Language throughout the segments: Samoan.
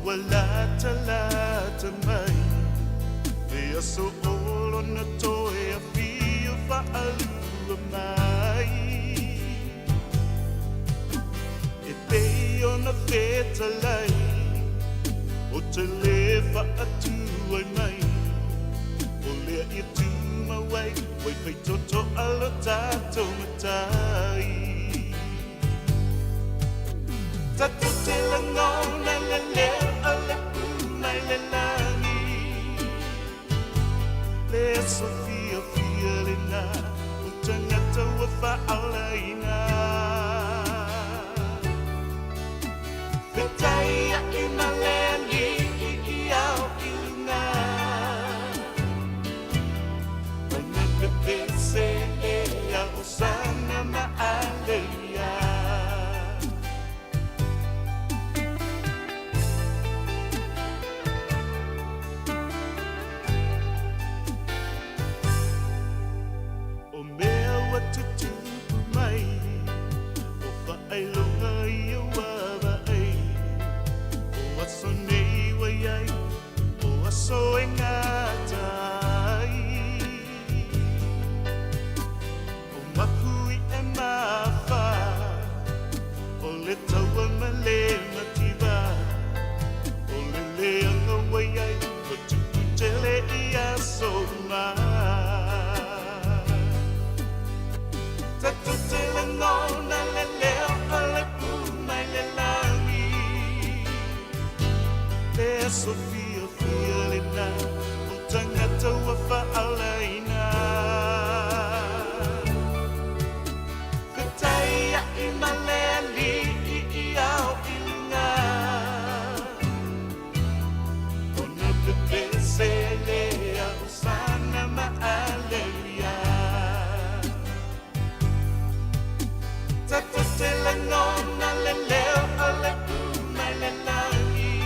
Ua latalata mai le aso o lona toe afio faalua mai. E pei ona fetalai o te lē faatuai mai, o lea ia tumau ai ua faitotoa lo tatou Matai. Tatou te lagona le leo o le pū mai le lagi, le aso fiafia lena o tagata ua faaolaina. Fetaiai ma le Alii i ao i luga, ona pepese lea Osana ma Aleluia. O mea ua tutupu mai, o faailoga ia ua vaai, o aso nei ua i ai, o aso e gata ai. O mapu i e mafa, o le taua ma le mativa, o le leaga ua i ai, ua tupu tele i aso uma. Tatou te lagona le leo o le pū mai le lagi, le aso fiafia lena o tagata ua faaolaina. Fetaiai ma le Alii i ao i luga, ona pepese lea Osana ma Aleluia. Tatou te lagona le leo o le pū mai le lagi.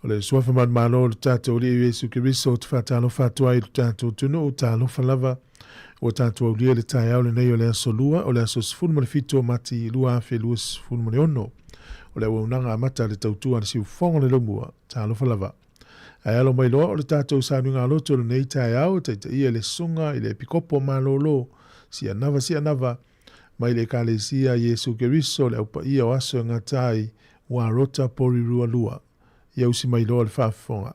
O le suafa manumalo o le tatou Alii Iesu Keriso ou te faatalofa atu ai i lo tatou atunuu, talofa lava ua tatou aulia le taeao lenei o le aso Lua, o le aso 17 o Mati 2026. O le auaunaga amata a le tautua a le siufofoga o le Laumua, talofa lava. Ae alo mai loa o le tatou sauniga loto i lenei taeao e taitaia e le Susuga i le Epikopo Malolo Sianava Sianava mai le Ekalesia a Iesu Keriso le Au Paia o Aso e Gata ai Warota Porirua 2. Ia usi mai loa le faafofoga.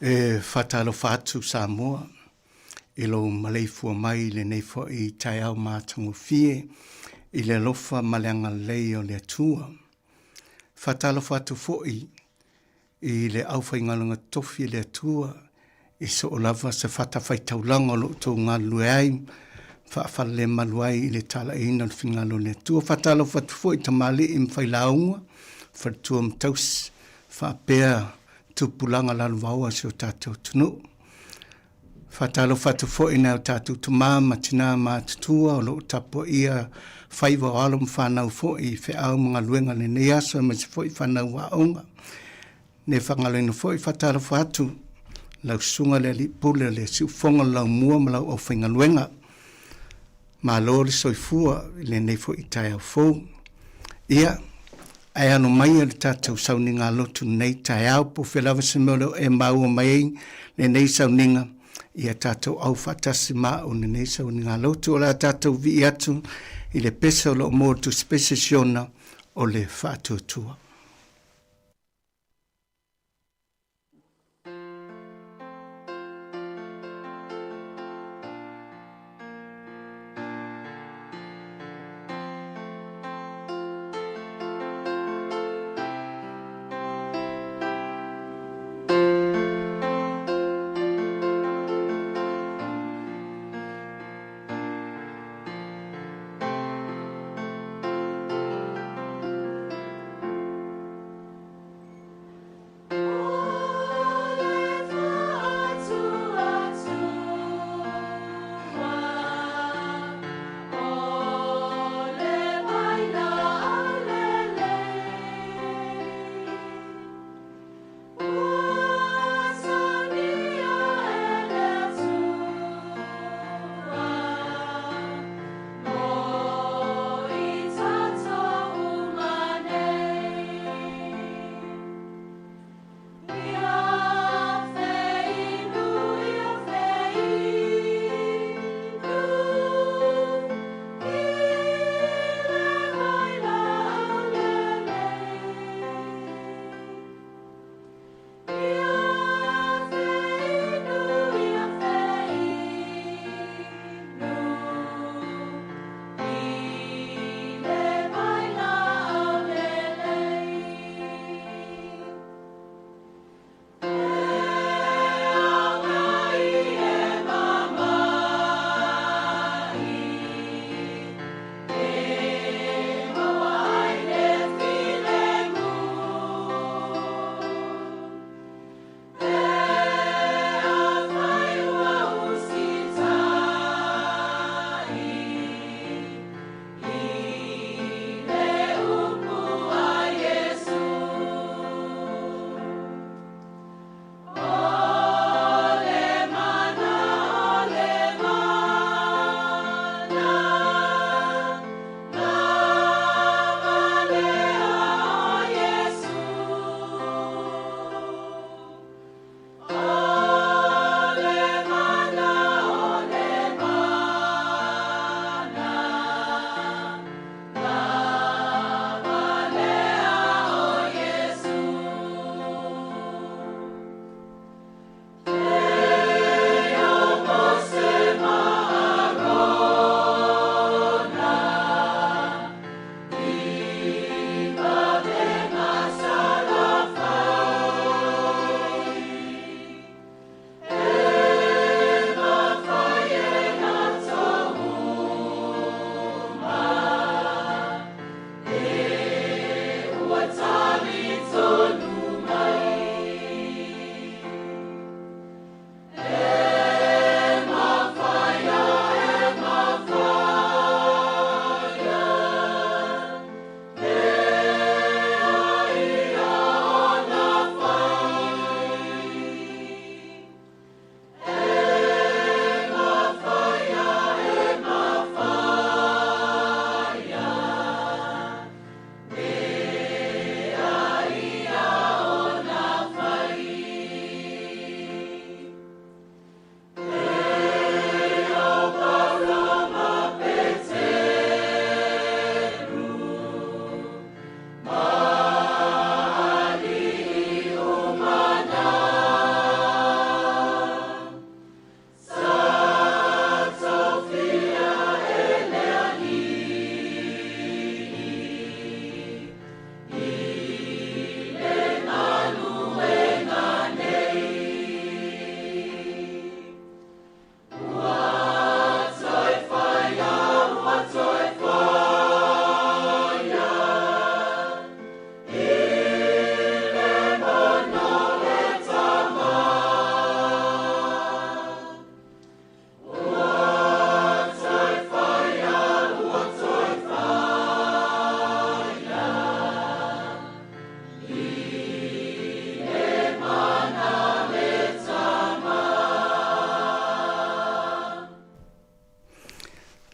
E faatalofa atu Samoa i lou maleifua mai i lenei foi taeao matagofie i le alofa ma le agalelei o le Atua. Faatalofa atu foi i le aufaigaluega totofi a le Atua i soo lava se fatafaitaulaga o lo o outou galulue ai, faafalelemalu ai i le talaiina o le finagalo o le Atua. Faatalofa atu foi i tamalii ma failauga, faletua ma tausi, faapea tupulaga lalovaoa o si o tatou atunuu. Faatalofa atu foi i nai o tatou tama ma tina matutua o lo o tapuaia faiva o alo ma fanau foi i feau ma galuega i lenei aso aemaise foi fanau aoga. Ne faagaloina foi faatalofa atu lau susuga le alii pule o le siufofoga o le laumua ma lau aufaigaluega. Malo le soifua i lenei foi taeao fou. Ia, ae alo maia le tatou sauniga lotu lenei taeao, po o fea lava se mea o lo o e maua mai ai lenei sauniga, ia tatou au faatasi ma au lenei sauniga lotu. O le a tatou vii atu i le pese o lo o maua i le Tusipese Siona o le Faatuatua.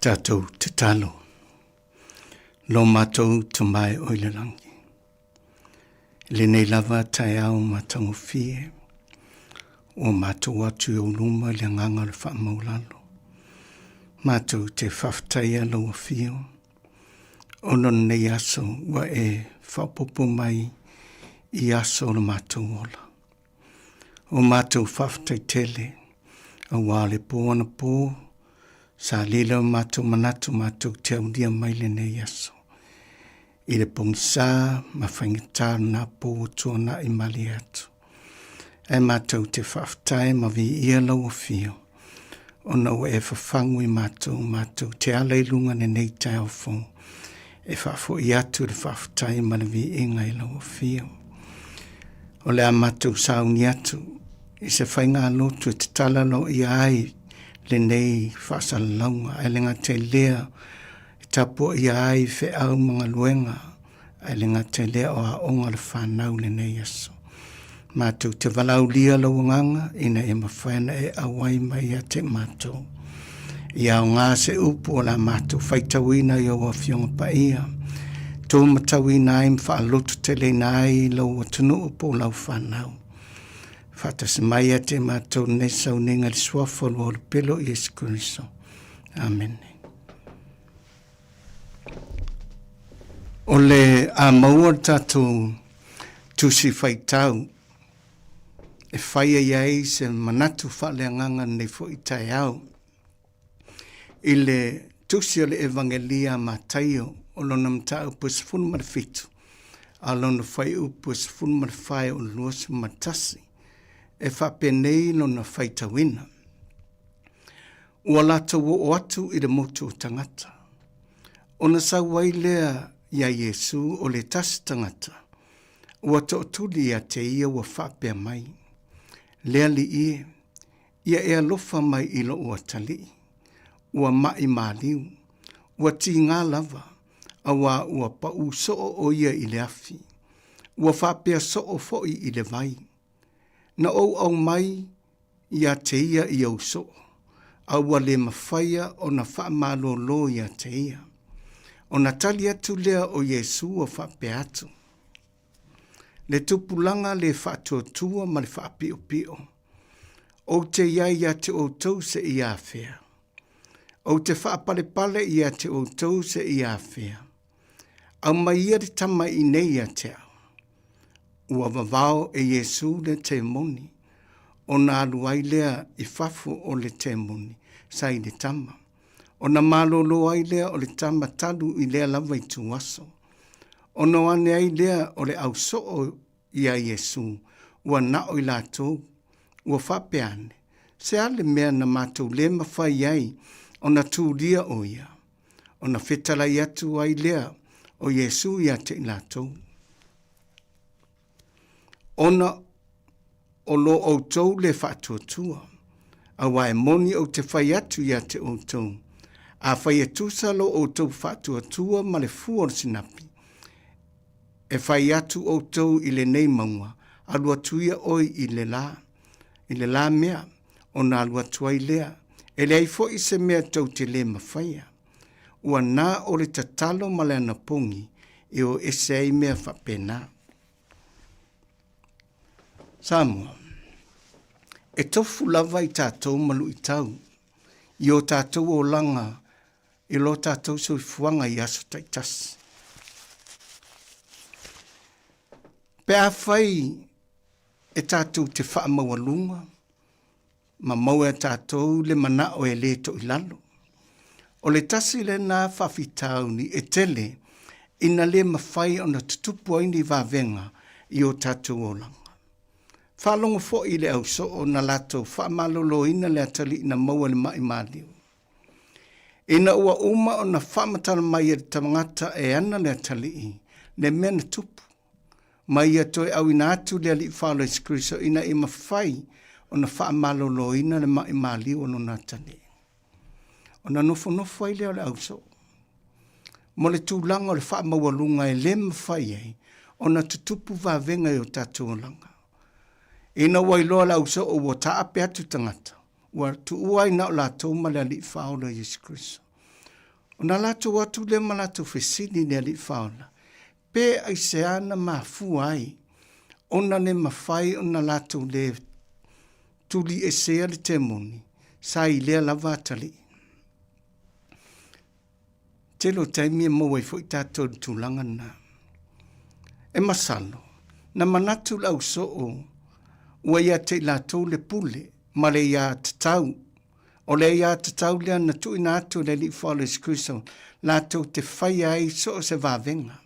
Tatou tatalo. Lo matou Tama e oe i le lagi. I lenei lava taeao matagofie, ua matou atu i ou luma i le agaga o le faamaualalo. Matou te faafetaia lou afio, ona o lenei aso ua e faaopoopo mai i aso o lo matou ola. O matou faafetai tele, auā le pō anapō, sa lilo o matou manatu matou te aulia mai lenei aso. I le pogisā ma faigata o lena pō ua tuanai malie atu. Ae matou te faafetai ma viia lau afio, ona ua e fafagu i matou, matou te ala i luga lenei taeao fou, e faafoi atu le faafetai ma le viiga i lau afio. O le a matou sauni atu i se faigalotu e tatala loia ai lenei faasalalauga, ae le gata i lea e tapuaia ai feau ma galuega ae le gata i lea o aoga a le fanau i lenei aso. Matou te valaaulia lou agaga ina ia mafai ona e auai mai ia te matou. Ia aoga se upu o la matou faitauina i ou Afioga Paia, tumatauina ai ma faalototeleina ai lou atunuu po o lau fanau. Faatasi mai ia te matou lenei sauniga i le suafa o le Uaulu Pele o Iesu Keriso. Amene. O le a maua le tatou tusi faitau e fai ai ai se manatu faaleagaga lenei foi taeao i le tusi o le Evagelia a Mataio o lona mataupu e 17 a lona fuaiupu e 14 o le 21 e faapenei lona faitauina. Ua latou oo atu i le motu o tagata. Ona sau ai lea iā Iesu o le tasi tagata, ua tootuli ia te ia ua faapea mai, Le Alii e, ia e alofa mai i loʻu atalii, ua maʻi maliu, ua tigā lava, auā ua paʻū soo ʻo ia i le afi, ua faapea soo foʻi i le vai. Na ou aumai ia te ia i ou soo, a ua le mafaia ona faamalōlō ia te ia. Ona tali atu lea o Iesu ua faapea atu, Le tupulaga le faatuatua ma le faapiopio, ou te i ai ia te outou seia afea? Ou te faapalepale ia te outou seia afea? Aumai ia le tama i inei ia te au. Ua vavao e Iesu le temoni, ona alu ai lea i fafo o le temoni sa i le tama. Ona malōlō ai lea o le tama talu i lea lava ituaso. Ona o ane ai lea o le au soo iā Iesu, ua nao i latou, ua faapea ane, Se a le mea na matou le mafai ai ona tulia ʻo ia? Ona fetalai atu ai lea o Iesu ia te i latou, Ona o lo outou le faatuatua, auā e moni ou te fai atu ia te outou, afai e tusa lo outou faatuatua ma le fua o le sinapi, e fai atu outou i lenei mauga, alu atu ia oe i le la, i le la mea, ona alu atu ai lea. E leai foi se mea tou te lē mafaia. Ua na o le tatalo ma le anapogi e o ese ai mea faapena. Samoa, e tofu lava i tatou ma luitau i o tatou olaga i lo tatou soifuaga i aso taitasi. Pe afai e tatou te faamaualuga ma maua e tatou le manao e lē toilalo. O le tasi lena faafitauli e tele ina le mafai ona tutupu ai ni vavega i o tatou olaga. Faalogo foi i le au soo na latou faamaloloina le atalii na maua i le maʻi maliu. Ina ua uma ona faamatala mai e le tagata e ana le atalii le mea na tupu, ma ia toe auina atu le Alii Faaola Iesu Keriso ina ia mafai ona faamaloloina le maʻi maliu o lona atalii. Ona nofonofo ai lea o le ausoo mo le tulaga o le faamaualuga e le mafai ai ona tutupu vavega i o tatou olaga. Ina ua iloa le ausoo ua taape atu tagata, ua tuua ai na o latou ma le Alii Faaola Iesu Keriso. Ona latou atu lea ma latou fesili i le Alii Faaola, pe aisea na mafua ai ona le mafai ona latou le tuliesea le temoni sa i lea lava atalii. Tele o taimi e maua ai foi tatou i le tulaga lena. E masalo, na manatu le ausoo ua ia te i latou le pule ma le ia tatau. O le ia tatau lea na tuuina atu e le Alii Faaola Iesu Keriso latou te faia ai so o se vavega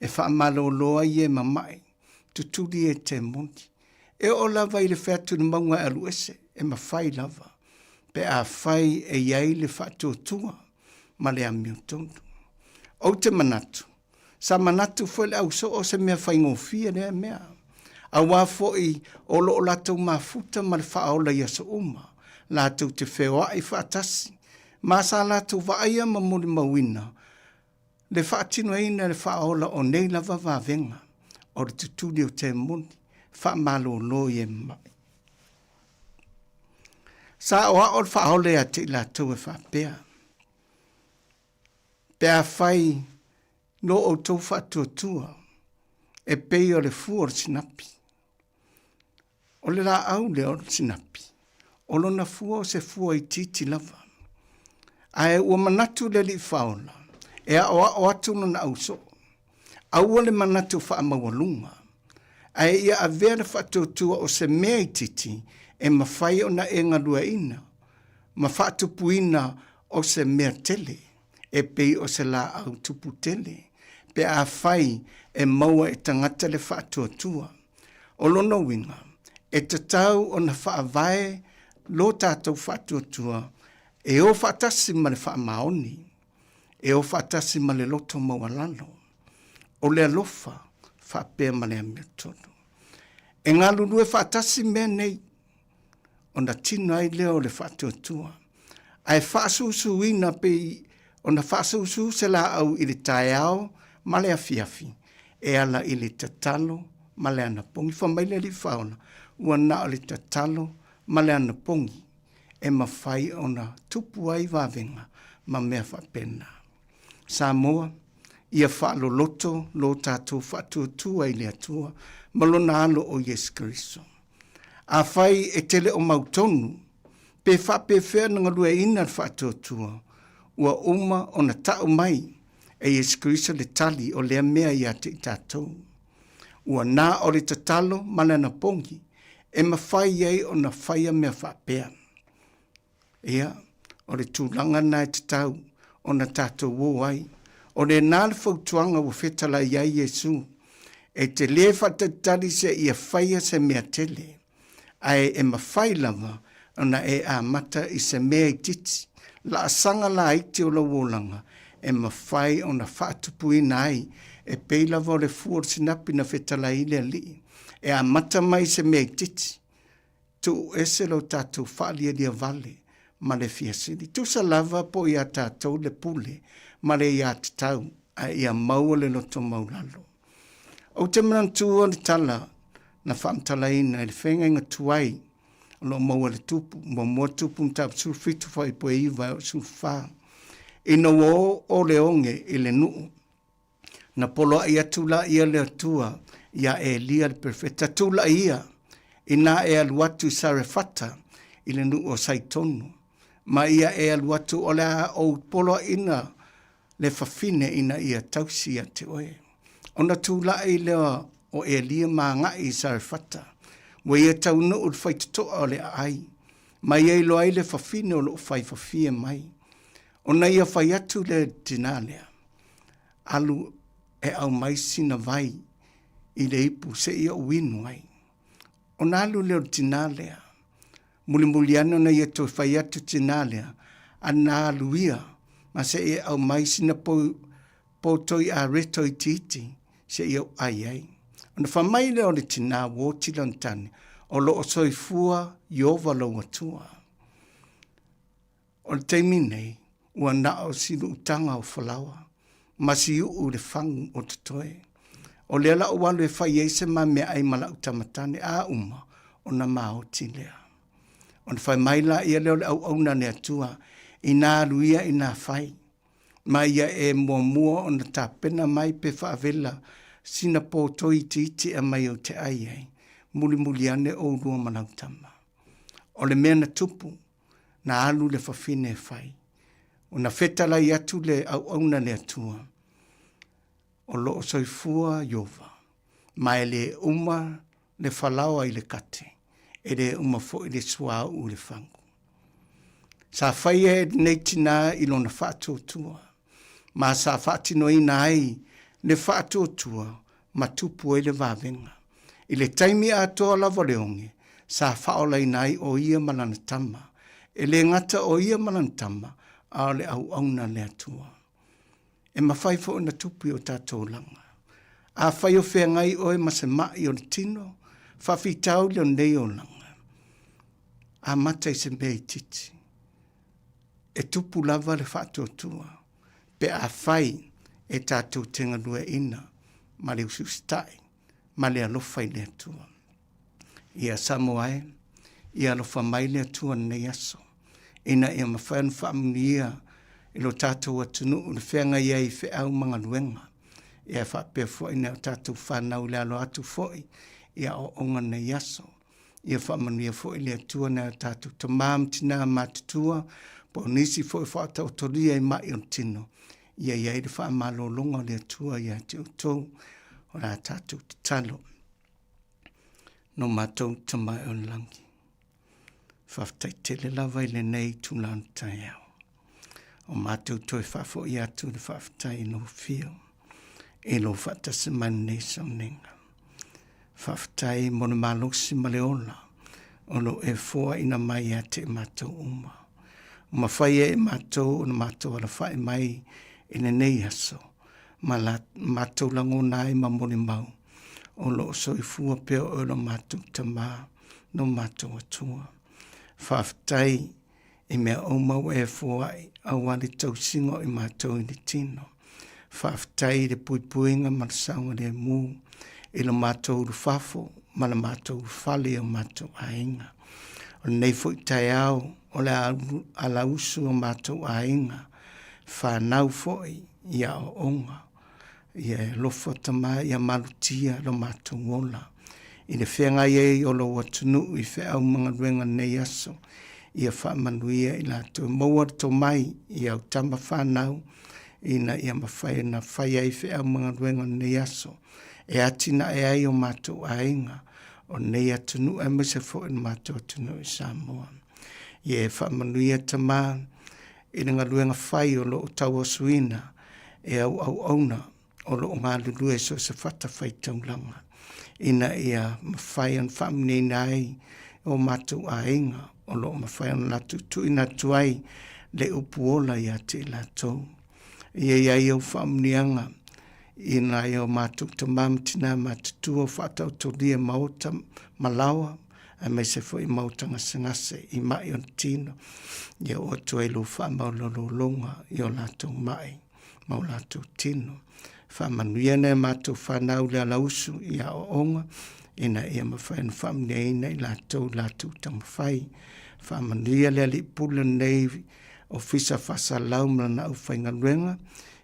e faamalolo ai e mama'i, tutuli e temoni. E oo lava i le fai atu i le mauga e alu ese, e mafai lava pe afai e i ai le faatuatua ma le amiotonu. Ou te manatu, sa manatu foi le ausoo o se mea faigofie lea mea, auā foi o lo o latou mafuta ma le Faaola i aso uma, latou te feoai faatasi, ma sa latou vaaia ma molimauina le faatinoina e le Faaola o nei lava vavega o le tutuli o temoni faamalolo i e mama'i. Sa aoao le Faaola ia te i latou e faapea, Pe afai lo outou faatuatua e pei o le fua o le sinapi, O le laau lea o le sinapi, o lona fua o se fua itiiti lava. Ae ua manatu le Alii Faaola e aoao atu lona ausoo. Aua le manatu faamaualuga, ae ia avea le faatuatua o se mea itiiti e mafai ona e galueaina ma faatupuina o se mea tele e pei o se laau tupu tele pe afai e maua e tagata le faatuatua. O lona uiga, e tatau ona faavae lo tatou faatuatua e o faatasi ma le faamaoni, e o faatasi ma le loto maualalo, o le alofa faapea ma le amiotonu. E galulue faatasi mea nei ona tino ai lea o le faatuatua, ae faasusuina pei ona faasusu se laau i le taeao ma le afiafi e ala i le tatalo ma le anapogi. Fai mai le Alii Faaola, ua na o le tatalo ma le anapogi e mafai ona tupu ai vavega ma mea faapena. Samoa, ia faaloloto lo tatou faatuatua i le Atua ma lona Alo o Iesu Keriso. Afai e te le o mautonu pe faapefea ona galueaiina le faatuatua, ua uma ona tau mai e Iesu Keriso le tali o lea mea ia te i tatou. Ua na o le tatalo ma le anapogi e mafai ai ona faia mea faapea. Ia, o le tulaga lena e tatau ona tatou o ai. O lena le fautuaga ua fetalai ai Iesu, e te lē faatalitali seia faia se mea tele, ae e mafai lava ona e amata i se mea itiiti, laasaga laiti o lou olaga e mafai ona faatupuina ai, e pei lava o le fua o le sinapi na fetalai ai le Alii, e amata mai i se mea itiiti, Tuu ese lo tatou faalialia vale ma le fia sili. Tusa lava po o iā tatou le pule ma le iā tatau, ae ia maua le loto maulalo. Ou te manatua le tala na faamatalaina i le feagaiga tuai o lo o maua i le Tupu, muamua Tupu mataupu 17 fuaiupu e 9 e oo i le 14, ina ua oo le oge i le nuu Na poloai atu laia le Atua iā Elia le perofeta, Tulai ia, inā e alu atu i Sarefata i le nuu o Saitonu, ma ia e alu atu o le a ou poloaiina le fafine ina ia tausi ia te oe. Ona tulai lea o Elia ma agai i Sarefata, ua ia taunuu i le faitotoa o le aai, ma ia iloa ai le fafine o lo o faifafie mai. Ona ia fai atu lea i le tinā lea, Alu e aumai sina vai i le ipu seia ou inu ai. Ona alu lea o le tinā lea. Mulimuli ane ona ia toe fai atu tinā lea, a na alu ia ma seia e aumai sina pou, poutoi areto itiiti seia ou ai ai. Ona fai mai lea o le tinā ua oti lana tane, o lo o soifua Ieova lou Atua. O le taimi nei, ua na o si luutaga o falaoa ma si u'u i le fagu o totoe. O lea la ou alu e fai ai se ma meaai ma la'u tama tane, a uma ona maoti lea. Ona fai mai laia lea o le auauna a le Atua, Inā alu ia inā fai. Ma ia e muamua ona tapena mai pe faavela sina poto itiiti e aumai ou te ai ai, mulimuli ane oulua ma lau tama. O le mea na tupu, na alu le fafine e fai. Ona fetalai atu le auauna le Atua, o lo o soifua Ieova, ma e le uma le falaoa i le kate, e le uma foi le suauu i le fagu. Sa faia e lenei tinā i lona faatuatua, ma sa faatinoina ai le faatuatua ma tupu ai le vavega. I le taimi atoa lava o le oge, sa faaolaina ai o ia ma lana tama. E le gata o ia ma lana tama, a o le auauna a le Atua. E mafai foi ona tupu i o tatou olaga. Afai o feagai oe ma se ma'i o le tino, faafitauli o lenei olaga, amata i se mea itiiti. E tupu lava le faatuatua pe afai e tatou te galueaiina ma le usiusitai ma le alofa i le Atua. Ia Samoa e, ia alofa mai le Atua i lenei aso, ina ia mafai ona faamanuia i lo tatou atunuu i le feagai ai i feau ma galuega, ia faapea foi nai o tatou fanau i le alo atu foi i aoaoga i lenei aso. Ia faamanuia foi le Atua nai o tatou tama ma tina matutua, po o nisi foi o faataotolia i mai o le tino, ia i ai le faamalologa o le Atua ia te outou. O le a tatou tatalo. No matou Tama e o le lagi, faafetai tele lava i lenei itula o le taeao. O matou toe faafoi atu le faafetai i lou afio, i lou faatasi mai lenei sauniga. Faafetai mo le malosi ma le ola o lo o e foaina mai ia te i matou uma. Ua mafai e i matou ona matou alafai mai i lenei aso ma la matou lagona ai ma molimau o lo o soifua pea oe lo matou Tama, lo matou Atua. Faafetai i mea uma ua e foai aua le tausiga o i matou i le tino. Faafetai i le puipuiga ma le saogalemu i lo matou ulufafo ma le matou ulufale i o matou aiga. O lenei foi taeao o le alausu o matou aiga, fanau foi i aoaoga. Ia e alofa Tama ia malutia lo matou ola i le feagai ai o lou atunuu i feau ma galuega nei aso. Ia faamanuia i latou, maua le tomai i au tama fanau ina ia mafai ona fai ai feau ma galuega nei aso e atinae ai o matou aiga o lenei atunuu aemaise foi le matou atunuu i Samoa. Ia e faamanuia Tama i le galuega fai o lo o tauasuina e au auauna o lo o galulue i so o se fatafaitaulaga ina ia mafai ona faamanuiaina ai o matou aiga o lo o mafai ona latou tuuina atu ai le upu ola ia te i latou. Ia i ai au faamanuiaga i nai o matou tama ma tina matutua o faataotolia maota ma laoa aemaise foi maota gasegase i mai o le tino, ia oo atu ai lou faamaualaloga i o latou mai ma o latou tino. Faamanuia nai a matou fanau i le alausu i aoaoga, ina ia mafai ona faamanuiaina i latou i latou taumafai. Faamanuia le Alii Pule o lenei Ofisa Faasalalau ma lana aufaigaluega,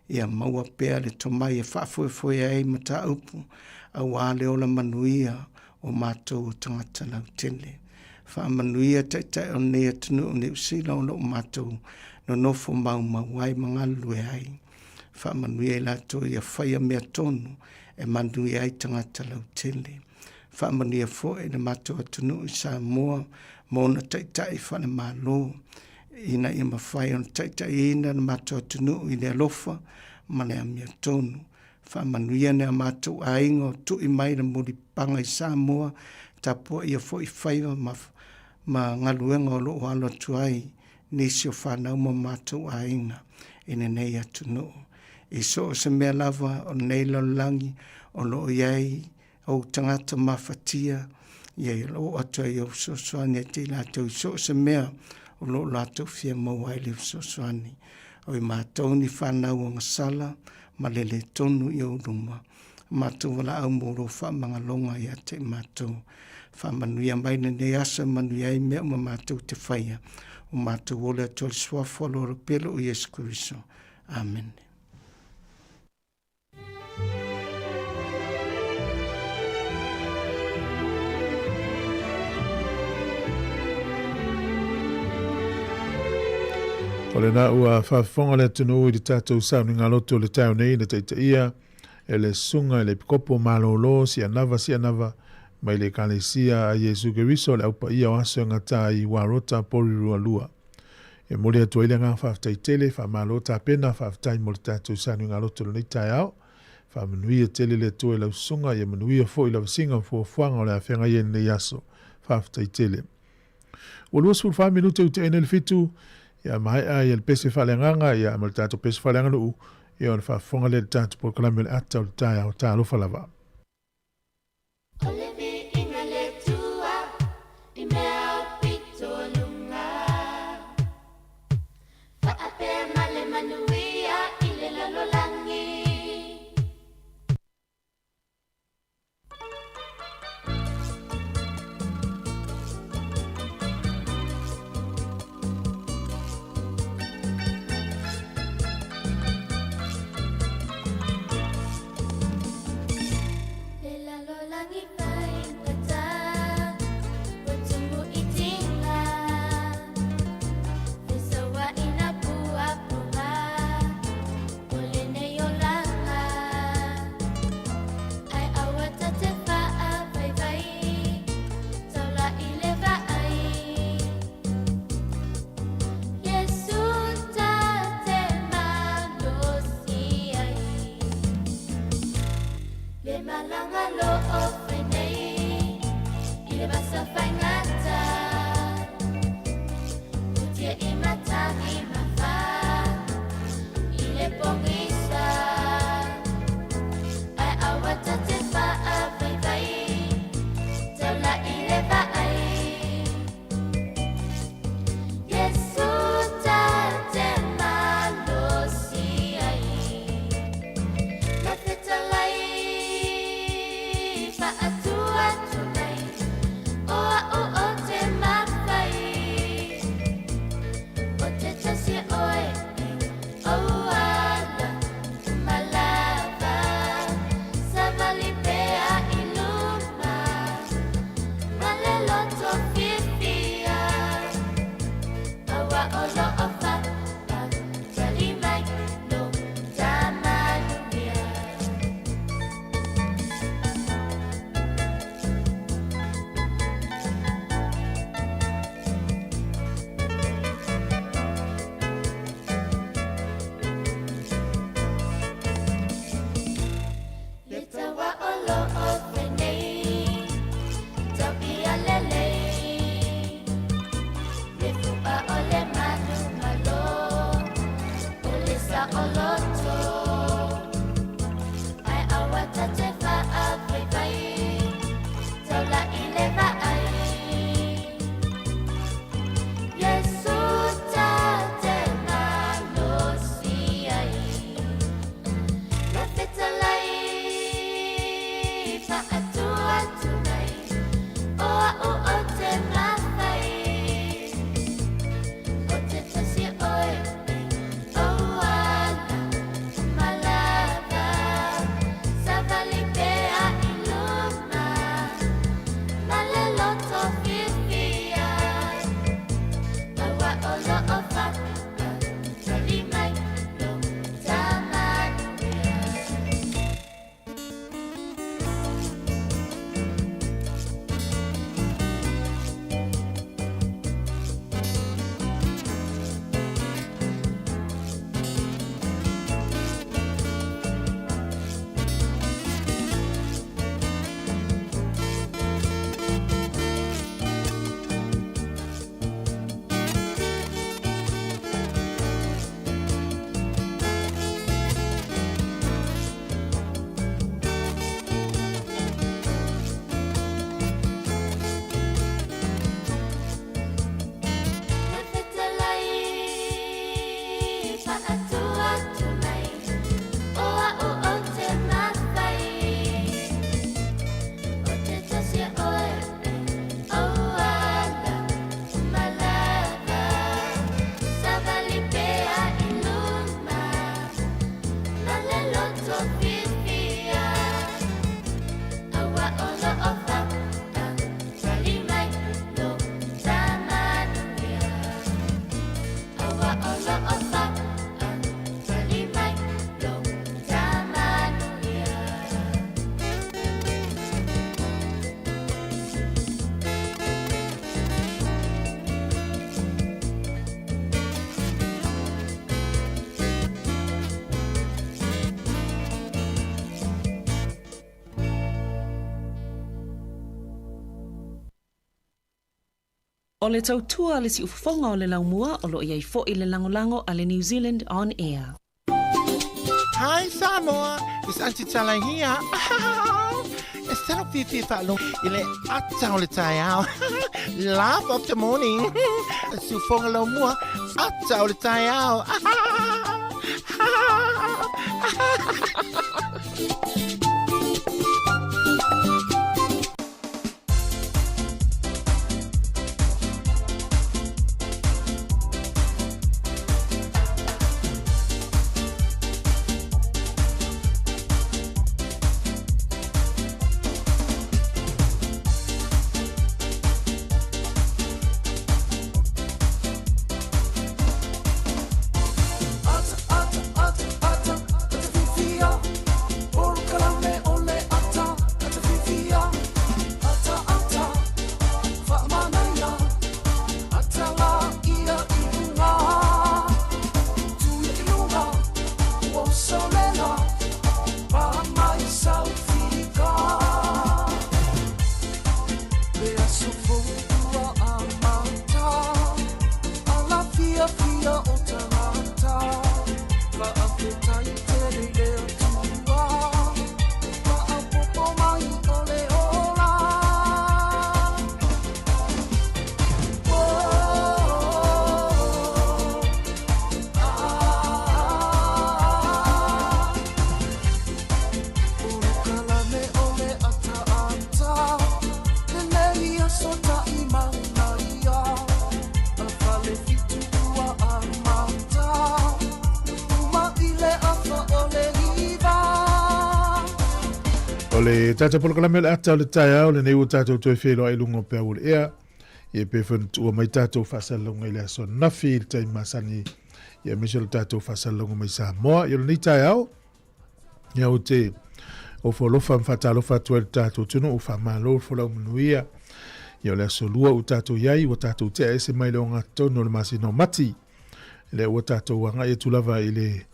ia maua pea le tomai e faafoefoe ai mataupu aua le ola manuia o matou o tagata lautele. Faamanuia Taitai o lenei atunuu o Niu Sila o lo o matou nonofo maumau ai ma galulue ai. Faamanuia i latou ia faia mea tonu e manuia ai tagata lautele. Faamanuia foi le matou atunuu i Samoa ma ona taitai faale-Malo ina ia mafai ona taitaiina le matou atunuu i le alofa ma le amiotonu. Faamanuia nai o matou aiga o tui mai le mulipapaga i Samoa, tapuaia foi faiva ma, ma galuega o lo o alo atu ai nisi o fanau ma matou aiga i lenei atunuu. I so o se mea lava o lenei lalolagi o lo o i ai ou tagata mafatia, ia i oo atu ai ou fesoasoani ia te i latou i so o se mea o lo o latou fia maua ai le fesoasoani. O i matou ni fanau ogasala ma le lē tonu i ou luma, matou valaau mo lou faamagaloga ia te i matou. Faamanuia mai lenei aso e manuia ai mea uma matou te faia. O matou ole atu ai i le suafa o lo Alo pele o Iesu Keriso. Amene. O lena ua faafofoga le atunuu i le tatou sauniga loto o le taeao nei na taitaia e le Susuga i le Epikopo Malolo Sianava Sianava mai le Ekalesia a Iesu Keriso o le Au Paia o Aso e Gata ai i Warota Porirua 2. E momoli atu ai le agaga faafetai tele, faamalo tapena, faafetai mo le tatou sauniga loto i lenei taeao. Faamanuia tele le Atua i lau susuga, ia manuia foi lavasiga ma fuafuaga o le a feagai ai i lenei aso. Faafetai tele. Ua 24 minute ua tea nei le fitu, ia maea ia le pese faaleagaga ia ma le tatou pese faaleaganuu, ia ona faafofoga lea i le tatou polokalame o le ata o le taeao. Talofa lava. O le viiga le Atua i mea aupito luga, Faapea ma le manuia i le lalolagi. Le lalolagi faigata ua tumu i tiga, Fesauaina puapuga o lenei olaga. Ae aua ta te faavaivai, taula i le vaai. Iesu ta te malosi ai. Le malaga lo'o fai nei i le vasa faigata, Utia i matagi ma fa i le pogisa, Ae aua ta te faavaivai, taula i le vaai. Iesu ta te malosi ai. Le fetalai faatua atu nei, O a'u O le tautua a le siufofoga o le laumua o lo o i ai foi le lagolago a le New Zealand On Air. Hi Samoa, it's Aunty Tala here. E tino fiafia faalogo i le ata o le taeao. Laugh of the morning. Siufofoga laumua, ata o le taeao. O le tatou polokalame o le ata o le taeao lenei ua tatou toe feiloai i luga o peau o le ea. Ia pe foi ona tuua mai tatou faasalalauga i le aso ananafi i le taimi masani ia aemaise o le tatou faasalalauga mai Samoa. Ia o lenei taeao, ia ou te ofo alofa ma faatalofa atu ai i le tatou atunuu, faamalo le folau manuia. Ia o le aso lua ua tatou i ai, ua tatou tea ese mai le ogatotonu o le masina o Mati. Lea ua tatou agai atu lava i le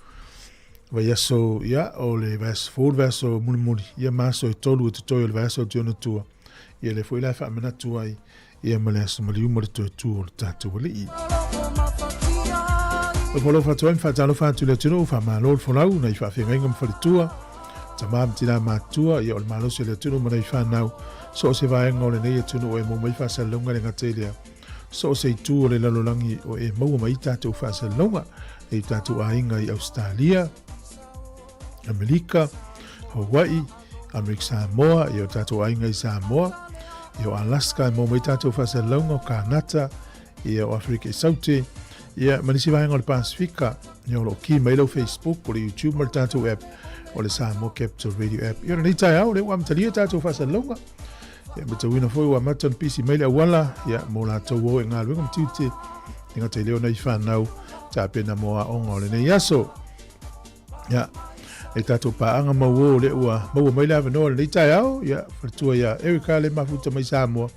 vaiaso, ia, o le vaiaso fou, le vaiaso mulimuli, ia ma aso e tolu e totoe o le vaiaso o Tionatua. Ia lea foi la e faamanatu ai, ia ma le aso maliu ma le toe tu o le tatou alii. Alofa alofa atu ai ma faatalofa atu i le atunuu, faamalo le folau, nai faafeagaiga ma faletua, tama ma tina matutua, ia o le malosi o le atunuu ma nai fanau, so o se vaega o lenei atunuu e maua mai faasalalauga le gata i lea. So o se itu o le lalolagi o e maua mai tatou faasalalauga, e i tatou aiga i Ausetalia, Amelika, Hawaii, Amerika Samoa, ia o tatou aiga i Samoa, ia o Alaska e maua mai tatou faasalalauga, o Kanata, ia o Aferika i Saute, ia ma nisi vaega o le Pasifika, ia o lo o ki mai lau Facebook, o le YouTube ma le tatou app, o le Samoa Capital Radio app. Ia o lenei taeao, lea ua amatalia tatou faasalalauga. Ia matauina foi ua amata ona pisi mai le auala, ia mo latou o e galuega ma tiute, e gata i lea o nai whanau tapena mo aoga o lenei aso. Ia, e tatou paaga mauō lea ua maua mai le avanoa o lenei taeao, ia, faletua ia Erica le mafuta mai Samoa,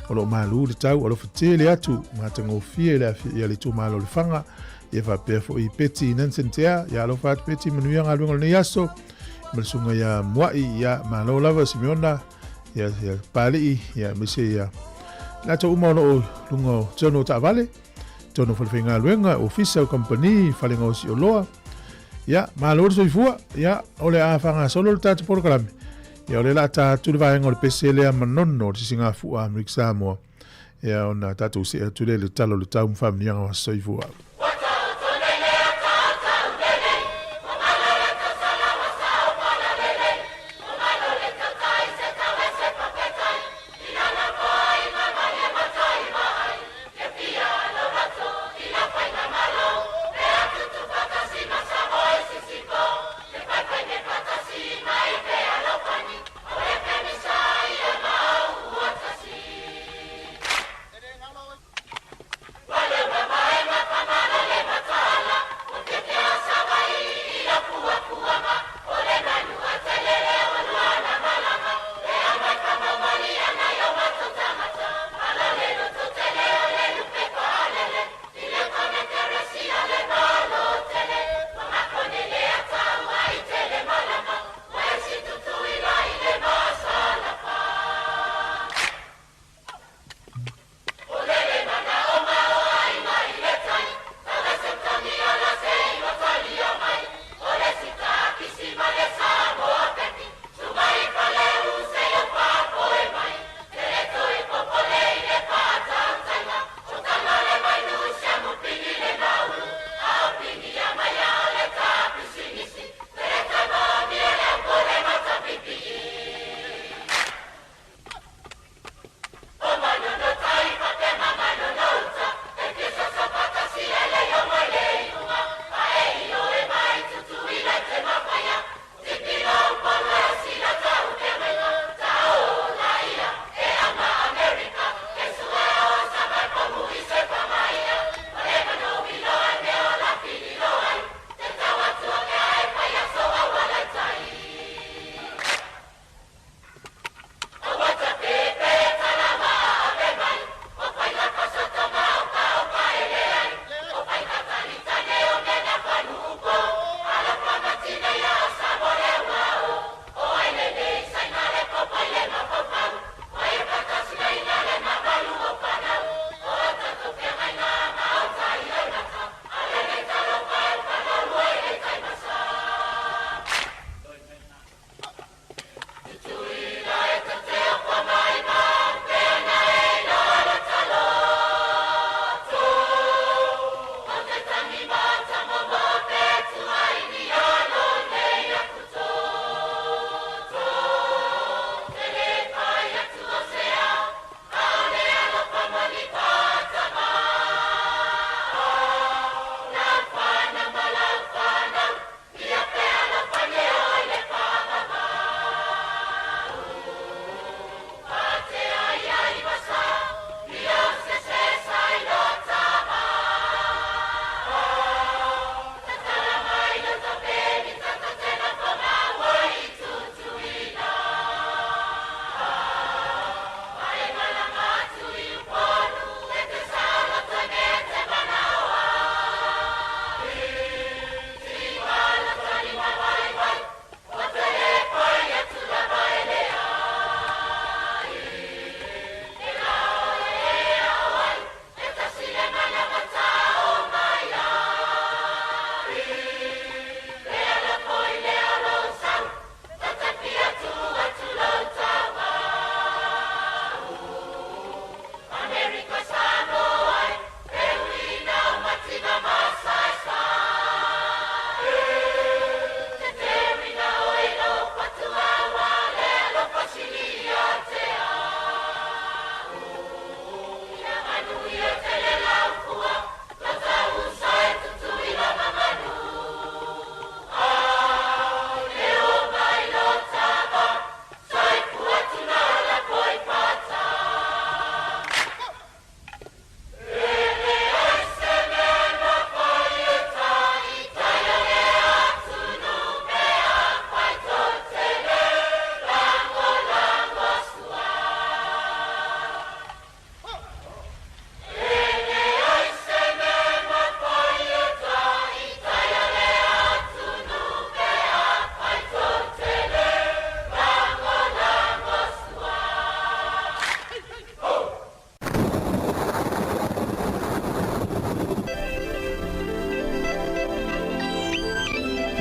o lo o malu le tau, alofa tele atu, matagofie le ia le itumalo o Lefaga, ia faapea foi Betty Nansen Tea, ia alofa atu Betty, manuia galuega o lenei aso, ma le susuga ia Muai, ia malo lava Simeona, ia, ia Pali'i, ia aemaise ia latou uma o lo o luga o totonu o taavale, totonu o falefaigaluega, ofisa o kamupani, fale gaosi oloa. Ia, malo le soifua. Ia, o le a faagasolo le tatou polokalame. Ia, o lea o le a ta atu le vaega o le pese lea Manono o le Sisigafua a Amerika Samoa. Ia, ona tatou see atu lea i le tala o le tau ma faamanuiaga o aso soifua.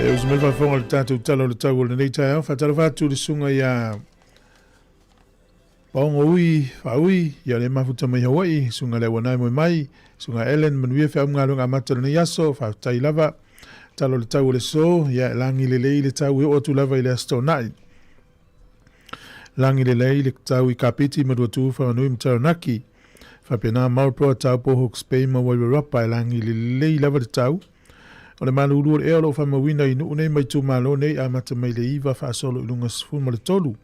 E usu mai faafofoga i le tatou Tala o le Tau o lenei taeao. Faatalofa atu i le susuga ia Paogo Ui Faaui, ia le mafuta mai Hawaii, susuga le Auanae Moe Mai, susuga Ellen, manuia feau ma galuega amata o lenei aso, faafetai lava. Tala o le Tau o le aso, ia e lagi lelei le tau e oo atu lava i le Aso Toonai. Lagi lelei le tau i Kapiti, Manuatu, Whanganui ma Taranaki. Faapena Marlborough, Taupo, Hawke's Bay ma Wairarapa e lagi lelei lava le tau. O le malulu o le ea o lo o faamauina i nuu nei ma itumalo nei amata mai le 9 faasolo i luga 13.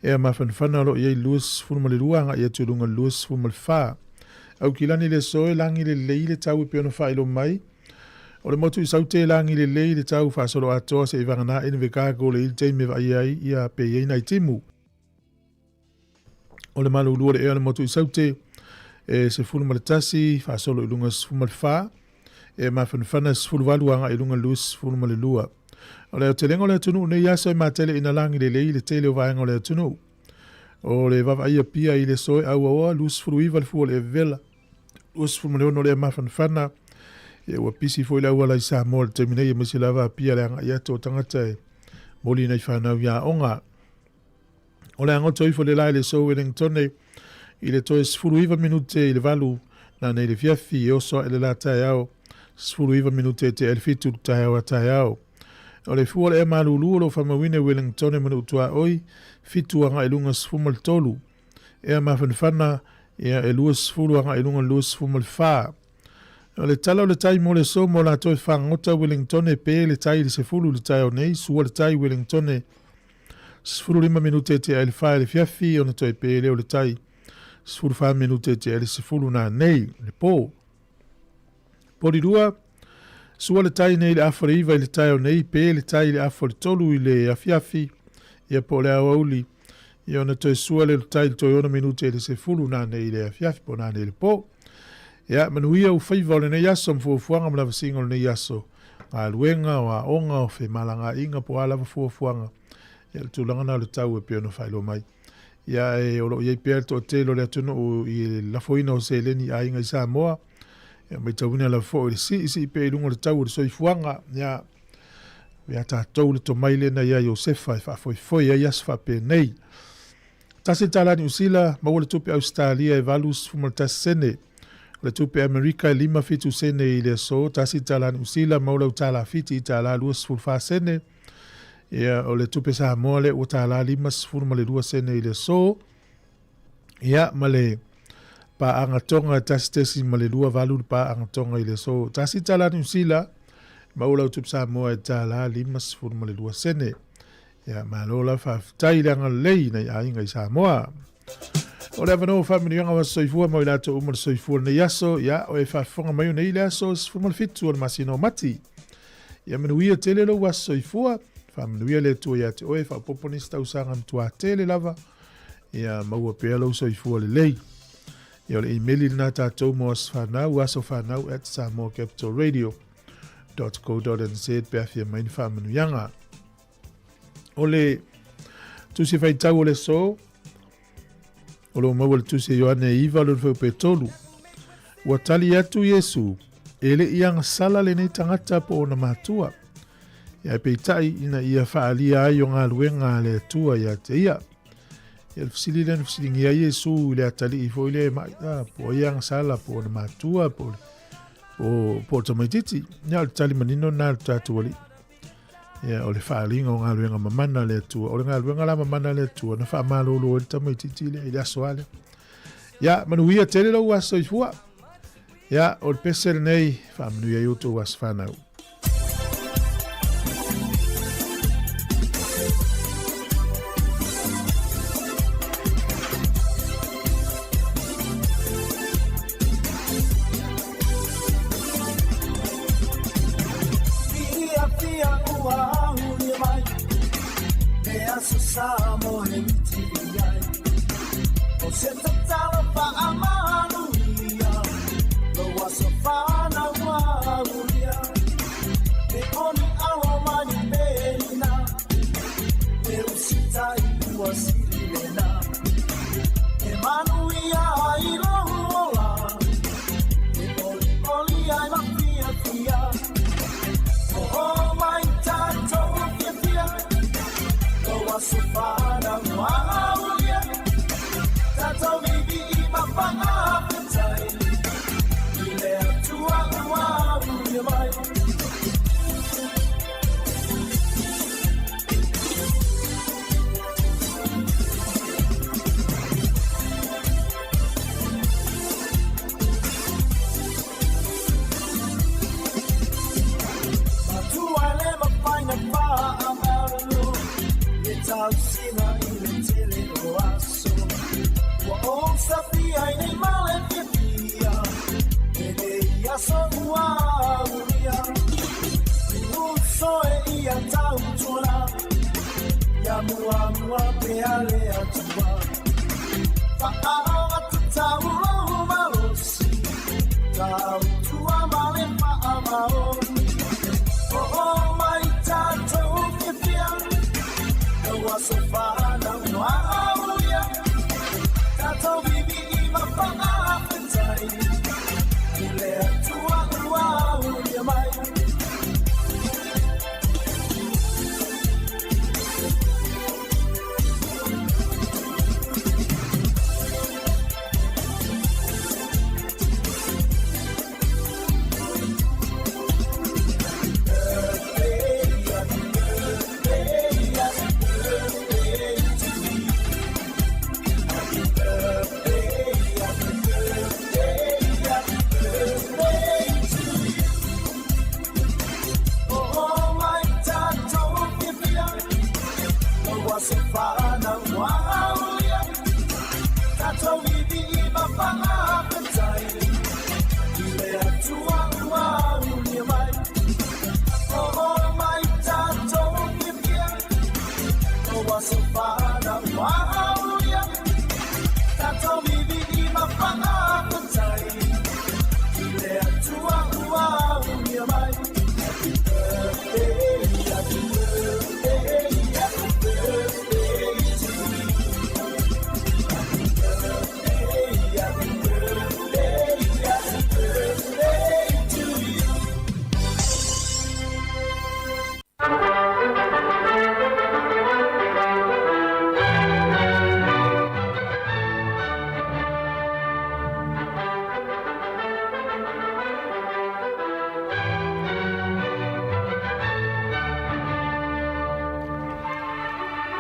Ea mafanafana o lo o i ai 22 agai atu i luga 24. Aukilani le aso e lagi lelei le tau e pei ona faailoa mai. O le motu i Saute e lagi lelei le tau faasolo atoa seia vagana Invercargill e i le taimi e vaaia ai ia pe i ai nai timu. O le malulu o le ea o le motu i Saute e 11 faasolo i luga 14, e mafanafana 18 agai i luga 22. O le aotelega o le atunuu nei aso e matele ina lagi lelei le tele o vaega o le atunuu. O le vaavaaia pia i le aso e auaoa 29 le fua o le evela, 26 le mafanafana. Ia ua pisi foi le auala i Samoa i le taimi nei, aemaise lava Apia le agai atu o tagata e moli nai fanau i aoga. O le agoto ifo le la i le aso Wellingtone i le toe 19 minute i le 8 na nei le fiafi e oso ae le la taeao 19 minute e tea i le 7 le taeao a taeao. O le fua o le ea malulu o lo o faamauina i Wellingtone ma Nuutuaoi, 7 agai luga 13. Ea mafanafana ia e 20 agai luga 24. O le tala o le tai mo le aso mo latou e fagota Wellingtone pe le tai i le 10 i le taeao nei, sua le tai Wellingtone 15 minute e tea i le 4 i le fiafi ona toe pe lea o le tai 14 minute e tea i le 10 nanei le po. Polirua, sua le tai nei i le afa o le 9 i le taeao nei, pe le tai i le afa o le 3 i le afiafi, ia po o le aoauli, ia ona toe sua lea o le tai i le toe 6 minute i le 10 nanei i le afiafi po o nanei i le po. Ia, manuia u faiva o lenei aso ma fuafuaga ma lavasiga o lenei aso, galuega, o aoga, o femalagaaiga po o a lava fuafuaga. Ia, le tulaga lena o le tau e pei ona faailoa mai. Ia, e, o lo o i ai pea le toatele o le atunuu i le lafoina o seleni i aiga i Samoa. Ia, matauina lava foi le siisii pea i luga o le tau o le soifuaga. Ia, ia tatou le tomai lena ia Iosefa e faafoefoe ai aso faapenei. Tasi le tala Niu Sila, maua le tupe Ausetalia e 81 sene. O le tupe Amerika e 57 sene i le aso. Tasi le tala Niu Sila, maua lau tala Fiti i tala 24 sene. Ia, o le tupe Samoa lea ua tala 52 sene i le aso. Ia, ma le paaga Tonga e 1.28 le paaga Tonga i le aso. Tasi le tala Niu Sila, maua lau tupe Samoa e tala 52 sene. Ia, malo la faafetai le agalelei nai aiga i Samoa. O le avanoa o faamanuiaga o aso soifua mo i latou uma le soifua lenei aso, ia, o e faafofoga mai o nei le aso 17 o le masina o Mati. Ia manuia tele lou aso soifua, faamanuia le Atua ia te oe, faaopoopo nisi tausaga matua tele lava, ia maua pea lou soifua lelei. Ia o le imeli lena tatou mo aso fanau, asofanau at samoacapitalradio.co.nz pe a fia mai ni faamanuiaga. O le tusi faitau o le aso, o lo o maua le tusi a Ioane 9 lona fuaiupu e 3. Ua tali atu Iesu, e le i agasala lenei tagata po o ona matua. Ia peitai ina ia faaalia ai o galuega a le Atua ia te ia. Ia le fesili lea na fesiligia ai Iesu i le atalii foi lea e mai, ah, po o ai agasala, po o ona matua, po o, po o tamaitiiti. Ia o le tali manino lena a le tatou Alii. Ia, o le faaaliga o galuega mamana a le Atua. O le galuega la mamana a le Atua, na faamalolo ai le tamaitiiti lea i le aso lava lea. Ia, manuia tele lou aso soifua. Ia, o le pese lenei, faamanuia ai outou aso fanau.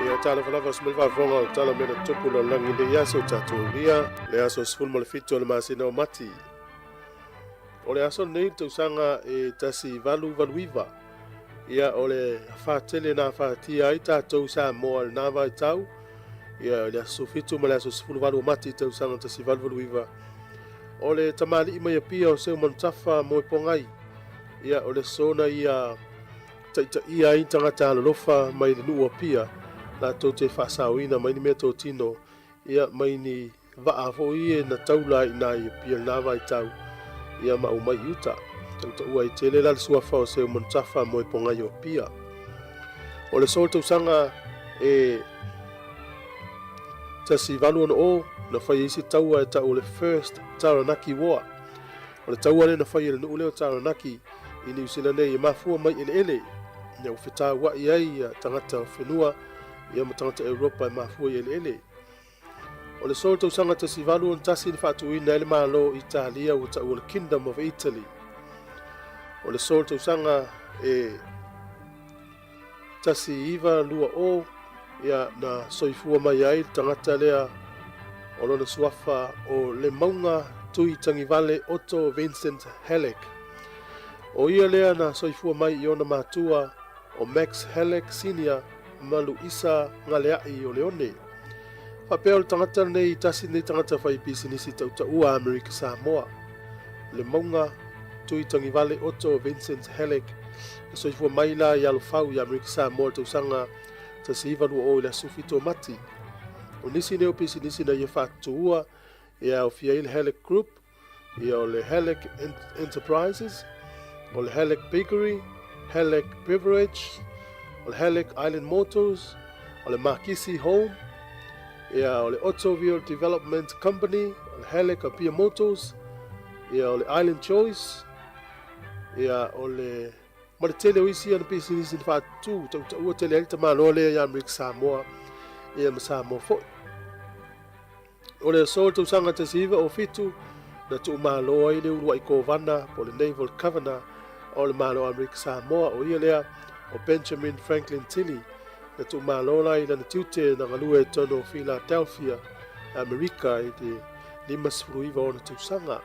Ia talofa lava se mea faafofoga o tala mea na tupu lalolagi i lenei aso tatou aulia le aso 17 o le masina o Mati. O le aso lenei le tausaga e 1889, ia o le afa tele na afatia ai tatou Samoa i lena vaitau, ia le aso 17 ma le aso 18 o Mati tausaga 1889, o le tamalii mai Apia o Seumanutafa Moepogai, ia o le aso na ia taitaia ai tagata alolofa mai le nuu o Apia latou te faasaoina mai ni meatotino ia mai ni vaa foi e na taula ai i ina i Apia i lena vaitau ia ma aumai i uta. Tautaua ai tele la le suafa o Seumanutafa Moepogai o Apia. O le aso tausaga e 1860 na fai ai se taua e tau o le First Taranaki War. O le taua lea na fai e le nuu lea o Taranaki i Niu Sila nei e mafua mai eleele ina ua fetauai ai ia tagata whenua ia ma tagata Europa e mafua i eleele. O le aso tausaga 1861 na faatuina ai le Malo o Italia ua taua le Kingdom of Italy. O le aso tausaga e 1920 ia na soifua mai ai le tagata lea o lona suafa o Lemauga Tui Tagivale Otto Vincent Haleck. O ia lea na soifua mai i ona matua o Max Haleck Senior ma Luisa Galea'i o Leone. Faapea o le tagata lenei tasi lenei tagata fai pisinisi tautaua Amerika Samoa. Lemauga Tui Tagivale Otto Vincent Haleck na soifua mai la i Alofau i Amerika Samoa i le tausaga 1920 i le aso 17 o Mati. O nisi nei o pisinisi na ia faatuua e aofia ai le Haleck Group, ia o le Haleck Enterprises, o le Haleck Bakery, Haleck Beverage, o le Haleck Island Motors, o le Makisi Home, ia o le Ottoville Development Company, o le Haleck Apia Motors, ia o le Island Choice, ia o le ma le tele o isi ana pisinisi na faatū tautaua tele ai le tamaloa lea i Amerika Samoa ia ma Samoa foi. O le aso o le tausaga 1907 na tuumalo ai le uluai kovana po o le Naval Governor o le Malo o Amerika Samoa, o ia lea o Benjamin Franklin Tilley, na tuumalo la i lana tiute na galue i totonu o Philadelphia, Amerika i le 59 o ona tausaga.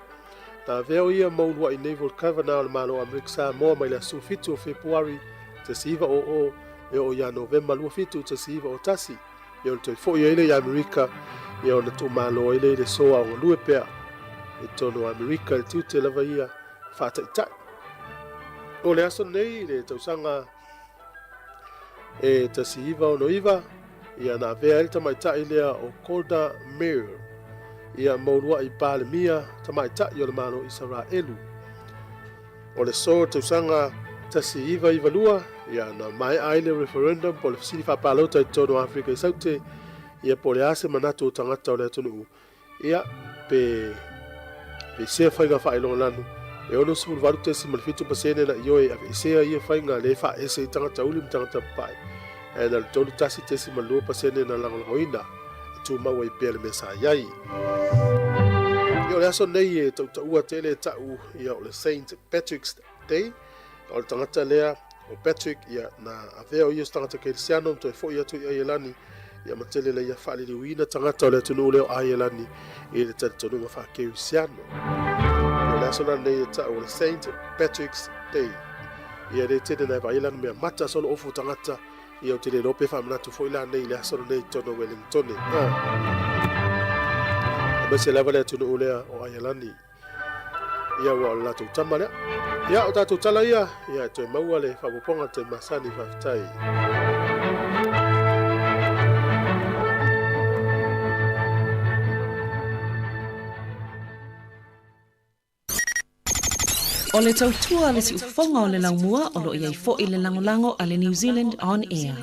Na avea o ia ma uluai Naval Governor o le Malo o Amerika Samoa mai le aso 7 o Fepuari 1900 e oo ia Novema 27 1901. Ia o le toe foi ai lea i Amerika, ia ona tuumalo ai lea i le aso a o galue pea i totonu o Amerika i le tiute lava ia faataitai. O le aso lenei i le tausaga e 1969, Ia, na avea ai le tamaitai lea o Golda Meir, ia, ma uluai Palemia tamaitai o le Malo o Isaraelu. O le so tausaga 1992, ia, na maea ai le referendum po o le fesili faapalota i totonu o Afrika i Saute, ia, po o le a se manatu o tagata o le atunuu, Ia, pe aveesea faiga faailogalanu, e 68.7% na ioe e aveesea ia faiga lea e faaese ai tagata uli ma tagata papae, ae na o le 31.2% na lagolagoina e tumau ai pea le mea sa i ai. Ia, o le aso lenei e tautaua tele e ta'u, ia, o le Saint Patrick's Day. O le tagata lea o Patrick, ia, na avea o ia o se tagata kerisiano ma toe fo'i atu i Aielani, ia ma tele na ia faaliliuina tagata o le atunuu lea o Aielani i le talitonuga faakerisiano. Ia, o le aso la lenei e ta'u o le Saint Patrick's Day. Ia, e le tele na e vaai lana mea mata solo ofu tagata, ia, ou te le iloa pe faamanatu foi la nei i le aso lenei i totonu o Wellingtone. Aemaise lava le atunuu lea o Aielani. Ia ua o le latou tama lea. Ia o tatou tala ia, ia e toe maua le faaopoopoga te masani faafetai. O le tautua a le siufofoga o le laumua o lo o i ai foi le lagolago a le New Zealand On Air.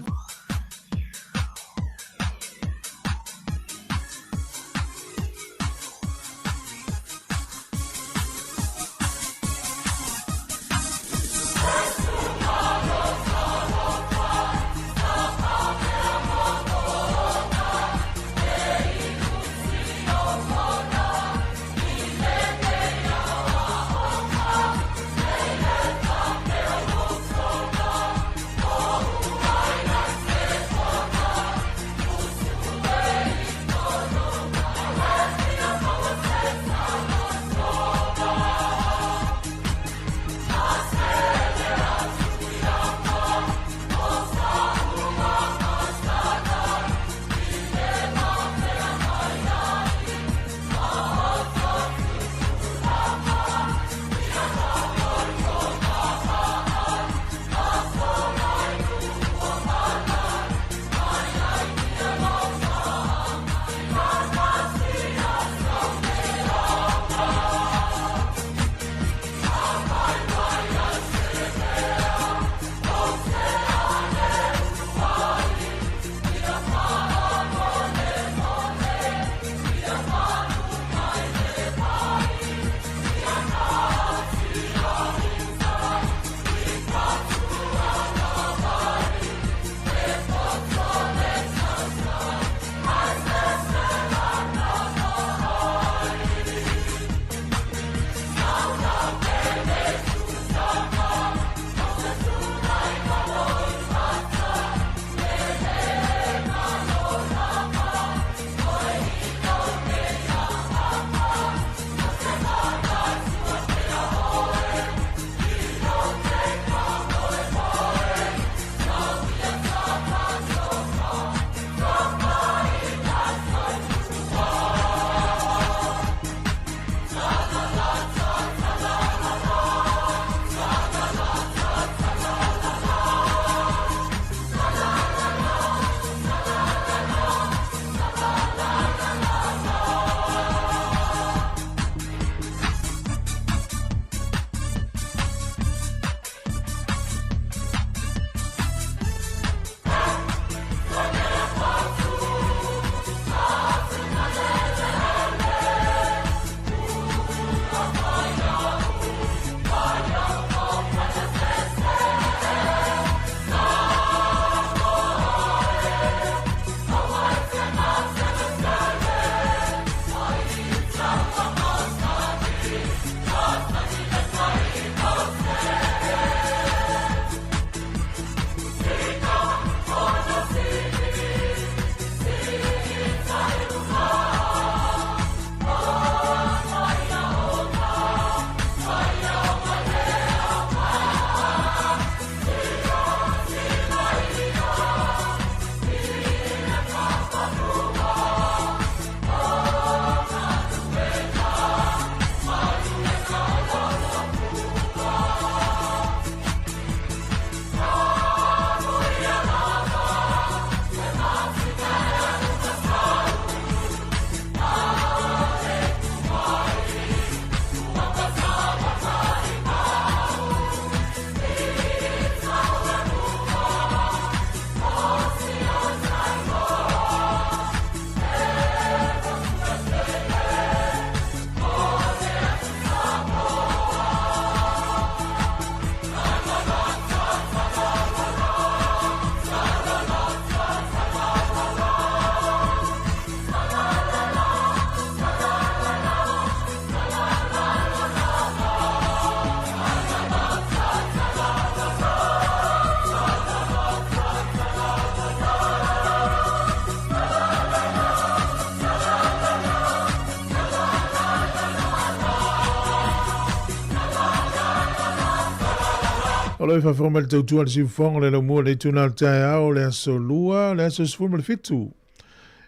O lo e faafofoga mai le tautua a le siufofoga o le laumua o le itula o le taeao o le aso Lua, le aso 17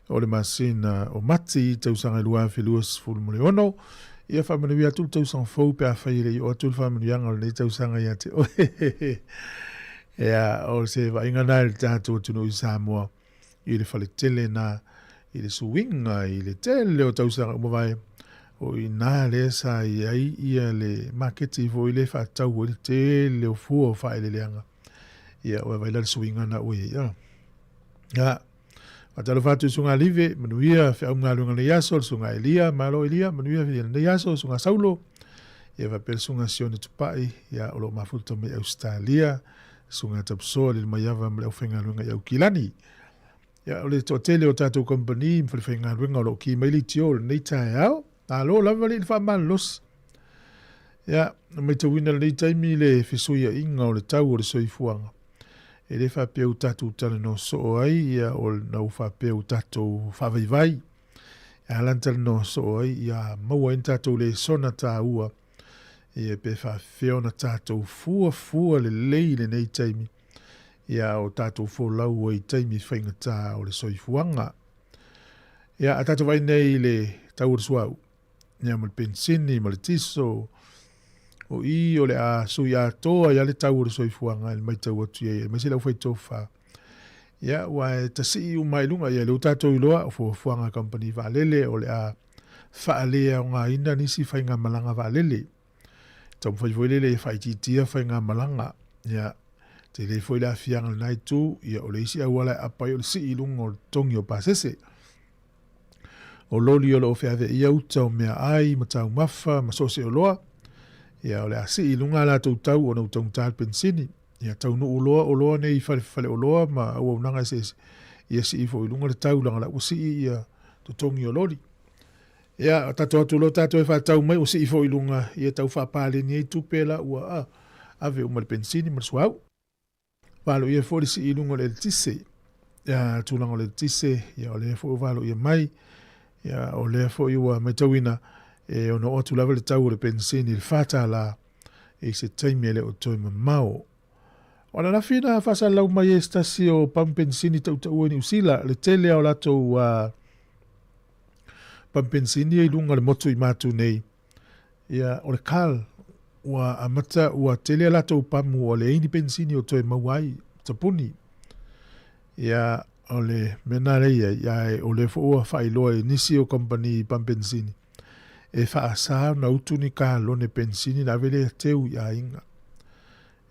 o le masina o Mati, tausaga e 2026. Ia faamanuia atu le tausaga fou pe afai e le i oo atu le faamanuiaga o lenei tausaga ia te oe. Ia, o se vaaiga na i le tatou atunuu i Samoa i le faletele na i le suiga i le tele o tausaga ua mavae, o i ina lea sa i ai ia le maketi foi lea e faatau ai le tele o fua o faaeleeleaga. Ia, ua vaai la le suiga na ua i ai. Ia, ia faatalofa atu i Susuga Alive, manuia feau ma galuega lenei aso, le Susuga Elia, malo Elia, manuia lenei aso, Susuga Saulo, ia faapea le Susuga Sione Tupai, ia o lo o mafuta mai Ausetalia, Susuga Tapusoa, Lilomaiava ma le aufaigaluega i Aukilani. Ia, o le toatele o tatou kamupani ma falefaigaluega o lo o ki mai leitio i lenei taeao. Malo lava le i le faamalolosi. Ia, na maitauina i lenei taimi le fesuiaiga o le tau o le soifuaga. E le faapea ua tatou talanoa soo ai, ia, o na ua faapea ua tatou faavaivai. E ala ona talanoa soo ai, ia maua ai ni tatou lesona taua, ia pe faapefea ona tatou fuafua lelei i lenei taimi, ia o tatou folau ai i taimi faigata o le soifuaga. Ia, a tatou vaai nei i le tau o le suauu, ia ma le penisini ma le tiso, o i o le a sui atoa ai lava le tau o le soifuaga i le matau atu i ai, aemaise le aufaitofa. Ia, ua e tasii uma ai i luga, ia lea ua tatou iloa, o fuafuaga a kamupani vaalele o le a faaleaogaina nisi faigamalaga vaalele. Taumafai foi lele e faaitiitia faigamalaga. Ia, tele foi le aafiaga i lena itu, ia o le isi auala e apa ai o le sii i luga o le totogi o pasese. O loli o lo o feaveaia uta o meaai ma taumafa ma so o se oloa, ia o le a sii i luga a latou tau ona ua taugata le penisini. Ia taunuu loa oloa nei i fale faleoloa ma auaunaga eseese, ia sii foi i luga le tau leaga la ua sii ia totogi o loli. Ia, tatou atu loa tatou e faatau mai ua sii foi i luga, ia tau faapaleni ai tupe la ua a, ave uma i le penisini ma le suauu. Valoia foi le sii i luga o le eletise. Ia, tulaga o le eletise, ia o lea foi ua valoia mai, ia o lea foi ua matauina e ono oo atu lava le tau o le penisini i le $4 i se taimi e le o toe mamao. O ananafi na faasalalau mai ai se tasi o pamu penisini tautaua i Niu Sila, le tele o latou uh, pamu penisini i luga o le motu i Matu nei. Ia, o le Cal, ua amata, ua tele a latou pamu ua leai ni penisini o toe maua ai, tapuni. Ia, o le mea na lea i ai, ae o lea foi ua faailoa e nisi o kamupani pamu penisini, e faasa ona utu ni kalone penisini na ave lea teu i aiga.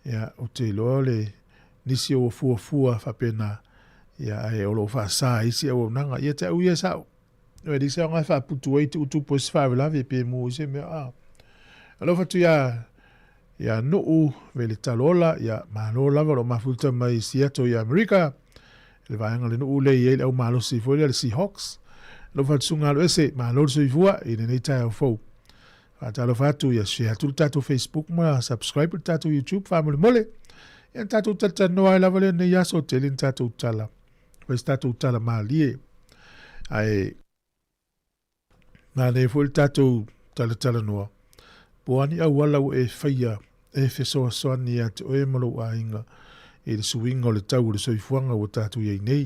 Ia, ou te iloa o le nisi o ua fuafua faapena, ia, ae o lo o faasa ai isi auaunaga. Ia te au ia e sao. E leai se aoga e faaputu ai tuu tupu ai se faalavelave pe mu ai se mea. A. Alofa atu ia ia Nuu Vele Talola, ia malo lava o lo o mafuta mai i Seattle i Amerika. Le vaega o le nuu lea e i ai le au malosi foi lea le Seahawks. Alofa atu Susuga Aloese, malo le soifua i lenei taeao fou. Faatalofa atu, ia share atu le tatou Facebook ma subscribe le tatou YouTube faamolemole. Ia na tatou talatalanoa ai lava lea nei aso, tele ni tatou tala. Fai se tatou tala malie. Ae manaia foi le tatou talatalanoa. Po o a ni auala ua e faia e fesoasoani ia te oe ma lou aiga i le suiga o le tau o le soifuaga ua tatou i ai nei.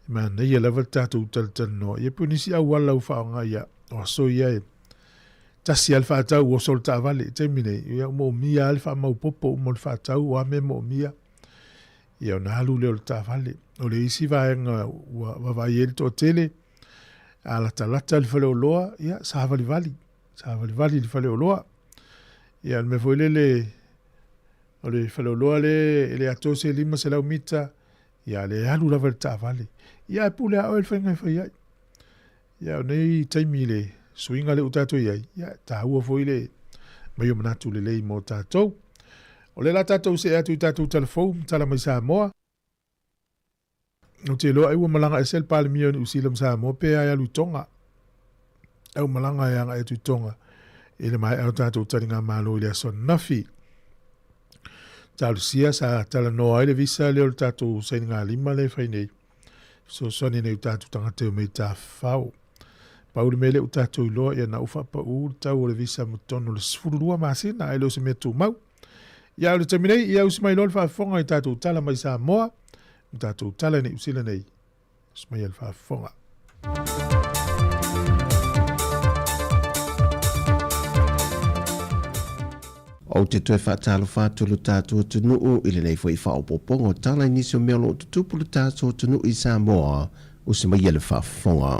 E manaia lava le tatou talatalanoa. Ia po o nisi auala ua faaaoga ia, o aso ia e tasi lava le faatau ua oso le taavale i le taimi nei, ia ua moomia lava le faamaopoopo uma o le faatau, o a mea e moomia. Ia ona alu lea o le taavale. O le isi vaega ua vaavaai ai le toatele, a latalata le faleoloa, ia savalivali, savalivali i le faleoloa. Ia o le mea foi lele, o le faleoloa lea e le atoa se 500 mita, ia le alu lava i le taavale. Ia ae pule lava oe i le faiga e fai ai. Ia o nei taimi i le suiga lea ua tatou i ai, ia e taua foi le mai o manatu lelei mo tatou. O lea la tatou see atu i tatou tala fou ma tala mai Samoa. Ou te iloa ai ua malaga ese le Palemia o Niu Sila ma Samoa pe ai alu i Tonga. Au malaga e agai atu i Tonga i le maea o tatou taligamalo i le aso ananafi. Talosia sa talanoa ai le visa lea o le tatou sainigalima lea e fai nei. Fesoasoani nei o tatou tagata e omai tafafao. Pau le mea lea ua tatou iloa, ia na ua faapaū le tau o le visa ma totonu o le 12 masina, ae le o se mea tumau. Ia, o le taimi nei, ia usi mai loa le faafofoga i tatou tala mai Samoa, ma tatou tala i Niu Sila nei. Usi mai le faafofoga. Ou te toe faatalofa atu lo tatou atunuu i lenei foi faaopoopoga o tala i nisi o mea o lo o tutupu lo tatou atunuu i Samoa, usi maia le faafofoga.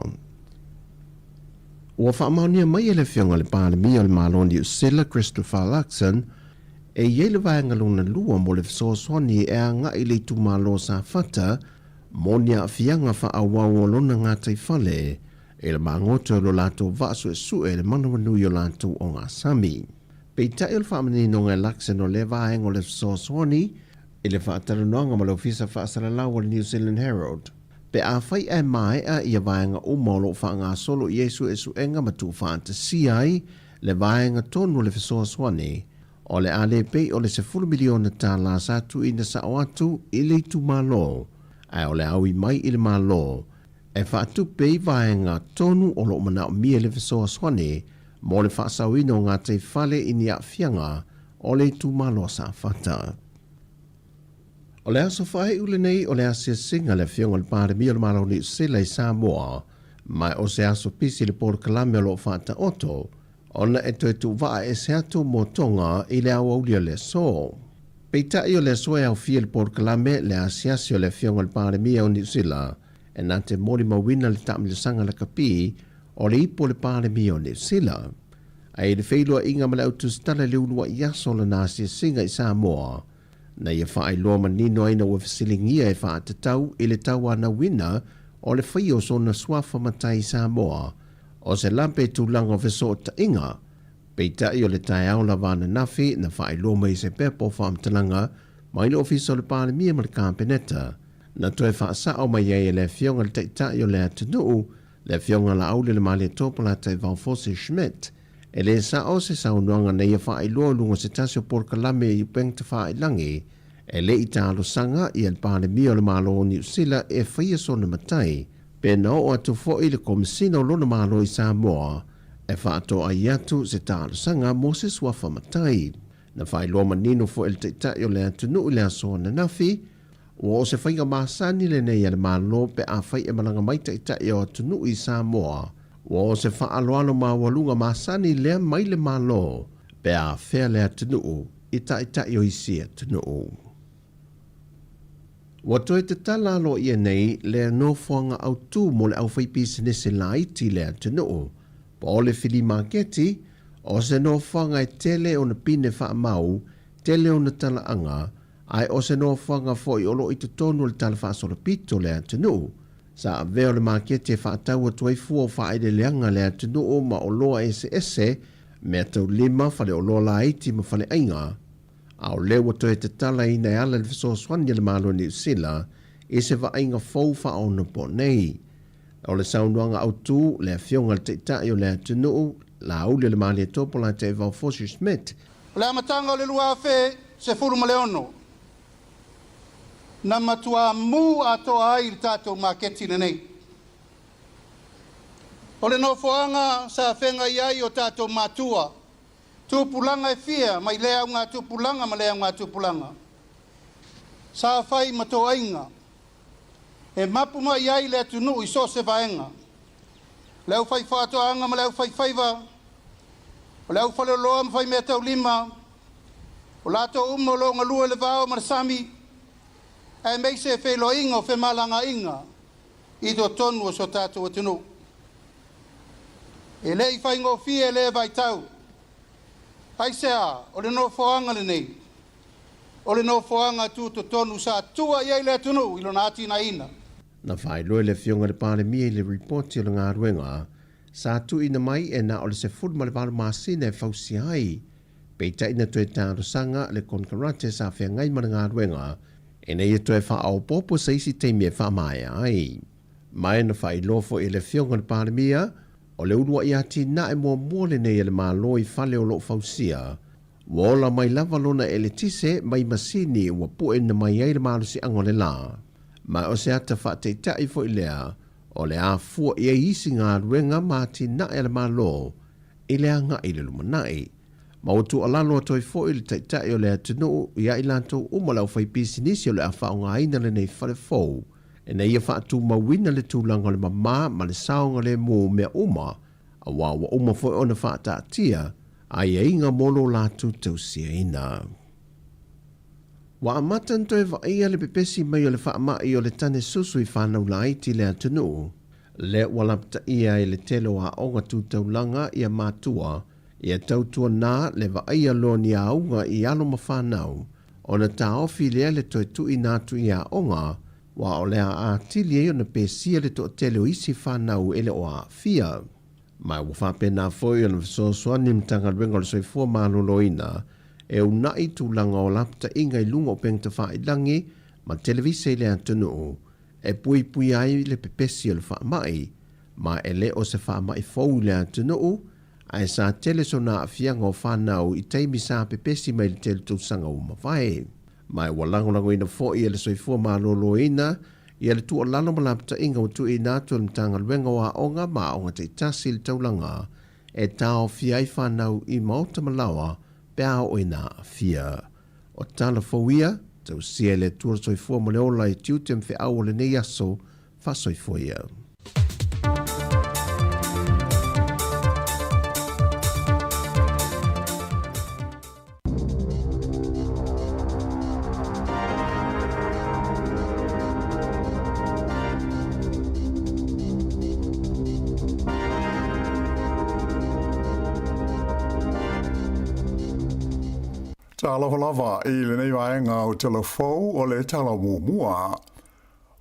Ua faamaonia mai e le Afioga i le Palemia o le Malo o Niu Sila, Christopher Luxon, e i ai le vaega lona lua mo le fesoasoani e agai i le itumalo o Safata mo ni aafiaga faaauau o lona gataifale i le magoto i lo latou vaa suesue i le manawanui o latou ogasami. Peitai o le faamaninoga e Luxon o lea vaega o le fesoasoani i le faatalanoaga ma le Ofisa Faasalalau o le New Zealand Herald. Pe afai ae maea ia vaega uma o lo o faagasolo i ai suesuega ma tuufaatasia ai le vaega tonu o le fesoasoani, o le a le pei o le $10 miliona sa tuuina sao atu i le itumalo, ae o le a ui mai i le Malo e faatupe i vaega tonu o lo o manaomia le fesoasoani mo le faasaoina o gataifale i ni aafiaga o le itumalo Safata. O le aso faaiu lenei o le asiasiga a le Afioga i le Palemia o le Malo o Niu Sila i Samoa, ma o se aso pisi le polokalame o lo o faataoto ona e toe tuuvaa ese atu mo Tonga i le aoauli o le aso. Peitai o le aso e aofia i le polokalame le asiasi o le Afioga i le Palemia o Niu Sila e na te molimauina le taamilosaga lakapi o le ipu o le Palemia o Niu Sila. Ae i le feiloaiga ma le au tusitala i le uluai aso o lana asiasiga i Samoa, na ia faailoa manino ai na ua fesiligia e faatatau i le tauanauina o le faia o sona suafa matai i Samoa, o se lape tulaga o fesootaiga. Peitai o le taeao lava ananafi na faailoa mai se pepa o faamatalaga mai le Ofisa o le Palemia ma le Kapeneta, na toe faasao mai ai e le Afioga i le Taitai o le atunuu, le Afioga Laauli Lemalietoa Polataivao Fosi Schmidt. E lē sa'o se saunoaga na ia faailoa i luga o se tasi o polokalame i upega tafāilagi, e le i talosaga ia le Palemia o le Malo o Niu Sila e faia sona matai, pe na oo atu foi le Komesina o lona Malo i Samoa e faatoai atu se talosaga mo se suafa matai. Na faailoa manino foi e le Taitai o le atunuu i le aso ananafi, ua o se faiga masani lenei a le Malo pe afai e malaga mai taitai o atunuu i Samoa, ua o se faaaloalo maualuga masani lea mai le Malo pe afea le atunuu i taitai o isi atunuu. Ua toe tatala aloaia nei le nofoaga autu mo le aufaipisinese laiti i le atunuu, po o le filimaketi, o se nofoaga e tele ona pine faamau, tele ona talaaga, ae o se nofoaga foi o lo o i totonu o le tala faasolopito o le atunuu. Sa avea o le maketi e faatau atu ai fua o faaeleeleaga a le atunuu ma oloa eseese, meataulima, faleoloa laiti ma faleaiga. A o lea ua toe tatalaina e ala i le fesoasoani a le Malo o Niu Sila i se vaaiga fou faaonaponei. O le saunoaga autu, le Afioga i le Taitai o le atunuu, Laauli o le Malietoa Polataivao Fosi Schmidt. O le amataga o le 2016, na matuā mū atoa ai le tatou maketi lenei. O le nofoaga sa feagai ai o tatou matua, tupulaga e fia mai lea augatupulaga ma lea augatupulaga, sa fai ma toaiga e mapu mai ai le atunuu i so o se vaega, le aufaifaatoaga ma le aufaifaiva, o le aufaleoloa ma faimeataulima, o latou uma o lo o galue i le vao ma le sami, aemaise feiloaiga o femalagaaiga i totonu o so tatou atunuu. E le i faigofie lea vaitau. Aisea, o le nofoaga lenei, o le nofoaga tutotonu sa tua i ai le atunuu i lona atinaeina. Na faailoa e le Afioga i le Palemia i le Ripoti o le Galuega sa tuuina mai e na o le 18 masina e fausia ai, peitai na toe talosaga le konekarate sa feagai ma le galuega ina ia toe faaopoopo se isi taimi e faamaea ai. Ma e na faailoa foi e le Afioga i le Palemia, o le uluai atinae muamua lenei a le Malo i fale o lo o fausia, ua ola mai lava lona eletise mai masini ua pueina mai ai le malosiaga o le la. Ma o se ata faataitai foi lea o le a fua i ai isi galuega ma atinae a le Malo i le agai i le lumanai. Ma ua tuualalo atu ai foi le Taitai o le atunuu ia i latou uma le aufaipisinisi o le a faaaogaina lenei fale fou ina ia faatumauina le tulaga o le mama ma le saogalemu o mea uma, aua ua uma foi ona faataatia aiaiga mo lo latou tausiaina. Ua amata ona toe vaaia le pepesi mai o le faamai o le tane susu i fanau laiti i le atunuu, lea ua lapataia ai le tele o aoga tu taulaga ia matua ia tautuana le vaaia loa ni auga i alo ma fanau, ona taofi lea le toe tuuina atu i aoga, aua o le a atili ai ona pesia le toatele o isi fanau e le o aafia. Ma ua faapena foi ona fesoasoani le Matagaluega o le Soifua Maloloina e uunai tulaga o lapataiga i luga o upega tafailagi ma televise i le atunuu e puipuia ai le pepesi o le faamai, ma e le o se faamai fou i le atunuu, ae sa tele sona aafiaga o fanau i taimi sa pepesi mai le tele tausaga ua mavae. Ma ua lagolagoina foi e le Soifua Maloloina ia le tuualalo ma lapataiga ua tuuina atu e le Matagaluega o Aoga ma Aoga Taitasi i le taulaga e taofia ai fanau i maota ma laoa pe a oo ina aafia. O tala fou ia, tausia e le Atua le soifua ma le ola i tiute ma feau o lenei aso, faasoifua ia. Talofa lava i lenei vaega o Tala Fou o le Tala Muamua.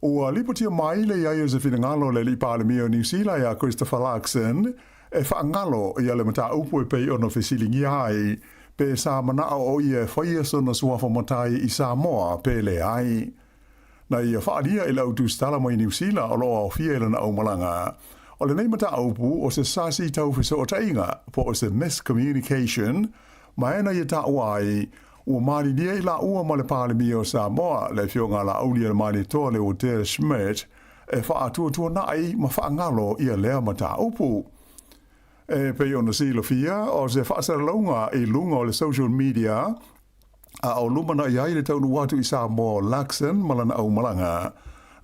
Ua lipotia mai le i ai o se finagalo o le Alii Palemia o Niu Sila ia Christopher Luxon e faagalo ia le mataupu e pei ona fesiligia ai pe sa manao o ia e faia sona suafa matai i Samoa pe leai. Na ia faaalia i le au tusitala mai Niu Sila o lo o aofia i lana aumalaga. O lenei mataupu o se sasi tau fesootaiga po o se miscommunication ma e na ia taua ai ua malilie i laua ma le Palemia o Samoa, le Afioga a Laaulialemalietoa Leuatea Schmidt, e faatuatuanai ma faagalo ia lea mataupu. E pei ona silafia, o se faasalalauga i luga o le social media, a o lumanai ai le taunuu atu i Samoa o Luxon ma lana aumalaga,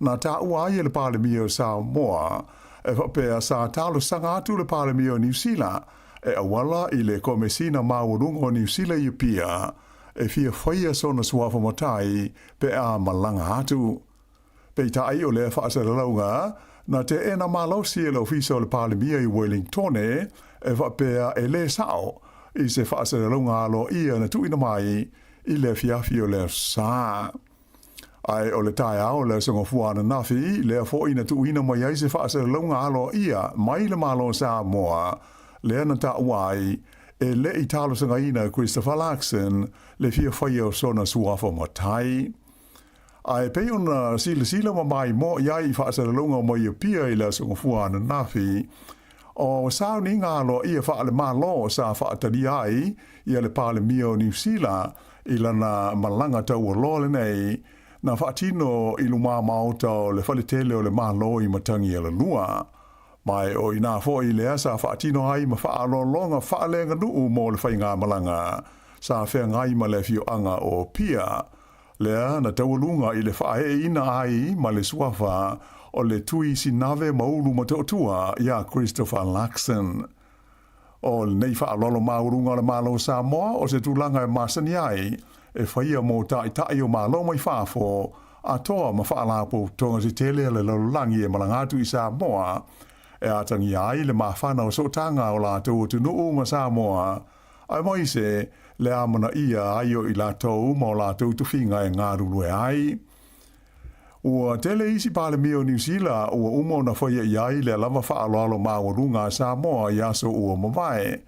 na taua ai e le Palemia o Samoa, e faapea sa talosaga atu le Palemia o Niu Sila e auala i le Komesina Maualuga o Niu Sila i Apia e fia faia sona suafa matai pe a malaga atu. Peitai o lea faasalalauga, na teena malosi e le Ofisa o le Palemia i Wellingtone e faapea e lē sao i se faasalalauga aloaia na tuuina mai i le afiafi o le Aso Sa. Ae o le taeao o le Aso Gafua ananafi, lea foi na tuuina mai ai se faasalalauga aloaia mai le Malo o Samoa, lea na taua ai, e le i talosagaina e Christopher Luxon le fia faia o sona suafa matai. Ae pei ona silasila ma maimoa i ai i faasalalauga mai Apia i le Aso Gafua ananafi, o sauniga aloaia faale-Malo sa faatalia ai ia le Palemia o Niu Sila i lana malaga taualoa lenei, na faatino i lumā maota o le Faletele o le Malo i Matagialalua. Ma e o inā foi lea sa faatino ai ma faaaloaloga faaleaganuu mo le faigamalaga sa feagai ma le afioaga o Apia, lea na taualuga i le faaeeina ai ma le suafa o le Tui Sinave Maulu Matootua iā Christopher Luxon. O lenei faaaloalo maualuga o le Malo o Samoa o se tulaga e masani ai e faia mo taitai o Malo mai fafo atoa ma faalapotopotoga se tele a le lalolagi e malaga atu i Samoa e atagia ai le mafana o sootaga o latou atunuu ma Samoa aemaise le amanaia ai o i latou ma o latou tofiga e galulue ai. Ua tele isi Palemia o Niu Sila ua uma ona faia i ai lea lava faaaloalo maualuga a Samoa i aso ua mavae,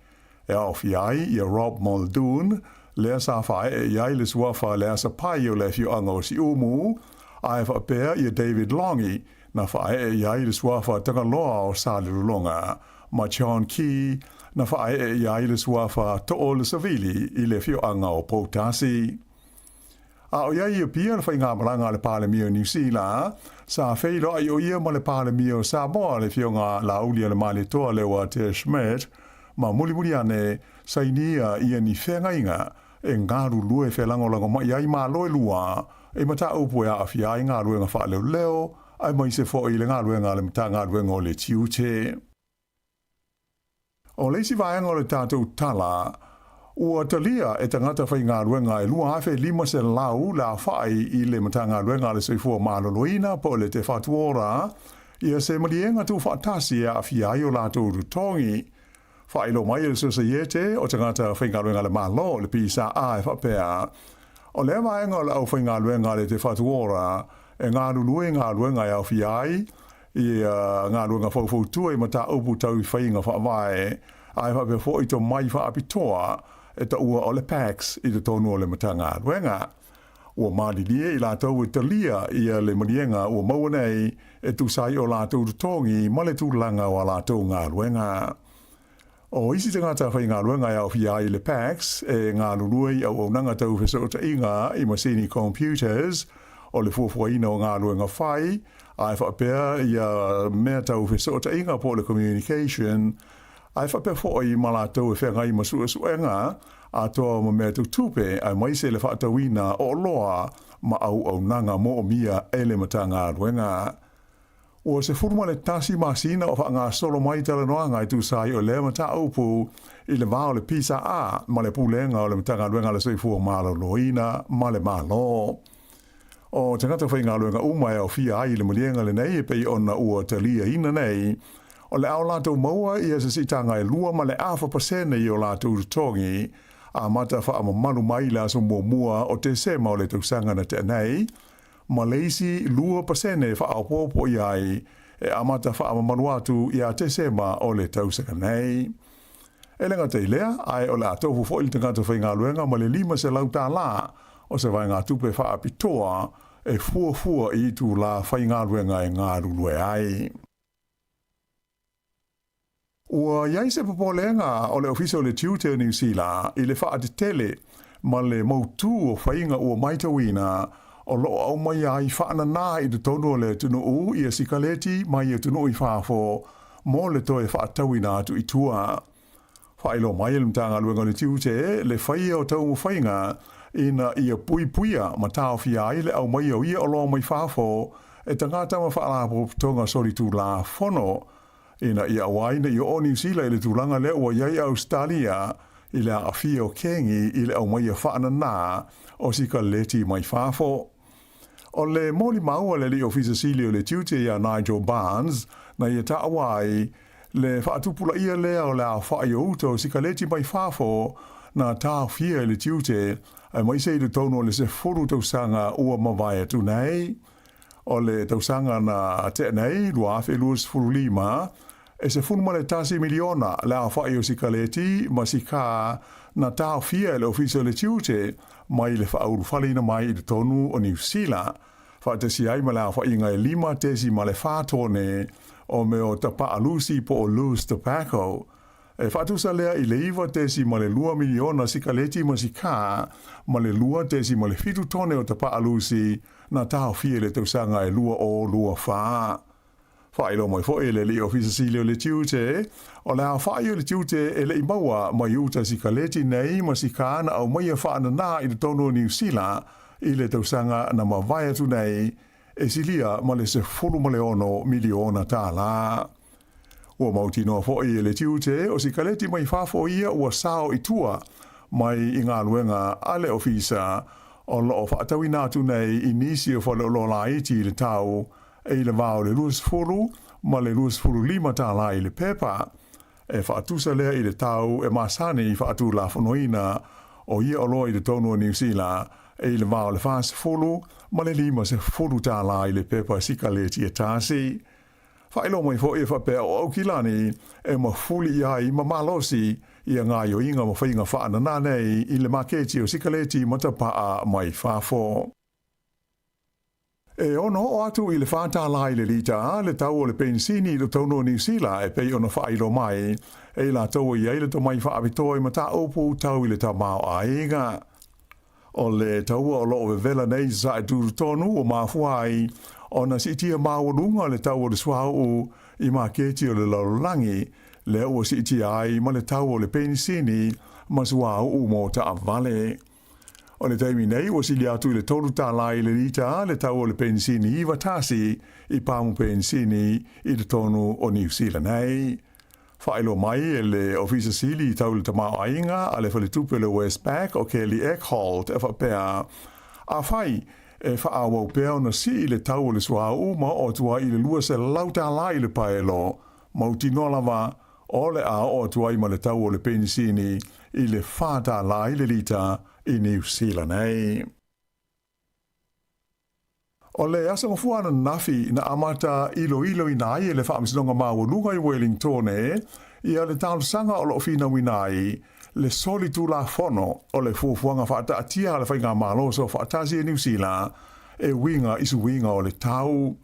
e aofia ai ia Rob Muldoon, lea sa faaee i ai le suafa le Asa Pai o le afioaga o Siumu, ae faapea ia David Lange, na faaee i ai le suafa Tagaloa o Salelologa, ma John Key, na faaee i ai le suafa Too le Savili i le afioaga o Poutasi. A o iai i Apia le faigamalaga a le Palemia o Niu Sila, sa feiloai o ia ma le Palemia o Samoa le Afioga Laauli Alemalietoa Leuatea Schmidt, ma mulimuli ane sainia ia ni feagaiga e galulue felagolagomai ai Malo e lua i mataupu e aafia ai galuega faaleoleo aemaise foi le galuega a le Matagaluega o le Tiute. O le isi vaega o le tatou tala, ua talia e tagata faigaluega e 2,500 le aofai i le Matagaluega a le Soifua Maloloina po o le Te Whatu Ora ia se maliega tuufaatasi e aafia ai o latou totogi. Faailoa mai e le Sosaiete o Tagata Faigaluega a le Malo, le PSA, e faapea, o lea vaega o le aufaigaluega a le Te Whatu Ora e galulue i galuega e aofia ai i galuega faufautua i mataupu tau i faiga faavae, ae faapea foi tomai faapitoa e taua o le PACS i totonu o le Matagaluega. Ua malilie i latou e talia ia le maliega ua maua nei e tusa ai o latou totogi ma le tulaga o a latou galuega. O isi tagata faigaluega e aofia ai le PACS e galulue i auaunaga tau fesootaiga i masini computers, o le fuafuaina o galuega fai, ae faapea ia mea tau fesootaiga po o le communication, ae faapea foi ma latou e feagai ma suesuega atoa ma mea tau tupe aemaise le faatauina o oloa ma auaunaga moomia e le Matagaluega. Ua 11 masina o faagasolo mai talanoaga e tusa ai o lea mataupu i le va o le PSA ma le Pulega o le Matagaluega a le Soifua Maloloina ma le Malo. O tagata faigaluega uma e aofia ai i le maliega lenei e pei ona ua taliaina nei, o le a o latou maua ia se siitaga e 2.5% i o latou totogi, amata faamamalu mai i le aso muamua o Tesema o le tausaga na tea nei, ma le isi 2% e faaopoopo i ai e amata faamamalu atu ia Tesema o le tausaga nei. E le gata i lea, ae o le a tofu foi le tagata faigaluega ma le $500 o se vaegatupe faapitoa e fuafua i itulā faigaluega e galulue ai. Ua i ai se popolega o le Ofisa o le Tiute o Niu Sila i le faatetele ma le mautū o faiga ua matauina o lo o aumaia ai faananā i totonu o le atunuu ia sikaleti mai atunuu i fafo mo le toe faatauina atu i tua. Faailoa mai e le Matagaluega o le Tiute le faia o taumafaiga ina ia puipuia ma taofia ai le aumaia o ia oloa mai fafo e tagata ma faalapotopotoga solitulafono Ina ia aua ai ne i oo Niu Sila i le tulaga lea ua i ai Ausetalia i le aafia o kengi i le aumaia faananā o sikaleti mai fafo. O le molimau a le Alii Ofisa Sili o le Tiute iā Nigel Barnes na ia taua ai le faatupulaia lea o le aofai o uta o sikaleti mai fafo na taofia e le tiute aemaise i totonu o le 10 tausaga ua mavae atu nei. O le tausaga na tea nei, 2025, e 11 miliona le aofai o sikaleti ma sikā na taofia e le Ofisa o le Tiute mai le faaulufaleina mai i totonu o Niu Sila, faatasi ai ma le aofaiga e 5.4 tone o mea o tapaa lusi po o loose tobacco. E faatusa lea i le 9.2 miliona sikaleti ma sikā ma le 2.7 tone o tapaa lusi na taofia i le tausaga e 2024. Faailoa mai foi e le Alii Ofisa Sili o le Tiute, o le aofai o le tiute e le i maua mai uta sikaleti nei ma sikā na aumaia faananā i totonu o Niu Sila i le tausaga na mavae atu nei, e silia ma le $16 miliona tālā. Ua mautinoa foi e le tiute o sikaleti mai fafo ia ua sao i tua mai i galuega a le ofisa o lo o faatauina atu nei i nisi o faleoloa laiti i le tau e i le va o le 20 ma le 25 tālā i le pepa, e faatusa lea i le tau e masani i faatulafonoina o ia oloa i totonu o Niu Sila e i le va o le 40 ma le 50 tālā i le pepa sikaleti e tasi. Faailoa mai foi e faapea o Aukilani e mafuli i ai ma malosi ia gaoioiga ma faiga faananā nei i le maketi o sikaleti ma tapaa mai fafo. E ono oo atu i le $4 i le lita le tau o le penisini i totonu o Niu Sila e pei ona faailoa mai e i latou e i ai le tomai faapitoa i mataupu tau i le tamaoaiga. O le taua o lo o vevela nei i Sasae tutotonu ua mafua ai ona siitia maualuga le tau o le suauu i maketi o le lalolagi, lea ua siitia ai ma le tau o le penisini ma suauu mo taavale. O le taimi nei ua sili atu i le $3 i le lita le tau o le penisini 91 i pamu penisini i totonu o Niu Sila nei. Faailoa mai e le Ofisa Sili tau le Tamaoaiga a le Faletupe o le Westpac o Kelly Eckholt e faapea, Afai e faaauau pea ona sii le tau o le suauu ma oo atu ai i le $200 i le paelo, mautinoa lava o le a oo atu ai ma le tau o le penisini i le $4 i le lita i Niu Sila nei. O le Aso Gafua ananafi na amata iloiloina ai e le Faamasinoga Maualuga i Wellingtone ia le talosaga o lo o finauina ai le soli tulafono o le fuafuaga faataatia a le Faigamalo Soofaatasi e Niu Sila e uiga i suiga o le tau.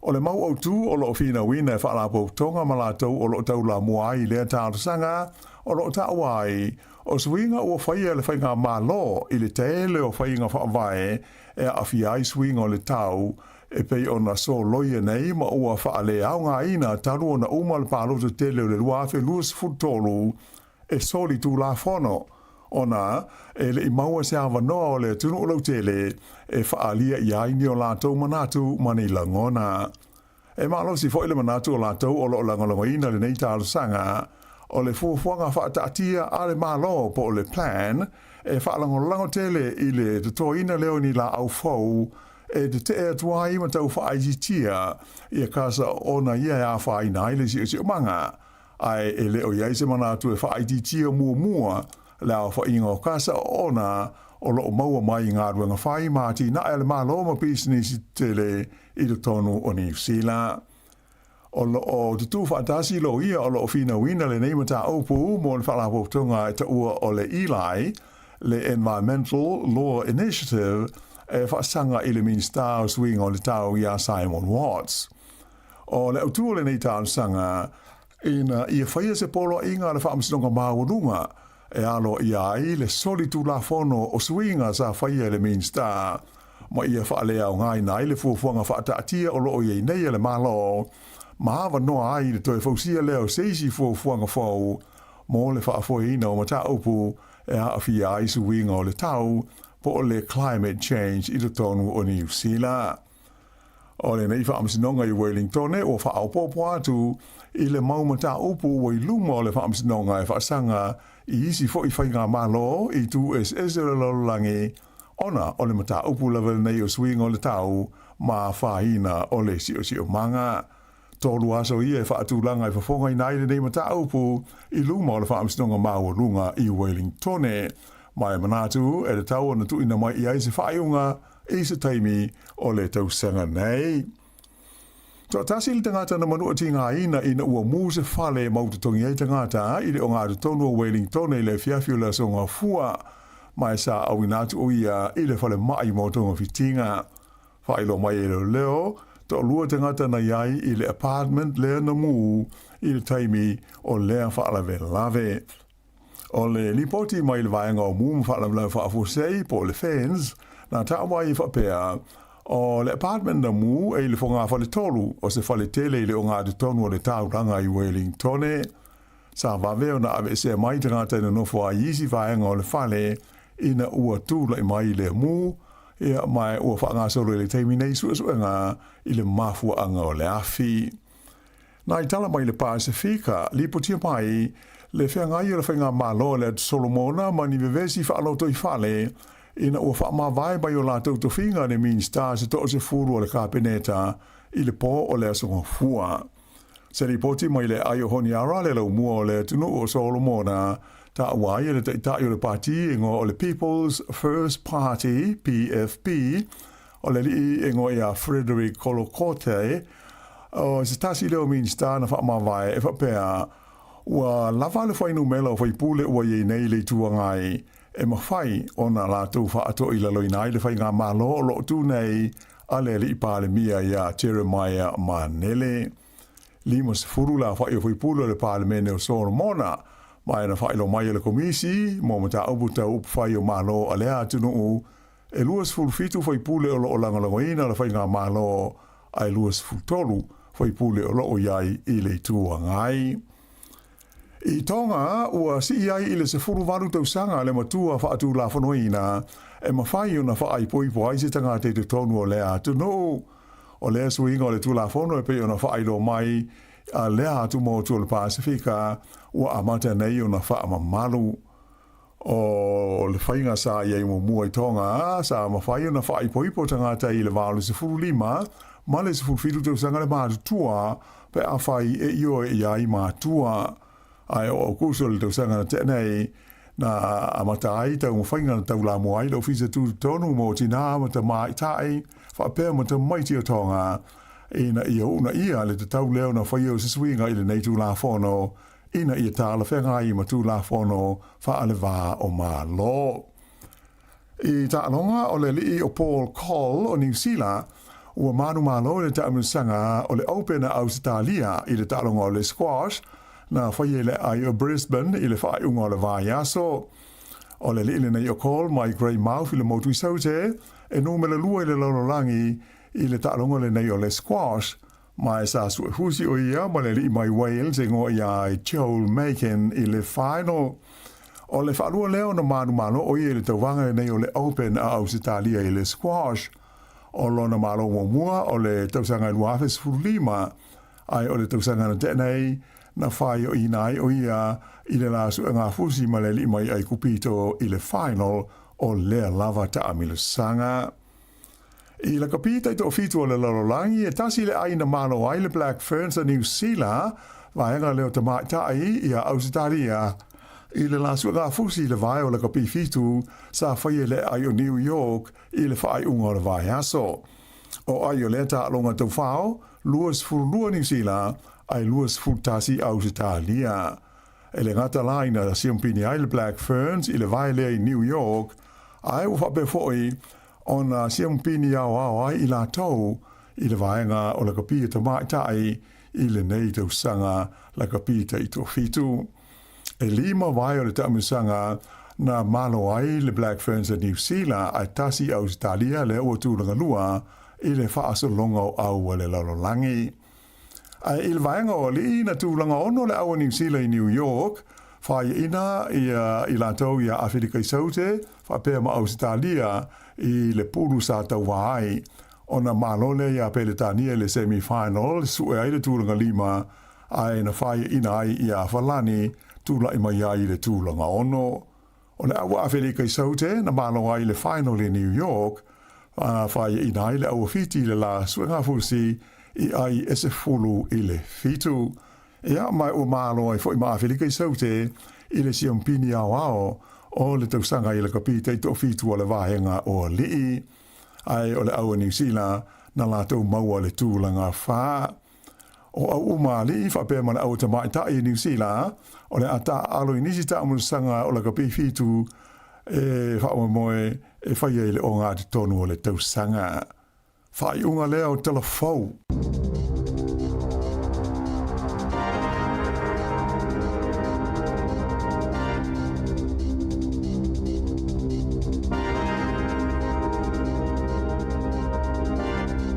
O le mau autu o lo o finauina e Faalapotopotoga ma latou o lo o taulamua ai i lea talosaga o lo o taua ai, o suiga ua faia e le Faigamalo i le tele o faiga faavae e aafia ai suiga o le tau e pei ona soloia nei ma ua faaleaogaina talu ona uma le palota tele o le 2023 e soli tulafono ona e le i maua se avanoa o le atunuu lautele e faaalia i ai ni o latou manatu ma ni lagona. E malosi foi le manatu o latou o lo o lagolagoina lenei talosaga o le fuafuaga faataatia a le Malo po o le Plan e faalagolago tele i le totoina lea o ni laau fou e tetee atu ai ma tau faaitiitia ia kasa ona ia e afaina ai le siosiomaga ae e le o i ai se manatu e faaitiitia muamua le aofaiga o kasa oona o lo o maua mai i galuega fai ma atinae a le Malo ma pisinisi tetele i totonu o Niu Sila. O lo o tutū faatasi loia o lo o finauina lenei mataupu mo le faalapotopotoga e taua o le ELI, le Environmental Law Initiative, e faasaga i le Minisita o Suiga o le Tau iā Simon Watts. O le autu o lenei talosaga, ina ia faia se poloaiga a le Faamasinoga Maualuga e aloaia ai le soli tulafono o suiga sa faia e le Minisita ma ia faaleaogaina ai le fuafuaga faataatia o lo o i ai nei a le Malo ma avanoa ai le toe fausia lea o se isi fuafuaga fou mo le faafoeina o mataupu e aafia ai suiga o le tau po o le climate change i totonu o Niu Sila. O lenei faamasinoga i Wellingtone ua faaopoopo atu i le mau mataupu ua i luma o le faamasinoga e faasaga i isi foi faigamalo i itu eseese o le lalolagi ona o le mataupu lava lenei o suiga o le tau ma afaina o le siosiomaga. Tolu aso ia e faatulaga e fofogaina ai lenei mataupu i luma o le Faamasinoga Maualuga i Wellingtone, ma e manatu e tatau ona tuuina mai i ai se faaiuga i se taimi o le tausaga nei. Toatasi le tagata na manua tigaina ina ua mu se fale e mau totogi ai tagata i le ogatotonu o Wellingtone i le afiafi o le Aso Gafua, ma e sa auina atu o ia i le falemai mo togafitiga. Faailoa mai e leoleo, toalua tagata na i ai i le apartment lea na mu i le taimi o lea faalavelave. O le lipoti mai le vaega o mu ma faalavelave faafuasei po o le FENS, na taua ai e faapea, o le apartment na mu e i le fogafale tolu o se fale tele i le ogatotonu o le taulaga i Wellingtone. Sa vave ona aveesea mai tagata e nonofo ai i isi vaega o le fale ina ua tulai mai lea mu, ia, ma ua faagasolo i le taimi nei suesuega i le mafuaaga o le afi. Na i tala mai le Pasefika, lipotia mai le feagai o le faigamalo a le Atu Solomona ma ni vevesi faalotoifale ina ua faamavae mai o latou tofiga le Minisita se toasefulu o le Kapeneta i le po o le Aso Gafua. Se lipoti mai le aai o Honiara le laumua o le atunuu o Solomona, taua ai e le taitai o le pati e igoa o le People's First Party, PFP, o le alii e igoa ia Frederick Kolokote, o se tasi lea o Minisita na faamavae e faapea, ua lava le fuainumela o faipule ua i ai nei le Itu Agai e mafai ona latou faatoilaloina ai le faigamalo o lo o tu nei a le alii Palemia iā Jeremiah Manele. 50 le aofai o faipule o le Palemene o Solomona, ma e na faailoa mai e le Komisi mo Mataupu Tau Upufai o Malo a lea atunuu, e 27 faipule o lo o lagolagoina le faigamalo ae 23 faipule o lo o i ai i le Itu Agai. I Tonga, ua sii ai i le 18 tausaga le matua faatulafonoina e mafai ona faaipoipo ai se tagata i totonu o lea atunuu. O lea suiga o le Tulafono e pei ona faailoa mai a lea atumotu o le Pasefika ua amata nei ona faamamalu. O le faiga sa i ai muamua i Tonga, sa mafai ona faaipoipo tagata i le va o le 15 ma le 17 tausaga le matutua pe afai e ioe i ai matua. Ae o Aukuso i le tausaga na tea nei, na amata ai taumafaiga na taulamua ai le Ofisa Tutotonu mo Tinā ma Tamaitai faapea ma Tamaiti o Tonga ina ia uunaia le tatau lea ona faia o se suiga i lenei Tulafono ina ia talafeagai ma Tulafono faale-va o Malo. I taaloga o le alii o Paul Coll o Niu Sila, ua manumalo i le taamilosaga o le Open a Ausetalia i le taaloga o le squash na faia i le aai o Brisbane i le faaiuga o le vaiaso. O le alii lenei o Coll mai Greymouth i le motu i Saute, e numera lua i le lalolagi i le taaloga lenei o le squash, ma e sa suefusi o ia ma le alii mai Wales e igoa ia ai Joel Makin i le final. O le faalua lea ona manumalo o ia i le tauvaga lenei o le Open a Ausetalia i le squash. O lona malo muamua o le tausaga e 2015, ae o le tausaga na tea nei, na faioina ai o ia i le la suegafusi ma le alii mai Aikupito i le final o lea lava taamilosaga. I lakapi taitoafitu o le lalolagi, e tasi le ai na malo ai le Black Ferns a Niu Sila, vaega lea o tamaitai ia Ausetalia, i le la suegafusi i le vae o lakapi fitu sa faia i le aai o New York i le faaiuga o le vaiaso. O ai o lea taaloga taufao, 22 Niu Sila ae 21 Ausetalia. E le gata la ina siampini ai le Black Ferns i le vae lea i New York, ae ua faapea foi ona siampini aoao ai i latou i le vaega o lakapi tamaitai i lenei tausaga lakapi taitoafitu. E lima vae o le taamilosaga na malo ai le Black Ferns a Niu Sila ae tasi i Ausetalia lea ua tulaga lua i le faasologa o au a le lalolagi. Ae i le vaega o alii na tulaga ono le au a Niu Sila i New York, faiaina ia i latou ia Afelika i Saute faapea ma Ausetalia i le pulu sa tauva ai. Ona malo lea ia Peletania i le semi final sue ai le tulaga lima ae na faiaina ai ia Falani tulai mai ai i le tulaga ono. O le au a Afelika i Saute na malo ai i le final i New York, a faiaina ai le au a Fiti i le la suegafusi i ai e 17. Ia, ma ua malo ai foi ma Afelika i Saute i le siampini aoao o le tausaga i lakapi taitoafitu o le vaega o alii. Ae o le au a Niu Sila na latou maua le tulaga fa. O au uma alii faapea ma le au tamaitai i Niu Sila, o le a taaalo i nisi taamulusaga o lakapi fitu e faamoemoe e faia i le ogatotonu o le tausaga. Faaiuga lea o Tala Fou.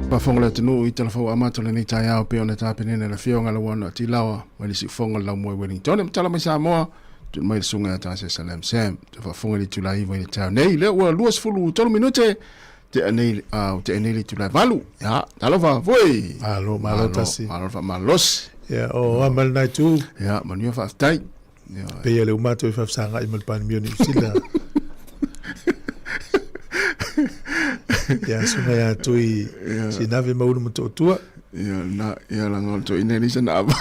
Faafofoga le atunuu i Talafou amata o lenei taeao pei ona tapenena e le Afioga Lauano Atilawa mai le Siufofoga o le Laumua i Wellington. E matala mai Samoa, tuuina mai le Susuga ia Tasia Salam Sam. Toe faafofoga i le itula 9 i le taeao nei. Lea ua 23 minute tea nei, tea nei le itula e 8. Ia, talofa foi. Malo, malo tasi. Malo faamalosi. Ia, o ama lenā itu. Ia, manuia faafetai. Ia. Pei e le uma atu e faafesagai ma le Palemia o Niu Sila. Ia, susuga ia Tui Sinave Maulu Motootua. Ia, na, ia langa o le toeaina e leai sana ava.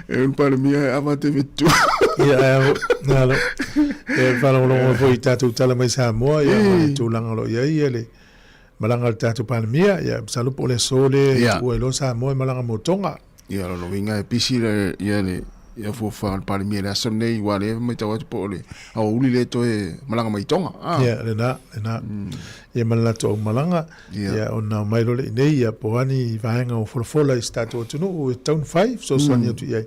E o le Palemia e ava te fetua. Ia, ae ao, nalo. E faalogologo foi i tatou tala mai Samoa, ia, ma le tulaga o lo o i ai, ia le malaga a le tatou Palemia, ia, masalo po o le aso lea e tuua ai loa Samoa e malaga mo Tonga. Ia, o lona uiga e pisi le, ia le, ia fuafuaga a le Palemia i le aso lenei, aua o lea e matau atu po o le aoauli lea e toe malaga mai i Tonga. Ah. Ia, lena, lena. Ia ma le latou aumalaga, ia, ona omai loa lea i inei, ia, po o a ni vaega o folafola i si tatou atunuu e tatau ona fai, fesoasoani atu i ai.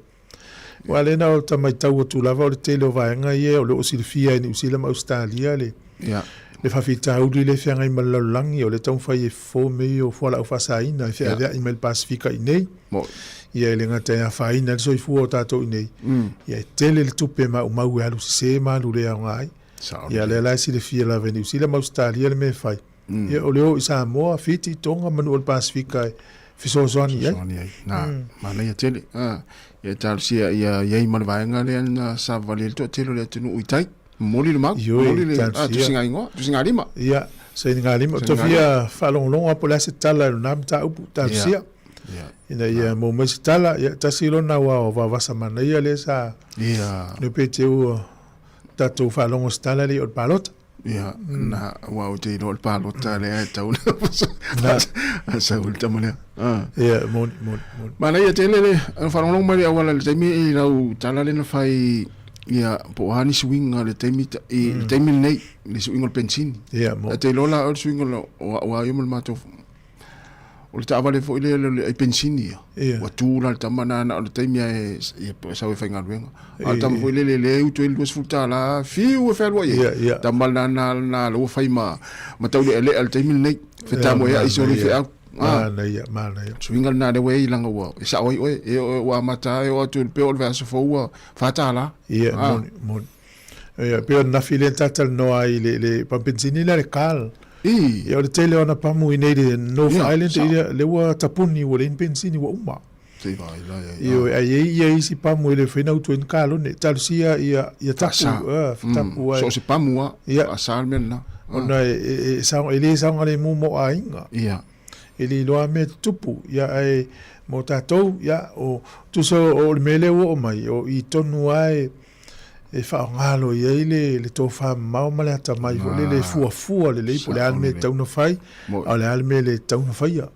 Aua o lea na o ta matau atu lava o le tele o vaega ia o lo o silafia e Niu Sila ma Ausetalia le, le faafitauli lea e feagai ma le lalolagi, o lea e taumafai e fofo mea ia o fualaau faasaina e feaveai mai le Pasefika i inei. Ia e le gata e afaina ai le soifua o tatou i inei, ia e tele le tupe maumau e alu sese ma alu le aoga ai. Ia lea la e silafia lava e Niu Sila ma Ausetalia le mea e fai. Ia o le o i Samoa, Fiti, Tonga ma nuu o le Pasefika e fesoasoani i ai. Fesoasoani ai. Na, manaia tele. Ah, ia talosia ia i ai ma le vaega lea na savavali ai le toatele o le atunuu i tai. Momoli le mau, Ioe, momoli le ah, talosia. tusiga igoa, tusiga lima. Ia, sainiga lima. Sainiga Tofia faalogologo lava po o le a se tala i lona mataupu, talosia. Ia. Ina ia maua mai se tala, ia tasi lona aua o Vaovasa Manaia lea sa Ia. le pe te ua tatou faalogo i se tala lea o le palota. Ia, na, aua ou te iloa o le palota lea e tau na sau le tama lea. Ah. Ia, moni, moni, moni. Manaia tele le faalogologo mai le auala i le taimi i lau tala lea na fai ia po o a ni suiga i le taimi i le taimi lenei, le suiga o le penisini. Ia, moni. E te iloa la o le suiga o au a ia ma le matou O le taavale foi lea le ai penisini ia. Ia. Ua tu la le tama na na o le taimi e ia po sau e faigaluega. A o le tama foi lele le utu ai le $20 fiu e fealuai ai. Ia, ia. Tama na na na ua fai ma ma taulealea le taimi lenei. Fetamoeai se o le feau. Ah. Manaia, manaia. Suiga lena lea ua i ai leaga ua e sao ai oe e ua amata e oo atu i le pe oo i le vaiaso fou ua $4. Ia, Ah. moni, moni. Ia, pei o le nafi lea na talatalanoa ai i le, le pamu penisini lea le Carl. I. Ia, o le tele o ana pamu i nei i le North Ia, Island, sao. ia, lea ua tapuni ua leai ni penisini ua uma. Se i vaai la ia. Ioe, ae i ai ia isi pamu e le mafai ona utu ai ni kalone. Talosia ia, ia tapu, Faasa. ah, tapu ai. So o se pamu lava. Ia. Faasa le mea lena. Ah. Ona e, e, e, sao, e le saogalemu mo aiga. Ia. E le iloa mea e tutupu, ia ae mo tatou, ia, o, tusa o le mea lea ua oo mai, o i tonu lava e, e faaaoga loa i ai le, le tofa mamao ma le atamai foi lele e fuafua lelei po o le a le mea e tatau ona fai, a o le a le mea e le tatau ona faia.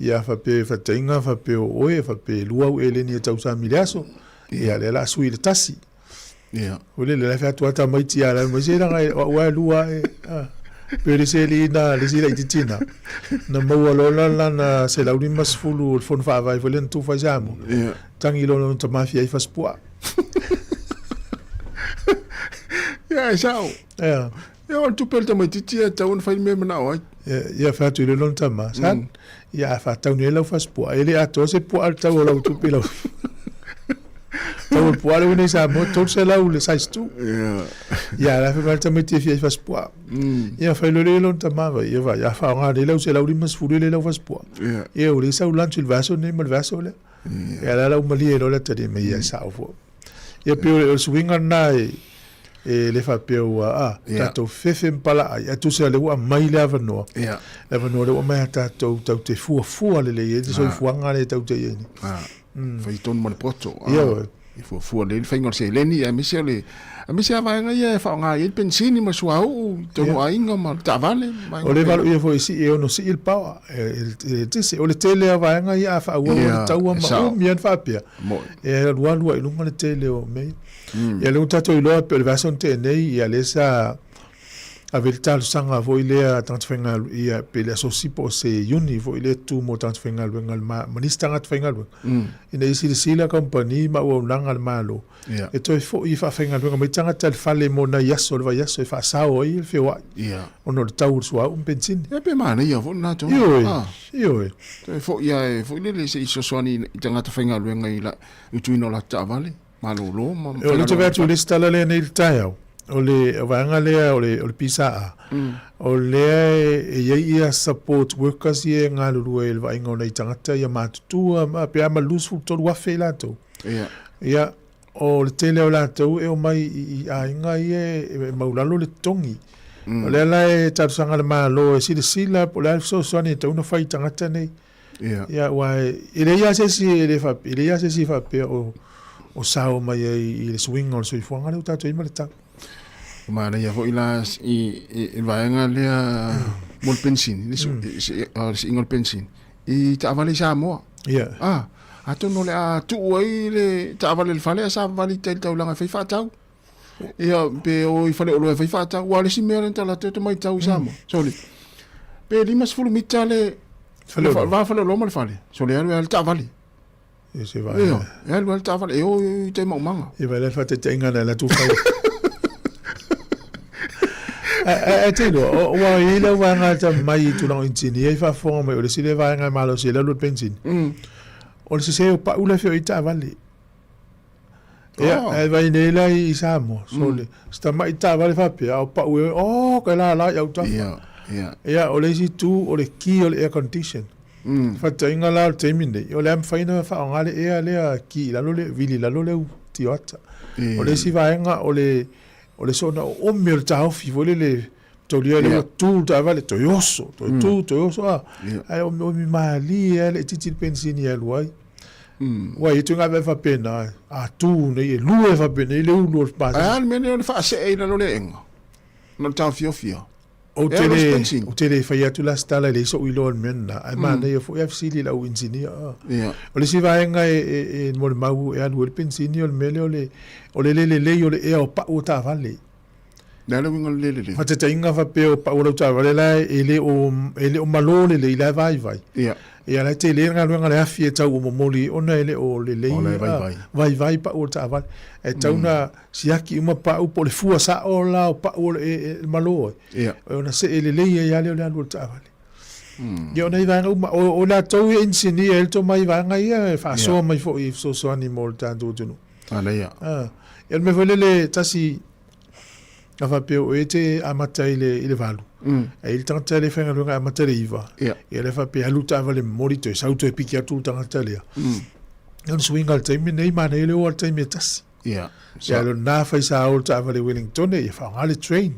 Ia faapea e faataitaiga, faapea o oe, faapea e lua au eleni e tausami i le aso, ia lea o le a sui i le tasi. Foi lele, la e fai atu lava tamaiti ia la mai, se leaga o au lava e lua ae. Pei o le isi alii na, le isi laitiiti na, na maua loa la lana 150 o le fono faavae foi lea na tufa ai Samoa. Tagi loa lona tama fia ai fasipuaa. Ia, e sao. Ia. Ia, o le tupe a le tamaitiiti e tatau ona fai le mea e manao ai. Ia, ia fai atu i le lona tama, Son, ia a faatau nei lau fasipuaa, e le atoa se puaa le tau o lau tupe lau. Tau o le puaa lea ua nei Samoa, 300 le size 2. Ia. Ia, la fai mai le tamaiti e fia ai fasipuaa. Ia, fai loa lea i lona tama, vai, ia vai, a faaaoga nei lau 150 e le lau fasipuaa. Ia. Ia, ua leai sau lunch i le vaiaso lenei ma le vaiaso lea. Ia, la la ua malie loa le atalii mai, ia e sao foi. Ia, pei o le suiga lena e, e le faapea ua, a, tatou fefe ma palaai, ae tusa o lea ua aumai le avanoa. Le avanoa lea ua aumai ia tatou, tatou te fuafua lelei ai le soifuaga lea tatou te i ai nei. Fai tonu ma le poto. Ia oe. E fuafua lelei le faiga o le seleni, aemaise o le, aemaise lava vaega ia e faaaoga i ai le penisini ma le suauu i totonu o aiga ma le taavale. O le valo ia foi e sii e ono sii le paoa, e eletise. O le tele o vaega ia a faaauau ai le taua ma umi lava ona faapea, e alualu lava i luga le tele o mea ia. Ia lea ua tatou iloa pei o le vaiaso na tea nei, ia lea sa ave le talosaga foi lea a tagata faigaluega, ia pe le asosi po o se uni foi lea tu mo tagata faigaluega ma nisi tagata faigaluega, ina ia silasila kamupani ma auaunaga a le Malo e toe foi e faafaigaluega mai tagata i le fale mo nai aso o le vaiaso e faasao ai le feoai ona o le tau o le suauu ma penisini. Ia pe manaia foi lena tonu. Ioe, ioe. Toe foi lava e foi lele se i fesoasoani i tagata faigaluega i le tuuina o latou taavale. Malolo ma. O lea ou te vaai atu i le isi tala lea nei i le taeao, o le vaega lea o le, o le PSA, o lea e i ai ia support workers ia e galulue i le vaaiga o nai tagata ia matutua ma pe a ma 23,000 i latou. Ia. Ia, o le tele o latou e omai i aiga ia e maulalo le totogi. O lea la e talosaga le Malo e silasila po o le a le fesoasoani e tatau ona fai i tagata nei. Ia. Ia, aua e leai lava se isi e le faapea, e leai lava se isi e faapea o, o sao mai ai i le suiga o le soifuaga lea ua tatou i ai ma le tau. Ua manaia foi la i, i, i le vaega lea mo le penisini, le, su, le siiga o le penisini, i taavale i Samoa. Ia. Ah, atonu o le a tuu ai le taavale i le fale ae savavali i tai i le taulaga e fai faatau. Ia, pe o i faleoloa e fai faatau. Aua o le isi mea lea na tala atu ai tamaitau i Samoa. Sole, pe 50 mita le Faleoloa. va faleoloa ma le fale. Sole, e alu e alu taavale. E se va. Ia, e alu alu taavale, e o i tai maumaga. E vai le faataitaiga na la tufai. Ae te iloa, ua i ai lau vaega ta mai i tulaga o inisinia i faafofoga mai, o le isi lea vaega e malosi ai le alu o le penisini. O le sesē o pa'u la e feoai ai taavale. Ia, ae vaai nei la i Samoa, sole, si tama'i taavale faapea, a o pa'u e, oh, ka lala i autafa. Ia, ia. Ia, o le isi itu, o le ki o le air condition. Faataitaiga la o le taimi lenei, o le a mafai ona faaaoga le ea lea ki i lalo le, vili i lalo le tioata. O le isi vaega, o le, o le soona oomi o le taofi foi lele, taulia lea ua tu le taavale, toe oso, toe tu, toe oso, a. Ae omiomi malie lava le itiiti le penisini e alu ai. Ua i ai ituaiga aveave faapena, a tu nei, e lua faapenei le ulu o le Ae a le mea lea o le faasee i lalo o le aega? Ona o le taofiofia. Ou te le, ou te le fai atu la se tala e leai so'u iloa i le mea lena, ae manaia foi ae fesili i lau inisinia. O le isi vaega e, e, e molimau e alu ai le penisini o le mea lea o le, o le le lelei o le ea o pa'u o taavale. Le a le uiga o le le lelei? Faataitaiga faapea o pa'u o lau taavale la e le o, e le o malo lelei la e vaivai. Ia. Ia la e tele le galuega a le afi e tau o momoli ona e le o lelei. O la e vaivai. Vaivai pa'u o le taavale. E tau na siaki uma pa'u po o le fua sa'o la o pa'u o le e malo ai. Ia. Ona see lelei ai lava lea o le alu o le taavale. Ia o nai vaega uma, o latou ia inisinia e le tomai vaega ia e faasoa mai foi i fesoasoani mo le tatou atunuu. Manaia. Ia o le mea foi lele tasi a faapea o e te amata i le, i le 8. Ae i le tagata e le faigaluega e amata i le 9. Ia. Ia lea faapea alu taavale momoli toe sau toe piki atu le tagata lea. Ia o le suiga o le taimi lenei manaia le o lava i le taimi e tasi. Ia. Ia lona fai sa o le taavale Wellington ia faaaoga le train.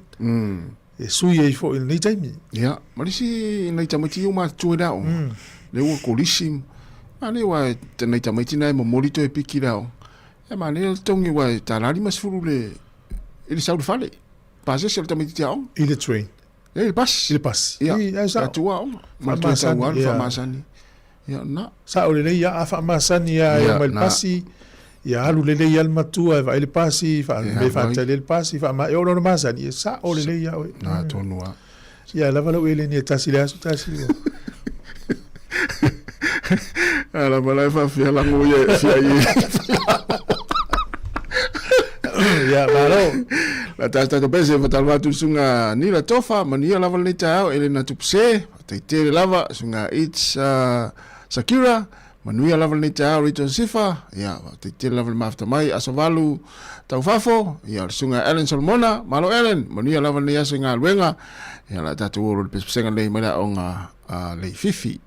E sui ai foi i lenei taimi. Ia, ma le isi nai tamaiti ia ua matutua i le aoga, lea ua kolisi, manaia aua nai tamaiti na e momoli toe piki i le aoga. Ia manaia le totogi aua e tala 50 le i le sau i le fale. Pasese o le tamaititi aoga. I le train. Ia i le pasi. I le pasi. Ia, tatou aoga. Ma le toe tau alu faamasani. Ia, na. Sao lelei ia, a faamasani lava e omai i le pasi, ia alu lelei lava le matua e vaai le pasi, me faatali ai le pasi, e oo loa ina masani, ia sao lelei lava oe. Na tonu lava. Ia lava lau eleni e tasi i le aso tasi. A lava la e faafia lago ia e fia i. Ia, malo. La tata tatou pese fatalofa atu i le susuga Nila Tofa, manuia lava lenei taeao, Elena Tupuse, faafetai tele lava, susuga It's Sakura, manuia lava lenei taeao Rito Sifa, ia faafetai tele lava le mafuta mai, aso 8 taufafo, ia o le susuga Ellen Solomona, malo Ellen, manuia lava lenei aso i galuega, ia la tatou o le pesepesega nei mai le aoga a Leififi.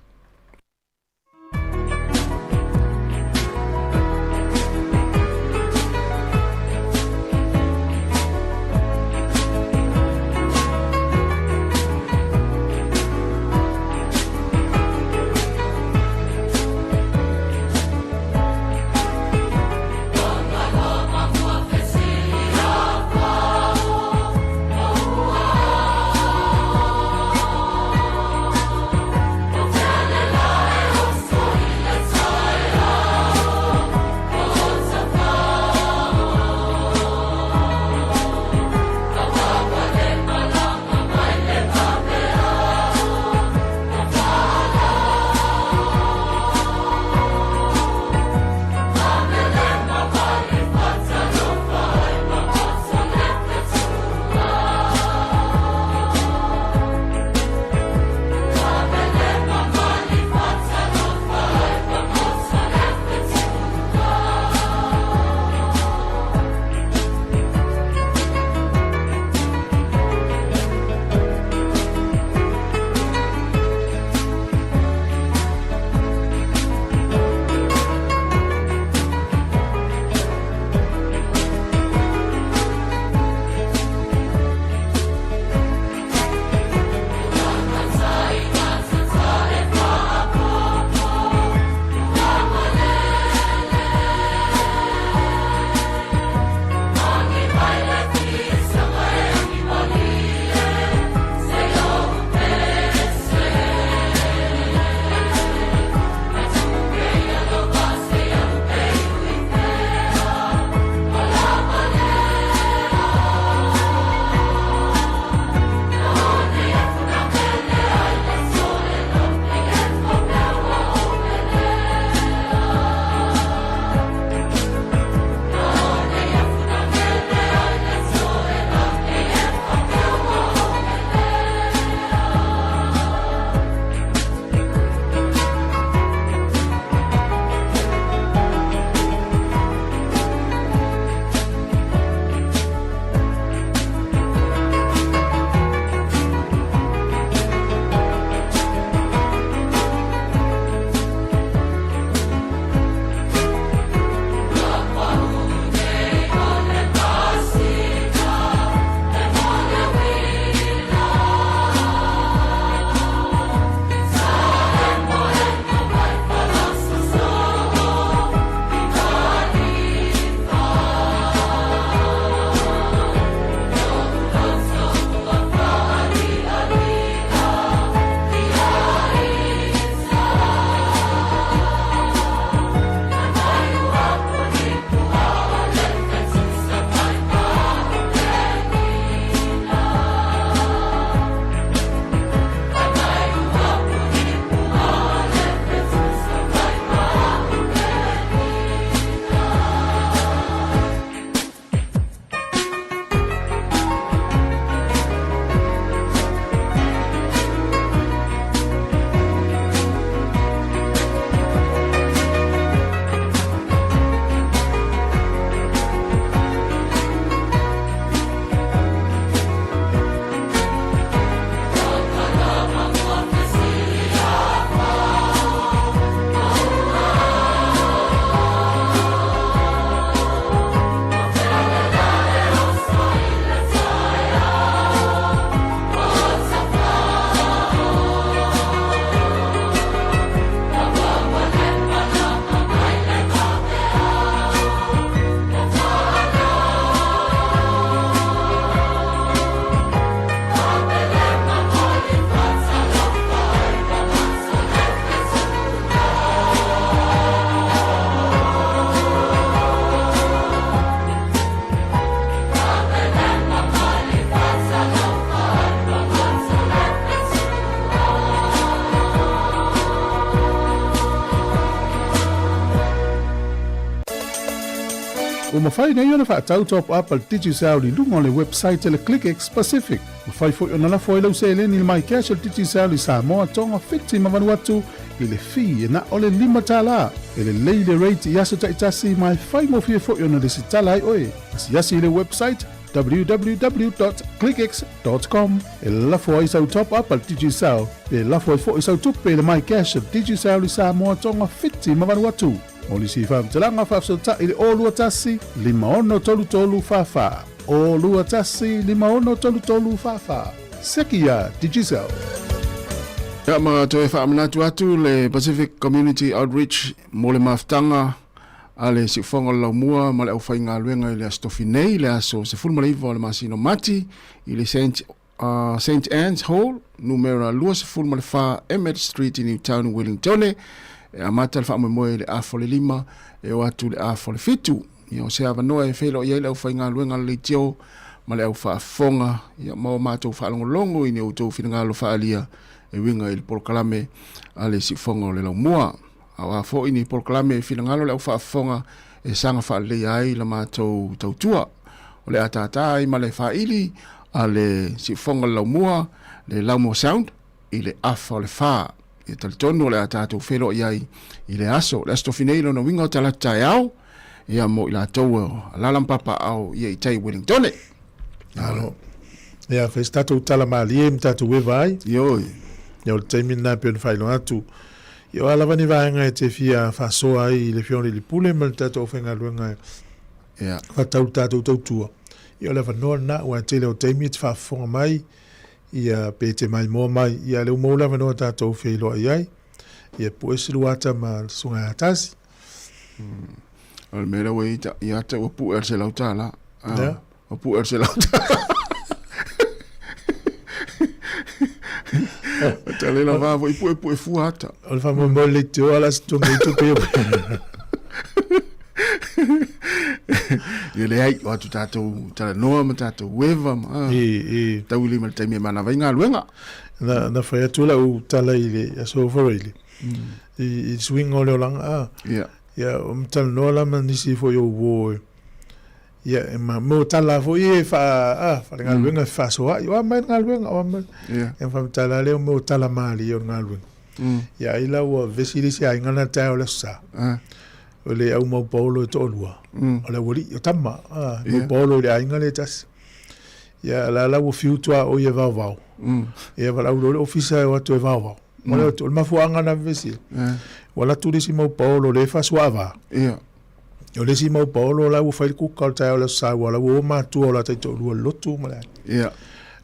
mafai nei ona faatau top up a le Digicel i luga o le website a le ClickX Pacific. Mafai foi ona lafo ai lau seleni i le MyCash a le Digicel i Samoa, Tonga, Fiti ma Vanuatu i le fee e na o le $5. E lelei le rate i aso taitasi ma e faigofie foi ona lesitala ai oe. Asiasi i le website www.clickx.com e lafo ai sau top up a le Digicel pe lafo ai foi sau tupe i le MyCash a le Digicel i Samoa, Tonga, Fiti ma Vanuatu. Mo nisi faamatalaga faafesootai i le 021 5633 44. 021 5633 44. Seki iā Digicel. Ia ma toe faamanatu atu le Pacific Community Outreach mo le mafutaga a le Siufoga o le Laumua ma le aufaigaluega i le Aso Tofi nei, le aso 19 o le masina o Mati i le St uh, St Anne's Hall, numera 24 Emmett Street i Newtown, Wellingtone. E amata le faamoemoe i le afa o le 5 e o atu i le afa o le 7. Ia o se avanoa e feiloai ai le aufaigaluega a le leitio ma le aufaafofoga ia ma o matou faalogologo i ni outou finagalo faaalia e uiga i le polokalame a le Siufoga o le Laumua. A o a foi ni polokalame e finagalo le aufaafofoga e saga faaleleia ai la matou tautua. O le a tātā ai ma le faaili a le Siufoga o le Laumua, le Laumua Sound, i le afa o le whā. Ia talitonu o le a tātou wheloai ai i le aso. Le aso tofi nei lona uiga o Talata taeao, ia mo i latou o alaala ma papaao ia i tai Wellingtone. Alo. Ia, fai se tatou tala malie ma tatou eva ai. Ioi. Ia, o le taimi lena e pei ona faailoa atu. Ia, o a lava ni vaega e te fia faasoa ai i le Afioga i le Pule ma le tatou aufaigaluega e Ia. faatatau i le tatou tautua. Ia, o le avanoa lena, aua e tele o taimi e te faafofoga mai, ia, pe te maimoa mai. Ia, lea ua maua le avanoa tatou feiloai ai. Ia, pue se luata ma le Susuga ia Tasi. O le mea lea ua i ata ua pue le $100. Ah, Yeah. Ua pue le $100. O tale la va foi pue pue fua ata. O le faamoemoe le leitio ala se tonga i tupe ia. Ia leai, o atu tātou talanoa ma tātou ueva ma ah, I, i. tauili ma le taimi e manava ai galuega. Na, na fai atu lau tala i le aso Faraile. I, i le suiga o le olaga a. Ia. Ia, o matalanoa la ma nisi foi o uo e. Ia, e ma, mo tala foi e wha, a, wha le galuega e whaasoa o a mai le galuega, o a mai. Ia. E whamatala lea o mo tala maali o le galuega. Ia, ai la ua vesi le isi aiga na tae o le aso sa. Ah. O le au mau paolo e toalua. O le aualii, o tama, a, mau Ia. paolo i le aiga le tasi. Ia, la la ua fiu tua o ia vaovao. Ia, valaau loa le ofisa e o atu e vaovao. Ma le o le mafuaaga na vevesi. Ua alu atu le isi mau paolo lea e faasuaava. Ia. O le isi mau paolo la ua fai le kuka o le taeao o le Aso Sa ua la ua o matua o la taitoalua i le lotu ma le aiga. Ia.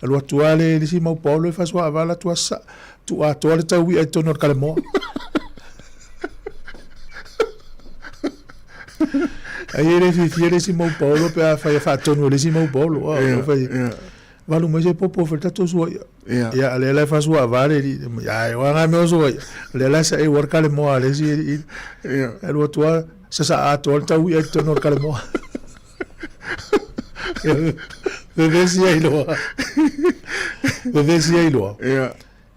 Alu atu lava le isi mau paolo e faasuaava alu atu lava tuu atoa le taui'a i totonu o le kalemoa. Ai e le fiafia le isi mau paolo pe afai e faatonu e le isi mau paolo. Ia, Fai, ia. valu mai se popo fai le tatou suaia. Ia. Ia, lea la e faasuaava le alii. Ia, o a ngā mea o suaia. Lea la sa e ua le kalemoa a le isi alii. Ia. Alu atu lava, sasaa atoa le taui'a i totonu o le kalemoa. Vevesi ai loa. Vevesi ai loa. Ia.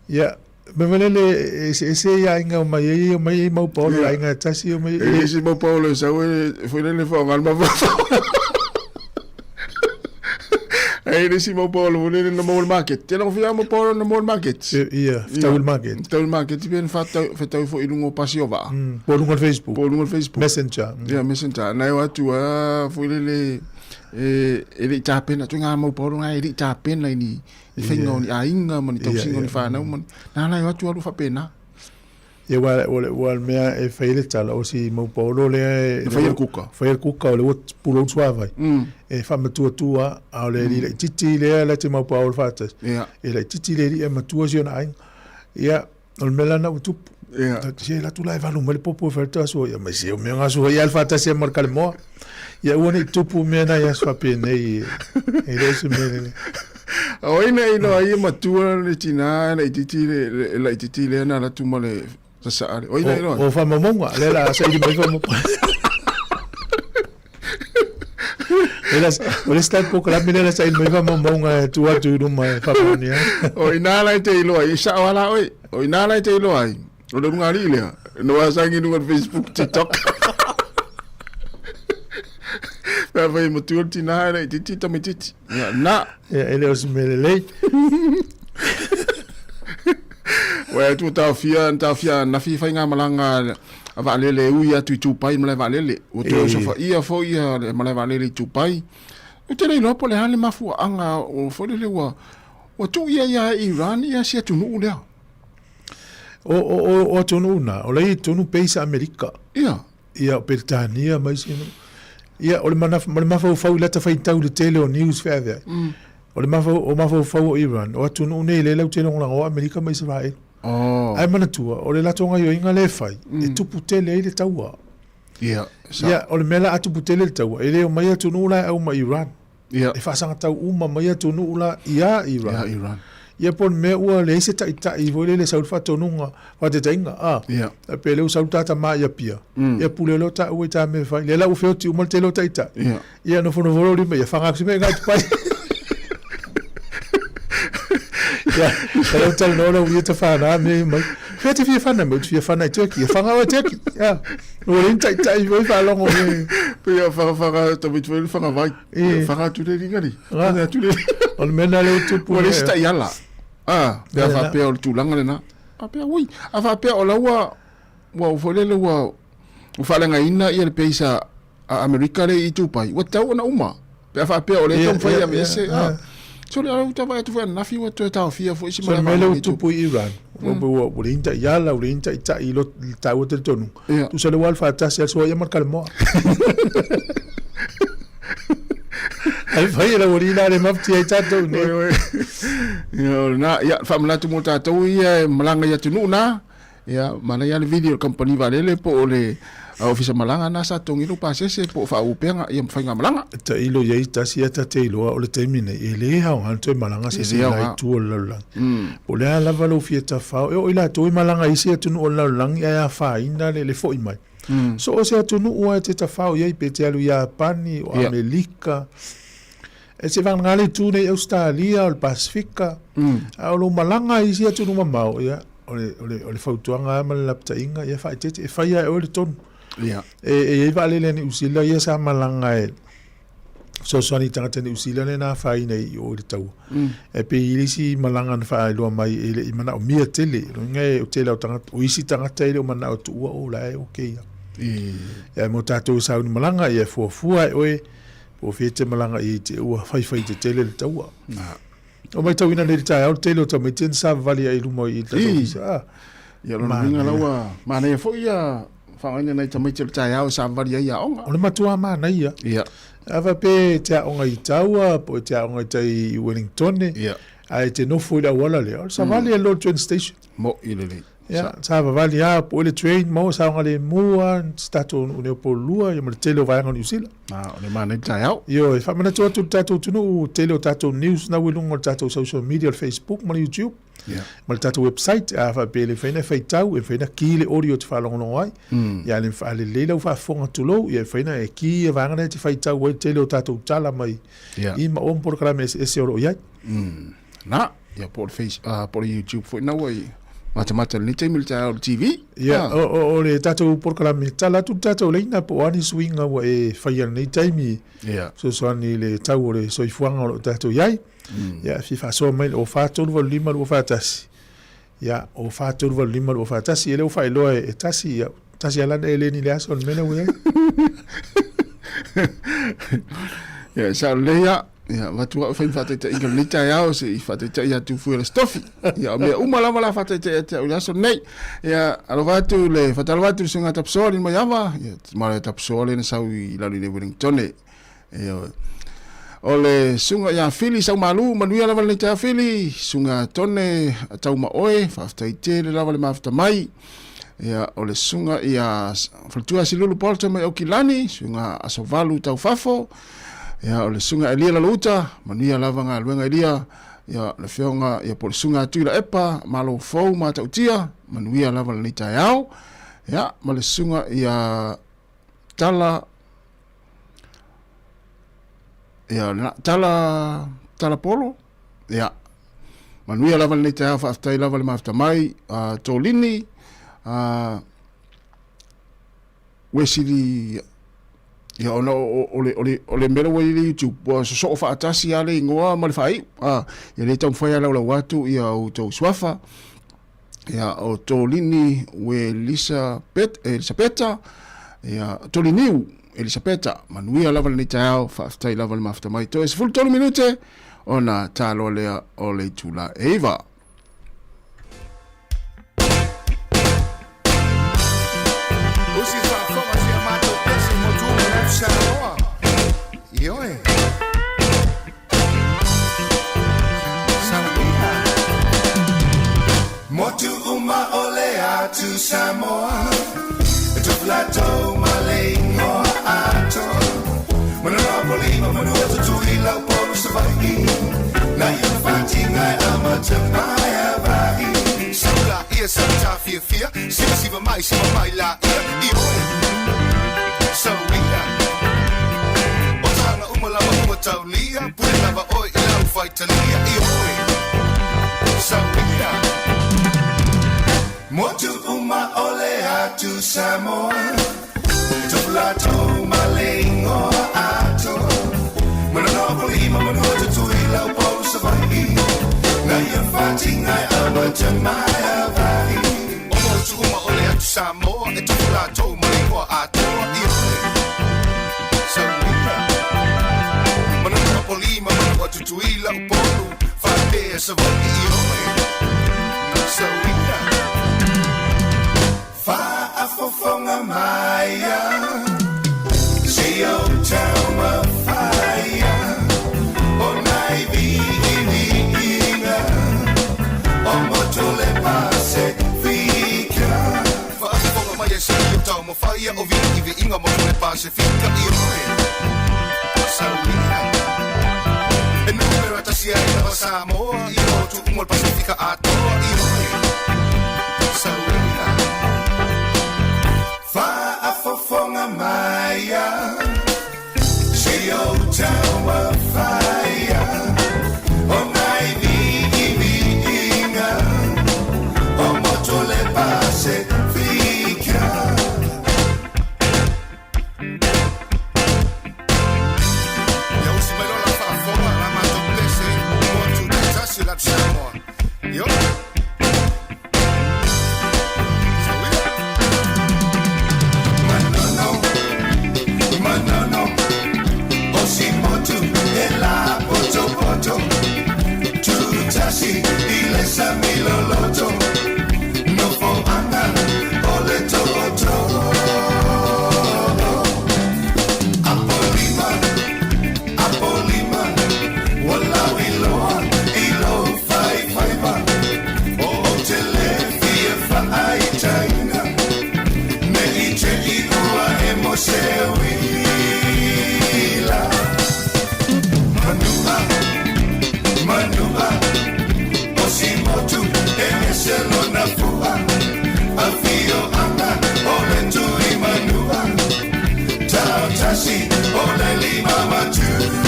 Ia, me mea lele eseese ia aiga o mai ai, o mai ai mau paolo i aiga e tasi o mai E le isi mau paolo e sau e foi lele whaonga le mawhawhau. E le isi mau paolo foi lele na maua le market. Tēnā ko whia mau paolo na maua le market. Ia, whitau i le market. Whitau i le market. Pia na whetau foi i lunga o pasi o vaa. Po lunga o le Facebook. Po lunga o le Facebook. Messenger. Ia, Messenger. Na e o atu a foi lele e, e le i tāpena. Tui ngā mau paolo ngā e le i tāpena i ni i whainga o ni aiga ma ni tausiga o ni whānau ma ni... Nā la e o atu alu whapena. Ia, ua, ua, ua le mea e fai ai le tala, o si mau paolo lea e... E fai ai le kuka. Fai ai le kuka, o le ua pulou le suavai. E faamatuatua, a o le alii laitiiti lea la te mau paolo faatasi. Ia. E laitiiti le alii ae matua si ona aiga. Ia, o le mea la lena ua tupu. Ia. Se alu atu la e valu mai le popo e fai le taso, ia mai se o mea nga sua ia le faatasi ai ma le kalemoa. Ia aua ne i tupu mea na i aso faapenei, e le o se mea lelei. O ai na iloa ai e matua le tina laitiiti le laitiiti lea na alu atu ma le sasaa le. O ai na iloa ai? O faamaumauga, lea o le a saili mai faamaumauga. O le isi tatou polokalame lea o le a saili mai faamaumauga e tuu atu i luma e faamaonia ai. O ina la e te iloa ai, e sao lava la oe. O ina la e te iloa ai, o le ulugalii lea, na wasagi i luga o le Facebook, TikTok. Pe afai e matua le tinā e laitiiti tamaitiiti. Ia, na. Ia, e le o se mea lelei. Ua e tua taofia, na taofia anafi faigamalaga a vaalele e ui atu i Dubai i malae vaalele. Ua toe osofaia foi ia le malae vaalele i Dubai. Ou te le iloa po o le a le mafuaaga o foi lele ua ua tuu ia ia Iran ia si atunuu lea. O, o, o, o atunuu na, o la e i totonu peisa Amerika. Ia. Ia, o Peretania ma isi nuu. Ia, o le, manaf, o le mafaufau i lata faitau i le tele o news feaveai. O le mafau, o mafaufau o Iran, o atunuu nei lea latou te lagolago o Amerika ma Isaraelu. Oh. Ae manatua, o le latou gaioiga lea e fai, e tupu tele ai le taua. Ia, sa. Ia, o le mea la a tupu tele le taua, e le omai atunuu la e au ma Iran. Ia. E faasagatau uma mai atunuu la iā Iran. Iā Iran. Ia po o le mea ua leai se taitai foi lele e sau i le faatonuga, faataitaiga, a, Ia. pe lea ua sau le ta tama i Apia, ia pule loa taua i ta mea e fai. Lea la ua feoti uma le tele o taitai. Ia. Ia nofonofo loa lima, ia faga atu se mea e gae Ia, e lau talanoa lau ia tafana mea ia mai. Fea te fia whana mai, te fia whana i Turkey. Ia whanga oe Turkey. Ia, ua leai ni taitai foi faalogo e. Pei a whanga tamaiti foi le whanga vai. E. Whanga atu le ringa ni. Nga. Whanga atu le. O le mea na lea ua tupu. Ua le isi taiala. Ah, pe a Lea na. faapea o le tulaga lena. A pea ui. A faapea o la ua ua foi lele ua ua faaleagaina ia le peisa a Amerika lea i Dubai, ua tatau ona uma. Pe a faapea o lea e taumafai e aveese, a. So le ala uta vaai atu foi ananafi ua toe taofia foi si So le malae mea lea ua vaalele i tupu i Iran, ua ua leai ni taiala, ua leai ni taitai i le taua talitonuga. Tusa lea ua alu faatasi lava le soaia ma le kalemoa. Ae fai e le aualii la le mafatia ai tatou nei. Ia, o lena, ia, faamanatu mo tatou ia e malaga i atunuu na, Ia, manaia le vili o le kamupani vaalele po o le ofisa malaga na sa totogi lou pasese po o faaupega ia ma faigamalaga. Tailo i ai tasi ia ta te iloa o le taimi nei, e le aoga ona toe malaga se isi i la itu o le lalolagi. Po o le a lava lou fia tafao, e oo i latou e malaga i isi atunuu o le lalolagi ae afaina le foi mai. So o se atunuu lava e te tafao i ai, pe te alu i Iapani, o Amelika, E se vagana le itu nei Ausetalia, o le Pasefika, a o lou malaga i isi atunuu mamao, ia, o le, o le, o le fautuaga lava ma le lapataiga, ia faaeteete, e fai lava e oe le tonu. Ia. E, e i ai vaalele a Niu Sila ia sa malaga e fesoasoani i tagata Niu Sila lea na afaina i o i le taua. E pei i le isi malaga na faailoa mai e le i manaomia tele, o lona uiga e, o tele o tagata, o isi tagata e le o manao e tuua o la e okay lava. Ia, mo tatou e sauni malaga, ia e fuafua e oe, Po o fea te malaga i ai te ua whaiwhai te tele le taua. Na. O maitauina nei le taeao le tele o tamaiti na savavali ai i luma i le tatou ofisa. Ah. Ia lona uiga la ua manaia foi ia faaaogaina nai tamaiti o le taeao e savavali ai i aoga. O le matua manaia. Ia. A faapea e te aoga i Taua po e te aoga i tai i Wellingtone. Ia. Ae te nofo i le auala lea, o le savali e loa le train station. Mo'i lelei. Ia, savavali lava po o le train maua saogalemu lava si tatou nuu nei o Poulua ia ma le tele o vaega o Niu Sila. Ah, o le manaia taeao. Ioe, faamanatu atu i le tatou atunuu, tele o tatou news na ua i luga o le tatou social media, o le Facebook ma le YouTube. Yeah. Ma le tatou website, a faapea e le mafai ona e faitau, e mafai ona ki le audio e te faalogologo ai. Ia, a lelei lau faafofoga tulou, ia e mafai ona e ki ia vaega lea e te faitau ai le tele o tatou tala mai i ma o ma polokalame eseese o lo o i ai. Na, ia po o le face, po o le YouTube foi na ua i matamata lenei taimi le taeao o le TV. Ia, o, o, o le tatou polokalame, tala atu le tatou laina po o a ni suiga ua e faia i lenei taimi, Ia. fesoasoani i le tau o le soifuaga o lo o tatou i ai. Ia, fia faasoa mai le 04 385 241. Ia, 04 385 241, ia lea ua faailoa e, e tasi, ia, tasi lava lana eleni i le aso o le mea lea ua i ai. Ia, sao lelei lava. Ia, avatu au fai ma faataitaiga lenei taeao se i faataitai atu fue le stofi. Ia, o mea uma lava la faataitai atu au i le aso lenei. Ia, alofa atu le, faatalofa atu le susuga Tapusoa le Maiava, ia, ma le Tapusoa lea na sau i lalo i le Wellingtone. Ia, o le susuga ia Fili Saumalu, manuia lava lenei taeao Fili, susuga Tone Taumaoe, faafetai tele lava le mafuta mai. Ia, o le susuga ia Faletua Silulu Bolton mai Aukilani, susuga Asovalu Taufafo, Ia, o le Susuga Elia Lalouta, manuia lava galuega Elia, ia, le Afioga, ia, po o le Susuga Atuila Epa, Malo Fou Matautia, manuia lava lenei taeao. Ia, ma le Susuga ia Tala, ia, lena, Tala, Tala Polo, ia, manuia lava lenei taeao, faafetai lava le mafuta mai, Tolini, Uesili, Ia ona o le o le o le mea lea ua i le YouTube ua sosoo faatasi lava le igoa ma le faaiu. A, ia lea e taumafai lava e laulau atu ia outou suafa. Ia o Tolini Elisabet Elisapeta, ia Toliniu Elisapeta, manuia lava lenei taeao, faafetai lava le mafuta mai. Toe 13 minute ona taloa lea o le itula e 9. Usi faafofoga si a matou pese motu uma le atu Samoa. Ioe. Sauia. Motu uma o le atu Samoa. E tufulatou ma le igoa atoa. Manua Apolima, manua Tutuila, Upolu, Savaii. Na ia na fatiga e amata mai Havaii. Sau laia sa tafiafia, sivasiva mai siva mai laia Ioe. Sauia. O taga uma lava ua taulia, pule lava oe i lau faitalia. Ioe. Sauia. Motu uma o le atu Samoa. Tufulatou ma le igoa atoa. Manua Apolima, manua Tutuila, Upolu, Savaii. Na ia fatiga e amata mai Havaii. O motu uma o le atu Samoa, e tufulatou ma le igoa atoa. Ioe. Sauia. Manua Apolima, manua Tutuila, Upolu, faapea Savaii. Ioe. Sauia. Faafofoga maia se i ou taumafaia o nai viiviiga o motu o le Pasefika. Faafofoga maia se i ou taumafaia o viiviiga motu o le Pasefika. Ioe. Sauia. E numera tasi ai lava Samoa i motu uma o le Pasefika atoa. Ioe. Sauia. Faafofoga maia se i ou taumafaia o nai viiviiga o motu o le Pasefika. Ia usi mai loa lau faafofoga la matou pese motu taitasi o le atu Samoa. Ioe. Sauia. Manono, Manono, o si motu e lapotopoto. Tutasi i le sami loloto. Nofoaga o le tootoo. Apolima, Apolima, ua lauiloa i lou faifaiva. Ou te le fia faaitaina, ne i te i ua emo se uila. Manua, Manua, o si motu e ese lona fua. Afioaga o le Tuimanua, tautasi o le limamatua.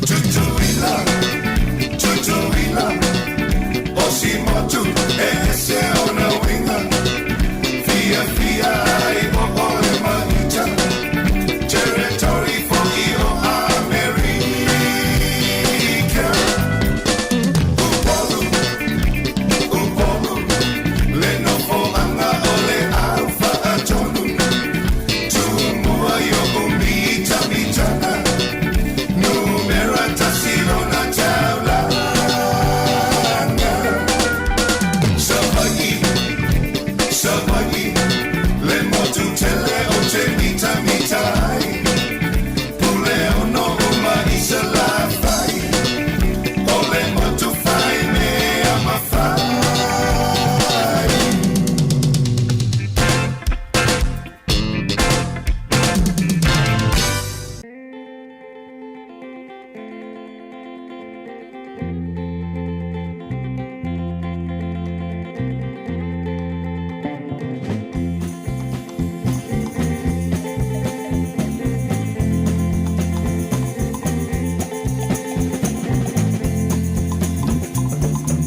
Tutuila, Tutuila, o si motu e ese ona uiga. Fiafia ai o oe ma ita, territory foi o Amerika. Upolu, Upolu, le nofoaga o le aufaatolu. Tumua i o mitamitana, numera tasi lona taulaga. Savaii, Savaii, le motu tele ou te mitamita ai. Pule ono uma i Salafai, o le motu fai mea mafai.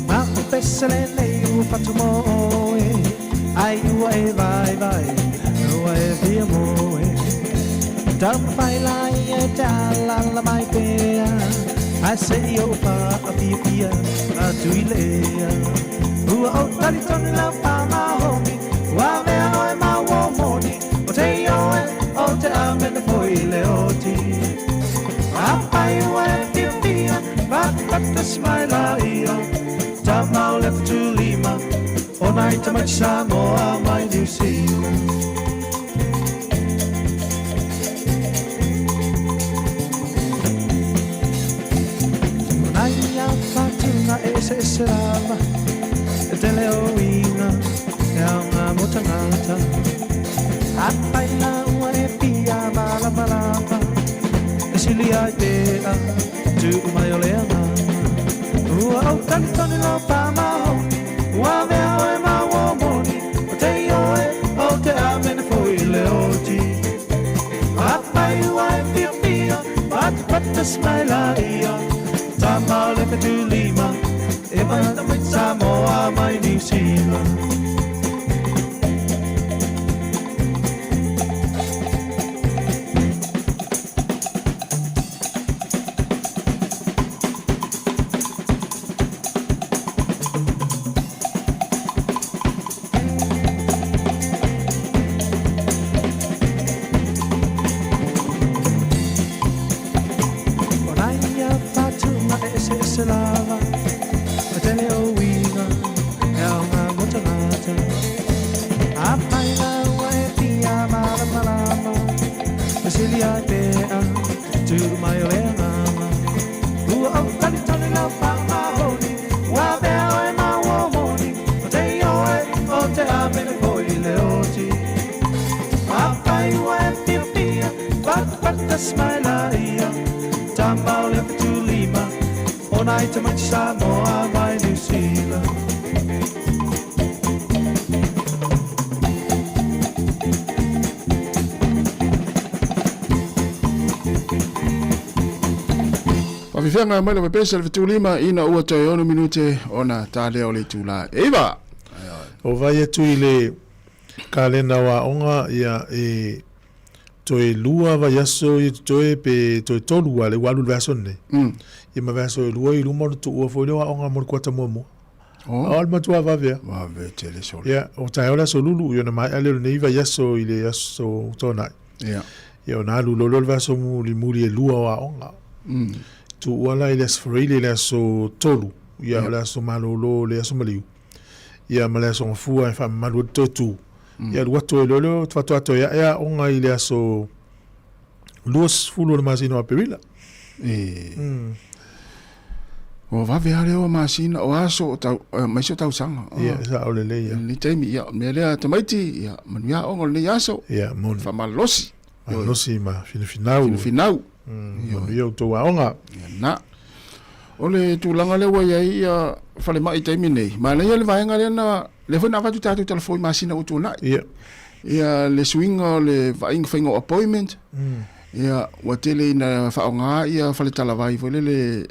Ma o pese lenei ua fatu mo oe, ai ua e vaivai, ua e fia mo Taumafai laia e te alaala mai pea, Ae se i ou faafiafia atu i le ea. Ua ou talitonu lau pāmahogi, Ua avea oe ma uo moni, O te ioe, o te amene foi i le oti. Afai ua e fiafia, Patapata mai laia, Tama o le Fetulima, O nai tamaiti Samoa mai Niu Sila. O nai whatunga e eseese lava, E tele o uiga, e aoga mo tagata. Afai la ua e fia malamalama, E sili ai pea, tuu mai o le agaga. Ua ou talitonu lau faamaoni, Ua avea oe ma uo moni, O te ioe, o te amene foi i le oti. Afai ua e fiafia, Patapata mai laia, Tama o le Fetulima, E mai tamaiti Samoa mai Niu Sila. O nai whatunga e eseese lava, E tele o uiga, e aoga mo tagata. Afai la ua e fia malamalama, E sili ai pea, tuu mai o le agaga. Ua ou talitonu lau faamaoni, Ua avea oe ma uo moni, O te ioe, o te amene foi i le oti. Afai ua e fiafia, Patapata mai laia, Tama o le Fetulima, O nai tamaiti Samoa mai Niu Sila. Faafefeaga mai le pepesa le fetulima ina ua toe 6 minute ona ta lea o le itula e 9. O vai atu i le kalena o aoga, ia, e toe lua vaiaso ia totoe pe toe tolu a le ua alu i le vaiaso lenei. Ia ma vaiaso e lua i luma ona tuua foi lea o aoga mo le kuata muamua. Oh. O le matua vave a. Vave tele sole. Ia, o taeao le aso Lulu, ia ona maea lea o lenei vaiaso i le aso Toonai. Ia. Ia ona alu loa lea o le vaiaso mulimuli e lua o aoga. Tuua la i le aso Faraile i le aso 3, ia o le aso malolo le aso maliu. Ia ma le aso Gafua e faamamalu ai le toe tu. Ia alu atu ai loa lea faatoa toe ae aoga i le aso 20 o le masina o Aperila. E. Ua vave lava lea o masina, o aso, o tau, aemaise o tausaga. Ia, sao lelei ia. Lenei taimi, ia, o le mea lea tamaiti, ia, manuia aoga o lenei aso. Ia, moni. Faamalolosi. Malolosi ma finafinau. Finafinau. Manuia outou aoga. Ia, na. O le tulaga lea ua i ai ia falemai i taimi nei, manaia le vaega lea na, lea foi na avatu tatou talafou i masina ua tuanai. Ia. Ia le suiga o le vaaiga faiga o appointment. Ia ua tele ina faaaoga ia faletalavai foi lele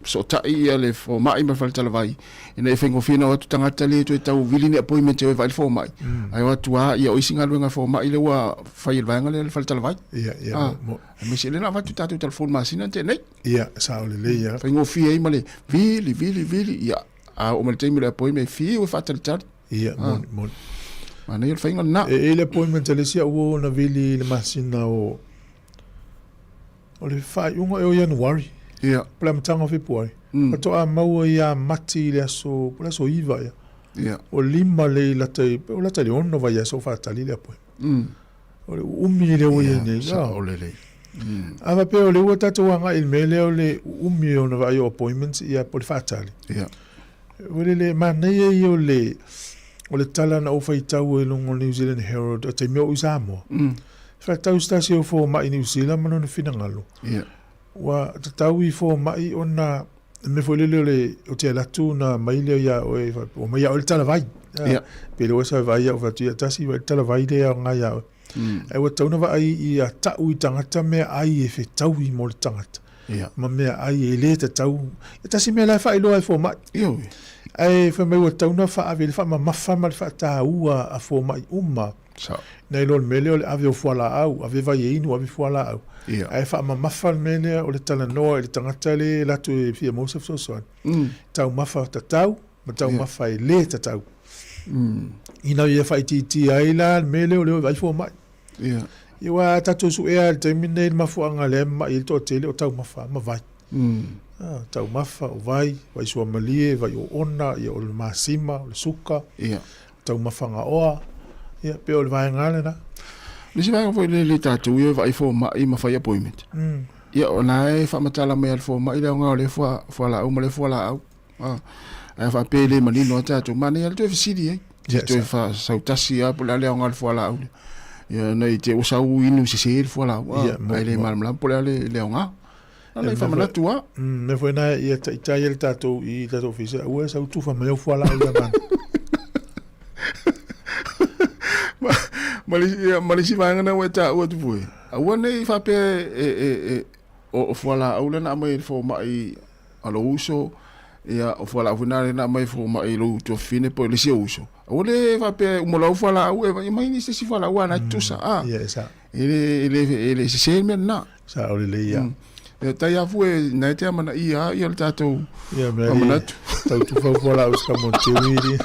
fesootai ia le fomai ma le faletalavai ina ia faigofie ona o atu tagata le toe tau vili ni appointment e o e vaai le fomai. Ae o atu lava ia o isi galuega a fomai lea ua fai e le vaega lea le faletalavai. Ia, ia, mo. Aemaise lea na avatu tatou telefoni masina na tea nei. Ia, sao lelei lava. Faigofie ai ma le vili, vili, vili, ia, a oo mai le taimi o le appointment e fiu e faatalitali. Ia, moni, moni. Manaia le faiga lena. E i le appointment a le isi au uo na vili i le masina o, o le faaiuga ea o Ianuari. Ia. Po o le amataga o Fepuari. Faatoa maua ia Mati i le aso, po o le aso 9 ea. Ia. O 5 le i lata i, o lata i le 6 vaiaso o faatali le appointment. O le uumi lea ua i ai nei. Sao lelei. A faapea o lea ua tatou agai i le mea lea o le uumi ona vaai o appointments ia po o le faatali. Ia. Ua lele manaia ia o le o le tala na ou faitau ai i luga o New Zealand Herald o taimi o ou i Samoa. Faatau se tasi o fomai i Niu Sila ma lona finagalo. Ia. Ua tatau i fomai ona le mea foi lele o le o te alu atu ona aumai lea ia oe faapea omai ia oe le talavai. Ia. Pe le ua sau e vaai au fai atu ia tasi vaai le talavai lea e aoga ia oe. Ae ua tatau ona vaai ia tau i tagata mea ai e fetaui mo le tagata. Ia. Ma mea ai e le tatau. E tasi mea la e faailoa e fomai. Ioe. Ae fai mai ua tatau ona faaave i le faamamafa ma le faataua a fomai uma. Sao. Nai lo le mea lea o le ave o fualaau, ave vai e inu, ave fualaau. Ia. Ae faamamafa le mea lea o le talanoa i le tagata lea e alu atu e fia maua se fesoasoani. Taumafa tatau ma taumafa e le tatau. Ina ia faaitiitia ai la le mea lea o le o e vaai fomai. Ia. Ia aua a tatou suea i le taimi lenei le mafuaaga lea e mamai ai le toatele o taumafa ma vai. Ah, taumafa, o vai, vai suamalie, vai oona, ia o le masima, o le suka, Ia. taumafaga oa, ia pei o le vaega lava lena. O le isi vaega foi lele tatou ia e vaai fomai ma fai appointment. Ia o la e faamatala mai e le fomai le aoga o lea fualaau ma lea fualaau. Ah, ae faapea e le manino lava tatou, manaia lava le toe fesili ai. Ia, Toe faasautasi lava po o le a le aoga o le fualaau lea. Ia ne i te i ua sau inu sese le fualaau, ah, Ia, mo, ae le mo. malamalama po o le a le, le aoga. Na Ia, nai mea foi, faamanatu lava. mea foi na ia taitai ai le tatou i le tatou ofisa, aua e sau tufa mai au fualaau ia vana. Ma le, ia, ma le isi vaega na ua e taua atu foi, aua ne i faapea e, e, e, o, o fualaau lea na aumai e le fomai a lou uso, ia, o fualaau foi na lea na aumai e fomai i lou tuafafine po o le isi ou uso. Aua le faapea e uma loa au fualaau e aumai ni se isi fualaau a na e tutusa, a. Ia, e sao. E le, e le, e le sese le mea lena. Sao lelei ia. Ia tai a fue na e te amana ia ia le tatou Ia mea faamanatu. Tau tufa ufua la uska mo te wiri.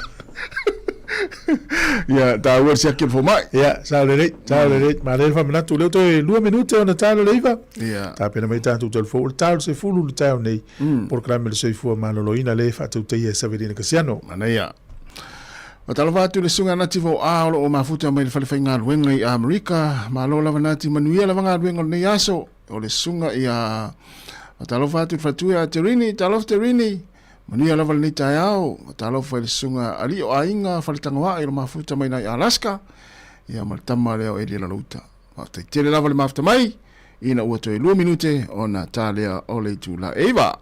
Ia taua le siaki o le fomai. Ia, sao lelei, sao lelei. Ma le faamanatu lea toe 2 minute ona talo le 9. Ia. Tapena mai tatou telefou le talo se fulu le taeao nei. Polokalame le soifua maloloina le faatautaia e Savelina Kasiano. Manaia. Faatalofa atu i le Susuga Nati Voa o lo o mafuta mai le fale faigaluega i Amerika. Malo lava Nati, manuia lava galuega o lenei aso. O le Susuga ia Faatalofa atu i le faletua ia Terini, talofa Terini. Manuia lava lenei taeao. Faatalofa i le Susuga Alii o Aiga Faletagoai o lo o mafuta mai nai Alaska. Ia ma le tama lea o Elia Lalouta. Faafetai tele lava le mafuta mai ina ua toe 2 minute ona ta lea o le itula e 9.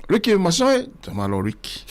Ricky Masoe, tamalo Ricky.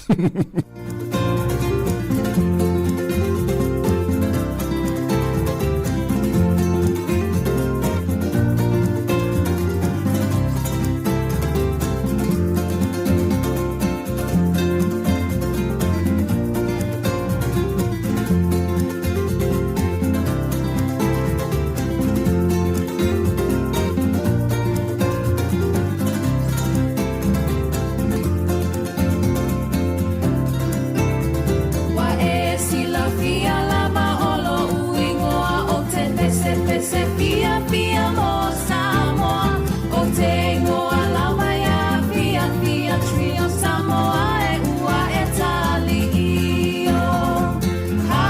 Ua e silafia lava o lo'u igoa o te Pesepese Fiafia mo Samoa O te igoa lava ia Fiafia Trio Samoa e ua e tali'io Ha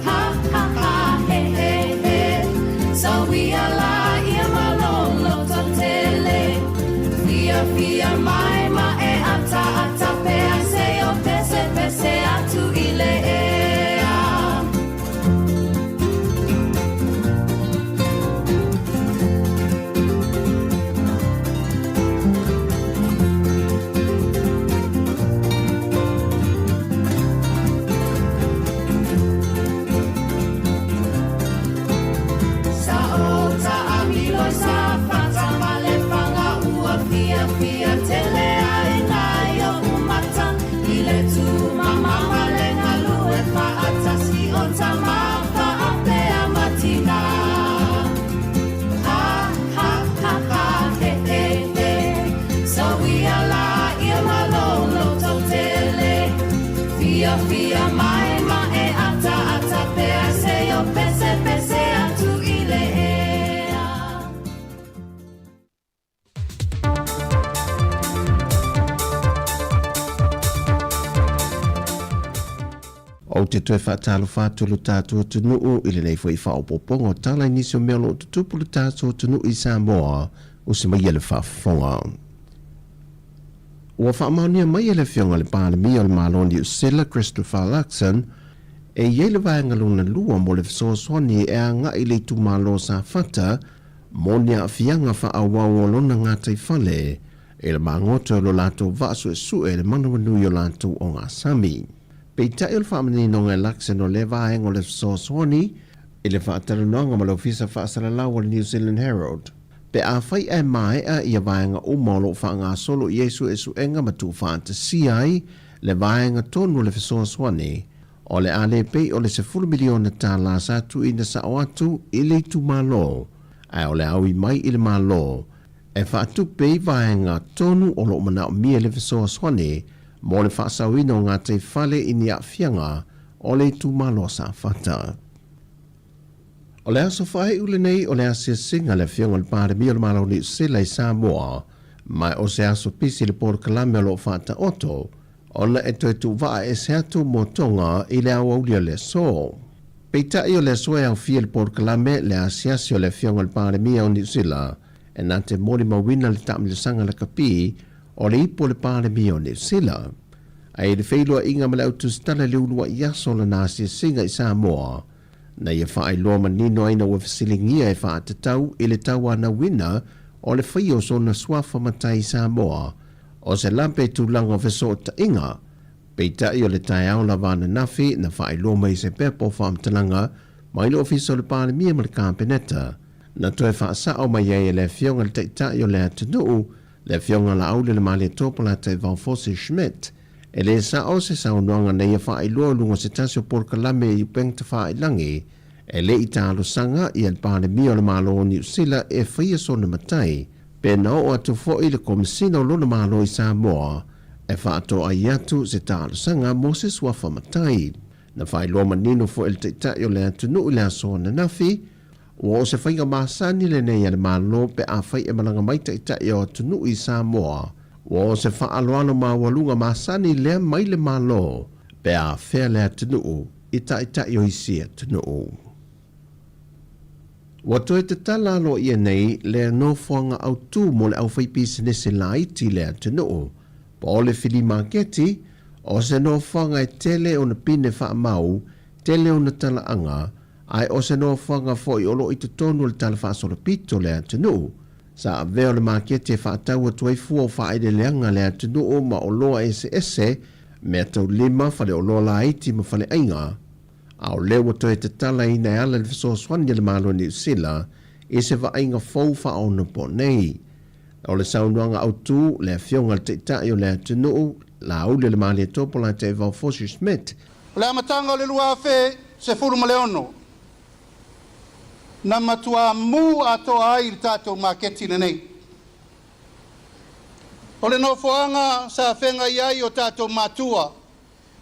ha ha ha he he he Sauia la ia ma lou loto tele Fiafia mai ma e ataata pea se o pesepese atu i le ea. Sa ota a Miloi sa fata ma le fanga ua fiafia tele ai nai oʻu mata i le tumamama le galue faatasi o tama faapea ma tina. Ha ha ha ha he he he Sauia la ia ma lou loto tele Fiafia mai ma e ataata pea se o pesepese atu i le ea. Ou te toe faatalofa atu lo tatou atunuu i lenei foi faaopoopoga o tala i nisi o mea o lo o tutupu lo tatou atunuu i Samoa o se maia le faafofoga. Ua faamaonia mai e le Afioga i le Palemia o le Malo o Niu Sila, Christopher Luxon, e i ai le vaega lona lua mo le fesoasoani e agai i le itumalo o Safata mo ni aafiaga faaauau o lona gataifale i le magoto o lo latou vaa suesue i le manawanui o latou ogasami. Peitai o le faamaninoga e Luxon o lea vaega o le fesoasoani i le faatalanoaga ma le Ofisa Faasalalau o le New Zealand Herald. Pe afai ae maea ia vaega uma o lo o faagasolo i ai suesuega ma tuufaatasia ai le vaega tonu o le fesoasoani o le a le pei o le $10 miliona tala sa tuuina sa'o atu i le itumalo, ae o le a ui mai i le Malo e faatupe i vaega tonu o lo o manaomia le fesoasoani mo le faasaoina o gataifale i ni aafiaga o le itumalo o Safata. O le aso faaiu lenei o le asiasiga a le Afioga i le Palemia o le Malo o Niu Sila i Samoa, ma o se aso pisi le polokalame o lo o faataoto ona e toe tuuvaa ese atu mo Tonga i le aoauli o le aso. Peitai o le aso e aofia le polokalame le asiasi o le Afioga i le Palemia o Niu Sila e na te molimauina le taamilosaga lakapi o le ipu o le Palemia o Niu Sila. Ae i le feiloaiga ma le au tusitala i le uluai aso o lana asiasiga i Samoa, na ia faailoa manino ai na ua fesiligia e faatatau i le tauanauina o le faia o sona suafa matai i Samoa, o se lape i tulaga o fesootaiga. Peitai o le taeao lava ananafi na faailoa mai se pepa o faamatalaga mai le Ofisa o le Palemia ma le Kapeneta, na toe faasao mai ai e le Afioga i le Taitai o le atunuu, le Afioga Laauli Lemalietoa Polataivao Fosi Schmidt. E lē sa'o se saunoaga na ia faailoa i luga o se tasi o polokalame i upega tafāilagi, e le i talosaga ia le Palemia o le Malo o Niu Sila e faia sona matai, pe na oo atu fo'i le Komesina o lona Malo i Samoa e faatoai atu se talosaga mo se suafa matai. Na faailoa manino fo'i e le Taitai o le atunuu i le aso ananafi, ua o se faiga masani lenei a le Malo pe afai e malaga mai taitai o atunuu i Samoa, ua o se faaaloalo maualuga masani lea mai le Malo pe afea le atunuu i taitai o isi atunuu. Ua toe tatala aloaia nei le nofoaga autū mo le aufaipisinese laiti i le atunuu, po o le filimaketi, o se nofoaga e tele ona pine faamau, tele ona talaaga, ae o se nofoaga foi o lo o i totonu o le tala faasolopito o le atunuu. Sa avea o le maketi e faatau atu ai fua o faaeleeleaga a le atunuu ma oloa eseese, meataulima, faleoloa laiti ma faleaiga. A o lea ua toe tatalaina e ala i le fesoasoani a le Malo o Niu Sila i se vaaiga fou faaonopo nei. O le saunoaga autū, le Afioga i le Taitai o le atunuu, Laauli Lemalietoa Polataivao Fosi Schmidt, O le amataga o le 2016, na matuā mū atoa ai le tatou maketi lenei. O le nofoaga sa feagai ai o tatou matua,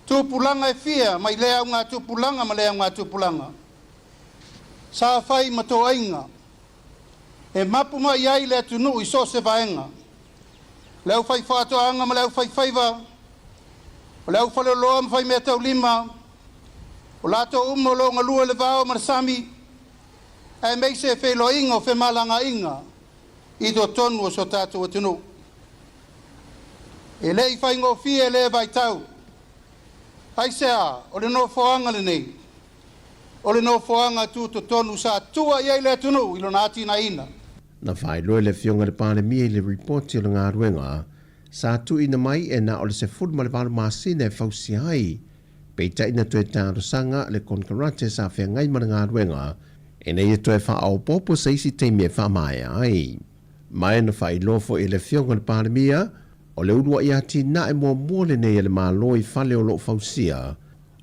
tupulaga e fia mai lea augatupulaga ma lea augatupulaga. Sa fai ma toaiga, e mapu mai ai le atunuu i so o se vaega, le aufaifaatoaga ma le aufaifaiva, o le aufaleoloa ma faimeataulima, o latou uma o lo o galue i le vao ma le sami, aemaise feiloaiga o femalagaaiga i totonu o so tatou atunuu. E le i faigofie lea vaitau, aisea o le nofoaga lenei, o le nofoaga tutotonu sa tua i ai le atunuu i lona atinaeina. Na faailoa e le Afioga i le Palemia i le ripoti o le galuega sa tuuina mai e na o le 18 masina e fausia ai, peitai na toe talosaga le konekarate sa feagai ma le galuega ina ia toe faaopoopo se isi taimi e faamaea ai. Ma e na faailoa foi e le Afioga i le Palemia, o le uluai atinae muamua lenei a le Malo i fale o lo o fausia,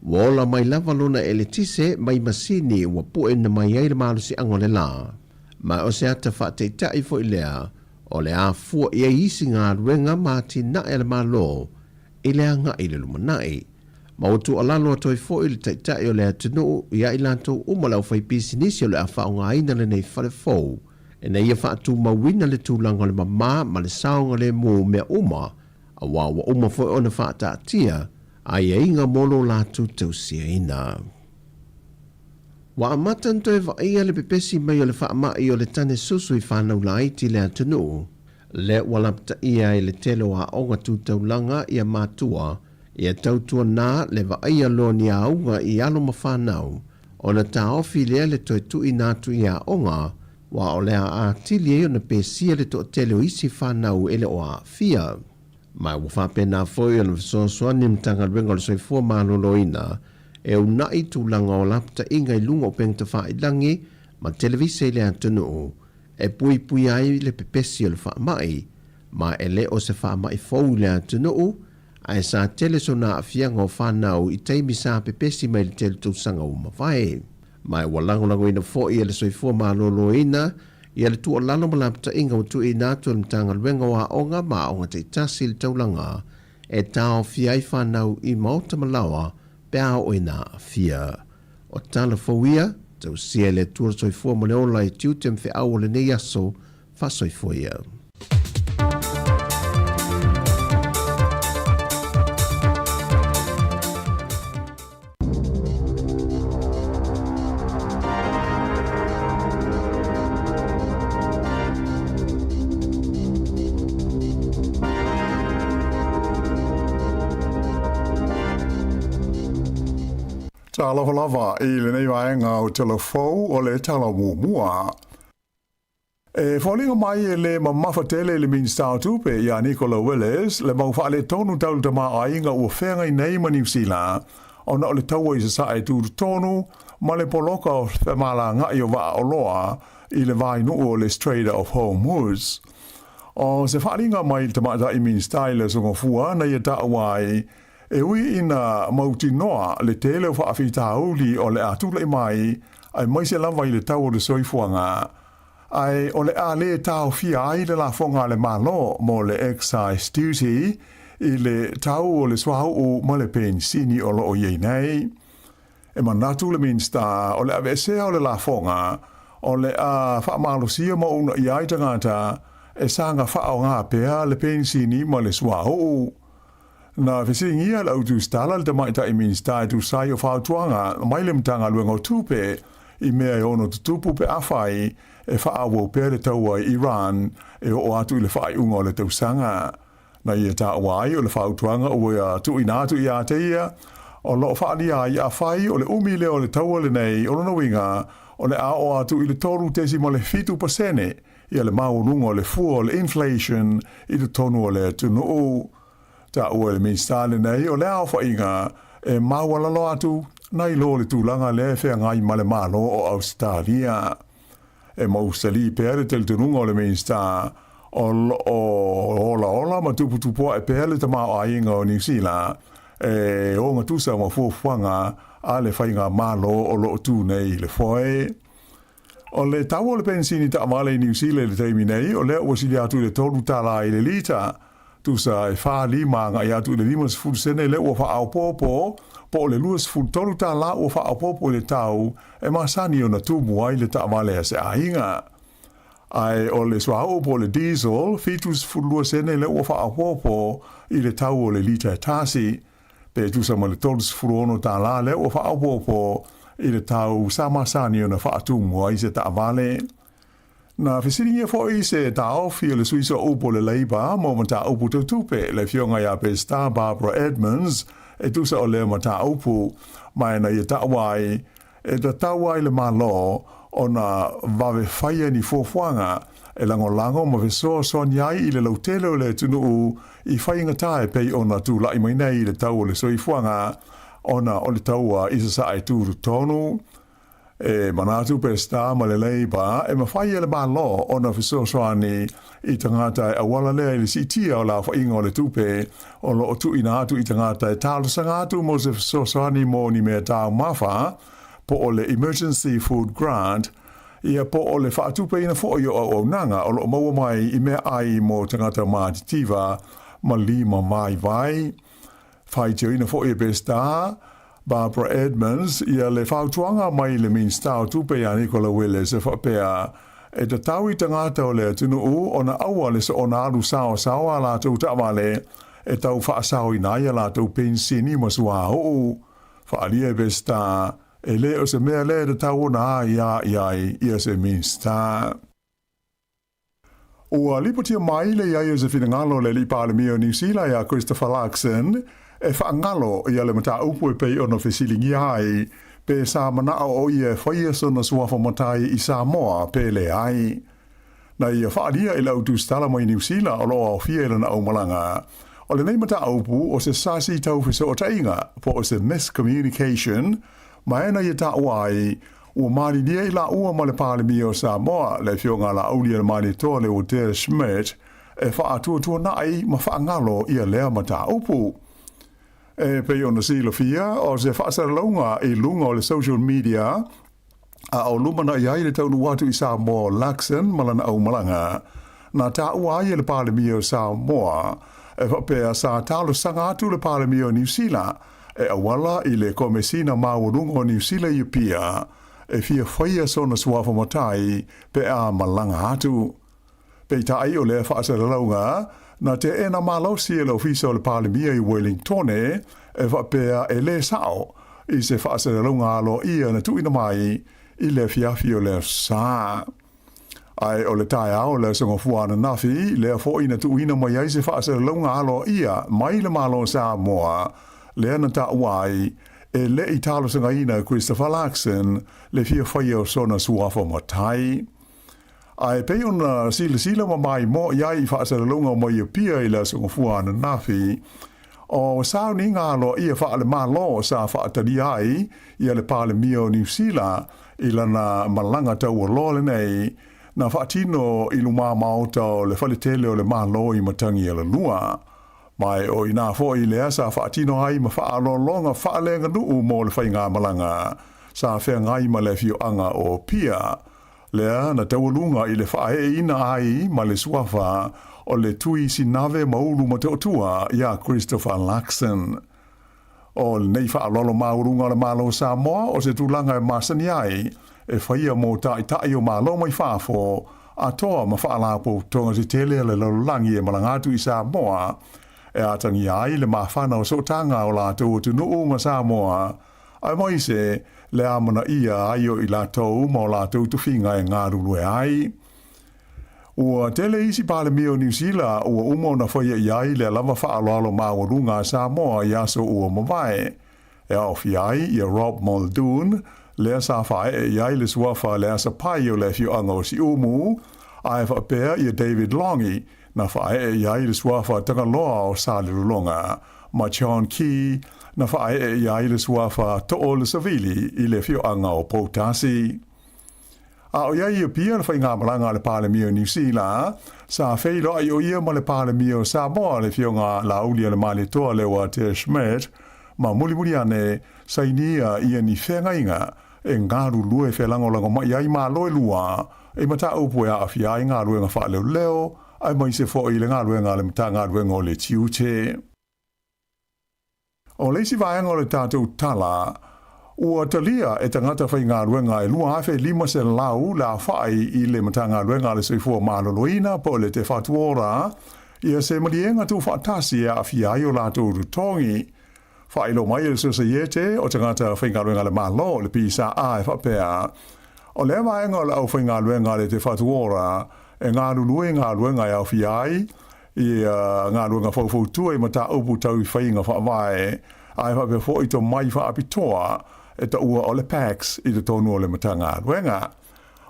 ua ola mai lava lona eletise mai masini ua pueina mai ai le malosiaga o le la. Ma o se ata faataitai foi lea o le a fua i ai isi galuega ma atinae a le Malo i le agai i le lumanai. Ma ua tuualalo atu ai foi le Taitai o le atunuu ia i latou uma le aufaipisinisi o le a faaaogaina lenei fale fou ina ia faatumauina le tulaga o le mamā ma le saogalemu o mea uma, auā ua uma foi ona faataatia aiaiga mo lo latou tausiaina. Ua amata ona toe vaaia le pepesi mai o le faamai o le tane susu i fanau laiti i le atunuu, lea ua lapataia ai le tele o aoga tu taulaga ia matua ia tautuana le vaaia loa ni auga i alo ma fanau, ona taofi lea le toe tuuina atu i aoga, ua o le a atili ai ona pesia le toatele o isi fanau e le o aafia. Ma ua faapena foi ona fesoasoani le Matagaluega o le Soifua Maloloina e uunai tulaga o lapataiga i luga o upega tafailagi ma televise i le atunuu e puipuia ai le pepesi o le faamai, ma e le o se faamai fou i le atunuu. ae sa tele sona aafiaga o fanau i taimi sa pepesi mai le tele tausaga ua mavae. Ma ua lagolagoina foi e le Soifua Maloloina ia le tuualalo ma lapataiga ua tuuina atu e le Matagaluega o Aoga ma Aoga Taitasi i le taulaga e taofia ai fanau i maota ma laoa pe a oo ina aafia. O tala fou ia, tausia e le Atua le soifua ma le ola i tiute ma feau o lenei aso, faasoifua ia. Talofa lava i lenei vaega o Tala Fou o le Tala Muamua. E foliga mai e le mamafa tele i le Minisita o Tupe ia Nicola Willis le mau faaletonu tau le tamaoaiga ua feagai nei ma Niu Sila ona o le taua i Sasae tutotonu ma le poloka o femalagaai o vaa oloa i le vainuu o le Strait of Hormuz. O se faaaliga mai le tamaitai Minisita i le Aso Gafua na ia taua ai e ui ina mautinoa le tele o faafitauli o le a tulai mai aemaise lava i le tau o le soifuaga, ae o le a le taofia ai le lafoga a le Malo mo le excise duty i le tau o le suauu ma le penisini o lo o i ai nei. E manatu le Minisita o le aveesea o le lafoga o le a faamalosia ma uunaia ai tagata e saga faaaoga pea le penisini ma le suauu. Na fesiligia e le Autusitala le Tamaitai Minisita e tusa ai o fautuaga mai le Matagaluega o Tupe i mea e ono tutupu pe afai e faaauau pea le taua i Iran e oo atu i le faaiuga o le tausaga. Na ia taua ai o le fautuaga ua tuuina atu ia te ia, o lo o faaalia ai afai o le umi lea o le taua lenei o lona uiga o le a oo atu i le 3.7% ia le maualuga o le fua o le inflation i totonu o le atunuu. Taua e le Minisita lenei o le aofaiga e maualalo atu nai lo le tulaga lea e feagai ma le Malo o Ausetalia. E mausali pea le talitonuga o le Minisita o lo o olaola ma tuputupuae pea le tamaoaiga o Niu Sila e ogatusa ma fuafuaga a le faigamalo o lo o tu nei i le foe. O le tau o le penisini taavale i Niu Sila i le taimi nei, o lea ua sili atu i le $3 i le lita. Tusa e 45 agai atu i le 50 sene lea ua faaopoopo, po o le $23 ua faaopoopo i le tau e masani ona tumu ai le taavale a se aiga. Ae o le suauu po o le diesel, 72 sene lea ua faaopoopo i le tau o le lita e tasi. Pe tusa ma le $36 lea ua faaopoopo i le tau sa masani ona faatumu ai se taavale. Na fesiligia foi se taofi o le sui sooupu o le Labour mo mataupu tau tupe, le afioga ia Pesita Barbara Edmonds, e tusa o lea mataupu, ma na ia taua ai e tatau ai le Malo ona vave faia ni fuafuaga e lagolago ma fesoasoani ai i le lautele o le atunuu i faigata e pei ona tulai mai nei i le tau o le soifuaga ona o le taua i Sasae tutotonu. E manatu Pesita ma le Labour e mafai e le Malo ona fesoasoani i tagata e auala lea i le siitia o le aofaiga o le tupe o lo o tuuina atu i tagata e talosaga atu mo se fesoasoani mo ni mea taumafa po o le Emergency Food Grant ia po o le faatupeina foi o auaunaga o lo o maua mai i meaai mo tagata matitiva ma lima vaivai. Faitioina foi e Pesita Barbara Edmonds ia le fautuaga mai le Minisita o Tupe ia Nicola Willis e faapea, e tatau i tagata o le atunuu ona aua le soona alu saosaoa a latou taavale e tau faasaoina ai a latou penisini ma suauu. Faaalia e Pesita, e le o se mea lea e tatau ona aia i ai ia se Minisita. Ua lipotia mai le i ai o se finagalo o le Alii Palemia o Niu Sila ia Christopher Luxon e faagalo ia le mataupu e pei ona fesiligia ai pe sa manao o ia e faia sona suafa matai i Samoa pe leai. Na ia faaalia i le au tusitala mai Niu Sila o lo o aofia i lana aumalaga o lenei mataupu o se sasi tau fesootaiga po o se miscommunication ma e na ia taua ai Ua malilie i laua ma le Palemia o Samoa, le Afioga a E pei ona silafia, o se faasalalauga i luga o le social media a o lumanai ai le taunuu atu i Samoa o Luxon ma lana aumalaga, na taua ai e le Palemia o Samoa e faapea sa talosaga atu le Palemia o Niu Sila e auala i le Komesina Maualuga o Niu Sila i Apia e fia faia sona suafa matai pe a malaga atu. Peitai o lea faasalalauga, na teena malosi e le Ofisa o le Palemia i Wellingtone e faapea e lē sa'o i se faasalalauga aloaia na tuuina mai i le afiafi o le Aso Sa. Ae o le taeao o le Aso Gafua ananafi, lea fo'i na tuuina mai ai se faasalalauga aloaia mai le Malo o Samoa, lea na taua ai e le i talosagaina e Christopher Luxon le fia faia o sona suafa matai. Ae pei ona silasila ma maimoa i ai i faasalalauga mai Apia i le Aso Gafua ananafi, o sauniga aloaia faale-Malo sa faatalia ai ia le Palemia o Niu Sila i lana malaga taualoa lenei na faatino i lumā maota o le Faletele o le Malo i Matagialalua. Ma e o inā foi lea sa faatino ai ma faaaloaloga faaleaganuu mo le faigamalaga sa feagai ma le afioaga o Apia, lea na taualuga i le faaeeina ai ma le suafa o le Tui Sinave Maulu Matootua iā Christopher Luxon. O lenei faaaloalo maualuga o le Malo o Samoa o se tulaga e masani ai e faia mo taitai o Malo mai fafo atoa ma faalapotopotoga tetele a le lalolagi e malaga atu i Samoa e atagia ai le mafana o sootaga o latou atunuu ma Samoa aemaise le amanaia ai o i latou ma o latou tofiga e galulue ai. Ua tele isi Palemia o Niu Sila ua uma ona faia i ai lea lava faaaloalo maualuga a Samoa i aso ua mavae, e aofia ai ia Rob Muldoon, lea sa faaee i ai le suafa le Asa Pai o le afioaga o Siumu, ae faapea ia David Lange, na faaee i ai le suafa Tagaloa o Salelologa, ma John Key, na faaee i ai le suafa Too le Savili i le afioaga o Poutasi. A o i ai i Apia le faigamalaga a le Palemia o Niu Sila, sa feiloai o ia ma le Palemia o Samoa le Afioga Laaulialemalietoa Leuatea Schmidt, ma mulimuli ane sainia ia ni feagaiga e galulue felagolagomai ai Malo e lua i mataupu e aafia ai galuega faaleoleo aemaise foi le galuega a le Matagaluega o le Tiute. O le isi vaega o le tatou tala, ua talia e tagata faigaluega e 2,500 le aofai i le Matagaluega a le Soifua Maloloina po o le Te Whatu Ora ia se maliega tuufaatasi e aafia ai o latou totogi. Faailoa mai e le Sosaiete o Tagata Faigaluega a le Malo, le PSA, e faapea, O lea vaega o le aufaigaluega a le Te Whatu Ora e galulue i galuega e aofia ai i galuega faufautua i mataupu tau i faiga faavae, ae faapea foi tomai faapitoa e taua o le PACS i totonu o le Matagaluega.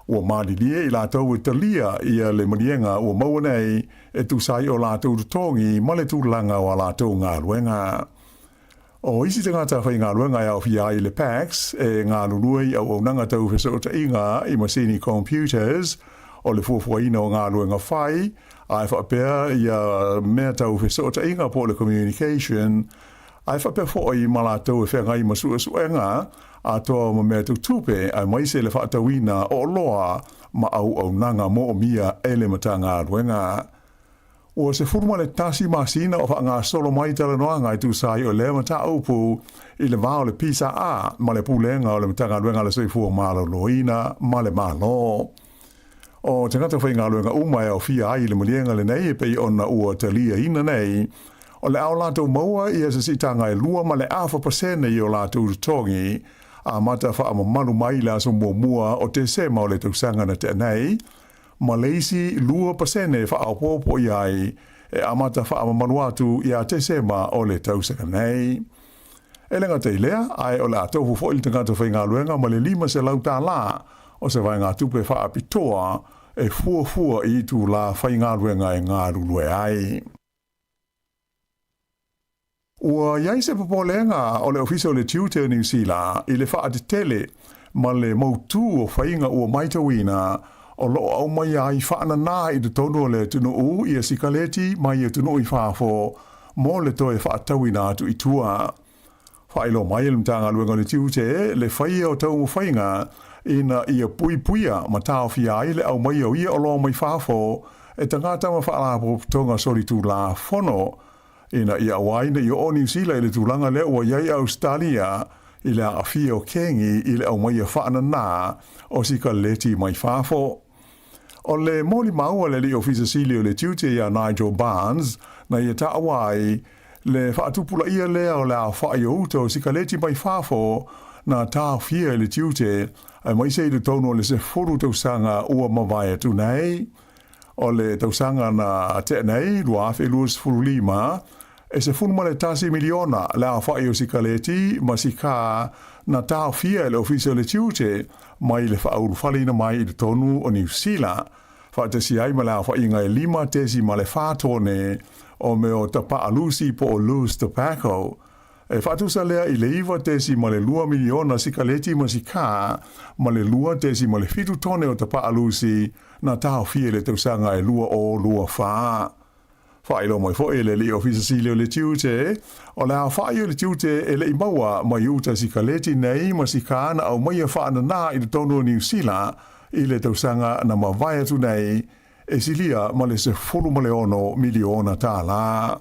Ua malilie i latou e talia ia le maliega ua maua nei e tusa ai o latou totogi ma le tulaga o a latou galuega. O isi tagata faigaluega e aofia ai le PACS e galulue i auaunaga tau fesootaiga i masini computers, o le fuafuaina o galuega fai, ae faapea ia mea tau fesootaiga po o le communication, ae faapea foi ma latou e feagai ma suesuega atoa ma mea tau tupe aemaise le faatauina o oloa ma auaunaga moomia e le Matagaluega. Ua 11 masina o faagasolo mai talanoaga e tusa ai o lea mataupu i le va o le PSA ma le Pulega o le Matagaluega a le Soifua Maloloina ma le Malo. O tagata faigaluega uma e aofia ai i le maliega lenei e pei ona ua taliaina nei, o le a o latou maua ia se siitaga e 2.5% i o latou totogi, amata faamamalu mai i le aso muamua o Tesema o le tausaga na tea nei, ma le isi 2% e faaopoopo i ai e amata faamamalu atu ia Tesema o le tausaga nei. E le gata i lea, ae o le a tofu foi le tagata faigaluega ma le $500 o se vaegatupe faapitoa e fuafua i itulā faigaluega e galulue ai. Ua i ai se popolega o le Ofisa o le Tiute o Niu Sila i le faatetele ma le mautū o faiga ua matauina o lo o aumaia ai faananā i totonu o le atunuu ia sikaleti mai atunuu i fafo mo le toe faatauina atu i tua. Faailoa mai e le Matagaluega o le Tiute le faia o taumafaiga ina ia puipuia ma taofia ai le aumaia o ia oloa mai fafo e tagata ma faalapotopotoga solitulafono ina ia aua ai ne i oo Niu Sila i le tulaga lea ua i ai Ausetalia i le aafia o kengi i le aumaia faananā o sikaleti mai fafo. O le molimau a le Alii Ofisa Sili o le Tiute ia Nigel Barnes na ia taua ai le faatupulaia lea o le aofai o uta o sikaleti mai fafo na taofia e le tiute aemaise i totonu o le 10 tausaga ua mavae atu nei. O le tausaga na tea nei, 2025, e $11 miliona le aofai o sikaleti ma sikā na taofia e le Ofisa o le Tiute mai le faaulufaleina mai i totonu o Niu Sila, faatasi ai ma le aofaiga e 5.4 tone o mea o tapaalusi po o loose tobacco. E faatusa lea i le 9.2 miliona sikaleti ma sikā ma le 2.7 tone o tapaalusi na taofia i le tausaga e 2024. Faailoa mai foi e le Alii Ofisa Sili o le Tiute, o le aofai o le tiute e le i maua mai uta sikaleti nei ma sikā na aumaia faananā i totonu o Niu Sila i le tausaga na mavae atu nei, e silia ma le $16 miliona tālā.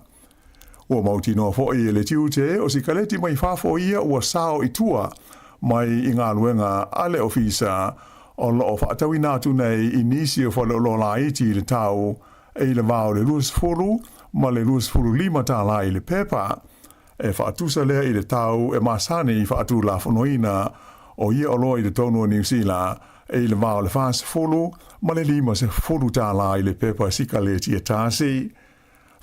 Ua mautinoa foi e le tiute o sikaleti mai fafo ia ua sao i tua mai i galuega a le ofisa o lo o faatauina atu nei i nisi o faleoloa laiti i le tau e i le va o le 20 ma le 25 tālā i le pepa. E faatusa lea i le tau e masani i faatulafonoina o ia oloa i totonu o Niu Sila e i le va o le 40 ma le 50 tālā i le pepa sikaleti e tasi.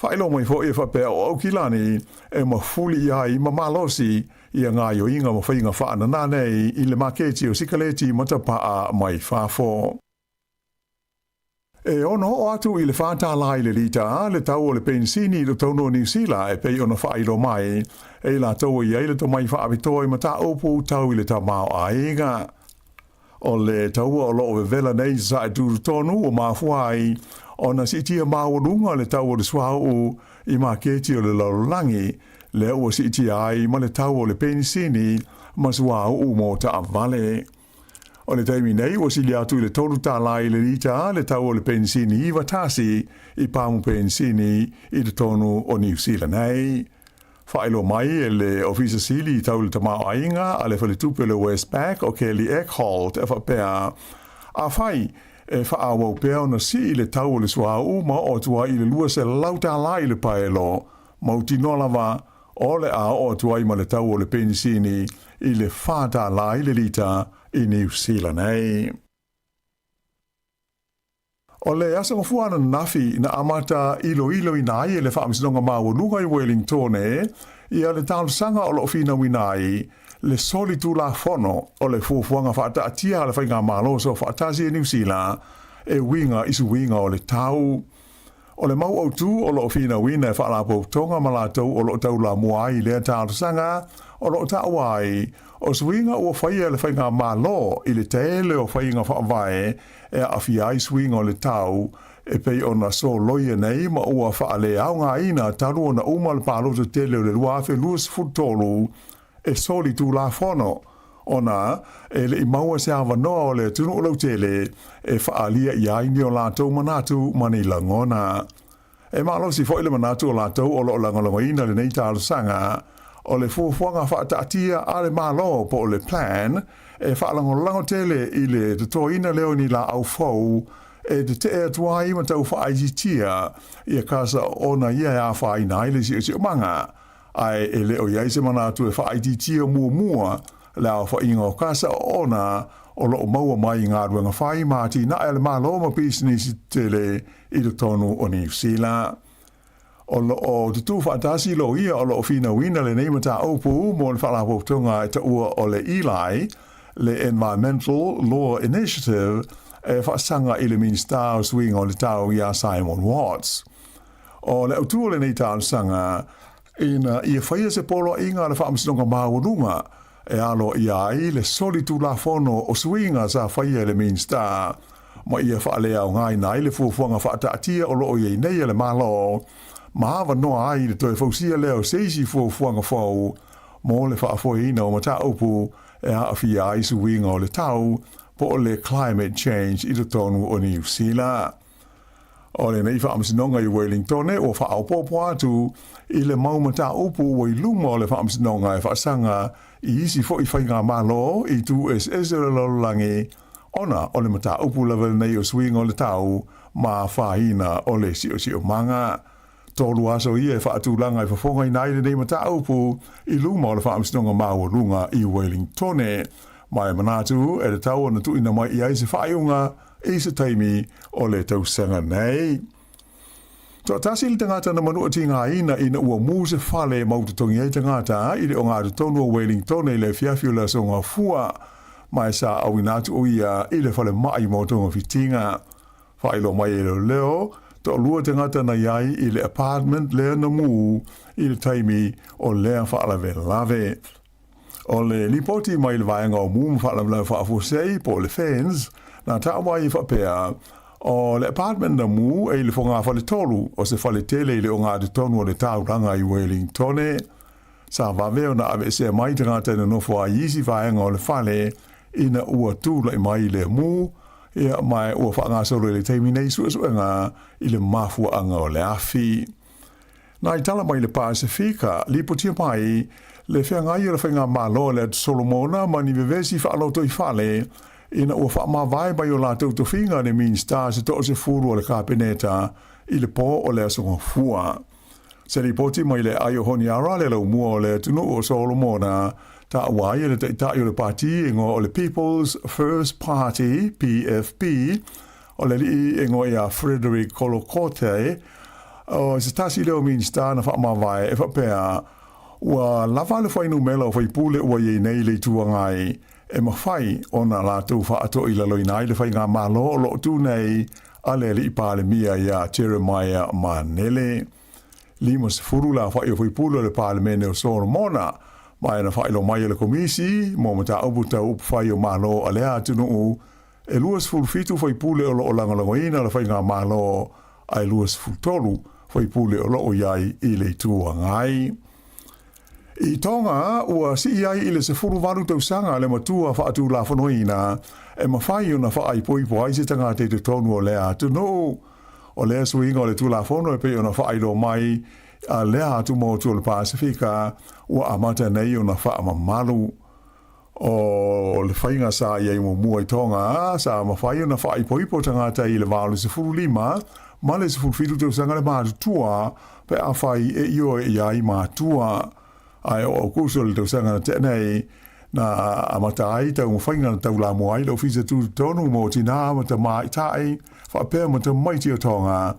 Faailoa mai foi e faapea o Aukilani e mafuli i ai ma malosi ia gaoioiga ma faiga faananā nei i le maketi o sikaleti ma tapaa mai fafo. E ono oo atu i le $4 i le lita le tau o le penisini i totonu o Niu Sila e pei ona faailoa mai e i latou e i ai le tomai faapitoa i mataupu tau i le tamaoaiga. O le taua o lo o vevela nei i Sasae tutotonu ua mafua ai ona siitia maualuga le tau o le suauu i maketi o le lalolagi, lea ua siitia ai ma le tau o le penisini ma suauu mo taavale. O le taimi nei ua sili atu i le $3 i le lita le tau o le penisini 91 i pamu penisini i totonu o Niu Sila nei. Faailoa mai e le Ofisa Sili tau le Tamaoaiga a le Faletupe o le Westpac o Kelly Eckholt e faapea, Afai e faaauau pea ona sii le tau o le suauu ma oo atu ai i le $200 i le paelo, mautinoa lava o le a oo atu ai ma le tau o le penisini i le $4 i le lita i Niu Sila nei. O le aso Gafua ananafi na amata iloiloina ai e le Faamasinoga Maualuga i Wellingtone ia le talosaga o lo o finauina ai le soli tulafono o le fuafuaga faataatia a le Faigamalo Soofaatasi e Niu Sila e uiga i suiga o le tau. O le mau autū o lo o finauina e Faalapotopotoga ma latou o lo o taulamua ai i lea talosaga o lo o taua ai, o suiga ua faia e le Faigamalo i le tele o faiga faavae e aafia ai suiga o le tau e pei ona soloia nei ma ua faaleaogaina talu ona uma le palota tele o le 2023 e soli tulafono ona e le i maua se avanoa o le atunuu lautele e faaalia i ai ni o latou manatu ma ni lagona. E malosi foi le manatu o latou o lo o lagolagoina lenei talosaga o le fuafuaga faataatia a le Malo po o le Plan e faalagolago tele i le totoina lea o ni laau fou e tetee atu ai ma tau faaitiitia ia kasa ona ia e afaina ai le siosiomaga ae e le o i ai se manatu e faaitiitia muamua le aofaiga o kasa oona o lo o maua mai i galuega fai ma atinae a le Malo ma pisinisi tetele i totonu o Niu Sila. O lo o tutū faatasi loia o lo o finauina lenei mataupu mo le faalapotopotoga e taua o le ELI, le Environmental Law Initiative, e faasaga i le Minisita o Suiga o le Tau iā Simon Watts. O le autū o lenei talosaga, ina ia faia se poloaiga a le Faamasinoga Maualuga e aloaia ai le soli tulafono o suiga sa faia e le Minisita ma ia faaleaogaina ai le fuafuaga faataatia o lo o i ai nei a le Malo ma avanoa ai le toe fausia lea o se isi fuafuaga fou. mo le faafoeina o mataupu e aafia ai suiga o le tau po o le climate change i totonu o Niu Sila. O lenei faamasinoga i Wellingtone ua faaopoopo atu i le mau mataupu ua i luma o le faamasinoga e faasaga i isi foi faigamalo i itu eseese o le lalolagi ona o le mataupu lava lenei o suiga o le tau ma afaina o le siosiomaga. 3 aso ia e faatulaga e fofogaina ai lenei mataupu i luma o le Faamasinoga Maualuga i Wellingtone, ma e manatu e tatau ona tuuina mai i ai se faaiuga i se taimi o le tausaga nei. Toatasi le tagata na manua tigaina ina ua mu se fale e mau totogi ai tagata i le ogatotonu o Wellingtone i le afiafi o le Aso Gafua, ma e sa auina atu o ia i le falemai mo togafitiga. Faailoa mai e leoleo, toalua tagata na i ai i le apartment lea na mu i le taimi o lea faalavelave. O le lipoti mai le vaega o mu ma faalavelave faafuasei po o le FENS, na taua ai e faapea, o le apartment na mu e i le fogafale tolu o se fale tele i le ogatotonu o le taulaga i Wellingtone. Sa vave ona aveesea mai tagata e nonofo ai i isi vaega o le fale ina ua tulai mai le mu, ia, ma ua faagasolo i le taimi nei suesuega i le mafuaaga o le afi. Na i tala mai le Pasefika, lipotia mai le feagai o le faigamalo a le Atu Solomona ma ni vevesi faalotoifale ina ua faamavae mai o latou tofiga le Minisita se toasefulu o le Kapeneta i le po o le Aso Gafua. Se lipoti mai le aai o Honiara le laumua o le atunuu o Solomona, taua ai e le taitai o le pati e igoa o le People's First Party, PFP, o le alii e igoa ia Frederick Kolokote, o se tasi lea o Minisita na faamavae e faapea, ua lava le fuainumera o faipule ua i ai nei le Itu Agai e mafai ona latou faatoilaloina ai le faigamalo o lo o tu nei a le Alii Palemia iā Jeremiah Manele. 50 le aofai o faipule o le Palemene o Solomona, ma e na faailoa mai e le Komisi mo Mataupu Tau Upufai o Malo a lea atunuu, e 27 faipule o lo o lagolagoina le faigamalo ae 23 faipule o lo o i ai i le Itu Agai. I Tonga, ua sii ai i le 18 tausaga le matua faatulafonoina e mafai ona faaipoipo ai se tagata i totonu o lea atunuu. O lea suiga o le Tulafono e pei ona faailoa mai a lea atumotu o le Pasefika ua amata nei ona faamamalu. O le faiga sa i ai muamua i Tonga, sa mafai ona faaipoipo tagata i le 85 ma le 17 tausaga le matutua pe afai e ioe i ai matua. Ae o Aukuso o le tausaga na tea nei, na amata ai taumafaiga na taulamua ai le Ofisa Tutotonu mo Tinā ma Tamaitai faapea ma Tamaiti o Tonga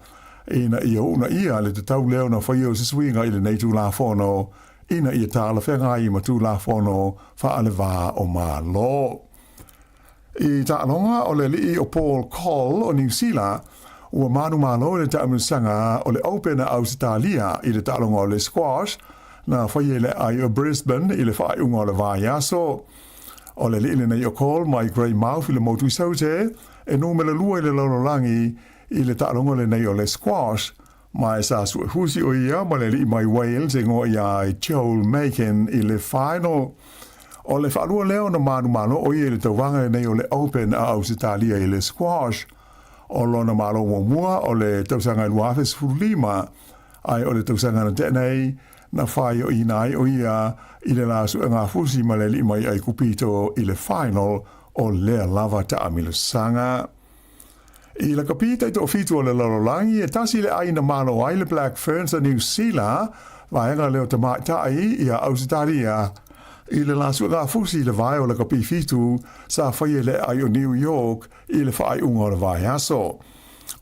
ina ia uunaia le tatau lea ona faia o se suiga i lenei Tulafono ina ia talafeagai ma Tulafono faale-va o Malo. I taaloga o le alii o Paul Coll o Niu Sila, ua manumalo i le taamilosaga o le Open a Ausetalia i le taaloga o le squash na faia i le aai o Brisbane i le faaiuga o le vaiaso. O le alii lenei o Coll mai Greymouth i le motu i Saute e numera lua i le lalolagi i le taaloga lenei o le squash, Ma e sa suefusi o ia ma le alii mai Wales e ngoa ia Joel Makin i le final. O le faalua lea ona manumalo o ia i le tauvaga lenei o le Open a Ausetalia i le squash. O lona malo muamua o le tausaga e 2015, ae o le tausaga na tea nei, na faioina ai o ia i le la suegafusi ma le alii mai Aikupito i le final o lea lava taamilosaga. I lakapi taitoafitu o le lalolagi, e tasi le ai na malo ai le Black Ferns a Niu Sila, vaega lea o tamaitai ia Ausetalia, i le la suegafusi i le vae o lakapi fitu sa faia i le aai o New York i le faaiuga o le vaiaso.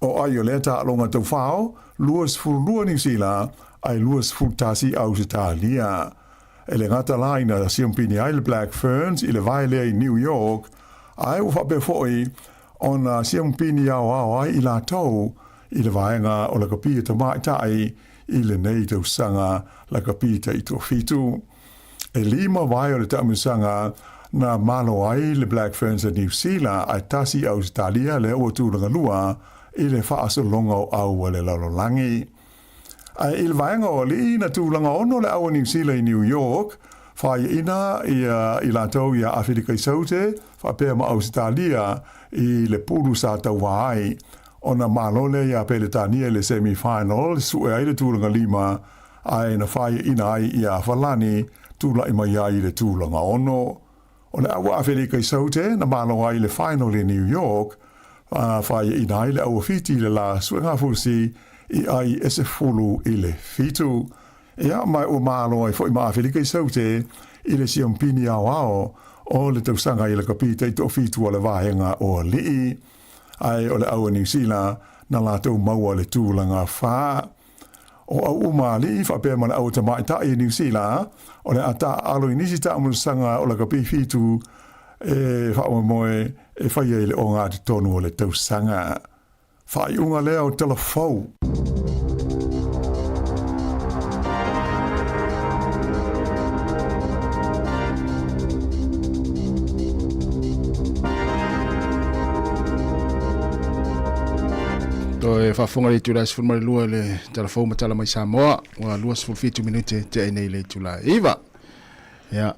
O ai o lea taaloga taufao, 22 Niu Sila ae 21 Ausetalia. E le gata la ina siampini ai le Black Ferns i le vae lea i New York, ae ua faapea foi ona siampini aoao ai i latou i le vaega o lakapi e tamaitai i lenei tausaga lakapi taitoafitu. E lima vae o le taamilosaga na malo ai le Black Ferns a Niu Sila ae tasi Ausetalia lea ua tulaga lua i le faasologa o au a le lalolagi. Ae i le vaega o alii na tulaga ono le au a Niu Sila i New York, Faiaina ia i latou iā Afelika i Saute faapea ma Ausetalia i le pulu sa tauva ai. Ona malo lea iā Peletania i le semi final sue ai le tulaga lima ae na faiaina ai iā Falani tulai mai ai i le tulaga ono. O le au a Afelika i Saute na malo ai i le final i New York, faiaina ai le au a Fiti i le la suegafusi i ai e 17. Ia, ma ua malo ai foi ma Afelika i Saute i le siompini aoao o le tausaga i lakapi taitoafitu a le Vaega o Alii. Ae o le au a Niu Sila na latou maua le tulaga fa. O au uma alii faapea ma le au tamaitai i Niu Sila, o le a taaalo i nisi taamulusaga o lakapi fitu e faamoemoe e faia i le ogatotonu o le tausaga. Faaiuga lea o tala fou. Toe faafofoga le itula e 12 i le tala fou ma tala mai Samoa, ua 27 minute tea ai nei le itula e 9. Ia,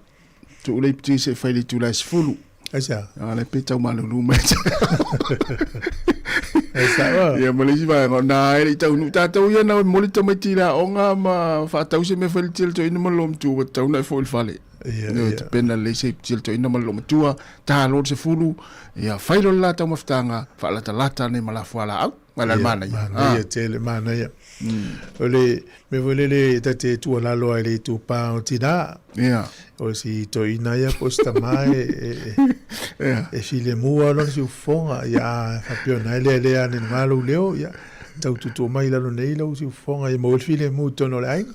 tuu le iputi se i fai le itula e 10. Aisea? A le pe tau malulu mai. E sao. Ia ma le isi vaega, na e le i taunuu tatou ia na momoli tamaiti i le aoga ma faatau se mea fai le tele toeaina ma le loomatua ua tatau ona e foi i le fale. Ia, Ioe, ia. tapena lelei se tele toeaina ma le loomatua, ta loa le 10, ia fai loa le la taumafataga, faalatalata nei ma la fualaau. Ma le Ia, manaia. manaia tele, manaia. O le mea foi lele ta te tuualalo ai i le itupa o tinā. Ia. O si toeaina ia po o si tamā e filemu lava lona siufofoga, ia a faapea ona e lealea ane i luga lou leo, ia tau tuutuu mai i lalo nei lou siufofoga ia maua ai le filemu i totonu o le aiga.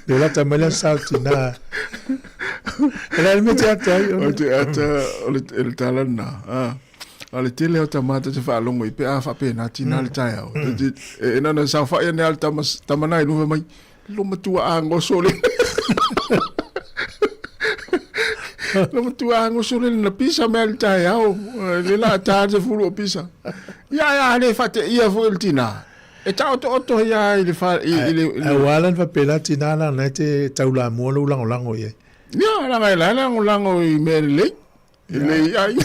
Lea lata mai le aso sa o tinā. E le a le mea e te ata ai. O te ata, o le tala lena. Ah. A le tele o tama ta te faalogo i pe a faapena tina le taeao. E na na saofai ane a le tama, tama na i luga mai, lo matua a ngoso le. Lo matua a ngoso le na pisa mea le taeao. Le la ta te fulu o pisa. Ia ia le fate ia fo le tina. E ta oto oto ia i le fa i le. Ai ua ala na faapela tina la na te taulamua lou lagolago i ai. Ia la ngai la lagolago i mea lelei. E lei ai.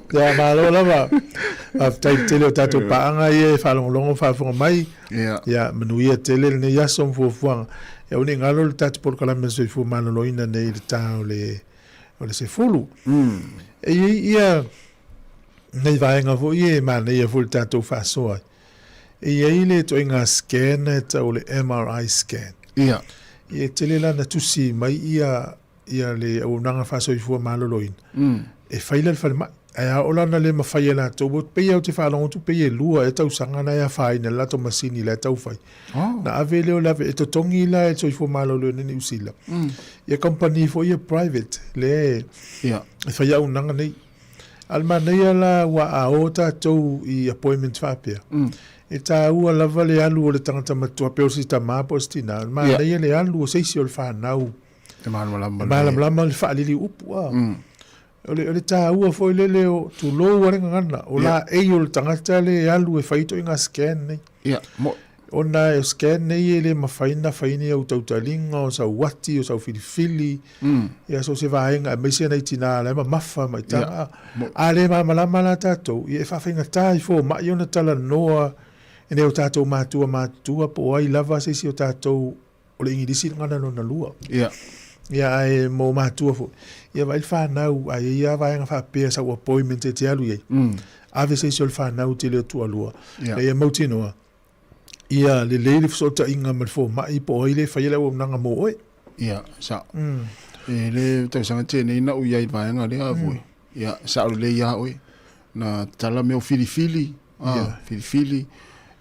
Ia, malo lava. Faafetai tele o tatou paaga ia e faalogologo ma faafofoga mai. Ia. Ia, manuia tele lenei aso ma fuafuaga. Ia, aua ne i galo le tatou polokalame o le soifua maloloina nei i le ta o le, o le 10. E i ai ia nai vaega foi ia e manaia foi le tatou faasoa ai. E i ai le ituaiga scan e tau o le MRI scan. Ia. Ia, e tele la na tusi mai ia ia le auaunaga faasoifua maloloina, e fai la le falemai. Ae a oo la ina le mafai e latou, pei lava ou te faalogo atu pei e lua ea tausaga na e afaina i le latou masini la e taufai. Ona ave lea o le ave, e totogi la e le Soifua Maloloina i Niu Sila, ia kamupani foi ia private lea e fai auaunaga nei. A o le manaia la aua a o tatou i appointment faapea, e taua lava le alu o le tagata matua pei o se tama po o se tina, manaia le alu o se isi o le fanau E malamalama le... Malamalama le faalili upu a. O le, o le taua foi lele o tulou a le gagana, o la ei o le tagata le alu e fai ituaiga scan nei. Ia, mo... Ona o scan nei e le mafai ona fai ni au tautaliga, o sau uati, o sau filifili, ia so o se vaega aemaise nai tina la e mamafa mai taga. A le malamalama la tatou, ia e faafaigata i fomai ona talanoa i nai o tatou matua matutua po o ai lava se isi o tatou o le Igilisi le gagana lona lua. Ia. Ia, ae mo matua foi, ia vaai le fanau, a i ai lava vaega faapea sau appointment e te alu i ai, ave se isi o le fanau e te le o tualua, ina ia mautinoa, ia lelei le fesootaiga ma le fomai po o ai le e faia le auaunaga mo oe. Ia, sao. E le tausaga tenei na ou i ai i le vaega lea foi. Ia, sao lelei lava oe. Na tatala mea o filifili, filifili,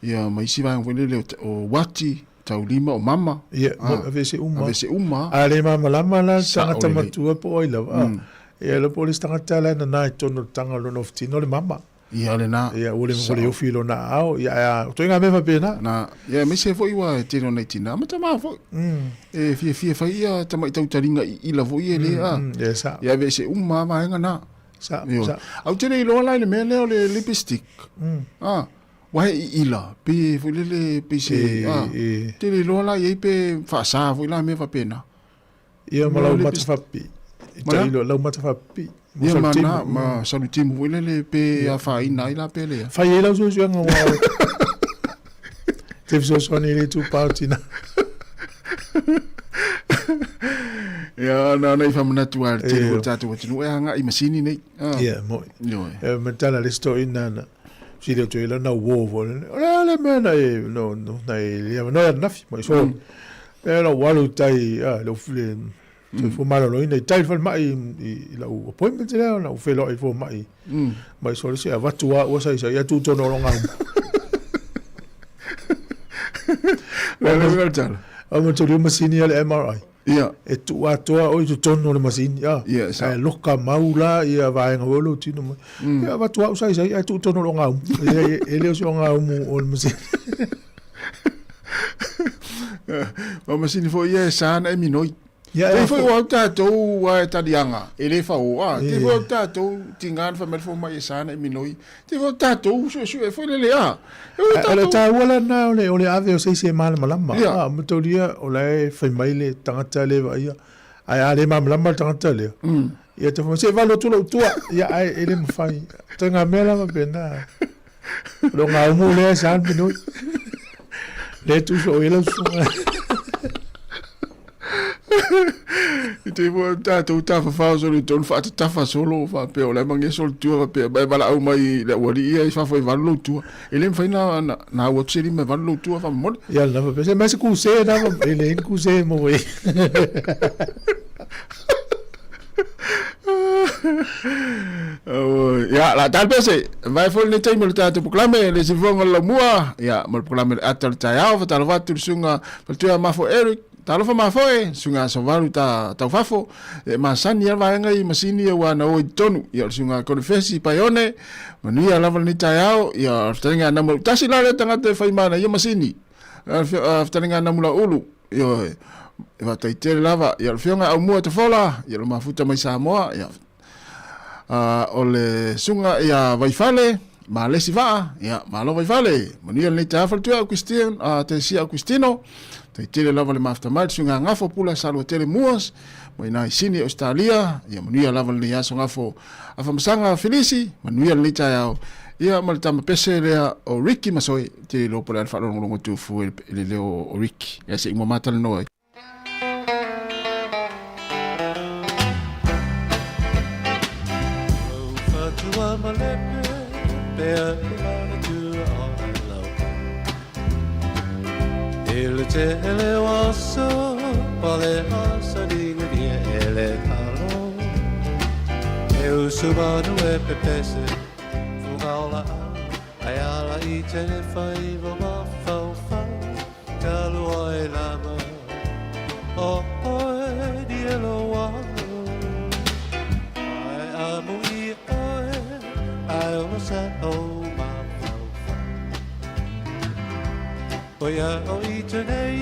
ia ma isi vaega foi lele o uati, taulima o mama. Ia, aveese uma. Aveese uma. A le malamalama la le tagata matua po o ai lava, ia iloa po o le isi tagata la e nana i totonu o le taga o lona ofutino o le mama. Ia, lena. Ia, ua le ofi i lona aao. Ia, ae o ituaiga mea faapena. Na, ia, aemaise foi ua tele o nai tina ma tama foi. E fiafia fai ia tamai tautaliga iila foi ia le a. Ia, sao. Ia, aveese uma lava vaega na. Sao, sao. Ae ou te le iloa la i le mea lea o le lipstick. Uae i ila, pe foi lele, pe se, E, a, e. te le iloa la i ai pe faasa foi la mea faapena. Ia ma Ma lau le mata pis- faapipi. I Ma la? tailo, lau mata faapipi. Mo Ia ma salutimu. na, ma salutimu foi lele pe afaina ai la pe lea. Fai ai lau suesuega ua te fesoasoani i le itupa o tina. Ia, na ona i faamanatu lava i le tele Ia. o le tatou atunuu e agai i masini nei. Ah. Ia, moi. Ioe. E matala le story nana. Sili o toe na uo fo. O le ale mea na e, no, no, na e lia no ya nafi, mo so. E la walu tai, a, le le te fo malo lo ina i tai fal mai i lau appointment lea, na u whelo i fo mai. Mai so le se avatu a ua sai sai, ia tu tono o ngau. Le le le tala. A mo toli masini a le MRI. Ia. E tu atoa o i totonu o le masini. A, Ia, sa. Ae loka mau la ia vaenga o lo tino mai. Ia avatu au sai sai, ae tuu tonu o le ogaumu. E, e le o se ogaumu o le masini. Ma masini foi ia e sa na e minoi. Ia, Te e foi fo- o au tātou a e talianga, e le whao, a. Te Ia. foi au tātou tingana whamere fo mai e sa na e minoi. Te foi au tātou sue sue foi lele a. E o O le tātou. tāua la na o le, o le ave o seisi e malamalama. Ia. A, mataulia o la e whai mai le tangata le vaia. Ai a le malamalama le tangata lea. Ia te whai, se valo tu lau tua. Ia ai e le mawhai. Te ngā mea lava pena. Lo ngā umu lea sa an minoi. Le tu so e lau sunga. I te foi au tātou tāwhawhao solo i tonu whaatatafa solo whapea o le mange solo tua whapea mai wala au mai le uari ia i whawhai valu lau tua. E le mwhai na, na, na au atu se lima valu lau tua whamone. Ia na whapea, se mai se kuse na whapea, e le in kuse mo wei. Oh, ia, la tal pese, vai foi le taimi o le tātou poklame, le sifonga o le laumua, ia, ma le poklame le ata o le taeao, whatalofa atu le sunga, faletua mafo Eric, talofa mafo e, sunga asovalu ta taufafo, e masani a vaenga i masini e ua na o i tonu, ia, o le sunga konefesi paione, manuia lava lenei taeao, ia, o le fetalinga a namu tasi la le tangata e whai mana ia masini, a fetalinga a namula ulu, ia, e whataitele lava, ia, o le fionga au mua te fola, ia, le mafuta mai Samoa, ia, o le sunga ia Vaifale, ma le isi vaa, ia, malo Vaifale, manuia lenei taeao faletua Augustine, Teresia Augustino, taitele lava le mafuta mai, le sunga gafo pula sa lua tele muas, mai nai Sini Australia, ia manuia lava lenei aso gafo afamasaga Felisi, manuia lenei taeao, ia ma le tama pese lea o Ricky Masoe, te iloa po o le a le faalogologo atu i le leo o Ricky, ia se i mua matalanoa ai. Fatua malepe pea i tua o lau. I le te ele waso pale asa dinga dia ele talo. E usubanu e pepese fugaola ai ala i te whai wa mawhau whau kalua e lama o oe di elo walo. Ai amu i oe ai o sa o mawhau whau. Oia o i te nei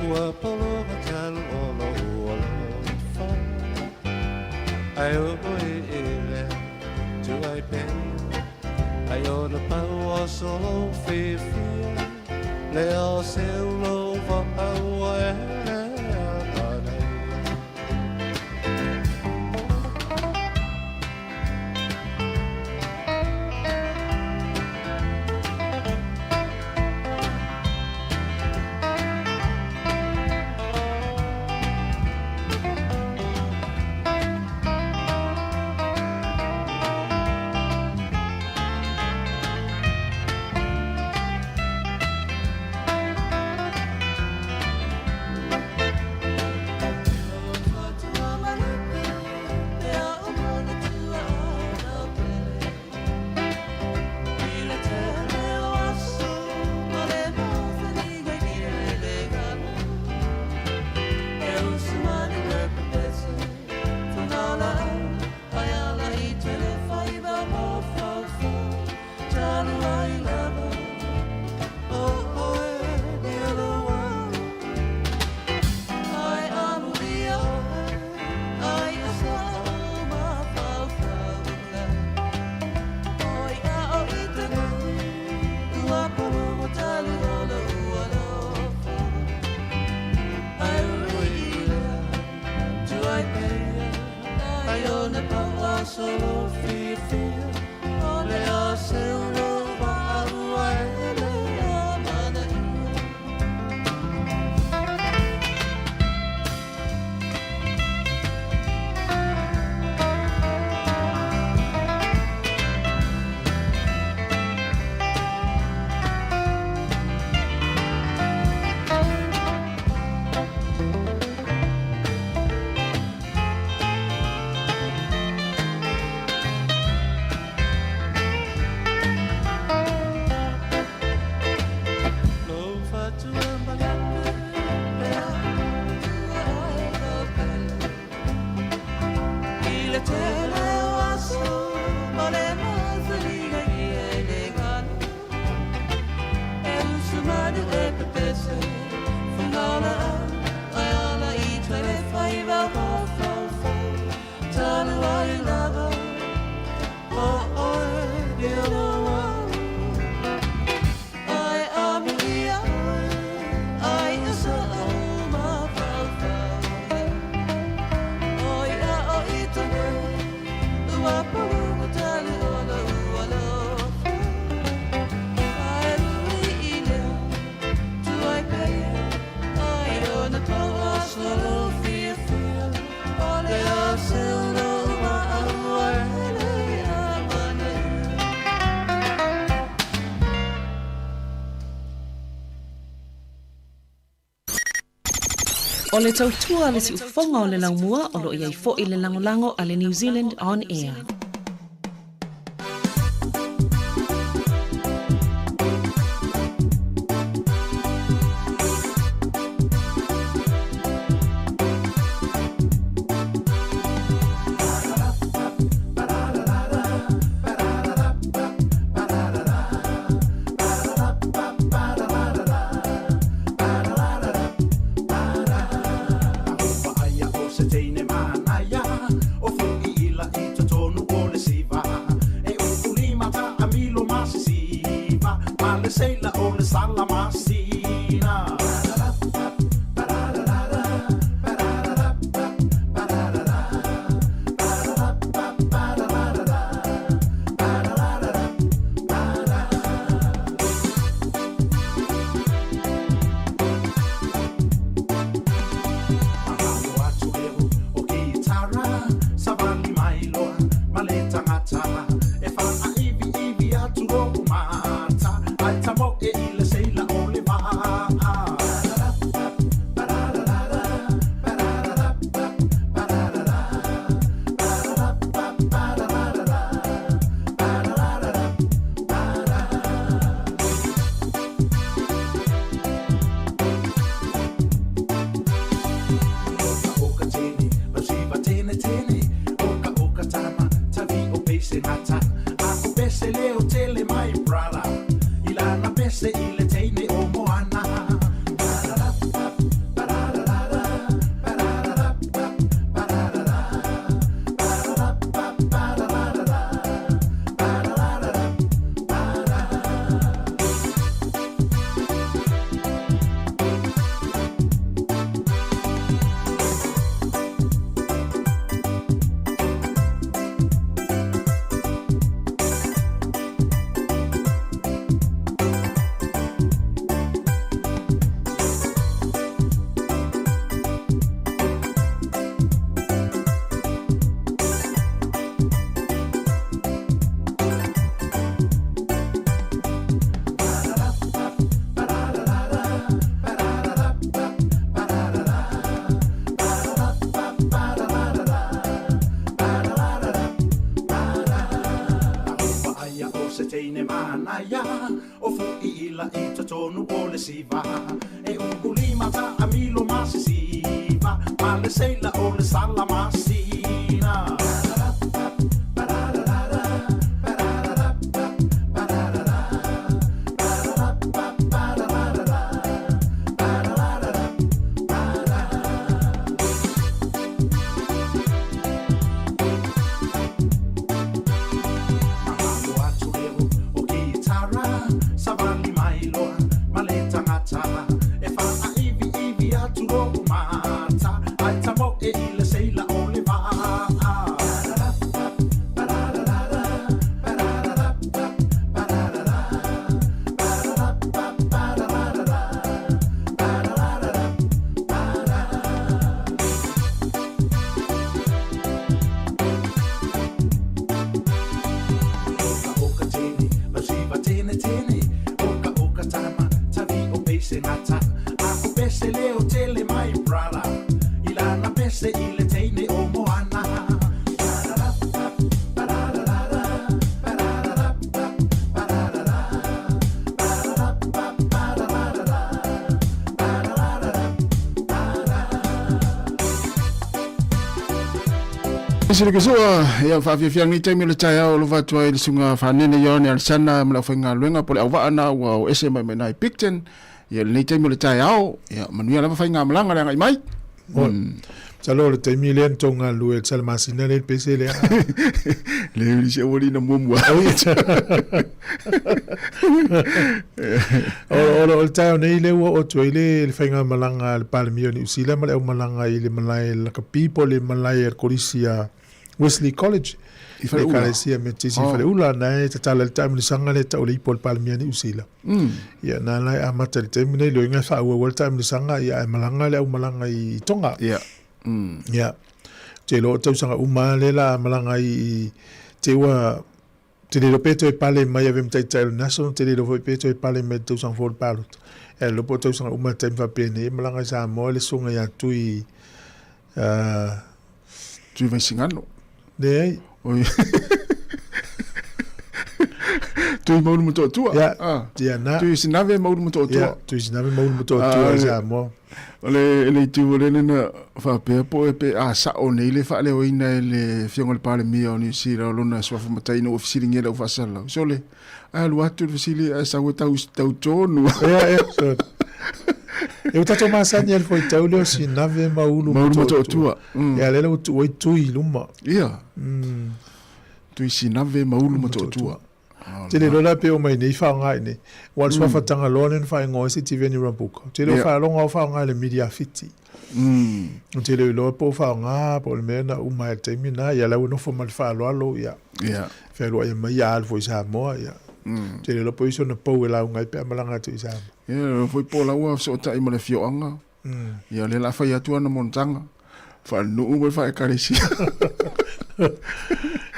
ua polo matalu o lo ua lo whau. Ai o i ile tu ai pe ai o na pau o solo whiwhia le o se ulo wa au e le a nei. O le tautua a le siufofoga o le laumua o lo o i ai foi le lagolago a le New Zealand On Air. E wha a iwi iwi atu o mata Ai tamo e i le seila o le leai se gata. A o pese leo tele my brother. I lana pese i le teine o Moana. Sile ke sua, ia whaafiafianga i taimi o le taeao o lova atu ai le suga Fanene Ioane Alesana ma le aufaigaluega po o le auvaa na ua o ese mai mai i na i Picton. Ia lenei taimi o le taeao, ia manuia lava faigamalaga le agai mai. Masalo o le taimi lea na tou galulue ai i le Salamasina lea i le pese lea. Le uli se ua lina muamua. O le taeao nei lea ua oo atu ai le faigamalaga a le Palemia o Niu Sila ma le aumalaga i le malae lakapi po o le malae a le Kolisi a Wesley College I Faleula. Ekalesia Metisi i Faleula na e tatala i le taamilosaga lea e tau o le ipu a le Palemia o Niu Sila. Ia na la e amata i le taimi nei loiga e faaauau ai le taamilosaga ia ae malaga le aumalaga i Tonga. Ia. Ia. Ou te iloa o tausaga uma lava lea la a malaga ai i te ua te le iloa pe toe pale mai ave ma taitai o le National, te le iloa foi pe toe pale mai i le tausaga fou o le palota. Ae iloa po o tausaga uma i le taimi faapenei e malaga i Samoa le susuga ia Tui Tui Vaisigano. Leai. Oi. Tui Maulu Motootua. Ia, ah. ia na. Tui Sinave Maulu Motootua. Ia, Tui Sinave Maulu Motootua i Samoa. O le le itu o le na faapea po e pe a sao nei le faaleoina e le Afioga i le Palemia o Niu Sila o lona suafa matai ina ua fesiligia le au faasalalau. Sole, a alu atu le fesili ae sau e tau, tau tonu. Ia, ia, so. E ua tatou masani ai le foitau lea o Sinave ma Ulu Maulu Motootua. Ia, lea la ua tuu ai Tui i luma. Ia. Tui Sinave ma Ulu Motootua. Tele loa la pe o mai nei faaaoga i nei. Ua o le suafa Tagaloa lea na faaigoa ai Sitiveni Rabuka. Ou te le o faalogo lava o faaaoga e le media Fiti. Ou te le o iloa po o faaaoga po o le mea na uma ai i le taimi lena. Ia la ua nofo ma le faaaloalo ia fealuai mai ia alu foi i Samoa ia. Ou te le iloa po o i ai sona pou e lauga ai pe a malaga atu i Samoa. Ia foi po o la ua fesootai ma le afioaga. Ia o lea o le a fai atu ana monotaga, faalenuu ma le faaekalesia.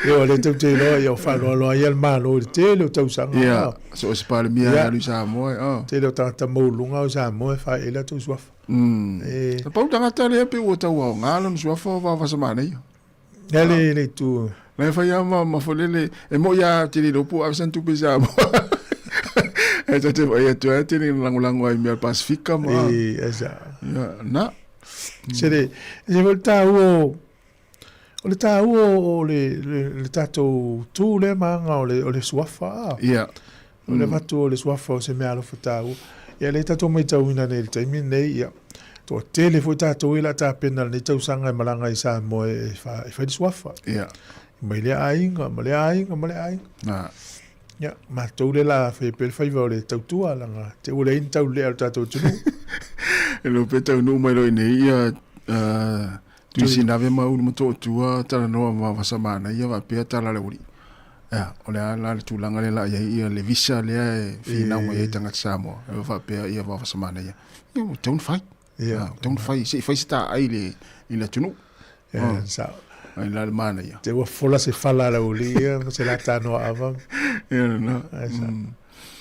Ia o lea tou te iloa ia o faaloaloa ai le Malo i le tele o tausaga. Ia, so o se Palemia e alu i Samoa, oh. Tele o tagata maualuluga o Samoa e faaee ai latou suafa. E. Na pau tagata lea pei ua tau aoga lona suafa o Vaovasamanaia. Ia le le itu. Na e fai lava ma foi lele, e moi lava ou te le iloa po o ave sana tupe i Samoa. Ae ta te vaai atu ai tele ina lagolago ai i mea o le Pasifika ma. E, esa. Ia, na. Se le, se foi le taua o, o le taua o le, le, le tatou tu lea ma aga o le, o le suafa. Ia. O le avatu o le suafa o se mea alofa taua. Ia lea tatou matauina nei i le taimi lenei, ia, toatele foi tatou ia o le a tapena i lenei tausaga e malaga i Samoa e, fa, e fai le suafa. Ia. Mai lea aiga, ma lea aiga, ma lea aiga. Na. Ia, matou lea la fai pea le faiva o le tautua, laga te ua leai ni taulelea o le tatou atunuu. E leo pe taunuu mai loa i nei, ia, Tui Sinave ma Ulu Motootua talanoa ma Vasamanaia faapea tala a le aualii. Ea, o le a la le tulaga lea la i ai ia le visa lea e finau mai ai tagata Samoa, e faapea ia Vasamanaia. Ia, ua tatau ona fai. Ia. Ua tatau ona fai, se i fai se taai i le, i le atunuu. Ia, sao. Ai la le manaia. Te ua fola se fala a le aualii ia ma se lata noa ava. Ia, lena. Ai, sao.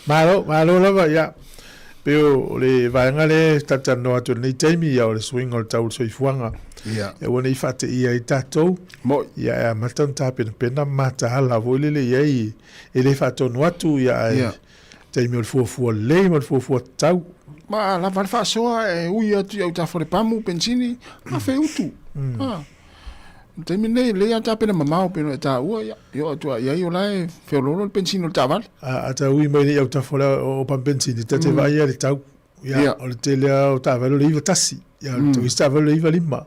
Malo, malo lava, ia. Pei o le vaega lea e talatalanoa atu i lenei taimi, ia, o le suiga o le tau o le soifuaga. Ia. Ia aua ne i faateia ai tatou. Moi. Ia, e amata ona tapenapena ma mataala foi lele i ai, e le faatonu atu, ia, ae Ia. taimi o le fuafua lelei ma le fuafua tatau. Ma a lava le faasoa e ui atu i autafa o le pamu, penisini, afe utu. Ah. O le taimi lenei, lelei lava tapena mamao pei ona e taua, ia, e oo atu lava i ai o la e feoloolo le penisini o le taavale. A ta ui mai nei i autafa o le o pamu penisini, ta te vaai lava i le tau. Ia, o le tele lava o taavale o le 91. Ia, o isi taavale o le 95.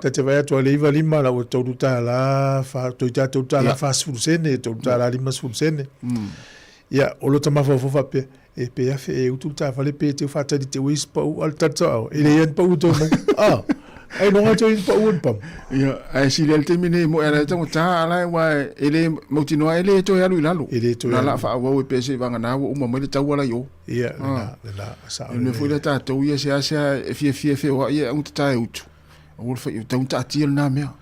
Ta te vaai atu lava i le 95, la ua $3, fa, toeitiiti $3 40 sene, $3 50 sene. Ia, o lota mafaufau faapea, e pe afe e utu le taavale pe te faatali te ua isi pau a le tali ao. E leai ni pau toe mau. Ah, ai longa toe ni pau o ni pamu. Ia, ae sili ai le taimi nei moe ala e taugata ala aua e le mautinoa e le toe alu i lalo. E le toe Na alu. la faaauau e pe seiavagana ua uma mai le tau ala i o. Ia, lena, lena, sao O le mea foi lea tatou ia seasea e fiafia e feoai e augata e utu. Aua le fai, e tatau ona taatia lena mea.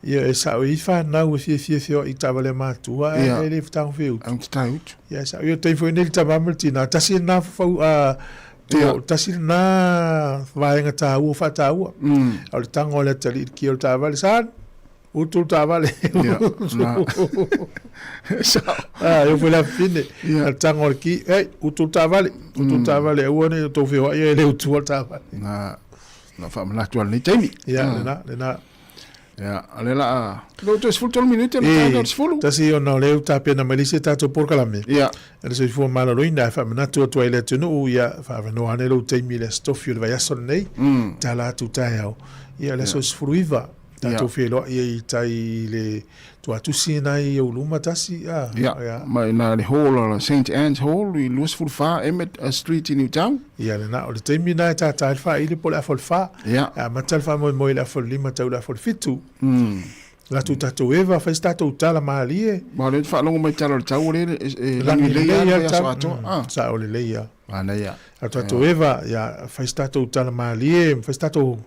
Ia, e sao e i ai fanau e fiafia e feoai i taavale a matua, ae e le fetagofi e utu. Augata e utu. Ia, e sao. Ia, o le taimi foi lenei i le tama ma le tina, tasi lena fau, a, Tua, tasi lena vaega taua faataua. O le tago a le atalii i le kia o le taavale, Son, utu le taavale. Ah, e oo foi i le afafine, o le tago a le ki, Hey, utu le taavale, utu le taavale, aua ne i outou feoai e le utua le taavale. Na, na faamanatu lava lenei taimi. Ia, lena, lena. Ia, o lea la a... Lea toe 13 minute ona tatou le 10. Tasi ona o lea ua tapena mai le isi a tatou polokalame. Ia. Le soifua maloloina e faamanatu atu ai i le atunuu, ia faaavanoa ane lou taimi i le Aso Tofi o le vaiaso lenei, tala atu taeao, ia le aso 19, tatou feiloai ai i tai i le tuatusi lena i Ouluma tasi, a. Ia, ma i ina le hall o Saint Anne's Hall i 24 Emmett Street i Newtown. Ia lena, o le taimi lena e tātā ai le faaili po o le afa o le fa. Ia. E amata le faamoemoe i le afa o le lima tau i le afa o le fitu. Latou tatou eva, fai se tatou tala malie. Ma o lea ou te faalogo mai i tala o le tau o lea e lagi lelei lava le vaiaso atoa. Ah. Sao lelei lava. Manaia. A tatou eva, ia fai se tatou tala malie, fai se tatou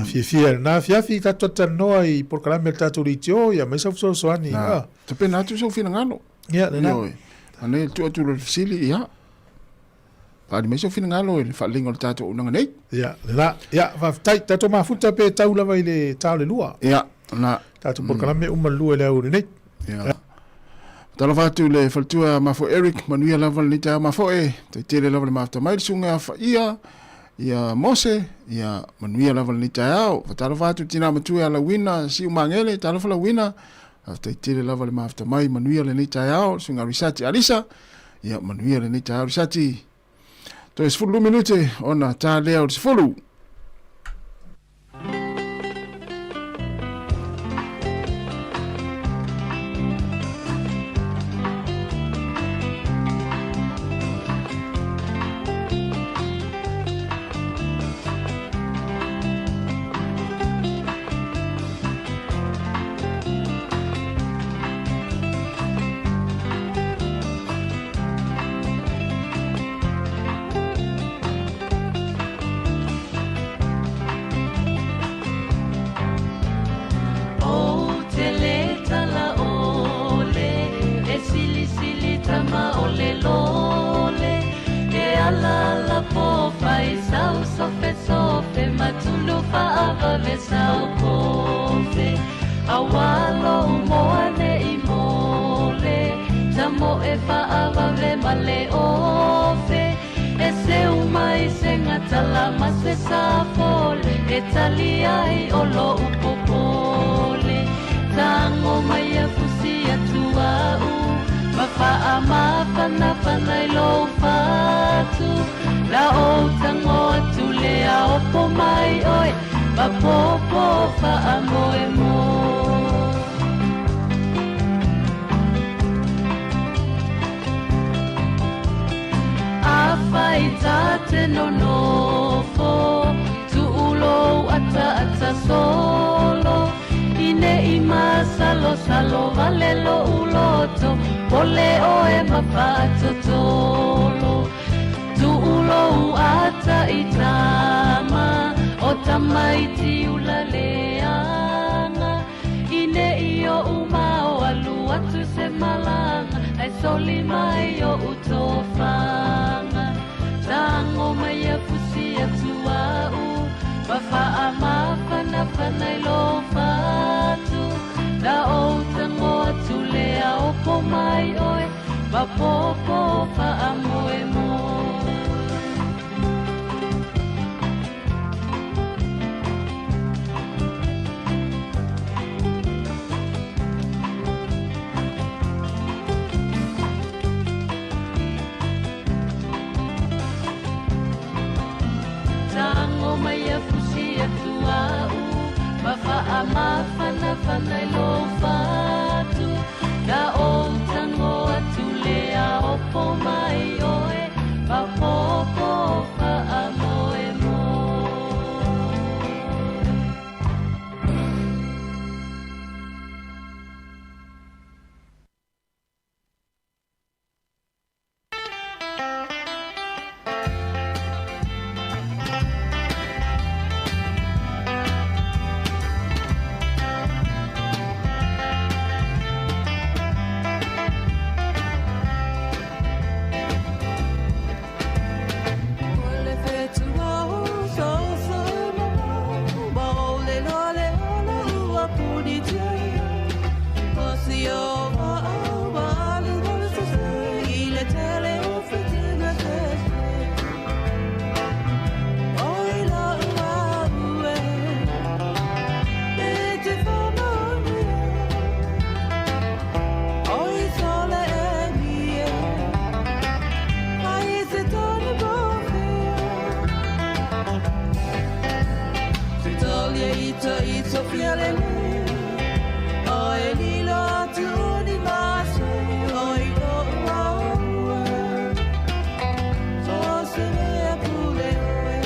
fiafia i lena afiafi, tatou talatalanoa i polokalame a le tatou leitio, ia aumai sau fesoasoani. Na, tapena atu sou finagalo. Ia, lena. Ioe. Anei le tuu atu o le fesili, ia. Faaali mai sou finagalo i le faaleleiga o le tatou auaunaga nei. Ia, lena. Ia, faafetai. Tatou mafuta pe tau lava i le ta o le lua. Ia, lena. Tatou polokalame uma le lua i le aoauli nei. Ia. Talofa atu i le faletua ia Mafoe Eric, manuia lava lenei taeao Mafoe, tai tele lava le mafuta mai le susuga ia Faia, ia Mose, ia manuia lava lenei taeao. Fatalofa atu i le tina matua ia Lauina Siumagele, talofa Lauina, faafetai tele lava le mafuta mai, manuia lenei taeao, le susuga Risati Alisa, Ia manuia lenei taeao Risati. Toe 12 minute ona ta lea o le 10. Ou te le tala ʻole e silisili tama o le lole E ala ala pō fai sau sofe sofe matulu faavave sau kofe Aua lou moa ne i mole tamo e faavave ma le ofe E seu mai se gatala ma se safole e tali ai o lou popole Tago mai a fusi atu au ma faamafanafana i lou fatu La ou tago atu lea opo mai oe ma popo faamoemoe Afai ta te nonofo tu'u lou ataata solo I ne i masalosalo vale lo'u loto pole oe ma faatotolo Tu'u lou ata i tama o tamaiti ula leaga I ne i o'u mao alu atu se malaga Ae soli mai o'u tofaga Tago mai a fusi atu a'u ma faamafanafana i lou fatu La ou tago atu lea opo mai oe ma popo faamoemoe Tago mai a fusi atu a'u ma faamafanafana i lou fatu La ou tago atu lea opo mai oe ma popo faamoemoe. ta i tofia lele O e lilo atu ni maso O i lo ua ua So se mea pule oe.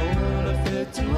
O le fetu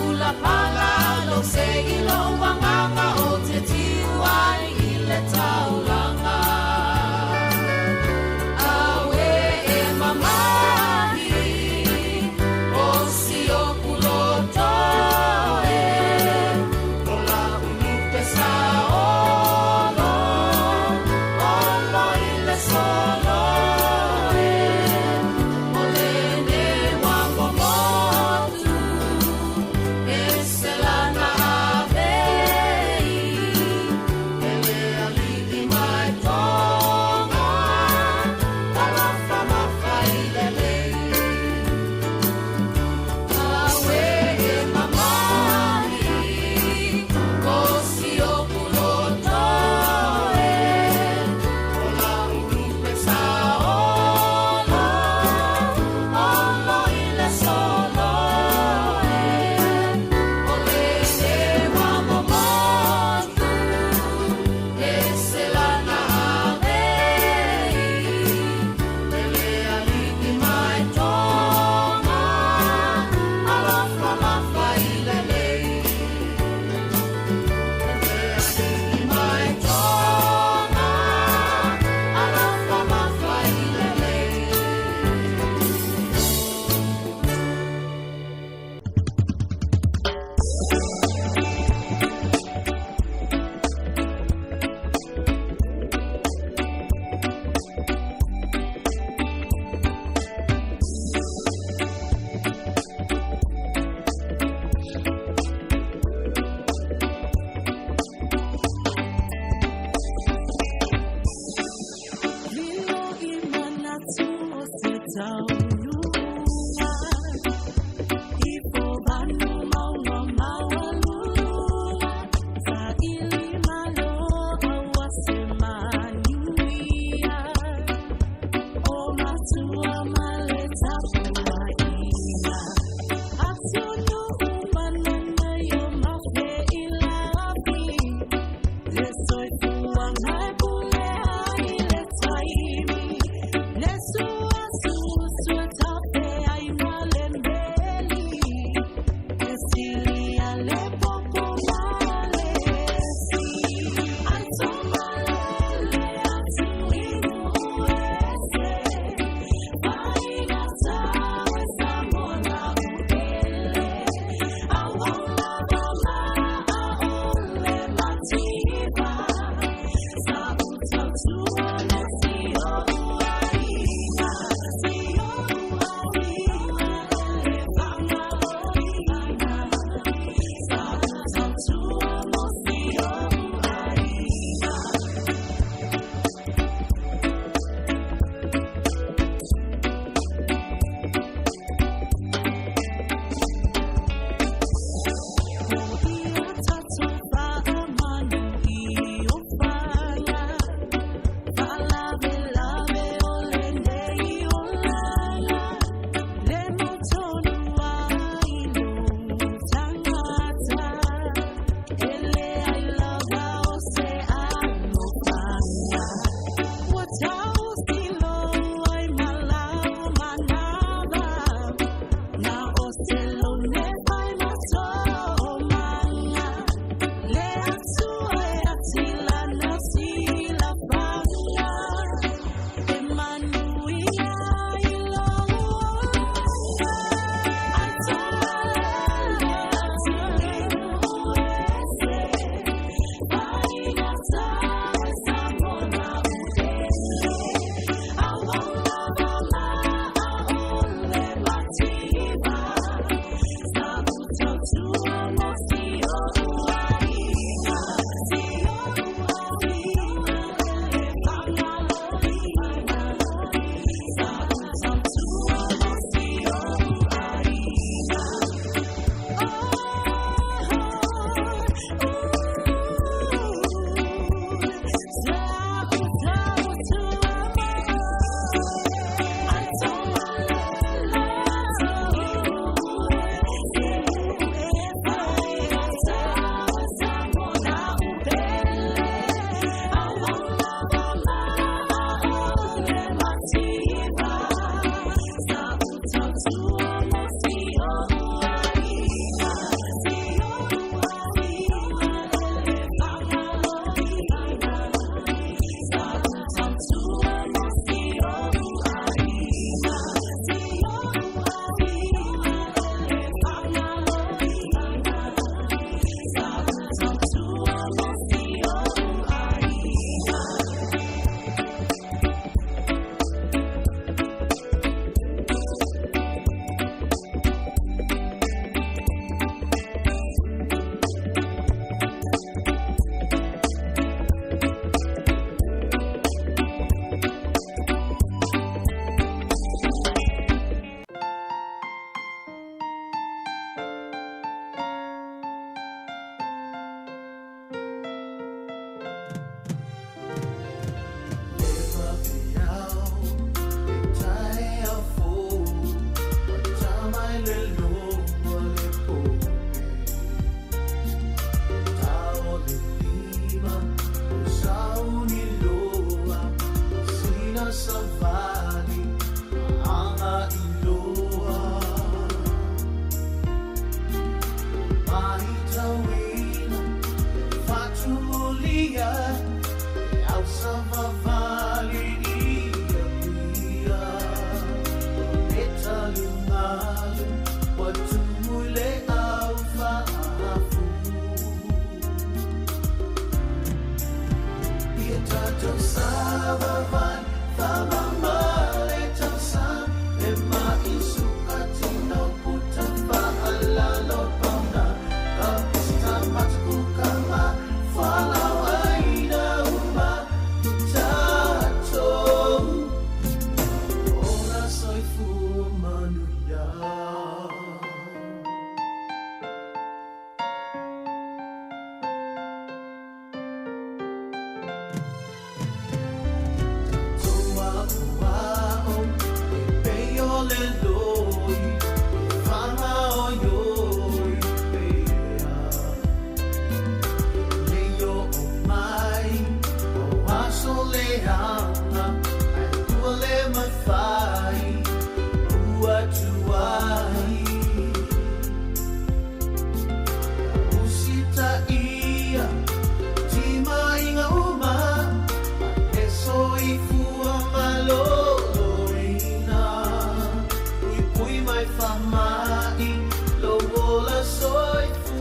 ula pala lou sei lou agaga ou te tiu ai i le taulaga. Auē e mamahi o si oku loto e, o la'u lupe saolo olo i le solo e, o lenei ua momotu e se lana avei e le alii mai.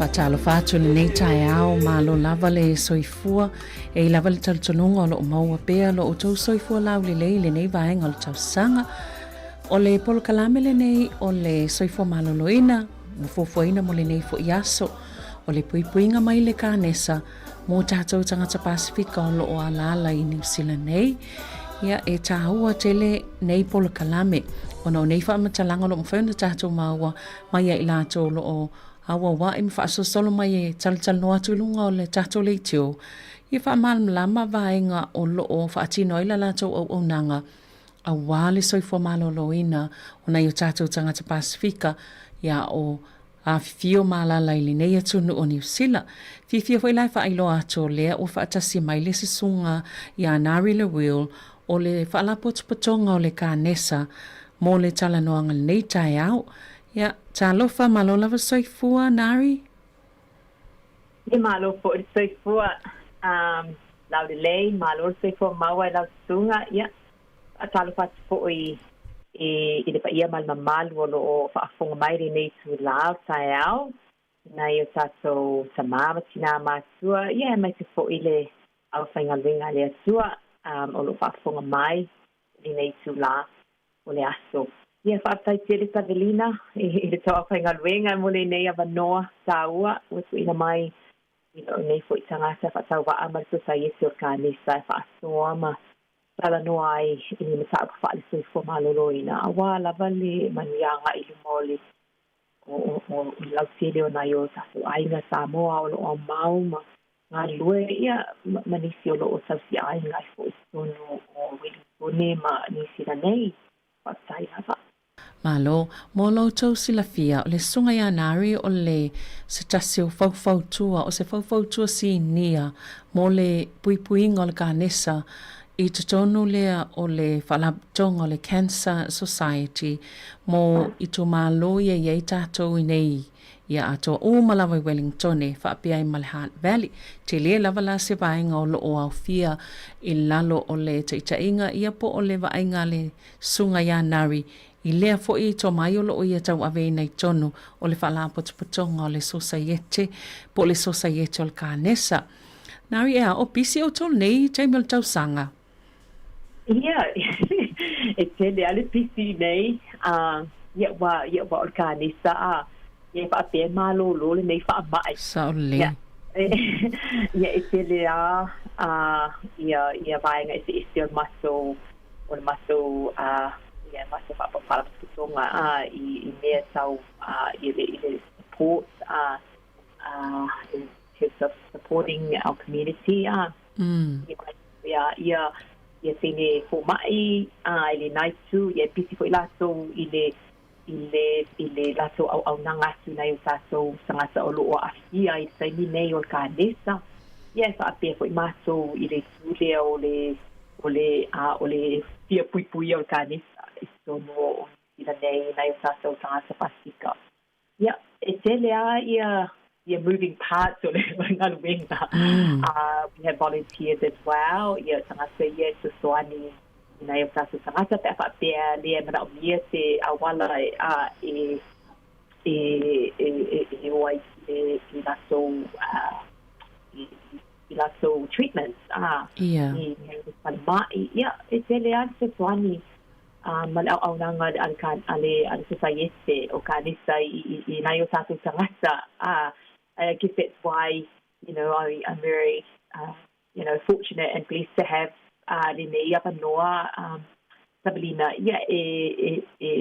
Faatalofa atu i lenei taeao, malo lava le soifua, e i lava le talitonuga o lo o maua pea lo outou soifua laulelei i lenei vaega o le tausaga. O le polokalame lenei o le soifua maloloina, ua fuafuaina mo lenei foi aso, o le puipuiga mai le kanesa mo tatou tagata Pasefika o lo o alaala i Niu Sila nei. Ia, e tāua tele nei polokalame ona o nei faamatalaga o lo o mafai ona tatou maua mai ia i latou o lo o auauai ma faasolosolo mai e talatalanoa atu i luga o le tatou leitio ia faamalamalama vaega o lo o faatino ai la latou auaunaga aua le soifua maloloina o nai o tatou tagata Pasefika ia o afifio ma alaala i lenei atunuu o Niu Sila. Fiafia foi la e faailoa atu o lea ua faatasi mai le susuga ia Nari Lewil o le Faalapotopotoga o le Kanesa mo le talanoaga lenei taeao. Ia, talofa, malo lava soifua, Nari. Ia malo foi le soifua, um, laulelei, malo le soifua maua i lau susuga. Ia, faatalofa atu foi i, i le paia ma le mamalu o lo o faafofoga mai lenei itulā o le taeao, i nai o tatou tamā ma tinā matutua, ia aemaise foi le aufaigaluega a le Atua um, o lo o faafofoga mai i lenei itulā o le aso. Ia, faafetai tele Savelina i, i le tau aufaigaluega mo lenei avanoa tāua ua tuuina mai i lou nei foi tagata faatauvaa ma le Sosaiete o le Kanesa e faasoa ma talanoa ai i ni mataupu faale-soifua maloloina, aua lava le manuia agai i luma o le o, o, o le lautele o nai o tatou aiga Samoa o lo o aumau ma galulue ia ma, ma nisi o lo o tausiaiga ai foi i totonu o Welingtone ma Niu Sila nei. Faafetai lava. Malo. Mo lo outou silafia, o le Susuga ia Nari o le se tasi o faufautua, o se faufautua sinia mo le puipuiga o le kanesa i totonu lea o le Faalapotopotoga o le Cancer Society mo itumalo ia i ai tatou i nei ia atoa uma lava i Wellingtone faapea ai ma le Hutt Valley. Tele lava la se vaega o lo o aofia i lalo o le taitaiga ia po o le vaaiga a le Susuga ia Nari, i lea foi tomai o lo o ia tauaveina i tonu o le Faalapotopotoga o le Sosaiete po o le Sosaiete o le Kanesa. Nari, ea, o pisi outou nei i taimi o le tausaga? Ia, e tele lava le pisi nei, a, ia ua, ia ua o le kanesa, a, ia e faapea e malōlō lenei faamai. Sao lelei. Ia, ia e tele lava, a, ia, ia vaega eseese o le matou o le matou ia matou faalapotopotoga i mea tau i le i le support in terms of supporting our community ia ia ia teine fomaʻi i lenā itu ia e pisi foi latou i le i le i le latou auaunaga atu i nai o tatou tagata o lo o aafia i le taimi nei o le kanesa. Ia e faapea foi matou i le itu lea o le o le a o le fia puipuia o le kanesa i totonu o Niu Sila nei i nai o tatou tagata Pasefika. Ia, e tele lava ia ia moving parts o le galuega. We have volunteers as well, ia tagata ia e fesoasoani i nai o tatou tagata pe a faapea lea e manaomia se auala e a e e e e e o ai i i latou i i latou treatments a i falemai. Ia, e tele lava le fesoasoani ma le auaunaga a le a le a le Sosaiete o Kanesa i i i nai o tatou tagata. I guess that's why, you know, I, I'm very, you know, fortunate and blessed to have lenei avanoa Savelina, ia e e e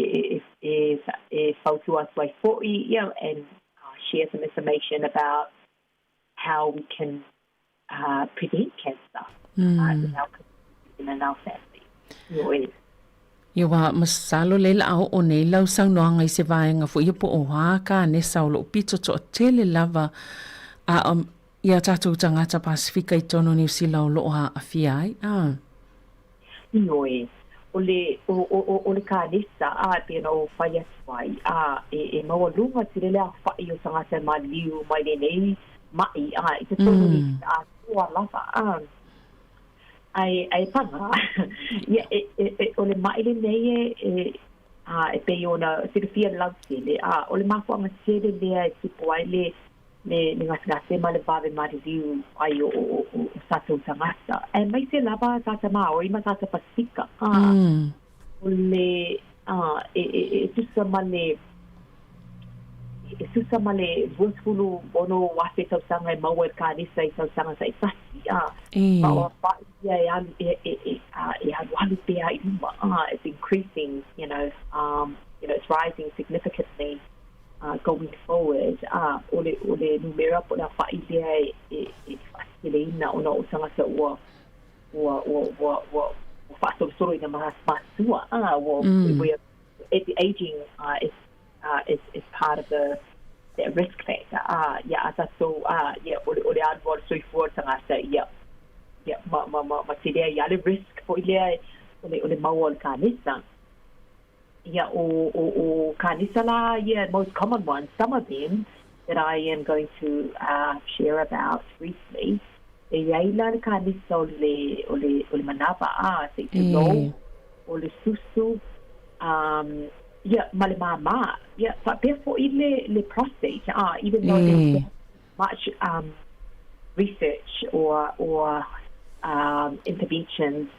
e e e fautua atu ai foi, ia, and share some information about how we can prevent cancer in our community and in our family. Ioe. Ia ua masalo le la oo nei lau saunoaga i se vaega foi ia po o a kanesa o loo pito toatele lava a um, ia tatou tagata Pasefika i tonu o Niu Sila o loo aafia ai. Ah. Ioe, o le, o, o, o, o le kanesa, a, e pei ona ou fai atu ai, a, e, e maualuga tele le aofaʻi o tagata e maliu mai lenei maʻi, a, i totonu o Niu Sila atoa lava, a, ae, ae pagā, ia, e, e, e, o le maʻi lenei e, e, a, e pei ona silafia le lautele, a, o le mafuaaga tele lea e tupu ai le, Le le gasegase ma le vave maliliu ai o tatou tagata, aemaise lava tagata Māori ma tagata Pasifika. O le e tusa ma le 26,000 tausaga e maua i le kanesa i tausaga taitasi, ma o afa'i ia e alu e alualu pea i luma, it's increasing, it's rising significantly going forward. O le numera po o le afa'i lea e fa'ateteleina ona o tagata ua fa'asolosolo ina matua, ua we are the aging is part of the that risk factor. Ia a tatou ia o le alu o le soifua o le tagata ia ma telea ia le risk fo'i lea o le maua o le kanesa. Ia o kanesa la ia, most common ones, some of them that I am going to share about briefly, e iai la le kanesa o le manava, se i tulou, o le susu, ia ma le māmā, ia faapea fo'i le prostate, even though there's much research or interventions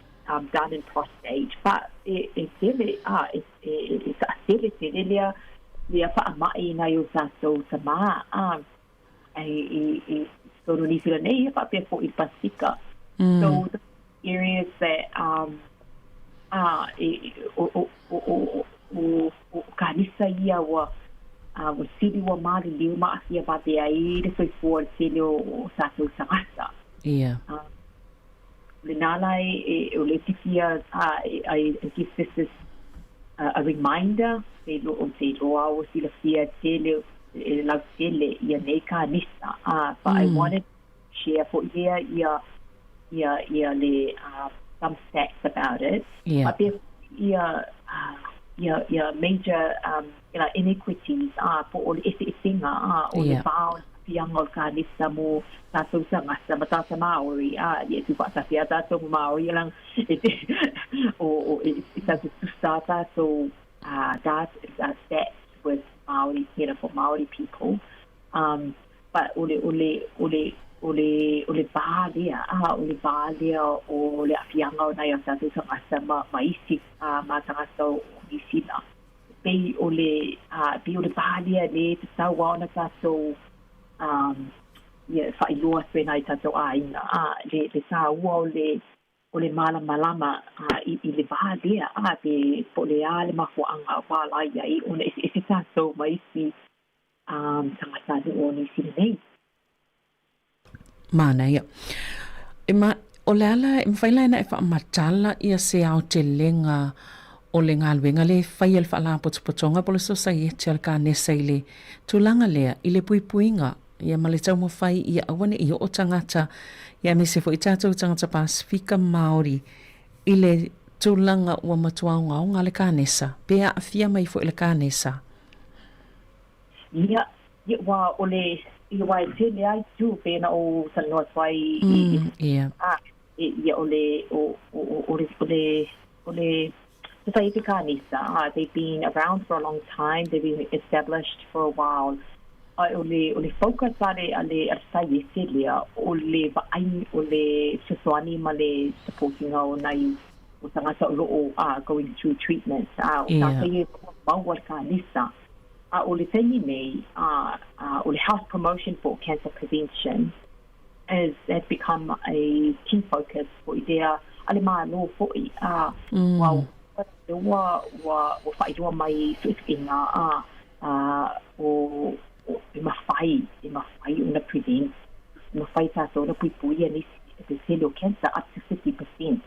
done in prostate, but e tele e ta'atele tele lea fa'ama'i nai o tatou tamā i tonu Niu Sila nei, ia faapea fo'i le Pasifika. So the areas that e o kanisa ia ua sili ua maliliu ma a'afia vave ai le soifua o le tele o tatou tagata. Lenā la e o le tifia, I guess this is a reminder te lo o te loa o silafia tele e lau tele ia nei kanisa, but I wanted to share fo'i lea ia le some facts about it. Faapea ia major inequities po o le eseesega o le va o le a'afiaga o le kanesa mo tatou tagata ma tagata Māori, ia tu'ufa'atasi a tatou ma Māori ia laga e te o e tatou tusa tatou that stats with Māori, for Māori people, but o le va lea o le va lea o le a'afiaga o nai o tatou tagata ma isi ma tagata o Niu Sila pei o le va lea le tatau a ona tatou ia faailoa atu e nai tatou ʻaiga le tāua o le malamalama i le va lea pe po o le a le mafuaʻaga ua ala ai ona eseese tatou ma isi tagatanuu o Niu Sila nei. Manaia. E ma, o le ala e mawhai lai na e whaamatala ia se aotelega o le galuega le fai e le Faalapotopotoga po le Sosaieti a le Kanesa i le tulaga lea i le puipuiga ia ma le taumafai ia aua ne'i oo tagata ia aemaise foi tatou tagata Pasifika Māori i le tulaga ua matua ogaoga le kanesa pe aafia mai foi le kanesa. Ia ua o le ia ua e tele ai tu pe na o talanoa atu ai i e, ia o le o le Society Kanisa, they've been around for a long time, they've been established for a while. Ai o le focus a le society lea o le va'ai o le fesoasoani ma le supporting o nai o tagata o lo'o going through treatment o tagata ia maua le kanesa. O le taimi nei o le health promotion for cancer prevention has become a key focus fo'i lea a le Mālō fo'i ua faailoa mai suʻesuʻega o e mafai ona prevent, e mafai tatou ona puipuia nisi le tele o cancer up to 50%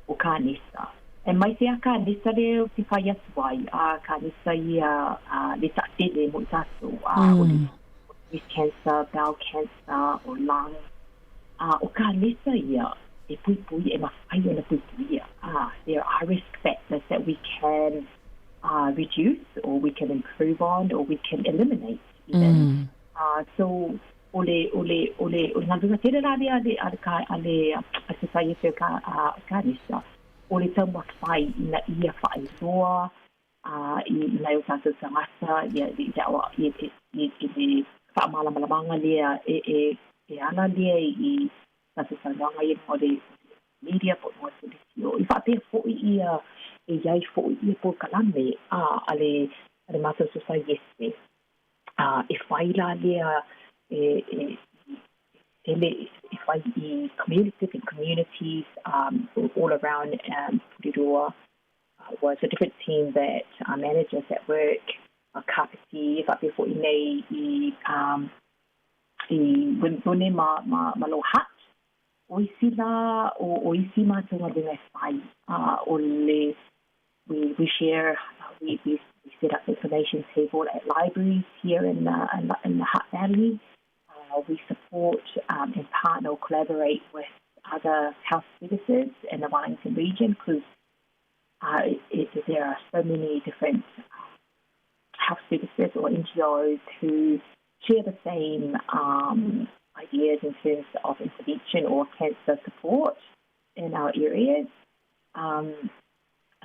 o kanesa. E mai se a kanesa le o te fai atu ai kanesa ia le ta'atele mo i tatou o le breast cancer, bowel cancer, o lung, o kanesa ia e puipui e mafai ona puipuia. There are risk factors that we can reduce or we can improve on or we can eliminate even. So o le galuega tele la lea a le ka a le society o ka kanesa o le taumafai ina ia faailoa i nai o tatou tagata ia i i i i le faamalamalamaga lea e e e ala lea i tatou saunoaga ia o le media po o le leitio. I faapea foi ia e i ai foi ia polokalame a a le a le matou sosaiese a e fai la lea e e tele e fai i community, different communities um, all around um, Porirua uh, was a different team that uh, manages that work uh, Kapiti, e faapea foi nei i um, i Wimbledon ma, ma, ma Lower Hutt. O isi la, o, o isi mātou galuega e whai, uh, o le, we, we share, uh, we, we, we set up information table at libraries here in the, in the, in the Hutt Valley. Uh, we support um, and partner or collaborate with other health services in the Wellington region because uh, it, it, there are so many different uh, health services or NGOs who share the same um, ideas in terms of intervention or cancer support in our areas. Um,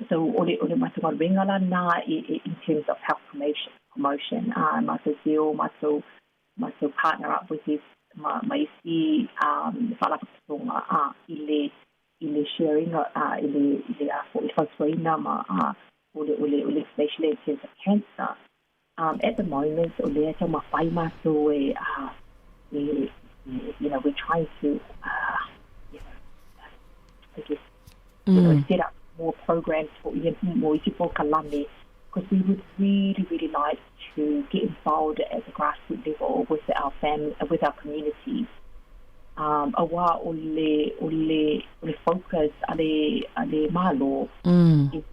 so o le, o le matou galuega la lena in terms of health promotion, promotion uh, matou te o, matou, matou partner up with this ma, ma isi um, faalapotopotoga uh, i le i le sharing uh, i le i le a i le fautuaina ma uh, o le o le o le information in terms of cancer. Um, at the moment, o lea taumafai matou e, uh, e, you know, we're trying to, uh, you know, I guess, mm. you know, mm. set up more programs for mo isi polokalame, because we would really, really like to get involved at the grassroots level with our fam with our communities. Um, auā o le, o le, o le focus a le, a le Malo mm. is,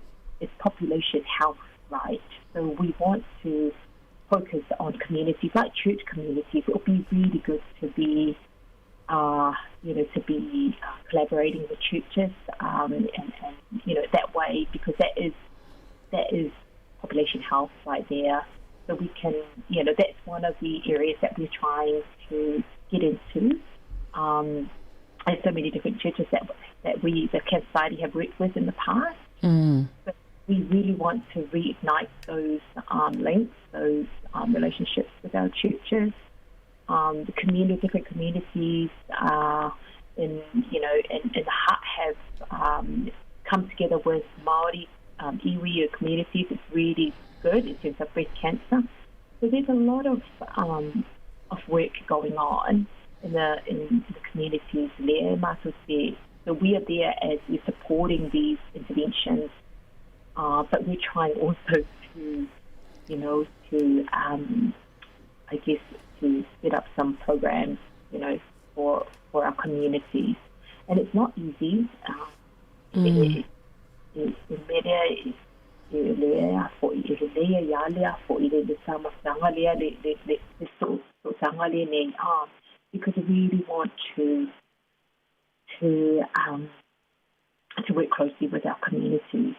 is population health, right? So we want to focus on communities, like church communities. It would be really good to be, uh, you know, to be uh, collaborating with churches um, and, and, you know, that way, because that is, that is population health right there. So we can, you know, that's one of the areas that we're trying to get into. Um, there's so many different churches that that we, the Cancer Society, have worked with in the past. Mm. But we really want to reignite those um, links, those um, relationships with our churches, um, the community, different communities uh, in, you know, in, in the Hutt have um, come together with Maori um, iwi communities. It's really good in terms of breast cancer. So there's a lot of um, of work going on in the in the communities there. So we are there as we're supporting these interventions, uh, but we're trying also to, you know, to um, I guess to set up some programs, you know, for for our communities, and it's not easy. Um, mm. E mea e lea fo'i e lelei ai a lea fo'i le le taumafataga lea le le le le soosootanga lenei a because we really want to to um to work closely with our communities.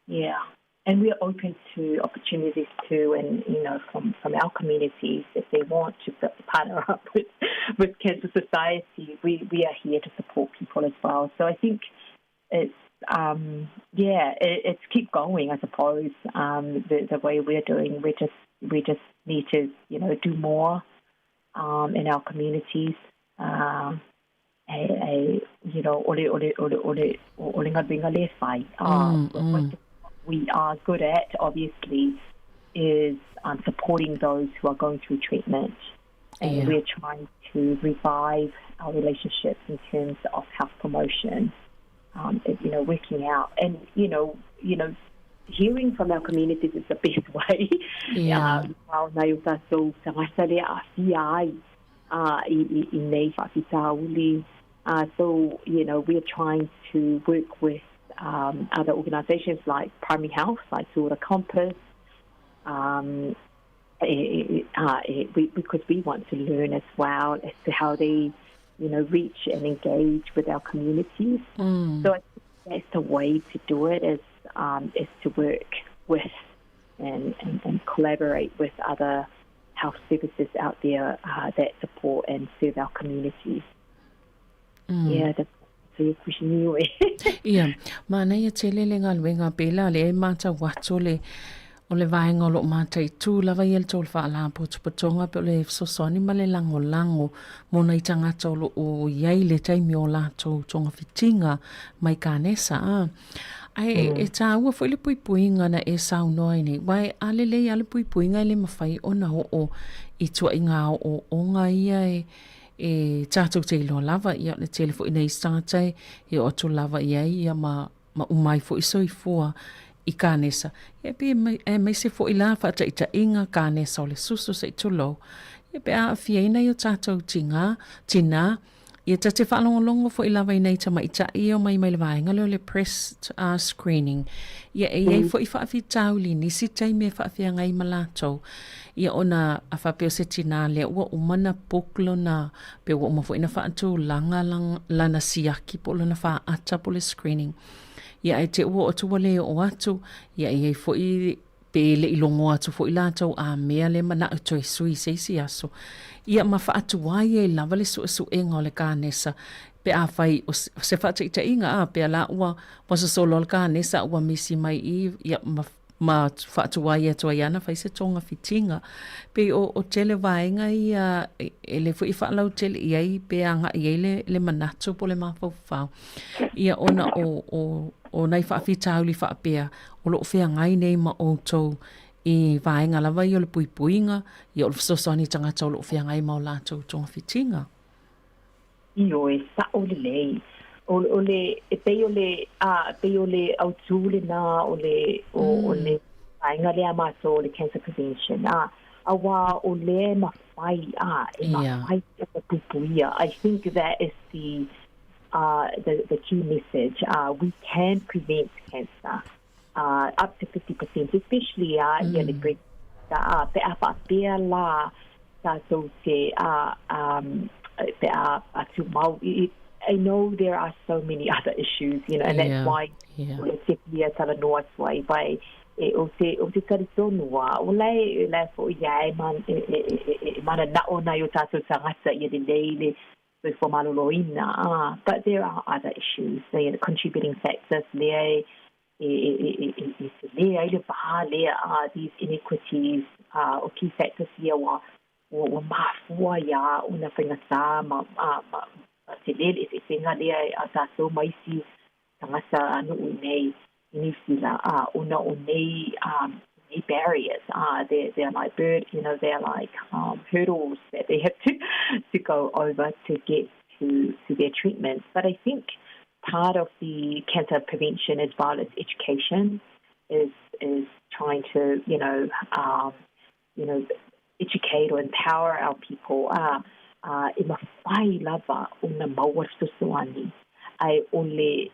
Yeah. And we are open to opportunities too, and you know, from, from our communities, if they want to partner up with, with Cancer Society, we, we are here to support people as well. So I think it's um, yeah, it, it's keep going, I suppose. Um, the, the way we're doing, we just we just need to you know do more um, in our communities. Uh, a, a, you know, ole ole ole ole ole galuega le fai. Uh, mm, mm. What we are good at, obviously, is um, supporting those who are going through treatment. And yeah. we're trying to revive our relationships in terms of health promotion um, you know, working out and, you know, you know, hearing from our communities is the best way. Yeah. Uh, nai o tātou tagata le aafia ai uh, i, i, i nei whaafitauli. Uh, so, you know, we're trying to work with um, other organisations like Primary Health, like Tura Compass, um, uh, we, because we want to learn as well as to how they, you know, reach and engage with our communities. Mm. So I think that's the way to do it is, um, is to work with and, and, and collaborate with other health services out there uh, that support and serve our communities. Mm. Yeah, that's so your question anyway. Ia, manaia tele le galuega pela le e matau atu le O le vaega o lo o mataitū lava ia le tou faalapotopotoga pe o le fesoasoani ma le lagolago mo nai tagata o lo o i ai le taimi o latou togafitiga mai kanesa a. Ae e tāua foi le puipuiga na e saunoa ai nei, aua a lelei lava le puipuiga e le mafai ona oo i tuaiga aoaoga ia e e tatou te iloa lava, ia o le tele foi nai isi tagata e oo atu lava i ai ia ma ma uma ai foi soifua i kanesa. Ia pe aemaise foi la faataitaiga kanesa o le susu se i tulou. Ia pe a aafia ai nai o tatou tiga, tinā, ia ta te faalogologo foi lava i nai tamaitai e omai mai le vaega lea o le breast screening. Ia e i ai foi faafitauli i nisi taimi e faafeagai ma latou. Ia ona a faapea o se tinā lea ua uma ona book lona Pe ua uma foi ona faatulaga lana siaki po o lona faata po o le screening. Ia ae te ua oo atu ua le oo atu, ia e i ai foi pe le i logo atu foi latou a mea le manao toe sui i se isi aso. Ia ma faatuai ai lava le suesuega o le kanesa pe afai o se faataitaiga a pea la ua sosolo le kanesa ua misi mai i i, ia ma ma faatuai atu ai ana fai se togafitiga. Pei o, o tele vaega ia e le foi faalautele i ai pe agai i ai le, le manatu po o le mafaufau. Ia ona o, o, o nai faafitauli faapea o lo o feagai nei ma outou i vaega lava ia o le puipuiga, ia o le fesoasoani i tagata o lo o feagai ma o latou togafitiga. Ioe, sa'o lelei. O, o le, e pei o le, a, e pei o le autū lenā o le, o, o le vaega lea a mātou o le cancer prevention, a, auā o lea e mafai, a, e mafai ona puipuia. I think that is the, uh, the, the key message. We can prevent cancer, uh, up to 50%, especially, a, ia le breast cancer, a, pe a faapea la, tātou te, a, um, pe a, a tūmau, i, I know there are so many other issues, you know, and that's why o le te pia talanoa atu ai, vai, e, o te, o te talitonu a, o lae, lae fo'i ia e, man, e, e, e, e, e manana'o nai o tātou tagata ia lelei le soifua maloloina, a, but there are other issues, the contributing factors, lea e, e, e, e, e, e telē ai le vā lea, a, these inequities, a, o key factors ia ua, ua, ua mafua ia ona faigata ma, ma, ma, ma telē le eseesega lea a tātou ma isi tagata anu'u i nei i Niu Sila, a, ona o nei, um, nei barriers, a, they're, they're like bird, you know, they're like um, hurdles that they have to, to go over to get to, to their treatments. But I think part of the cancer prevention as well as education is is trying to you know um, you know educate or empower our people uh, uh, e mafai lava ona maua le fesoasoani ae o le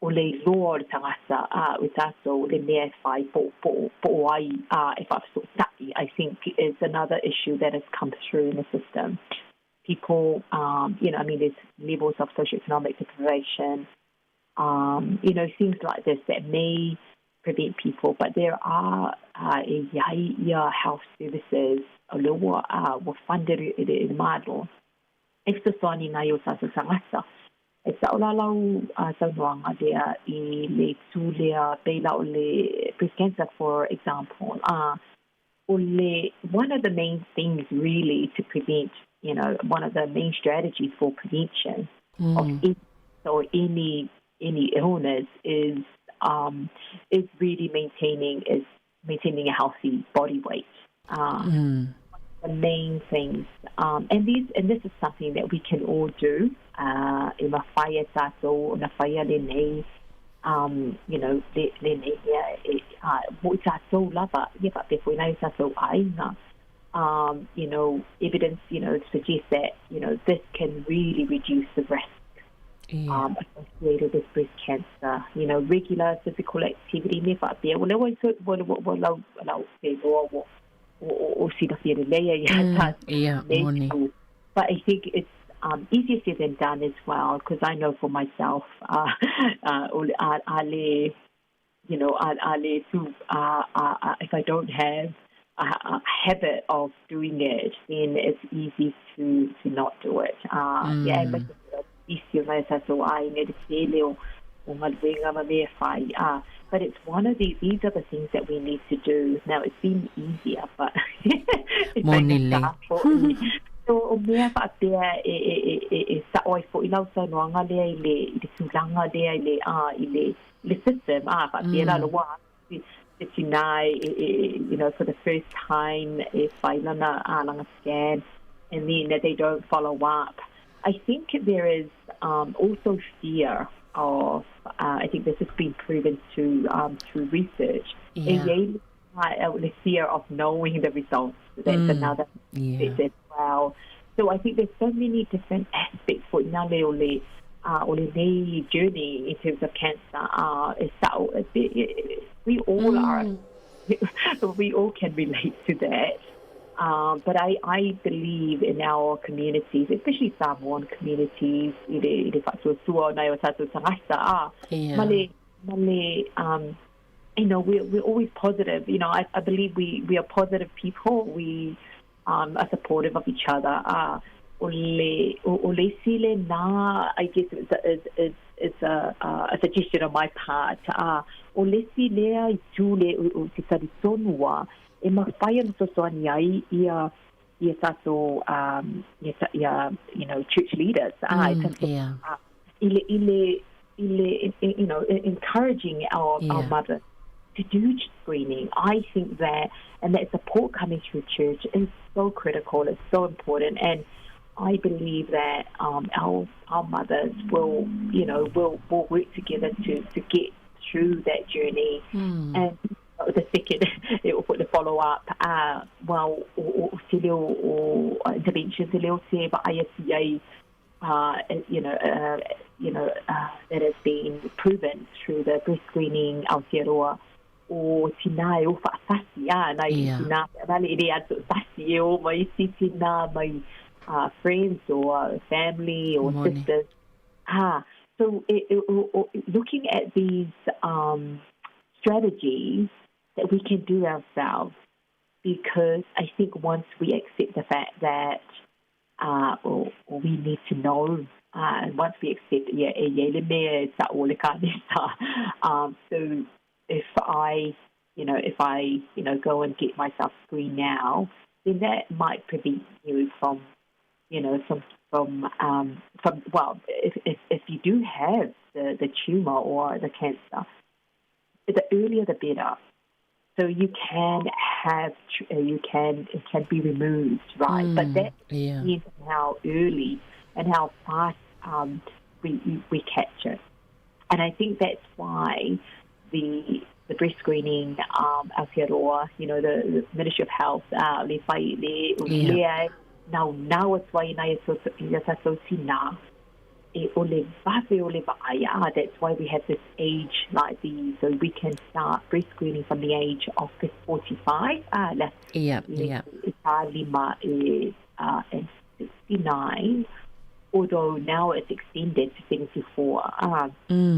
o le iloa o le tagata a o tātou le mea e whai po, po, po ai a e whaafesootai I think is another issue that has come through in the system people, um, you know, I mean, there's levels of socioeconomic deprivation, um, you know, things like this that may prevent people, but there are uh, e iai ia health services o le ua, uh, ua funded e le, e le Malo. E fesoasoani nai o tātou tagata. E sa'o la lau uh, saunoaga lea i le itu lea pei la o le breast cancer for example. Uh, o le one of the main things really to prevent, you know, one of the main strategies for prevention of any, or any any illness is um, is really maintaining is maintaining a healthy body weight. Uh, The main things, um, and these and this is something that we can all do. Uh, e mafai e tātou ona whaia lenei um, you know, le, lenei mea e, uh, mo i tātou lava, ia faapea foi nai o tātou aiga. Um, you know, evidence, you know, suggests that, you know, this can really reduce the risk um, associated with breast cancer. You know, regular physical activity, me faapea, ua lea ua, ua, ua, ua lau, lau te loa ua, o, o silafia lelei ai ia tātou. Ia, moni. But I think it's um, easier said than done as well, because I know for myself, uh, uh, o le, a, a le, you know, a, a le tu, uh, uh, uh, if I don't have a, a habit of doing it, then it's easy to, to not do it. Uh, Yeah, isi o nai o tātou aiga i le tele o, o galuega ma mea e fai, a but it's one of the, these are the things that we need to do. Now it seems easier but e Moni lelei. faigata fo'i. So o mea faapea e e e e e sa'o ai fo'i lau saunoaga lea i le i le tulaga lea i le a i le i le system a faapea la ua te tinā e e you know for the first time e fai lana a lana scan and then they don't follow up. I think there is um also fear of uh I think this has been proven to um through research e iai le fear of knowing the results. That's another aspect as well. So I think there's so many different aspects for ina le o le uh, o lenei journey in terms of cancer uh, e sa'o we all are we all can relate to that. Um, but I, I believe in our communities, especially Samoan communities, i le, i le whaatuatua o nai o tātou tangata, ah, ma le, ma le, um, you know, we're, we're always positive. You know, I, I believe we, we are positive people. We um, are supportive of each other. Ah, o le, o, o le isi le nā, I guess is, is, is, is a, a suggestion on my part. Ah, o le isi lea i tū le, o, o te tari tonu a, e mawhai ana fesoasoani ai ia ia tātou um, ia, ia, you know, church leaders. Ah, yeah. I le, i le, i le, you know, encouraging our, yeah. our mothers to do screening. I think that, and that support coming through church is so critical. It's so important. And I believe that um, our our mothers will, you know, will will work together to to get through that journey. And the second, it will put the follow up, uh, well, o, o, se leo o intervention se leo se va ai you know, you know, that has been proven through the breast screening Aotearoa o tinā e o whaatasi, a, nai yeah. tinā, vale, e re atu tasi e o mai isi tinā mai uh, friends or family or Moni. sisters. Ah, so it, it, it, looking at these um, strategies that we can do ourselves because I think once we accept the fact that uh, or, or we need to know uh, and once we accept, yeah, e le mea e sa o le kānesa. Um, so if I, you know, if I, you know, go and get myself screened now, then that might prevent you from, you know, from, from, um, from well, if, if, if you do have the, the tumor or the cancer, the earlier the better. So you can have, you can, it can be removed, right? But that yeah. is how early and how fast um, we, we catch it. And I think that's why the the breast screening um, Aotearoa, you know, the, the Ministry of Health, uh, le whai, le, yeah. le nau nau atu ai nai ia tātou tinā, e o le vave o le vaai, ah, that's why we have this age like the, so we can start breast screening from the age of 45, ah, le, le, yeah. lima e, uh, and 69, although now it's extended to 74. Uh,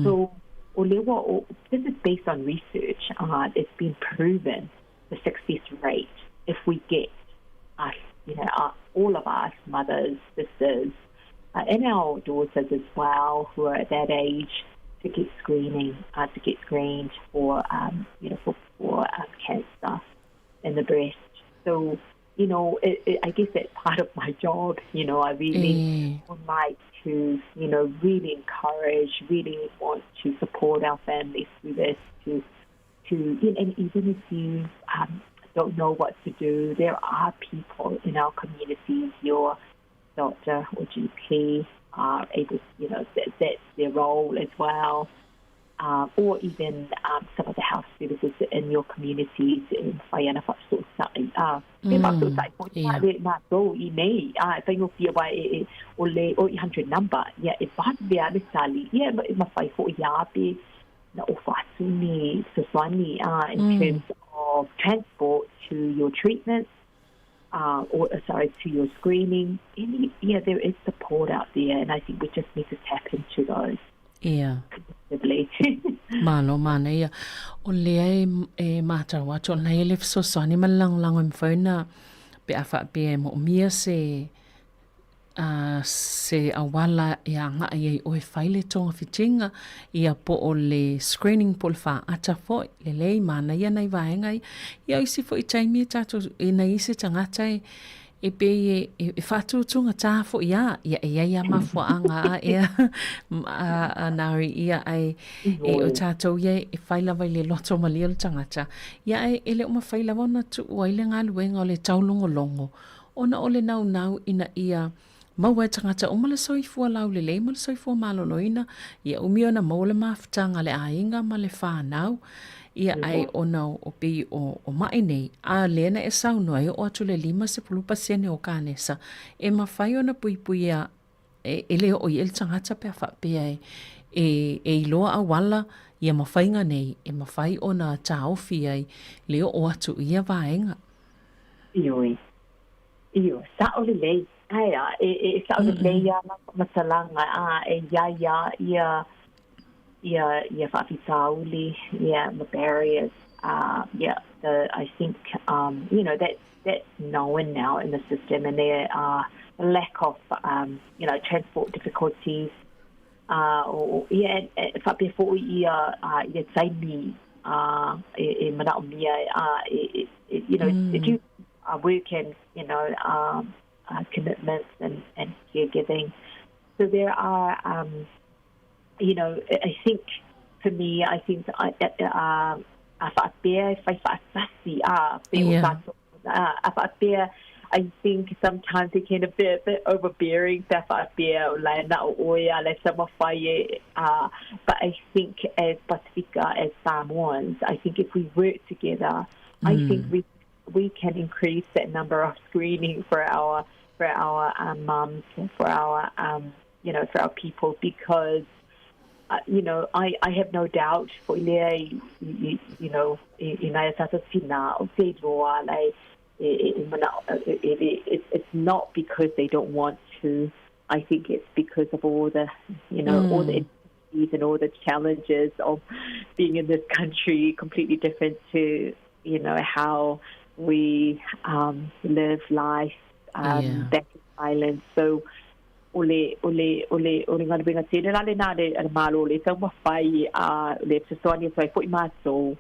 So, o lewa o, this is based on research. Uh, it's been proven the success rate if we get us, you know, uh, all of us, mothers, sisters, uh, and our daughters as well, who are at that age, to get screening, uh, to get screened for, um, you know, for, for um, cancer in the breast. So, you know, it, it, I guess that's part of my job. You know, I really would like to, you know, really encourage, really want to support our families through this, to, to and even if you um, don't know what to do, there are people in our communities, your doctor or GP are able, you know, that, that's their role as well. Um, or even um, some of the health services in your communities in whai ana whasosa'i. Ah, me whasosa'i po yeah. le mātou i nei, ah, e whaingofia wai e, e, o le 0800 number, ia e vave a le sali, ia e mawhai fo i ape, na o whaatuni, fesoasoani, ah, in terms of transport to your treatments, uh, or sorry, to your screening. Any, yeah, there is support out there, and I think we just need to tap into those. Yeah. Malo manaia. O lea e, e mātau atu, ona e le fesoasoani ma le lagolago e mafai ona pe a faapea e moomia se, Se auala e agai ai ʻoe fai le togafitiga, ia po o le screening po o le faata foi, lelei, manaia nai vaega ia. Ia o isi foi taimi e tatou, e nai isi tagata e, e pei e, e, e faatūtūgatā foi a, ia e iai a mafuaaga a ea, a, a nāri ia ae, e o tatou ia e fai lava i le loto malie o le tagata, ia ae e le o mafai lava ona tuu ai le galuega o le taulogologo, ona o le naunau ina ia maua e tagata uma le soifua laulelei ma le soifua maloloina, ia umi ona maua le mafutaga a le aiga ma le fanau, ia ae ona o pei o, o maʻi nei, a lea na e saunoa e oo atu le 50% o kanesa, e mafai ona puipuia e, e le oo i ai le tagata pe a faapea e, e, e iloa auala ia ma faiga nei e mafai ona taofi ai le oo atu i ia vaega. Ioe. Ioe, sa'o lelei. Ae a, e, e, e sa'o lelei a lau faamatalaga, a e iai a ia, ia, ia faafitauli, ia, ma barriers, uh, yeah, the, I think, um, you know, that's, that's known now in the system, and there are lack of, um, you know, transport difficulties, uh, o, ia, e, e faapea fo'i ia, uh, ia taimi, uh, e, e manaomia, uh, e, e, you know, mm. due uh, work and, you know, um, uh, commitments and, and caregiving. So there are, um, you know, I think for me, I think I, uh, a faapea e fai faatasi a pe o tātou a faapea I think sometimes it can a bit, bit overbearing pe faapea o lae na o oe a le taumafai e uh, but I think as Pasifika, as Samoans, I think if we work together, mm. I think we we can increase that number of screening for our for our um, mums, for our um, you know, for our people because uh, you know, I, I have no doubt for lea i, i, you know, i, i nai a tātou tina o te roa, like, it, it, it's not because they don't want to. I think it's because of all the, you know, mm. all the and all the challenges of being in this country, completely different to, you know, how we um, live life um, yeah. back in Ireland. So, o le, o le, o le, o le galuega tele la lena a le, a le Malo le taumafai a le fesoasoani atu ai fo'i matou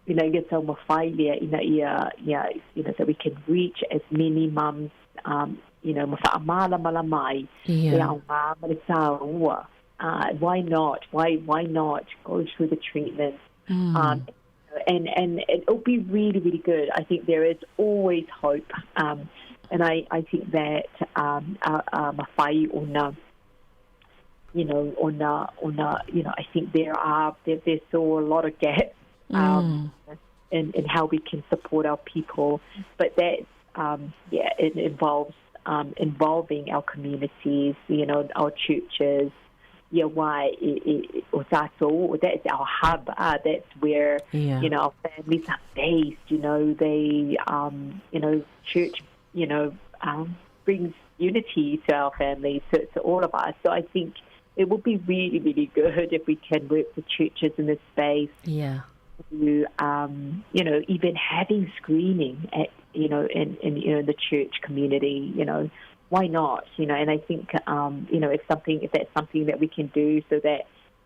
ina ia taumafai lea ina ia, ia, you know, that we can reach as many mums, um, you know, ma faamalamalama ai yeah. le aoga ma le tāua. Uh, why not? Why, why not go through the treatment? Mm. Um, and, and it'll be really, really good. I think there is always hope. Um, and I, I think that um, uh, mafai ona, you know, ona, ona, you know, I think there are, there, there's still a lot of gaps um, mm. in, in how we can support our people. But that, um, yeah, it involves um, involving our communities, you know, our churches, yeah, why o tātou, that's our hub. Uh, that's where, yeah. you know, our families are based, you know, they, um, you know, church, you know, um, brings unity to our families, to, to all of us. So I think it would be really, really good if we can work with churches in this space. Yeah. To, um, you know, even having screening at, you know, in, in, you know, the church community, you know, why not? You know, and I think, um, you know, if something, if that's something that we can do so that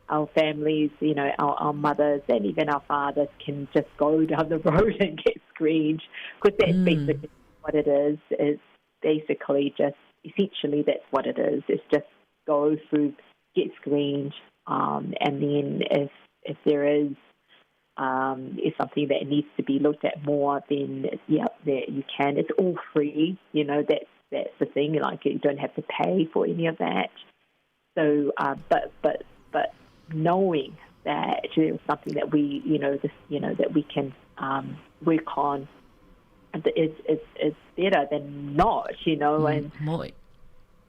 our families, you know, our, our mothers and even our fathers can just go down the road and get screened, because that's mm. basically what it is. It's basically just, essentially that's what it is. It's just go through, get screened, um, and then if, if there is um, is something that needs to be looked at more, then yeah, that you can. It's all free, you know. That's that's the thing. Like you don't have to pay for any of that. So, uh, but but but knowing that it was something that we, you know, this, you know, that we can um, work on is is is better than not, you know. Mm, and moi.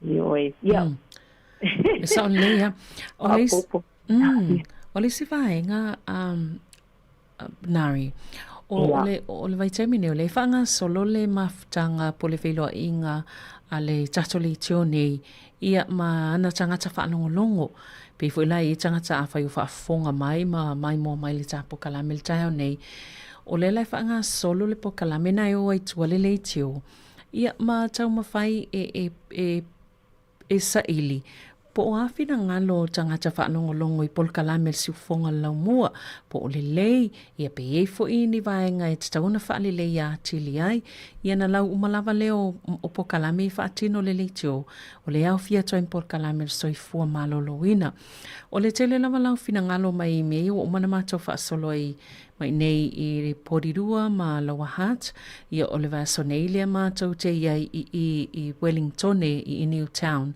You yeah. Mm. E sao lelei lava. O le isi, mm, o le isi vaega, um, Nari, o, yeah. o, le, o le vaitaimi nei, o le whaangasolo le mafutaga po le feiloaiga a le tatou leitio nei, ia ma ana tagata faalogologo. Pei foi la i tagata afai o faafofoga mai ma maimoa mai le tā pokalame le taeao nei, o lea la e faagasolo le pokalame na e o ai tua le leitio, ia ma taumafai e, e, e. e saili po o a finagalo o tagata faalogologo i polokalame a le siufofoga o le laumua, po o lelei, ia pe i ai foi ni vaega e tatau ona faaleleia atili ai. Ia na lau uma lava lea o, o polokalame e faatino le leitio, o le aofia atu ai ma polokalame o le soifua maloloina. O le tele lava lau finagalo mai i mea ia ua uma ona matou faasolo ai mai nei i Porirua ma Lower Hutt, ia o le vaiaso nei lea matou te i ai i i i Wellingtone i i Newtown.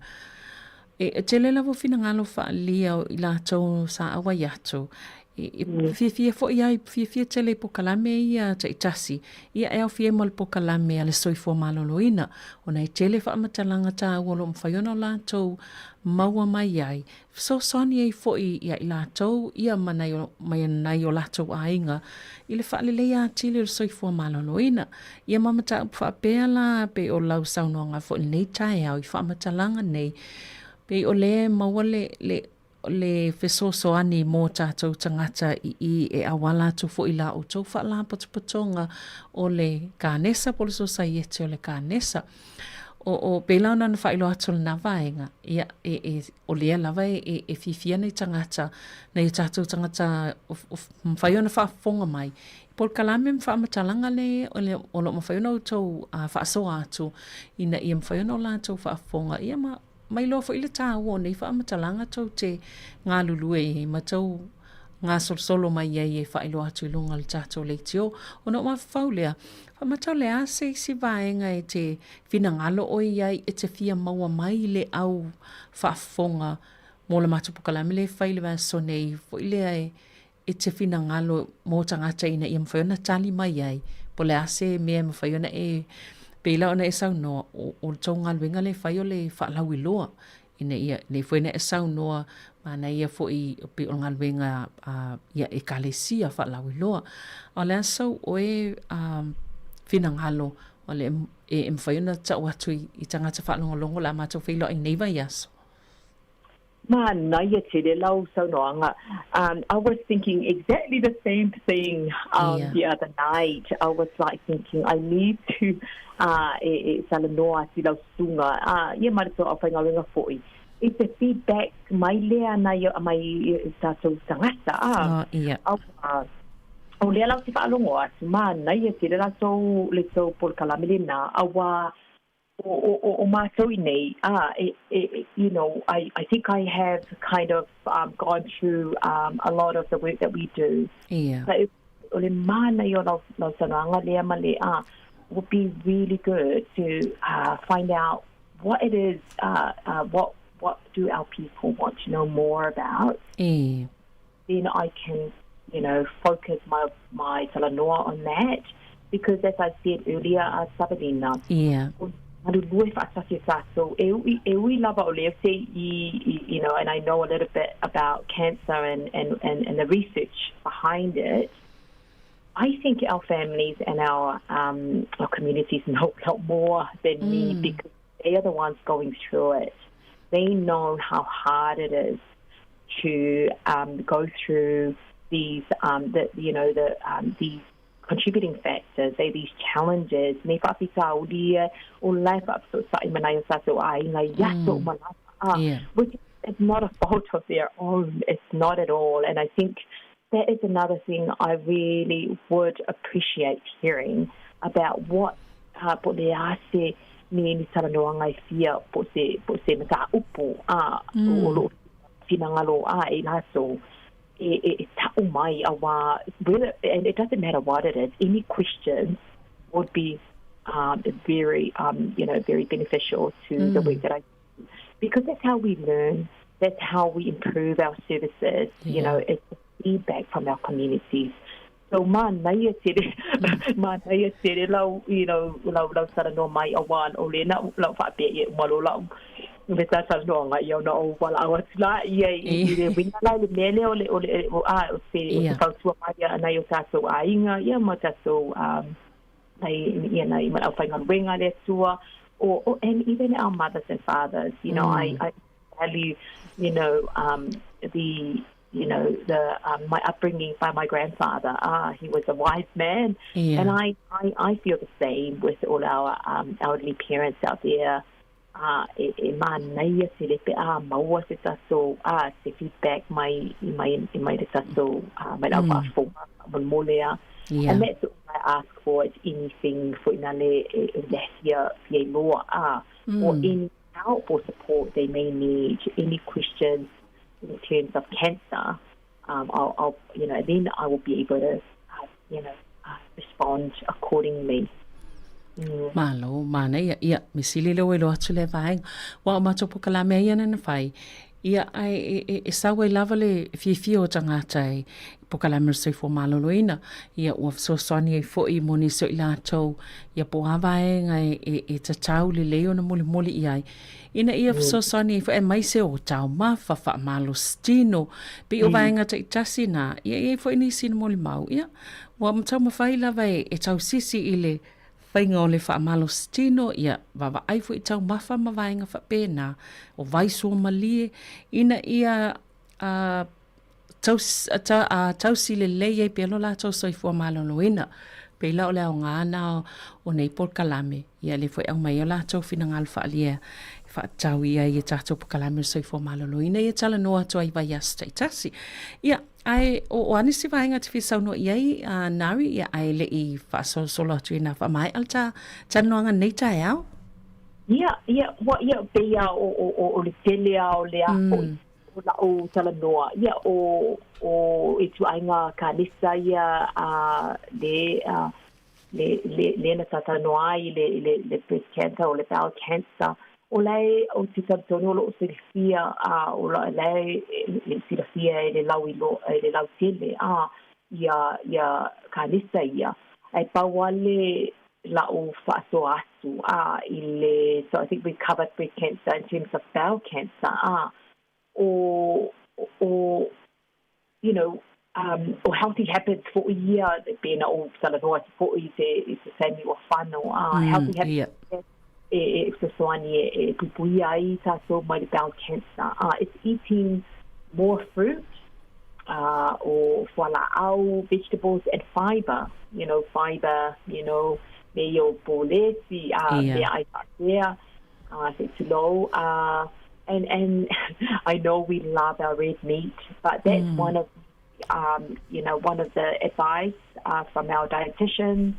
E, e tele lava o finagalo faaalia o i latou sa auai atu. E, e mm. fiafia foi ai, fiafia tele i pokalame ia taitasi, ia e aofia ai ma le pokalame a le soifua maloloina, ona e tele faamatalaga taua o lo o mafai ona o latou maua mai ai, fesoasoani ai foi iā i latou ia ma nai o, mai nai o latou aiga i le faaleleia atili o le soifua maloloina. Ia ma mataupu faapea la pei o lau saunoaga foi i lenei taeao i faamatalaga nei, pei o lea e maua le, le, le fesoasoani mō tātou tagata i i e auala atu foi i la outou faalapotopotoga o le Kanesa po o le Sosaiete o le Kanesa. O, o, pei la ona na faailoa atu lena vaega, ia, e, e, o lea lava e, e, e fiafia nei tagata, nai o tātou tagata o, o, mafai ona faafofoga mai. Polokalame ma faamatalaga le, o, le, o lo o mafai ona outou uh, faasoa atu, ina ia mafai ona o latou faafofoga, ia ma, ma iloa foi le tāua o nei faamatalaga tou te galulue i ai ma tou gasolosolo mai ai e faailoa atu i luga o le tatou leitio. Ona ou mafaufau lea, faamatau le a se isi vaega e te finagalo ʻoe i ai e te fia maua mai le au faafofoga mo le matou polokalame lea e fai i le vaiaso nei foi lea e e te finagalo mō tagata ina ia mafai ona tali mai ai, po o le a se mea e mafai ona e, pei la ona e saunoa, o, o le tou galuega lea e fai o le faalauiloa, ina ia, nei foi na e saunoa, manaia foi pei o le galuega a ia ekalesia faalauiloa. A o le a sau oe a finagalo o le e, e mafai ona tau atu i, i tagata faalogologo o le a matou feiloai i nei vaiaso? Manaia tele lau saunoaga. Um, I was thinking exactly the same thing um, yeah. the other night. I was like thinking I need to uh, e, e talanoa atu i lau susuga. Uh, ia ma le tou aufaigaluega foi. I te feedback mai lea nai, mai i tātou tagata. Ah, oh, yeah. Au, o lea lau te faalogo atu, manaia tele latou le tou polokalame lena, auā o, o, o, o mātou i nei, ah, e, e, you know, I, I think I have kind of um, gone through um, a lot of the work that we do. Yeah. But o le manaia o lau, lau saunoaga lea ma le, ah, would be really good to uh, find out what it is, uh, uh, what, what do our people want to know more about. E. Then I can, you know, focus my, my talanoa on that. Because as I said earlier, uh, Sabalina, yeah. galulue faatasi o tātou. E ui, e ui lava o lea te i, i, you know, and I know a little bit about cancer and, and, and, and the research behind it. I think our families and our, um, our communities know a lot more than mm. me because they are the ones going through it. They know how hard it is to um, go through these, um, the, you know, the, um, these contributing factors, eh, these challenges, me faafitauli o la e faafesootai ma nai o tātou āinga i aso uma lava, ah, Yeah. which is not a fault of their own. It's not at all. And I think that is another thing I really would appreciate hearing about what uh, po le a se ni ni talanoaga e fia po se, po se mataupu a mm. o loo finagalo a e latou e, e, e ta'u mai auā whether and it doesn't matter what it is any questions would be um, very um, you know very beneficial to mm. the work that I do because that's how we learn that's how we improve our services yeah. you know it's feedback from our communities so manaia tele manaia tele lau you know lau lau talanoa mai auā o lena lau faapea ia uma loa lau le talanoaga ia ona ou valaau atu la ia i i le uiga la i le mea lea o le o le o a o se o se fautua mai a nai o tātou aiga ia ma tātou um nai ia nai ma le aufaigaluega a le Atua or, or and even our mothers and fathers you know mm. I I value you know um the you know, the um, my upbringing by my grandfather. Ah, he was a wise man. Yeah. And I, I, I feel the same with all our um, elderly parents out there. A e e manaia tele pe a maua se tatou a se feedback mai i mai i mai le tatou a mai le au faafofoga faamolemole a. And that's all I ask for is anything foi na le e e le fia fia iloa a or any help or support they may need, any questions in terms of cancer, I'll, I'll you know, then I will be able to, you know, respond accordingly. Malo, manaia, ia, me sili lea ua iloa atu lea vaega. Ua o matou pokalame ai ana na fai, ia, ae e, e, e sau ai lava le fiafia o tagata i pokalame o le soifua maloloina, ia, ua fesoasoani ai foi mo nisi o i latou, ia, po o a vaega e, e, e tatau lelei ona molimoli i ai, ina ia fesoasoani ai foi aemaise o taumafa faamalositino, pei o vaega taitasi na, ia, e i ai foi nisi na molimau, ia, ua taumafai lava e, e tausisi i le faiga o le faamalositino, ia, vaavaai foi i taumafa ma vaega faapena, o vaisuamalie, ina ia uh, taus, ta, uh, tausi lelei ai pea lo latou soifua maloloina. Pei la o le aoga na o, o nei polokalame, ia lea foi aumai ai o latou finagalo faaalia e faatatau i ai e tatou polokalame o le soifua maloloina ia talanoa atu ai i vaiaso taitasi. Ia, ae o, o a nisi vaega e te fia saunoa i ai, uh, Nari, ia, ae le i faasolosolo atu inā faamaea le ta talanoaga nei taeao? Ia, ia, ua, ia, pei a o, o, o, o le tele a o le a foi. O la'u talanoa, ia, o, o ituaiga kanesa ia a le, a, le, le, lea na talatalanoa ai i le, i le, le breast cancer o le bowel cancer, o lae ou te talitonu o lo'o silafia, a, o lae e silafia e le lauiloa, e le lautele, a, ia, ia kanesa ia. Ae pau a le la'u faasoa atu, a, i le, so I think we covered breast cancer in terms of bowel cancer, a, o, o, you know, um, o healthy habits fo'i ia, pēnā ou talanoa atu fo'i i te, i te taimi ua whano, a, healthy habits yeah. e, e fesoasoani e, e puipuia ai tātou mai le bowel cancer. Uh, it's eating more fruit, uh, o fualaau, vegetables and fiber, you know, fiber, you know, me i o pōleti, uh, yeah. me ai whakea, uh, se tulou, uh, and, and I know we love our red meat, but that's one of, um, you know, one of the advice uh, from our dietitians,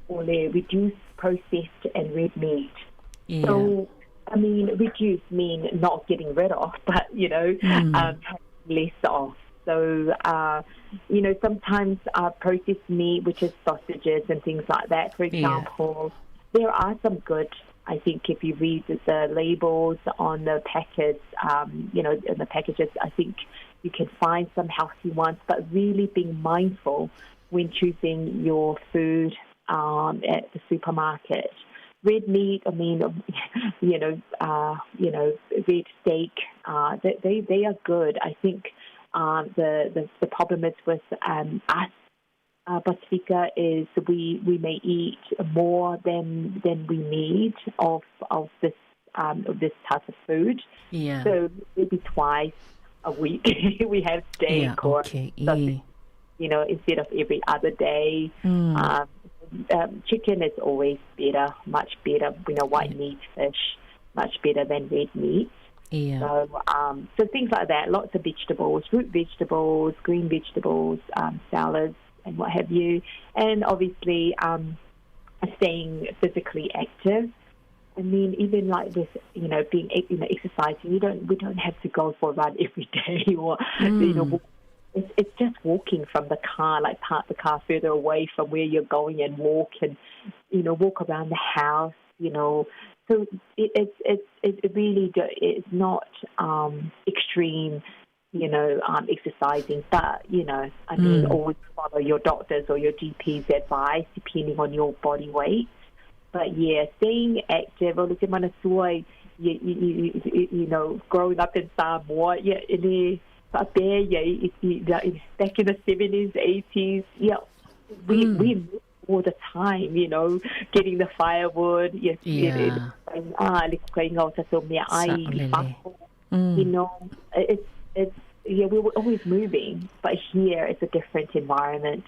or le reduce processed and red meat. Yeah. So, I mean, reduce mean not getting rid of, but, you know, um, less of. So, uh, you know, sometimes uh, processed meat, which is sausages and things like that, for example, yeah. there are some good I think if you read the labels on the packets, um, you know, in the packages, I think you can find some healthy ones, but really being mindful when choosing your food um, at the supermarket. Red meat, I mean, you know, uh, you know, red steak, uh, they, they, they are good. I think um, the, the, the problem is with um, us uh, Pasifika is we, we may eat more than than we need of of this um, of this type of food. Yeah. So maybe twice a week we have steak yeah, or okay. sausage, you know, instead of every other day. Um, um, chicken is always better, much better. You know, white yeah. meat, fish, much better than red meat. Yeah. So, um, so things like that. Lots of vegetables, root vegetables, green vegetables, um, salads, and what have you. And obviously, um, staying physically active. I mean, even like with you know being you know exercising, you don't we don't have to go for a run every day or you know. It's, it's just walking from the car, like park the car further away from where you're going and walk and, you know, walk around the house, you know. So it, it's, it's, it really, do, it's not um, extreme, you know, um, exercising, but, you know, I mean, always follow your doctor's or your GP's advice depending on your body weight. But yeah, staying active, o le te manatua, you, you, you, you know, growing up in Samoa, yeah, e le faapea ia i, i, i, back in the 70s, 80s, yeah, we, we moved all the time, you know, getting the firewood, yes, Yeah. ah, le kukainga o tatou mea ai i Sa'olele. fafo, you know, it's, it's, yeah, we were always moving, but here it's a different environment.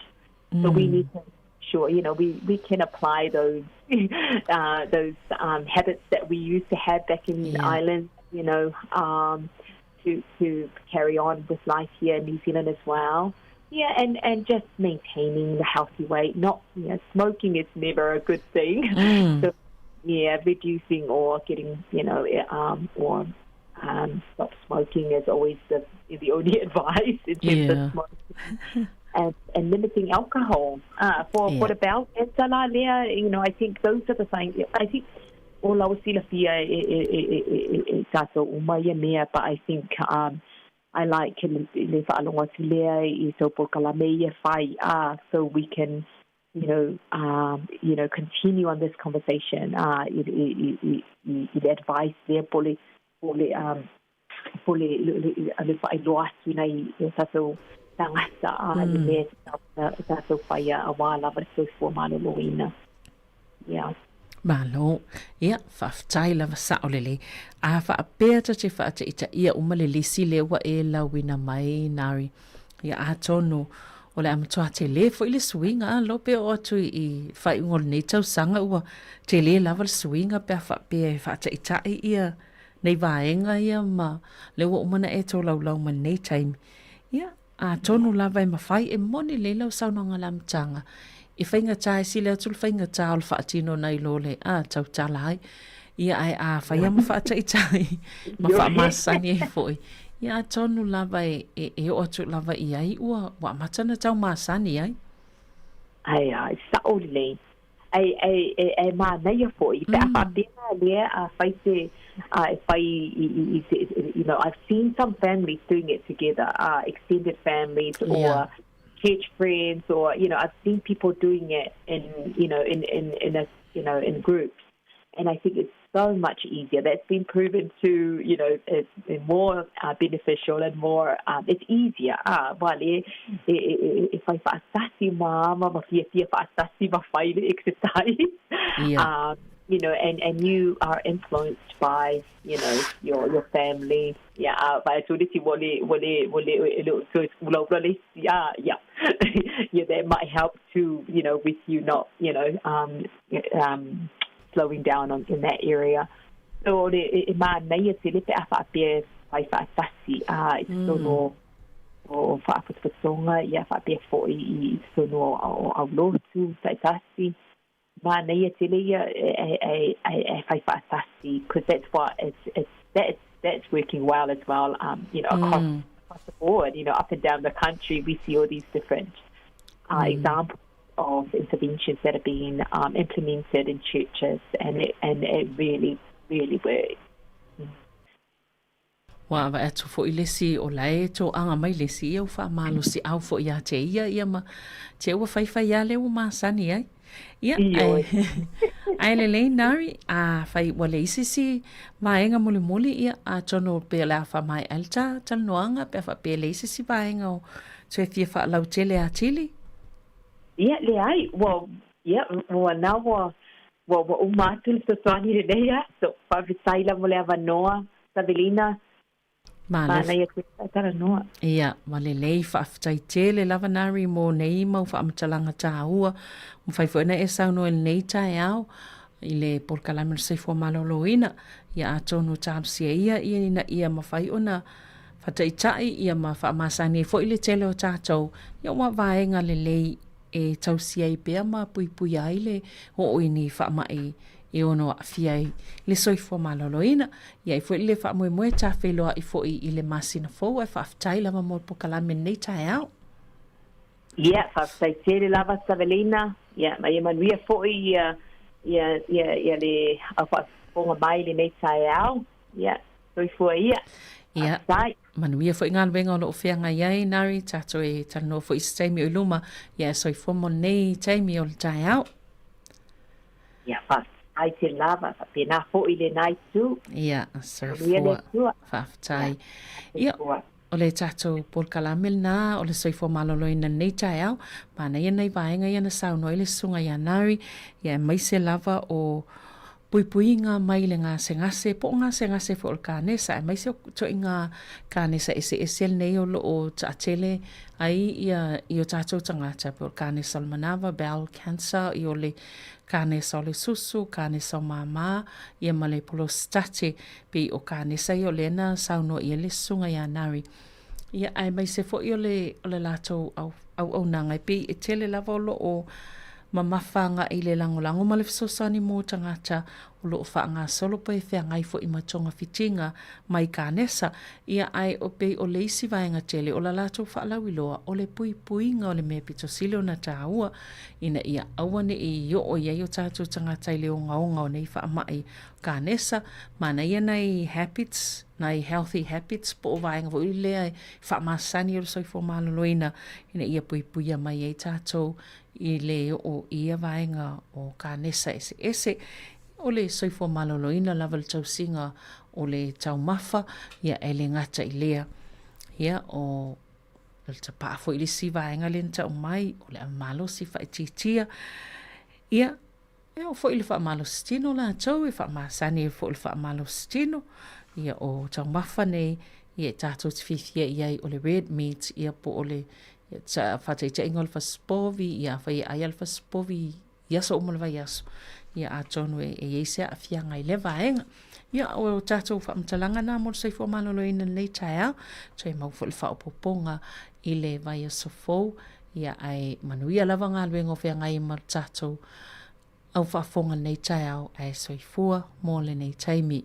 So we need to make sure, you know, we, we can apply those those habits that we used to have back in yeah. Ireland, you know, to to carry on with life here in New Zealand as well. Yeah, and, and just maintaining the healthy weight. Not, you know, smoking is never a good thing. So, yeah, reducing or getting, you know, or stop smoking is always the, the only advice in terms yeah. of smoking. And, and limiting alcohol for, yeah. for the bowel cancer la lea, you know, I think those are the things. I think o la ua silafia e, e, e, e, e, e tātou uma ia mea, but I think I like le, le whaalogo atu lea i tau polokalame ia whai, so we can you know, you know, continue on this conversation, i, i, i, i, i le advice lea po le, po le, po le, le, le, le whaailoa atu nei i o tātou tāngata, i mea e tātou whaia a wā lava le soifua maloloina. Yeah. Malo. Ia, faafetai lava sao lelei. A faapea ta te faataitaia uma le lisi lea ua e lauina mai, Nari. Ia, atonu, o le a matua tele foi le suiga, a lo pe oo atu i faaiuga o lenei tausaga ua tele lava le suiga pe a faapea e faataitai ia nei vaega ia ma lea ua uma ona e tolaulau mai lenei taimi. Ia, Atonu lava e mafai e moni lelei lau saunoaga i le amataga, e faigata e sili atu le faigata o le faatino nai lo le a tautala ai. Ia ae a fai lava ma faataitai ma faamasani ai foi, ia atonu lava e, e, e oo atu lava i ai ua, ua amata ona tau masani ai. Ai, ai, sao lelei. Ai, ai, e, e manaia foi. Pe a faapena lea a fai te, a e fai i, i, i te, you know, I've seen some families doing it together, extended families or yeah. church friends or, you know, I've seen people doing it in, you know, in, in, in a, you know, in groups. And I think it's so much easier. That's been proven to, you know, it's more beneficial and more, it's easier. Ah, well, e, e, e, e whai whaatasi ma ma fia fia whaatasi ma whai le exercise. Yeah. You know, and, and you are influenced by, you know, your, your family. Yeah, vai atu le ti wale, wale, wale, so it's yeah, yeah. Yeah, that might help to, you know, with you not, you know, slowing down on, in that area. So, o le, e, e mānaia tele pe a whaapea whai whaatasi, a, i totonu o, o whaapotopotonga, ia whaapea foi i totonu o, o aulotu, taitasi. Mānaia tele ia e, e, e, e, e whai whaatasi, because that's what it's, it's, that's, that's working well as well, you know, across, across the board, you know, up and down the country, we see all these different examples of interventions that are being implemented in churches, and it, and it really, really works. Ua vaai atu foi le isi o la e toaga mai le isi ia ua faamalosiau foi ia te ia ia ma te ua faifai lava lea ua masani ai. Ia, ae, ae lelei Nari, a fai ua leai se isi vaega mulimuli, ia, atonu pe o le a faamaea ai le ta talanoaga pe a faapea e leai se isi vaega o toe fia faalautele atili. Ia, leai, ua, ia, ua na ua, ua, ua uma atu le fesoasoani i lenei aso. Faafetai lava mo le avanoa. Savelina, Manaia te talanoa. Ia, ua lelei, faafetai tele lava Nari mo nei mau faamatalaga taua. Ua mafai foi ona e saunoa i lenei taeao i le polokalame o le soifua maloloina. Ia atonu talosia ia ia ina ia mafai ona faataitai ia ma faamasani ai foi le tele o tatou. Ia ua vaega lelei e tausia ai pea ma puipuia ai le oo i ni faamai e ono aafia ai le soifua maloloina. Ia ai foi le faamoemoe ta feiloai foi i le masina fou ae faafetai lava mo le pokalame lenei taeao. Ia, faafetai tele lava Savelina. Ia, ma ia manuia foi ia, ia, ia, ia le au faafofoga mai lenei taeao. Ia, soifua ia. Ia, Faafetai. manuia foi galuega o lo o feagai ai, Nari, tatou e talanoa foi i se taimi o i luma. Ia, soifua mo lenei taimi o le taeao. Ia, faafetai tele lava, faapena foi lena itu. Ia, soifua. Faafetai. Ia, o le tatou polokalame lena o le soifua maloloina lenei taeao, manaia nai vaega ia na saunoa ai le susuga ia Nari, ia aemaise lava o puipuiga mai le gasegase po o gasegase foi o le kanesa aemaise o ituaiga kanesa eseese lenei o lo o taatele ai ia i o tatou tagata po o le kanesa o le manava, bowel cancer, i o le kanesa o le susu, kanesa o māmā, ia ma le polositate pei o kanesa ia o lea na saunoa i ai le susuga ia Nari. Ia aemaise foi o le o le latou auaunaga e pei e tele lava o lo o mamafa agai i le lagolago ma le fesoasoani mo tagata o lo o faagasolo pe feagai foi ma togafitiga mai kanesa. Ia ae o pei o le isi vaega tele o la latou faalauiloa o le puipuiga o le mea pito sili ona taua ina ia aua ne i oo i ai o tatou tagata i le ogaoga o nei faamai kanesa. Manaia nai habits, nai healthy habits po o vaega foi lea e faamasani o le soifua maloloina ina ia puipuia mai ai tatou i le oo i ia vaega o kanesa eseese. O le soifua maloloina lava le tausiga o le taumafa, ia e le gata i lea. Ia o le tapaa foi i le isi vaega lea na tau mai, o le malosi faaitiitia. Ia, e oo foi i le faamalositino latou e faamasani ai foi i le faamalositino. Ia o taumafa nei, ia e tatou te fiafia i ai o le red meat, ia po o le faataitaiga o le fasipovi, ia afai e ai lava le fasipovi i aso uma o le vaiaso, ia atonu e i ai se aafiaga i lea vaega. Ia, o tatou faamatalaga na mo le soifua maloloina i lenei taeao, toe maua foi le faaopoopoga i le vaiaso fou, ia ae manuia lava galuega o feagai ma le tatou au faafofoga i lenei taeao, ae soifua mo lenei taimi.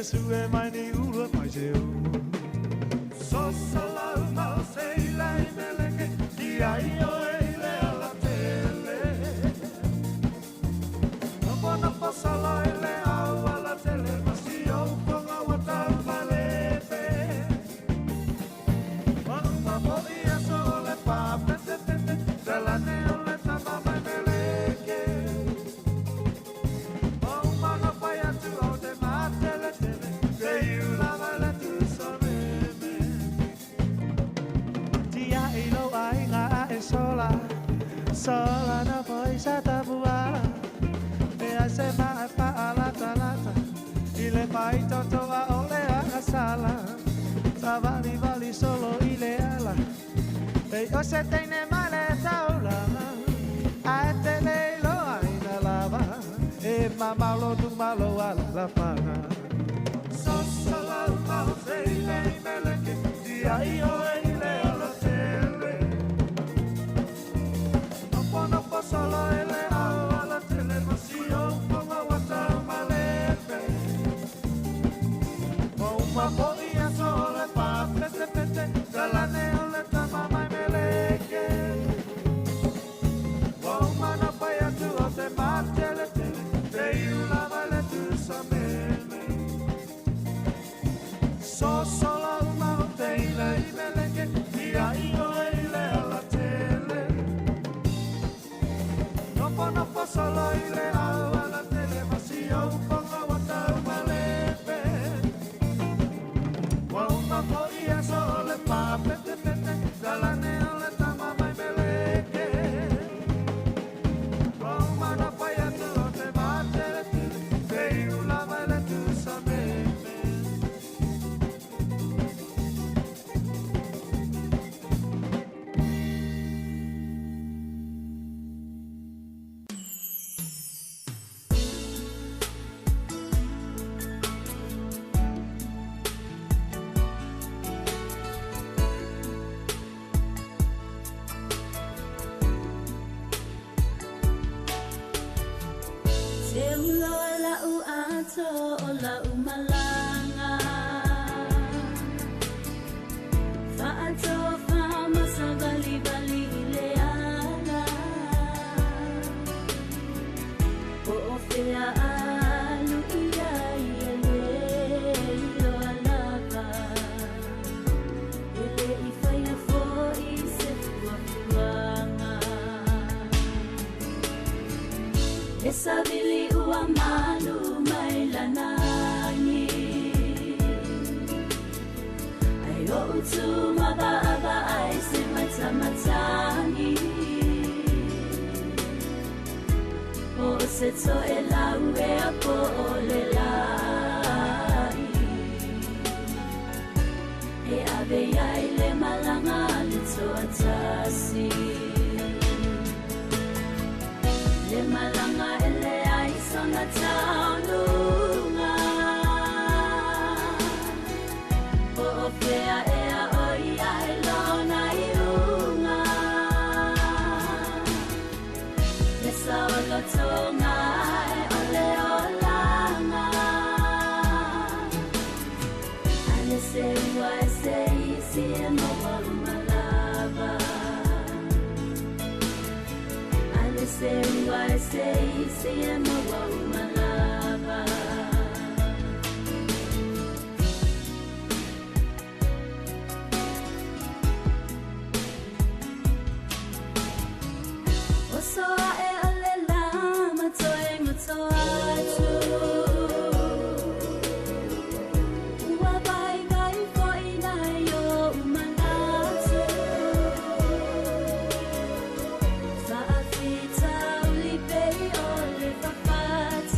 Sue mai ni ulu mai se u. So salau mau se ilai meleke, ti ai o e le ala tele. Nopo nopo sala e le au ala tele, masi o ponga wata malepe. Mauma po ia so le pa pete pete, talane o le tama mai meleke. Mauma na pai atu o te matele tele, te iula mai le tusa meme. Tia i lo ai ngā e sola, sola na foi sa tabuala. E ai se maa pa lata lata, i le pai toto a ole a sala. Sa vali vali solo i le ala, e o se teine mai le taulanga. Ai te lei lo ai na lava, e mamalo tu malo ala la panga. So salau mau se i le meleke, tia i o e i le ala tele. Nopo nopo solo e le au ala tele, masi o ponga wata malepe. Mauma po ia so le pa pete pete, talane o le tama mai meleke. Mauma na pai atu o te matele tele, te iula mai le tusa meme. So sola uma o te ila i meleke, ia i o e i le ala tele. Nopo nopo solo i le au ala tele, masi o ponga wata malepe. Wauma po ia so le pa pete pete, talane o le tama mai meleke. Wauma na pai atu o te matele tele, te iula mai le tusa meme. Te ulo e lau ato o lau malanga. Whaatoa whamasa vali vali i le ala. Po o whia alu ia i e le iloa lava. E le i whaia fo i se fuafuanga. E savili ua malu mai lanagi. Ai o utu mabaaba ai se matamatagi. O se toe lau e a po o le lai. E ave ai le malanga le toatasi. Le malanga e le ai sona taununga. O o fea e a o ia e lona i unga. Le saolo tonga e o le olanga. Ale se ua e se isi e moa umalava. Ale se ua e se isi e moa umalava. O soa e ole lama toe ngoto atu. Ua vai vai fo ina yo umalatu. Faafita uli pei o le fafatu.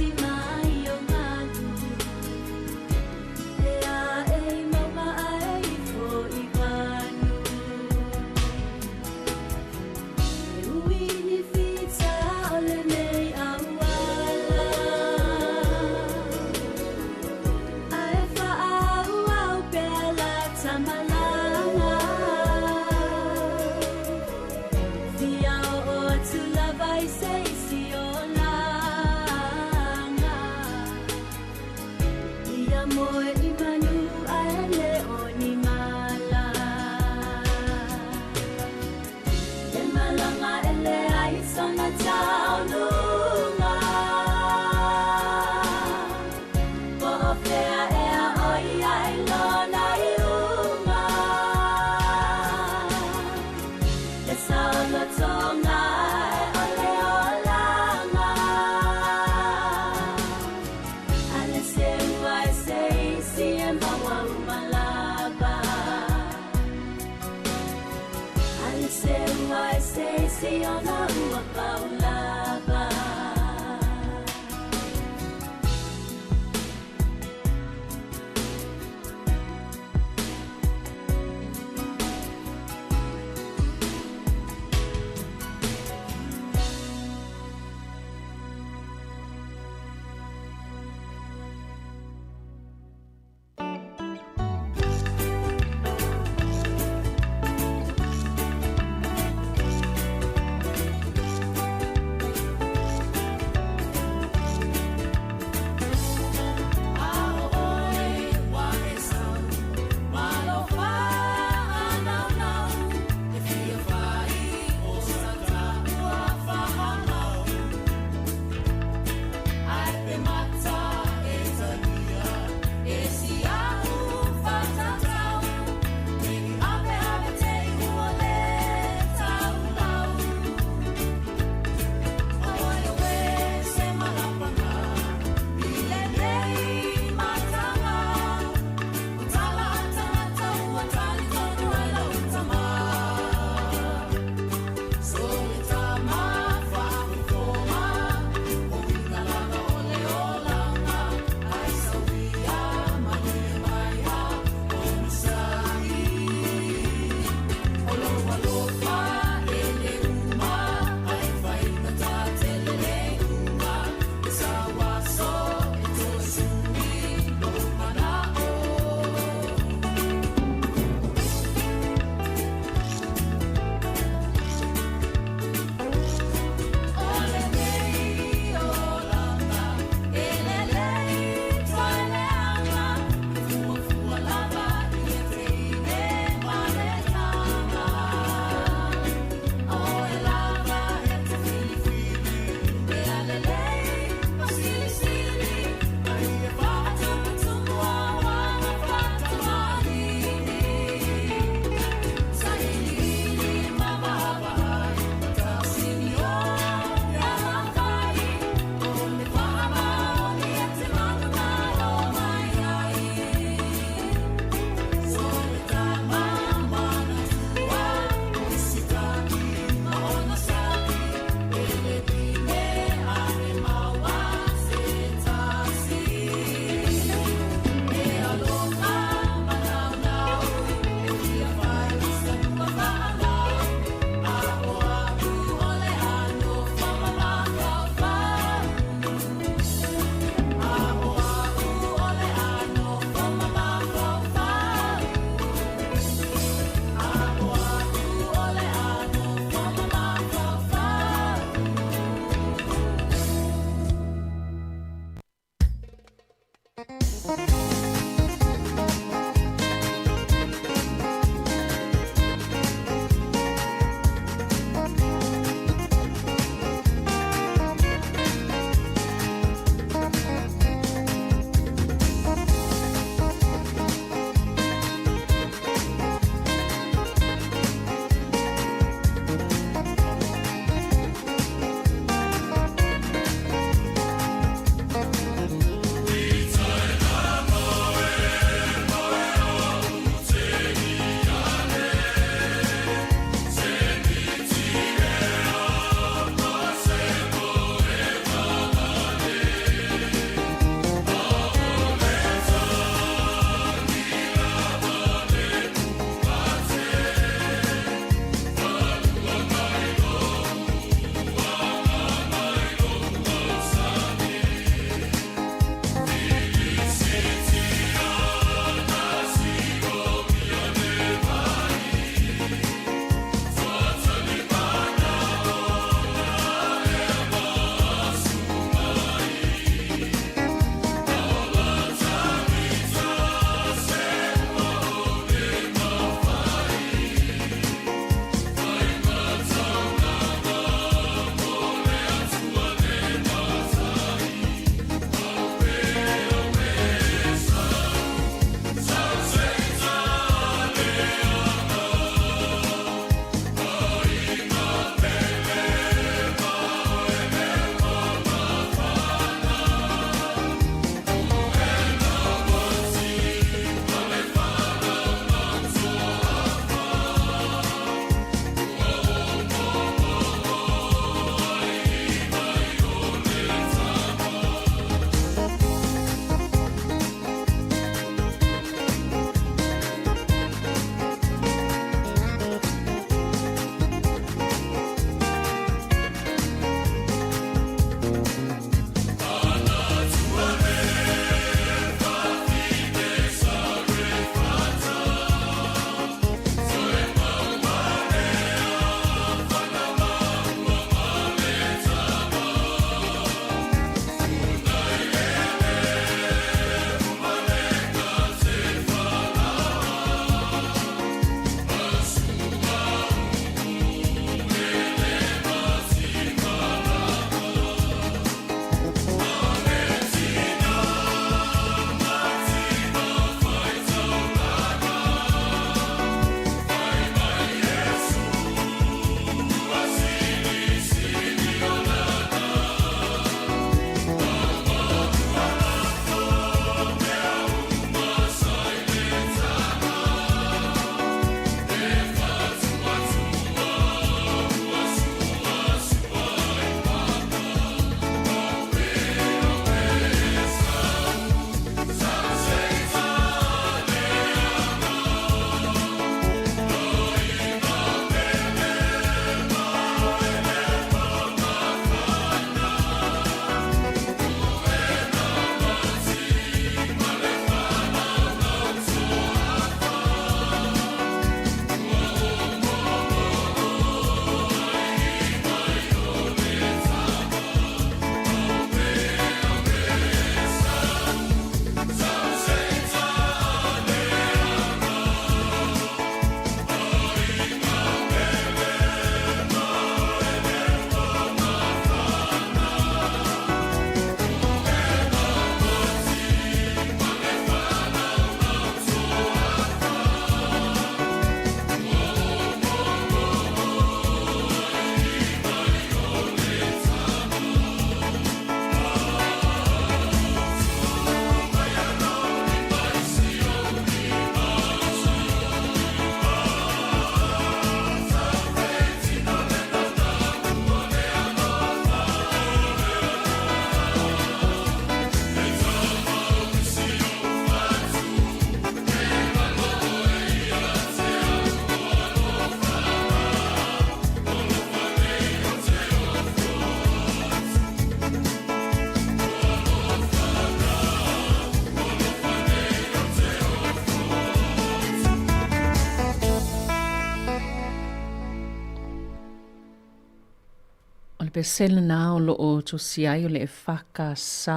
O le pese lena o loo tusi ai o le EFKS.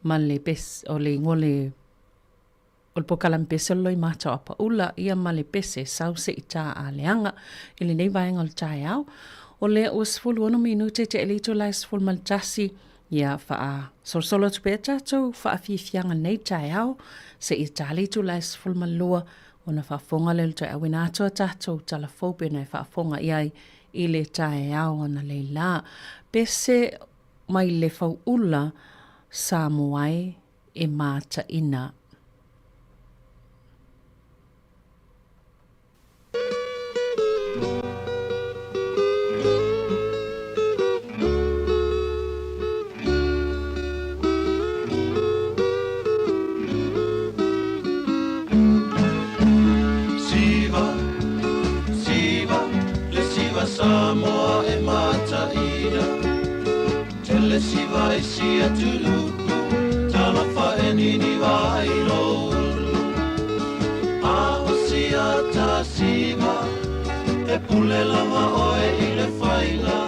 ma le pese, o le igoa o le o le polokalame pese o le Loimata o Apaula, ia ma le pese sau se i tā a leaga i lenei vaega o le taeao. O lea ua 16 minute te le itula e 11, ia faasolosolo atu pea tatou faafiafiaga nei taeao seia ta le itula e 12 ona faafofoga lea o le toe auina atu a tatou tala fou pei ona e faafofoga i ai i le taeao analeila. Pese mai le fauula Samoa e e mataina. Siva, siva, le siva Samoa e mataina. Tele siva i si atunuu, talofa e niniva ai lou ulu. A o sia ta siva, e pule lava oe i le faiga.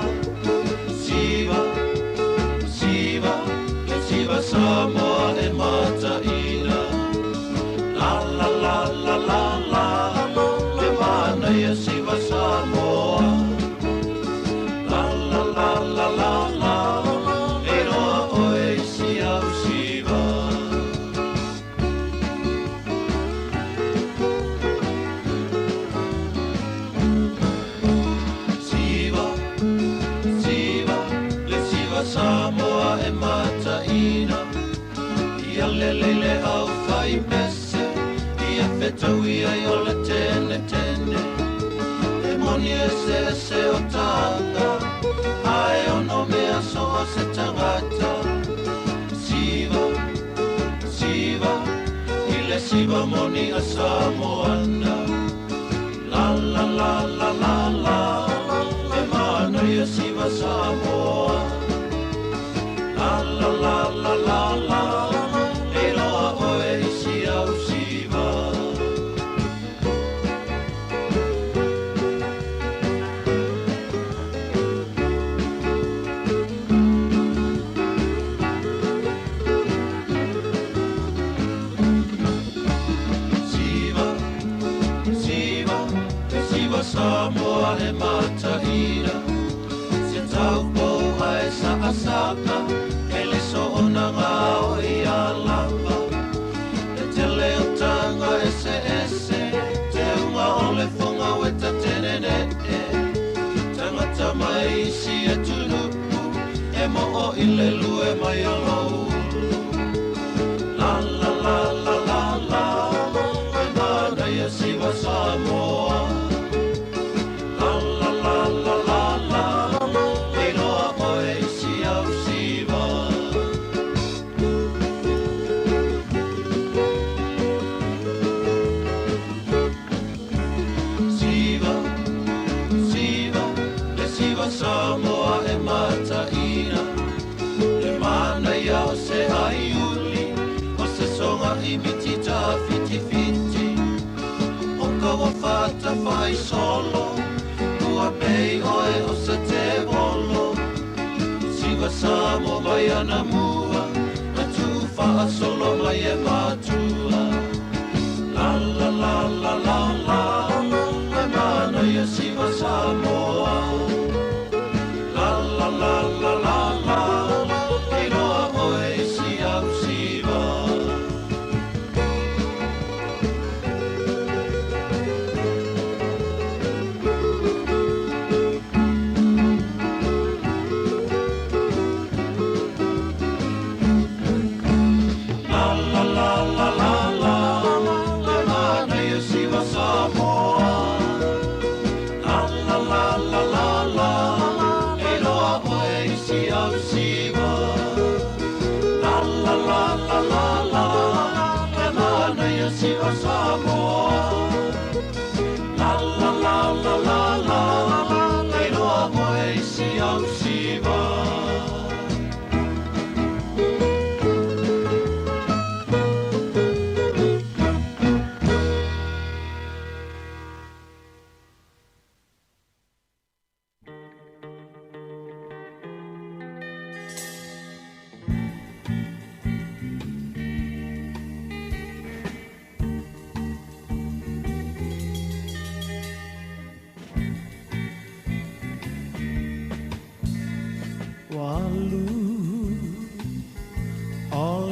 Siva, siva, le siva Samoa e mataina. La la la la la la, le manaia siva Samoa. La la la la la la, e iloa oe i si au siva. Siva, siva, le siva Samoa e mataina. Ia lelei le au fai pese, ia fetaui ai o le tene tene. E moni eseese o taga, ae ono mea so o se tagata. Siva, siva, i le siva moni a Samoana. La la la la la la, e manaia siva Samoa. La la la la la la, e iloa oe i si au siva. Siva, siva, siva Samoa e mataina. Se taupou ae saasaka, e le soona ngao i a lava. E tele o tanga eseese, te unga o le fonga weta tenene e. Tangata mai isi atunuu, e moo i le lue mai a lou ulu. La la la la la la, e manaia siva Samoa. La la la la la la, e iloa oe i si au siva. Siva, siva, le siva Samoa e mataina. Le manaia o se aiuli, o se soga i miti tawhitiwhiti. O ka ua faatafai solo, ua pei oe o se tevolo. Siva Samoa mai anamua, na tuufaasolo mai e matua. La la la la la la, le manaia siva Samoa. La la la la la la, e iloa oe i si au siva. La la la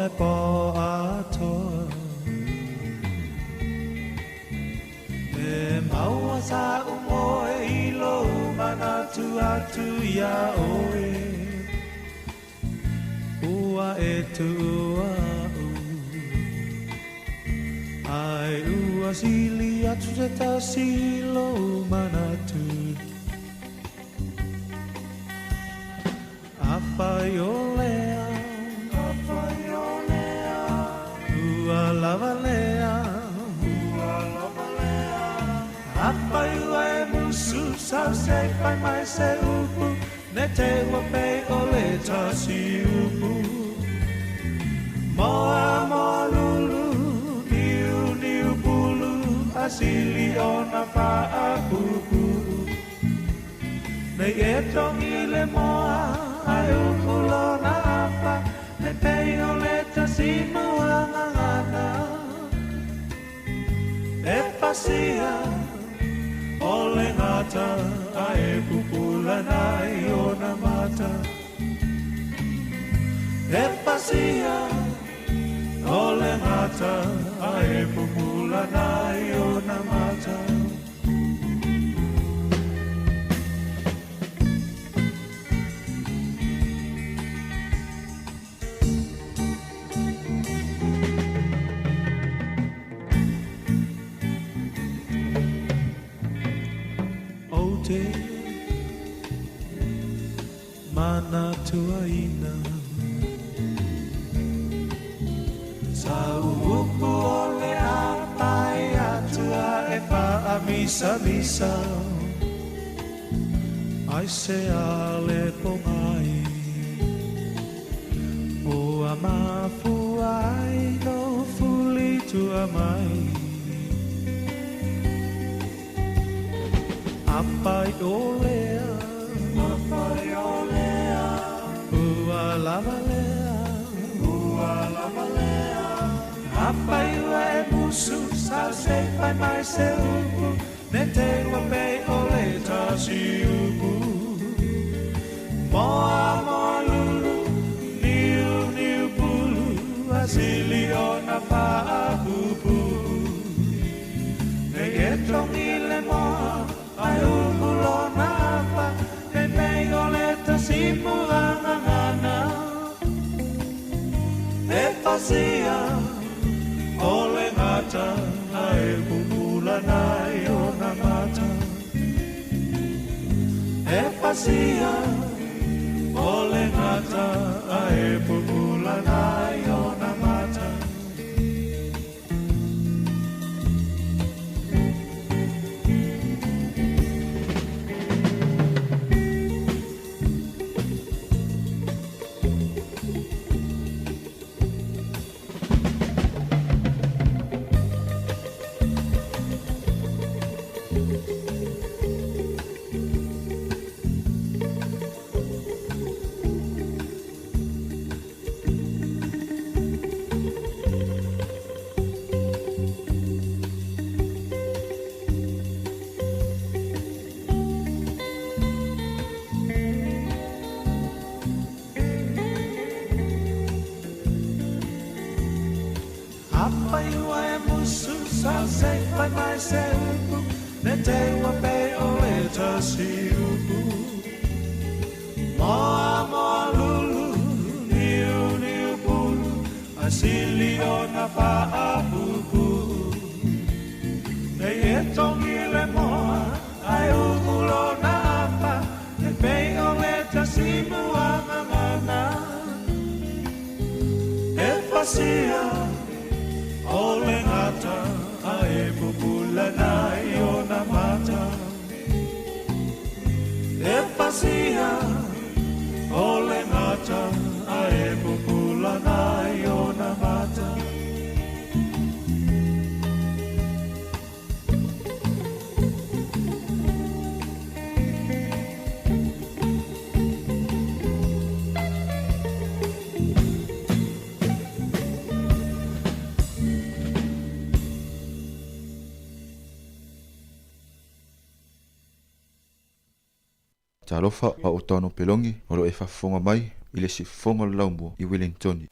le pō atoa. E maua sa'u moe i lou manatu atu iā oe, Ua e tuua a'u, Ae ua sili atu se tasi i lou manatu. Afai o lea, afai o lea, ua lava lea, ua lava lea. Afai ua e musu sau se i fai mai se upu, ne te ua pei o le tasi upu. Moa moa lulu, niu niu pulu, a sili ona faapupu. Nei e togi le moa, ae upu lona afa, ne pei o le tasi muagagana. E pasia o le gata, ae pupulana i ona mata. E pasia o le gata, ae pupulana i ona mata. Ou te manatuaina Sa upu o le apai atua e faamisamisa Ai se a le pogai Ua mafua ai no fuli tua mai Apai o lea, apai o lea, ua lava lea, ua lava lea. Afai ua e musu sau se i fai mai se upu, ne te ua pei o le tasi upu. Moa moa lulu, niu niu pulu, a sili ona faapupu. Nei e togi le moa, ae upu lona afa, ne pei o le tasi muagagana. E pasia o le gata, ae pupulana i ona mata. E pasia o le gata, ae pupulana i ona mata. Afai ua e musu sau se i fai mai se upu, ne te ua pei o le tasi upu. Moa moa lulu, niu niu pulu, a sili ona faapupu. Nei e togi le moa, ae upu lona afa, ne pei o le tasi muagagana. E pasia o le gata, ae pupulana i ona mata. E pasia o le gata, ae pupulana i ona mata. Talofa a o Tano Pelongi o lo e faafofoga mai i le siufofoga o le Laumua i Wellingtoni.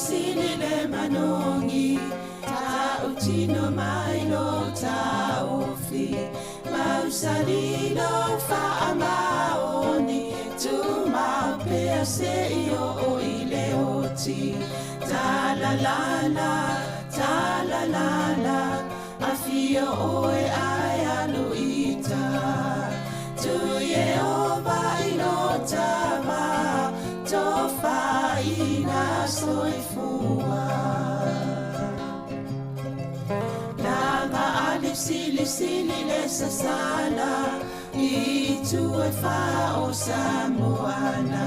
sili le manogi Tautino mai lo taofi Mausali lo faamaoni Tumau pea se i oo i le oti Talalala, talalala Afio oe ae alu ita Tu Iehova i lo tava Tofaina soifua Lava ali sili sili le sasala I tu e wha o Samoana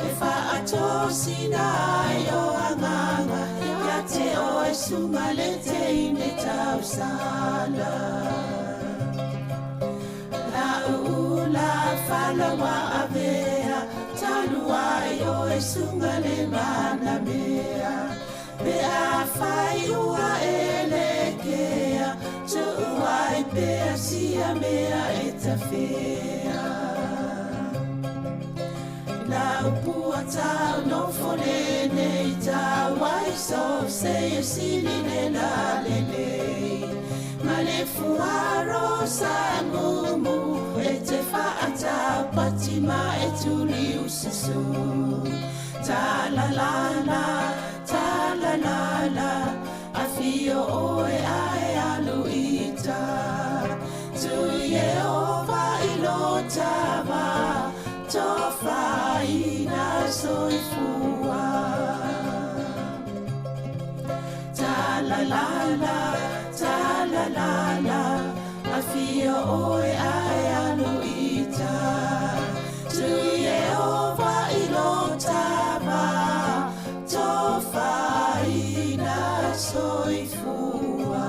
E whaatosina ai o anganga Ia te o e sunga le te ine tausala La uula falawa avea Talu ai o e sunga le mana mea Pe a whai ua e le kea Tuu ai pea sia mea e tawhea La upua tau no fone nei tau ai so se e sili le la le le Ma le fuaro sa mumu e te whaatau pati ma e tuli ususu Ta la la la, ta la la la Afio oe ae alu ita Tu Iehova i lo tava Tofaina soifua Ta la la la, ta la la la Afio oe ae alu ita Tu Iehova i lo tava Tofaina soifua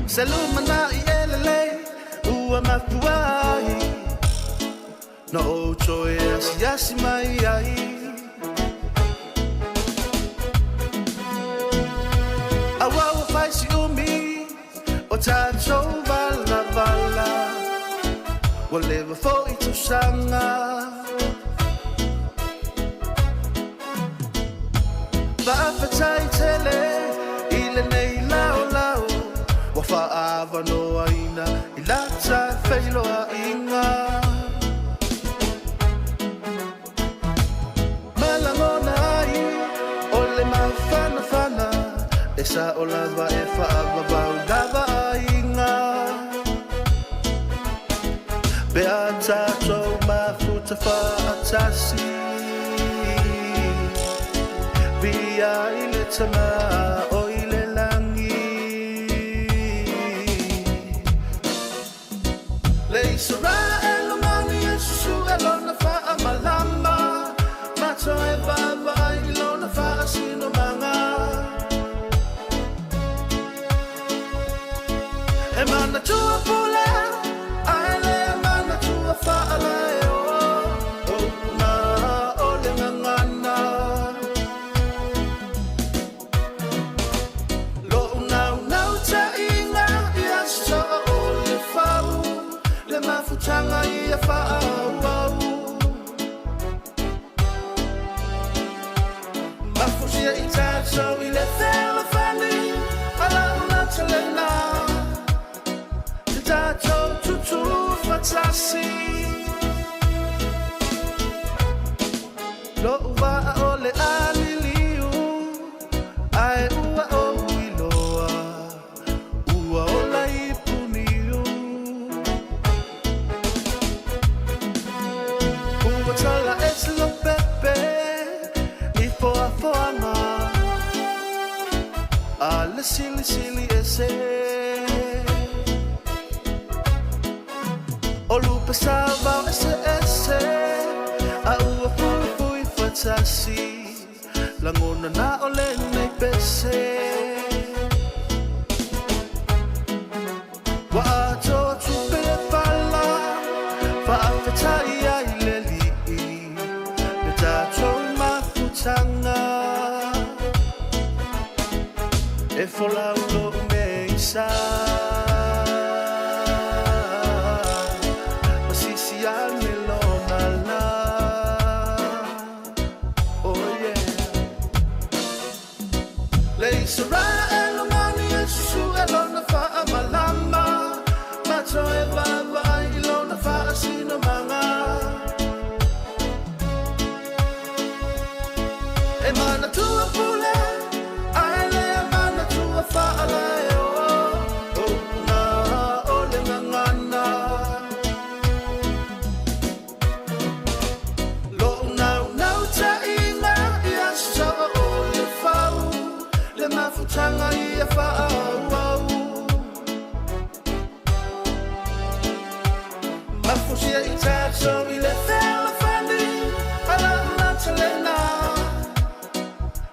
Selumana i elele ua mafuai No o toe asiasi mai ai Aua ua fai si umi o tātou vala vala Ua leva foi tausaga Faafetai tele i lenei laolao Ua faaavanoaina i lata feiloaiga Malagona ai o le mafanafana E sao lava e faavavau lava aiga Pe a tatou mafuta faatasi Via i le Tama o i le lagi Le Israel o mani e susu e lona faamalama Mato e vaavaai i lona faasinomaga E manatua pule ae le manatua faalaeo O upu na o le gagana Lo'u naunautaiga ia soa o le fau Le mafutaga ia faaauau Mafusia i tatou i le fealofani A lau lautalena Te tatou tutu fatasi Lo'u vaa o le aliliu Ae ua ou iloa Ua ola i puniu Ua tala ese lopepe I foafoaga A le silisili ese O lupe sa vao ese ese A ua fuifui fatasi Lagona na o lenei pese Ua atoa tupe e pala Faafetai ai le Alii Le tatou mafutaga E folau lou meisa Ma sisi ane lona la Oh yeah Le Isaraelu mani e susue lona faamalama Ma toe vaavaai i lona faasinomaga E manatua pule ae le manatua faalaeo O upuga o le gagana Lo'u naunautaiga ia sasaa o le fau Le mafutaga ia faaauau Mafusia i tatou i le fealofani A lau matalena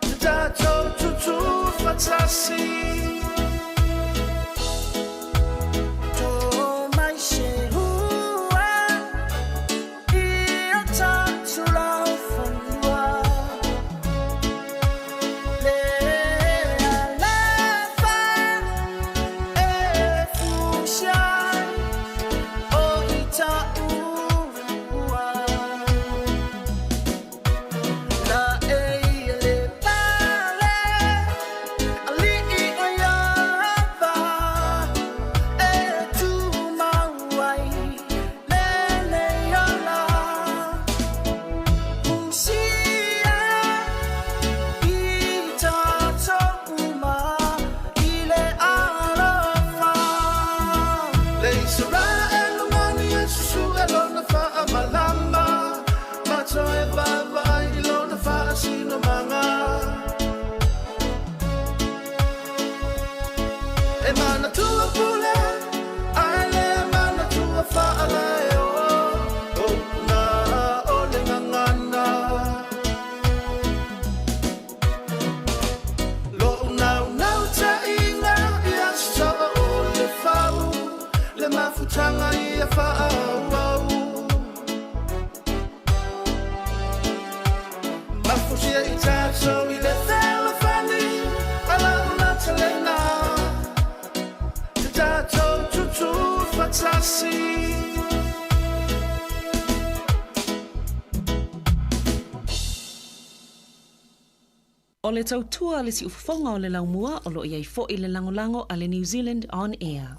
Te tatou tutufatasi. Le Isaraelu mani e susue lona faamalama Ma toe vaavaai i lona faasinomaga E manatua pule ae le manatua faalaeo O upuga o le gagana Lo'u naunautaiga ia sasaa o le fau Le mafutaga ia faaauau Mafusia i tatou i le fealofani A lau matalena Te tatou tutufatasi. O le tautua a le siufofoga o le laumua o lo o i ai foi le lagolago a le New Zealand On Air.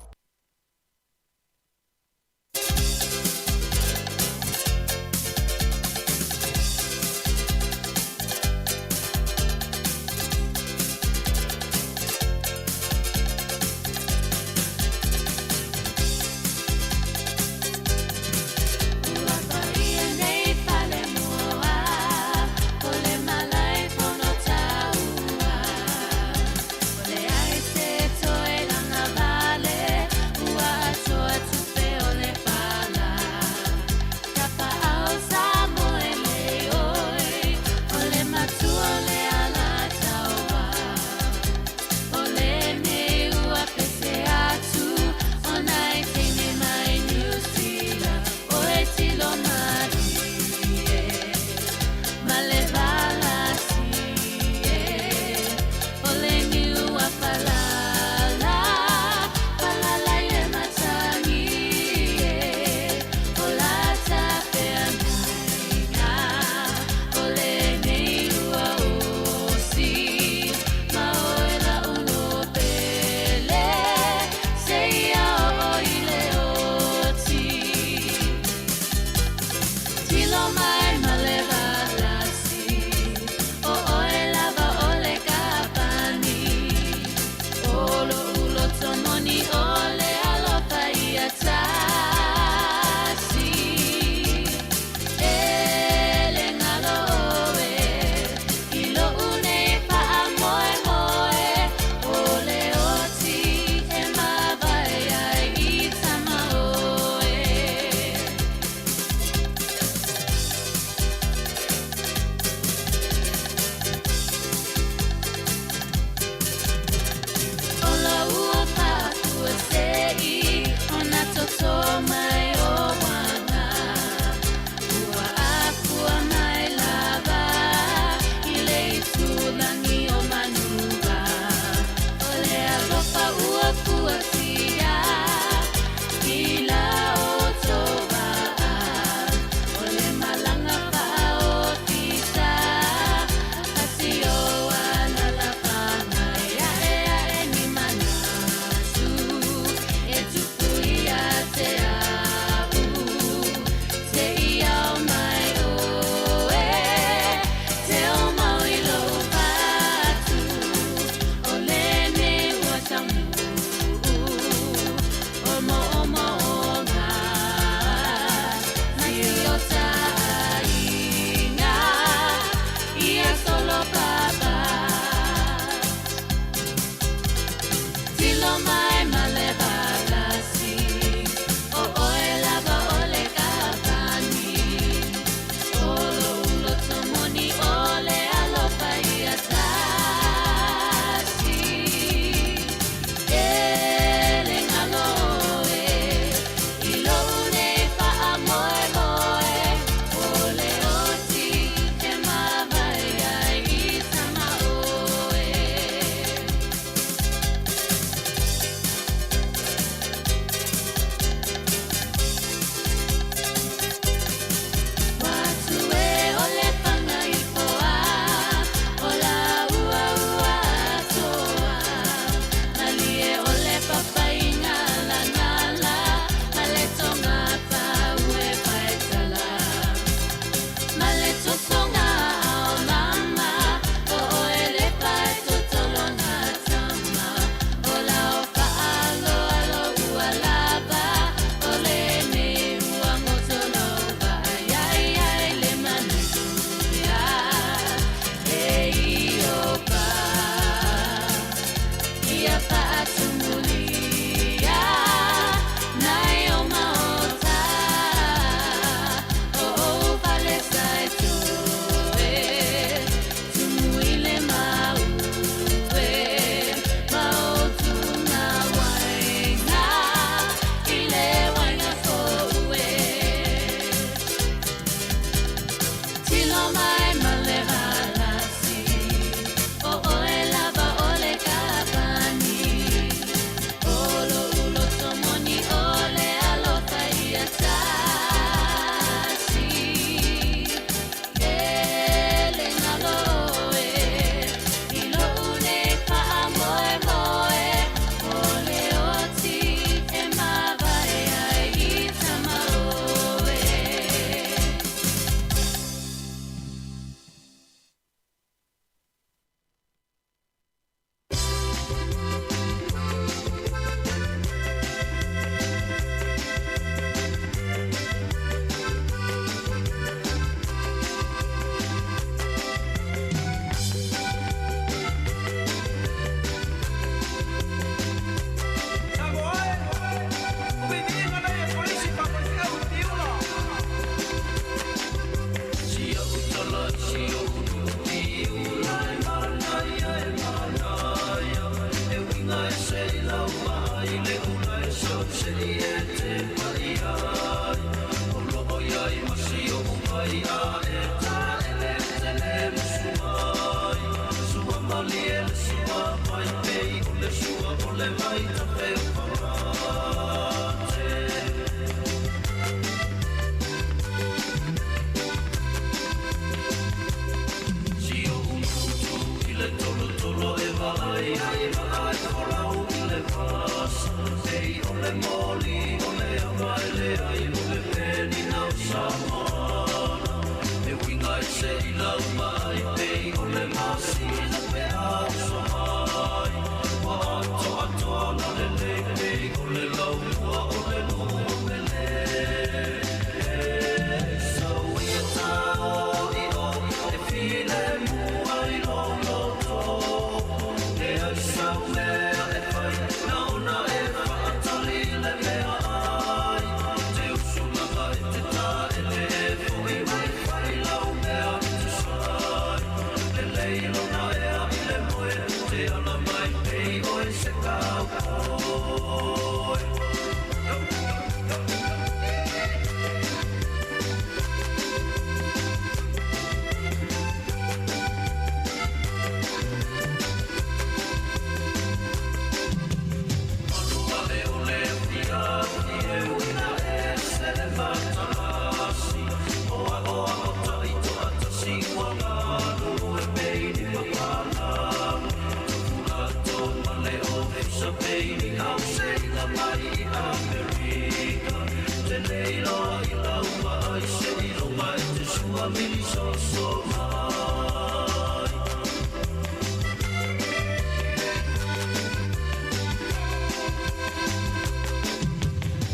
mamili soso mai.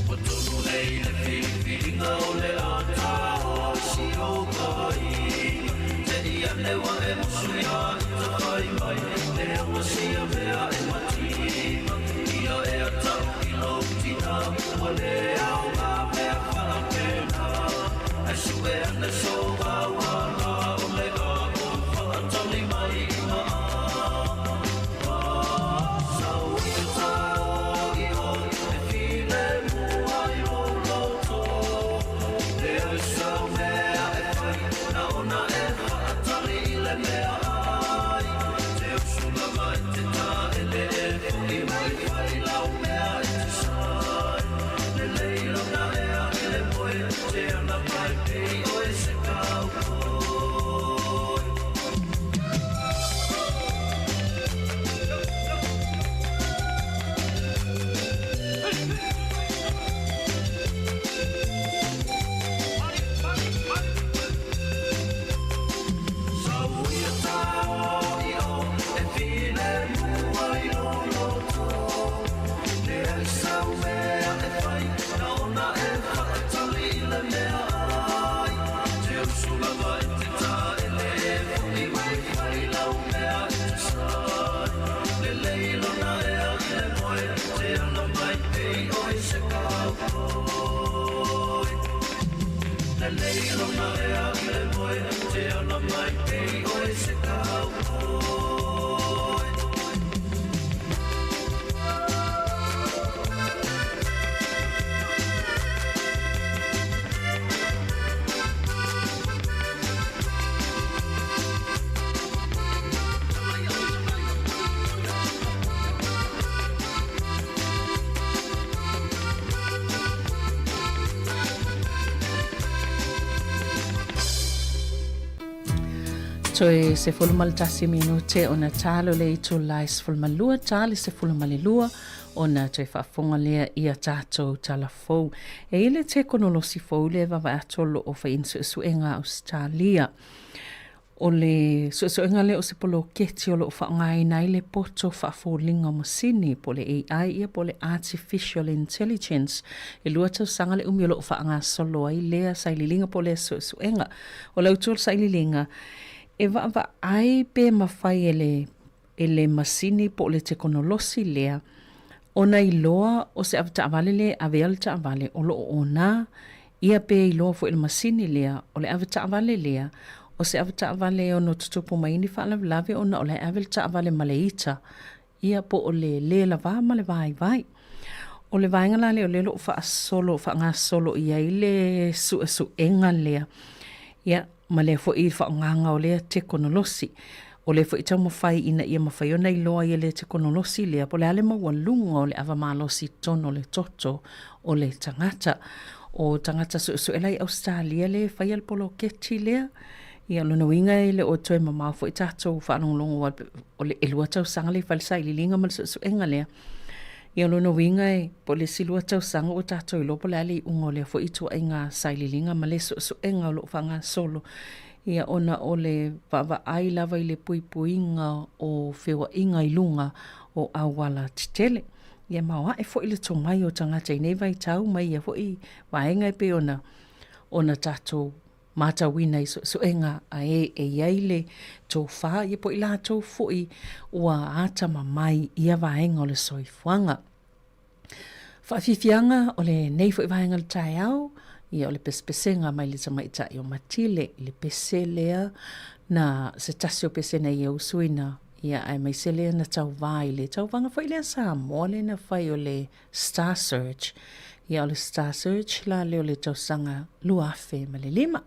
Ua tonu nei le filifiliga o le ata o si ou aiga. Te i ane ua e musu ia i ta fai mai, le anga sia mea e matima. Ia ea tau i lou tina, ua le ao ngā mea whaapena. Ai sue ane so auala o le a o whaatali mai i ngā. Sau i te tau i o e file mua i lou loto. Le au sau mea e whai, na ona e whaatali i le mea ai. Te usu lava i te taele e fo'i mai whai lau mea e te sai. Le leila na ea i le moe, te ana mai pei oe se kaupoi. Sau i te tau i o e file mua i lou loto. Le ai sau mea e whai, na ona e whaatali i le mea ai. Te usu lava i te taele e fo'i mai whai lau mea e te sai. Le leila na ea i le moe, te ana mai pei oe se kaupoi. Le leila na ea i le moe, te ana mai pei oe se kaupoi. Toe 11 minute ona talo le itula e 12 ta le 12 ona toe faafofoga lea i a tatou tala fou. E i ai le tekonolosi fou lea e vaavaai atu o lo o faiina suesuega a Ausetalia. O le suesuega lea o se poloketi o lo o faaaogaina ai le poto faafoliga o masini po o le AI ia po o le Artificial Intelligence. E 2 tausaga le umi o lo o faagasolo ai lea sailiiliga po o lea suesuega. O le autu o le sailiiliga, e vaavaai pe mafai e le e le masini po o le tekonolosi lea ona iloa o se avetaavale lea e avea le taavale o lo o ona ia pe iloa foi e le masini lea o le avetaavale lea o se avetaavale e ono tutupu mai ai ni faalavelave ona o la e ave le taavale ma le ita ia po o le lē lavā ma le vaivai. O le vaega la lea o lea o lo o faasolo faagasolo i ai le suesuega lea ia ma lea foi faaaogaga o lea tekonolosi. O lea foi e taumafai ina ia mafai ona iloa ai e le tekonolosi lea po o le a le maualuga o le ava malosi i totonu o le toto o le tagata. O tagata suesue la i Ausetalia lea e faia le poloketi lea. Ia, o lona uiga e le o toe mamao foi tatou faalogologo o le 2 tausaga lea e fai le sailiiliga ma le suesuega lea. Ia, o lona uiga e po o le isi 2 tausaga ua tatou iloa po o le a le iuga o lea foi ituaiga sailiiliga ma le suesuega o lo o faagasolo. Ia, ona o le vaavaai lava i le puipuiga o feoaiga i luga o auala tetele. Ia, maoae foi le tomai o tagata i nei vaitau ma ia foi vaega e pei ona ona tatou matauina i suesuega a e e i ai le tofa ia po o i latou foi ua atamamai i ia vaega o le soifuaga. Faafiafiaga o lenei foi vaega o le taeao, ia o le pesepesega mai le tamaitai o Matile i le pese lea na se tasi o pese na ia usuina ia aemaise lea na tauva i le tauvaga foi lea Samoa lea na fai o le Star Search. Ia o le Star Search la lea o le tausaga 2005.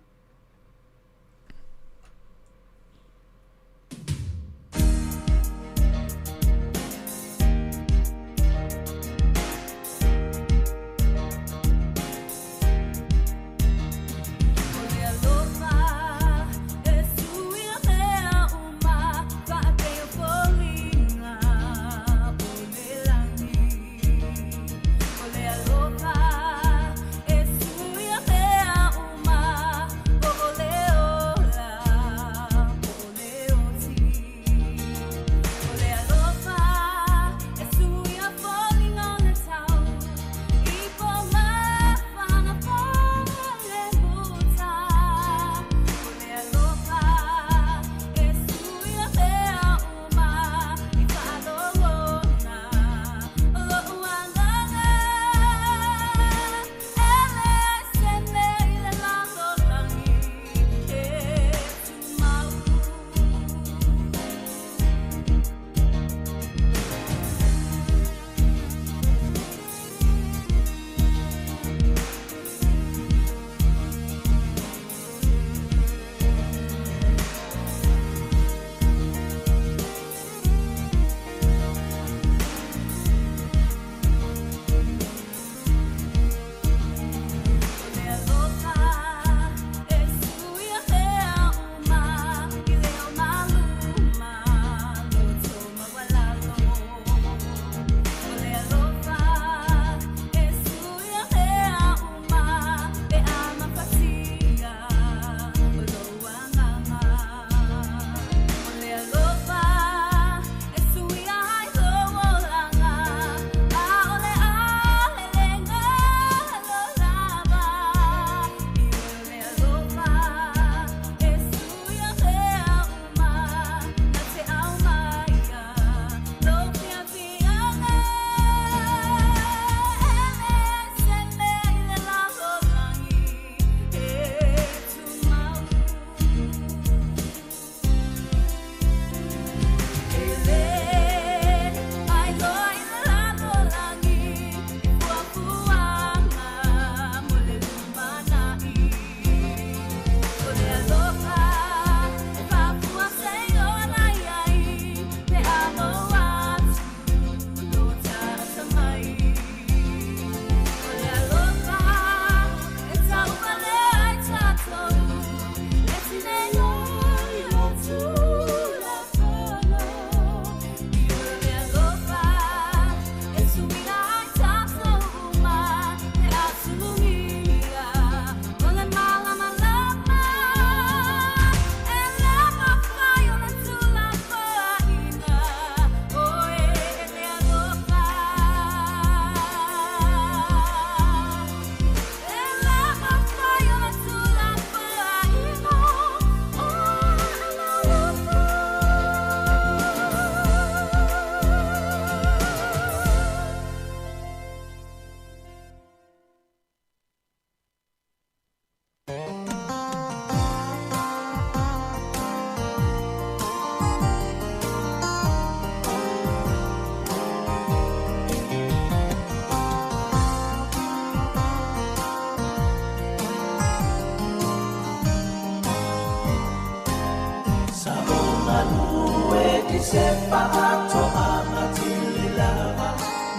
i se faatoaga tililava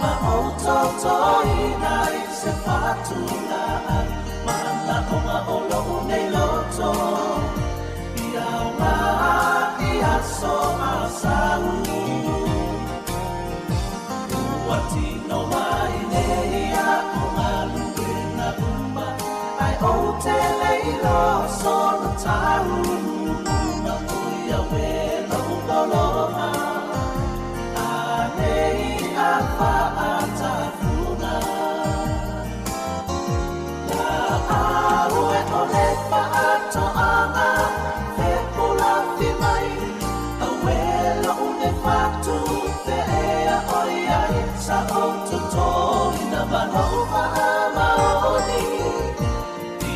ma ou tautoina i se fatulaau manaoga o lou nei loto ia aoga i aso a sau. Ua tino mai nei a'u galuega uma ae ou te le iloa sona taunuuga o ia uē lou pologa anei a faatafuga. Laau e o le faatoaga fepulafi mai auē lou nei fatupe ea ʻoiai sa ou totoina ma lou faamaoni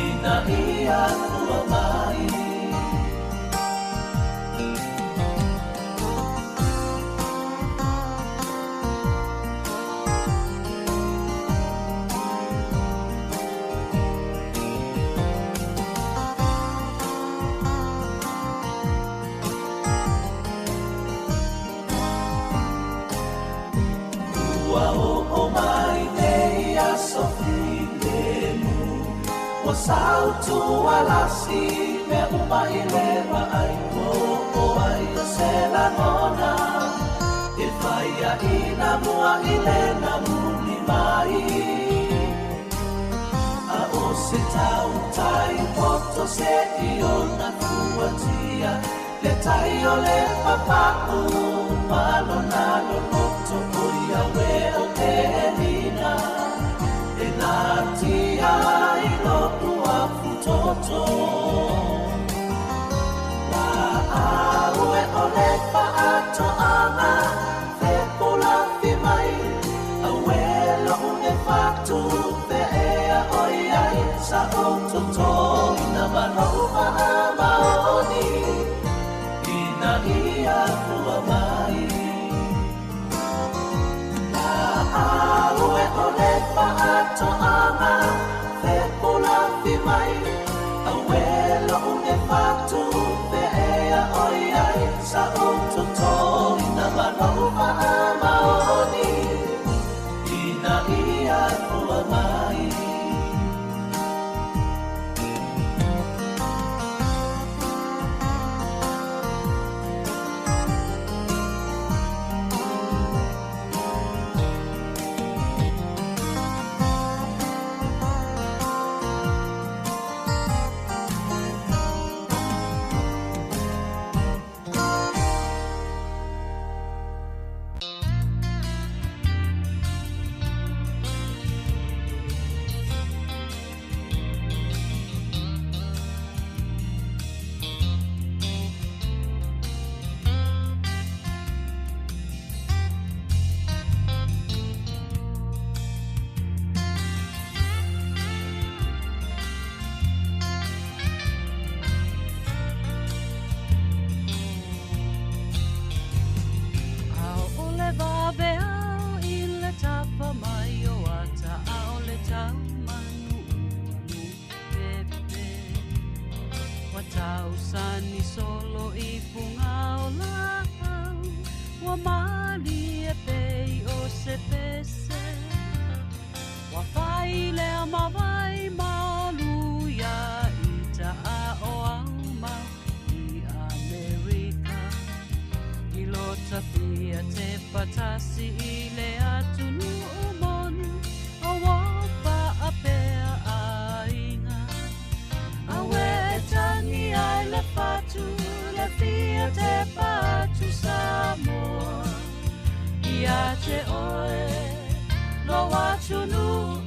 ina ia fua mai. Ua oo mai nei aso filemu ua sautualasi mea uma i le vaai ua oo ai o se lagona e faia ina mua i le namuli mai a o se tautai poto se i ona fuatia le tai o le papau ma lona loloto o ia uē o Kelina e natia ai lo'u afutoto. Laau e o le faatoaga fepulafi mai auē lou nei fatupe ea ʻoiai sa ou totoina ma lou faamaoni ina ia fua mai. Laau e o le faatoaga fepulafi mai auē lou nei fatupe ea ʻoiai sa ou totoina ma lou faamaoni ina ia fua mai. ʻAʻole waweau i le tafa mai o ata, ʻaʻole tau manu ua nupepe. Ua tausani solo i puga o lāʻau, ua mālie pei o se pese. Ua fai lea mawai malu iā ita a o au mau i Amerika. I lota fia te patasi i le atunuu moni, o ua paapea aiga. Aue e tangi ai le fatu, le fia te patu Samoa. Ia te oe, lo atunuu,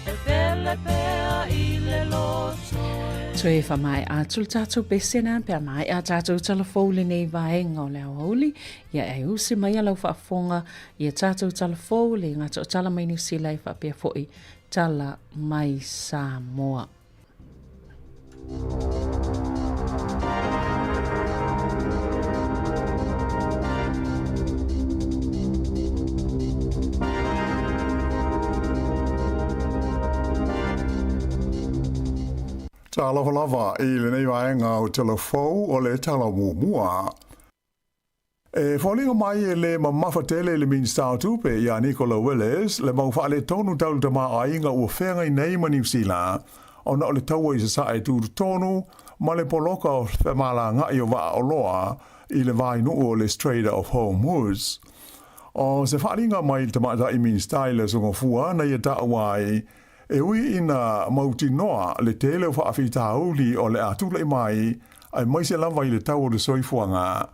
e pele pea i le loto e. Toe faamaea atu le tatou pese na pe a maea a tatou tala fou lenei vaega o le aoauli. Ia e usi mai a lau faafofoga i a tatou tala fou le gata o tala mai Niu Sila e faapea foi tala mai Samoa. Talofa lava i lenei vaega o Tala Fou o le Tala Muamua. E foliga mai e lē mamafa tele i le Minisita o Tupe ia Nicola Willis le mau faaletonu tau le tamaoaiga ua feagai nei ma Niu Sila ona o le taua i Sasae tutotonu ma le poloka o femalagaai o vaa oloa i le vainuu o le Strait of Hormuz. O se faaaliga mai le Tamaitai Minisita i le Aso Gafua na ia taua ai e ui ina mautinoa le tele o faafitauli o le a tulai mai aemaise lava i le tau o le soifuaga,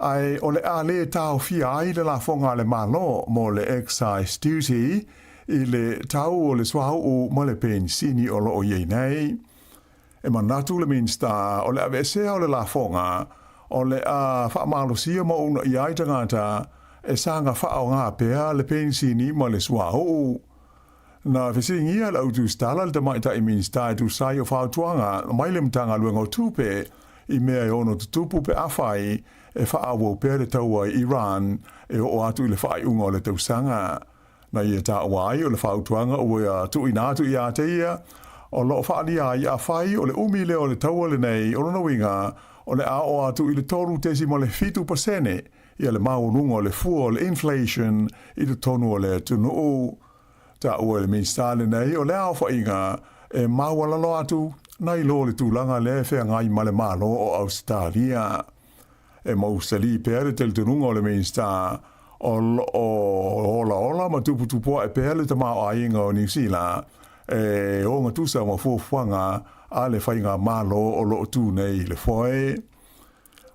ae o le a lē taofia ai le lafoga a le Malo mo le excise duty i le tau o le suauu ma le penisini o lo o i ai nei. E manatu le Minisita o le aveesea o le lafoga o le a faamalosia ma uunaia ai tagata e saga faaaoga pea le penisini ma le suauu. Na fesiligia e le autusitala le Tamaitai Minisita e tusa ai o fautuaga mai le Matagaluega o Tupe i mea e ono tutupu pe afai e faaauau pea le taua i Iran e oo atu i le faaiuga o le tausaga. Na ia taua ai o le fautuaga ua tuuina atu ia te ia, o lo o faaalia ai afai o le umi lea o le taua lenei, o lona uiga o le a oo atu i le 3.7% ia le maualuga o le fua o le inflation i totonu o le atunuu. Taua e le Minisita lenei o le aofaiga e maualalo atu nai lo le tulaga lea e feagai ma le Malo o Ausetalia. E mausali pea le talitonuga o le Minisita o lo o olaola ma tuputupuae pea le tamaoaiga o Niu Sila e ogatusa ma fuafuaga a le faigamalo o lo o tu nei i le foe.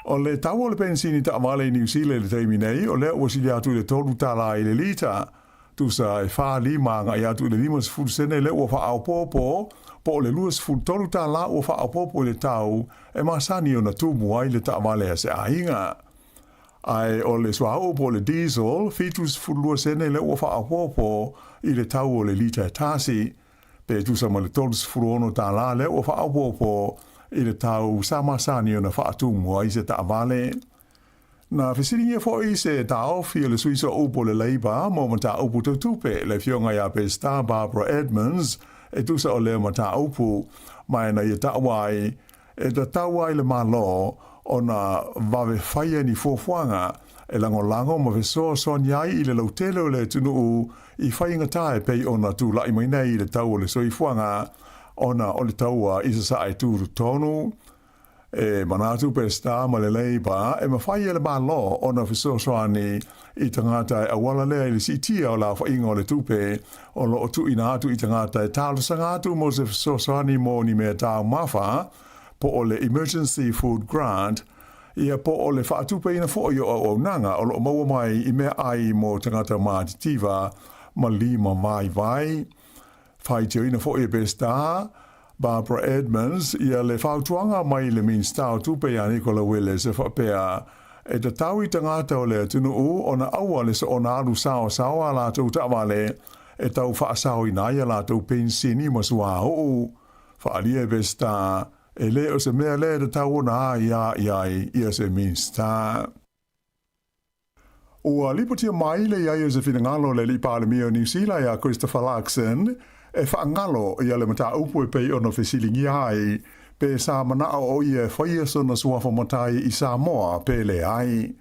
O le tau o le penisini taavale i Niu Sila i le taimi nei, o lea ua sili atu i le $3 i le lita. Tusa e 45 agai atu i le 50 sene lea ua faaopoopo, po o le $23 ua faaopoopo i le tau e masani ona tumu ai le taavale a se aiga. Ae o le suauu po o le diesel, 72 sene lea ua faaopoopo i le tau o le lita e tasi. Pe tusa ma le $36 lea ua faaopoopo i le tau sa masani ona faatumu ai se taavale. Na fesiligia foi se taofi o le sui sooupu o le Labour mo mataupu tau tupe, le Afioga ia Pesita Barbara Edmonds, e tusa o lea mataupu, ma e na ia taua ai e tatau ai le Malo ona vave faia ni fuafuaga e lagolago ma fesoasoani ai i le lautele o le atunuu i faigata e pei ona tulai mai nei i le tau o le soifuaga ona o le taua i Sasae tutotonu. E manatu Pesita ma le Labour e mafai e le Malo ona fesoasoani i tagata e auala lea i le siitia o le aofaiga o le tupe o lo o tuuina atu i tagata e talosaga atu mo se fesoasoani mo ni mea taumafa po o le Emergency Food Grant ia po o le faatupeina foi o auaunaga o lo o maua mai i meaai mo tagata matitiva ma lima vaivai. Faitioina foi e Pesita Barbara Edmonds ia le fautuaga mai le Minisita o Tupe ia Nicola Willis e faapea, e tatau i tagata o le atunuu ona aua le soona alu saosao a latou taavale e tau faasaoina ai a latou penisini ma suauu. Faaalia e Pesita, e le o se mea lea e tatau ona aia i ai ia se Minisita. Ua lipotia mai le i ai o se finagalo o le Alii Palemia o Niu Sila ia Christopher Luxon e faagalo ia le mataupu e pei ona fesiligia ai pe sa manao o ia e faia sona suafa matai i Samoa pe leai.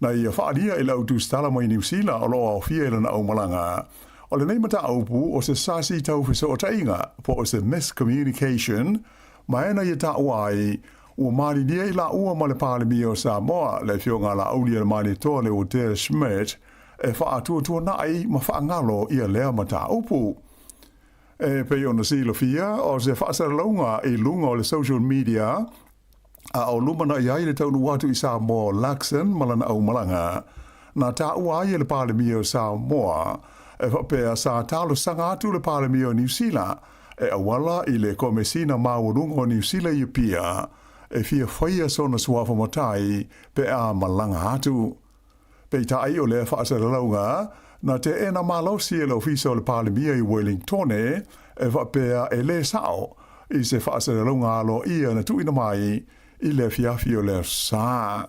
Na ia faaalia i le au tusitala mai Niu Sila o lo o aofia i lana aumalaga o lenei mataupu o se sasi tau fesootaiga po o se miscommunication ma e na ia taua ai Ua malilie i laua ma le Palemia o Samoa, le Afioga a Laaulialemalietoa Leuatea Schmidt, e faatuatuanai ma faagalo ia lea mataupu. E pei ona silafia, o se faasalalauga i luga o le social media a o lumanai ai le taunuu atu i Samoa o Luxon ma lana aumalaga, na taua ai e le Palemia o Samoa, e faapea sa talosaga atu le Palemia o Niu Sila e auala i le Komesina Maualuga o Niu Sila i Apia e fia faia sona suafa matai pe a malaga atu. Peitai o lea faasalalauga na teena malosi e le Ofisa o le Palemia i Wellingtone e faapea e lē sao i se faasalalauga aloaia na tuuina mai i le afiafi o le Aso Sa.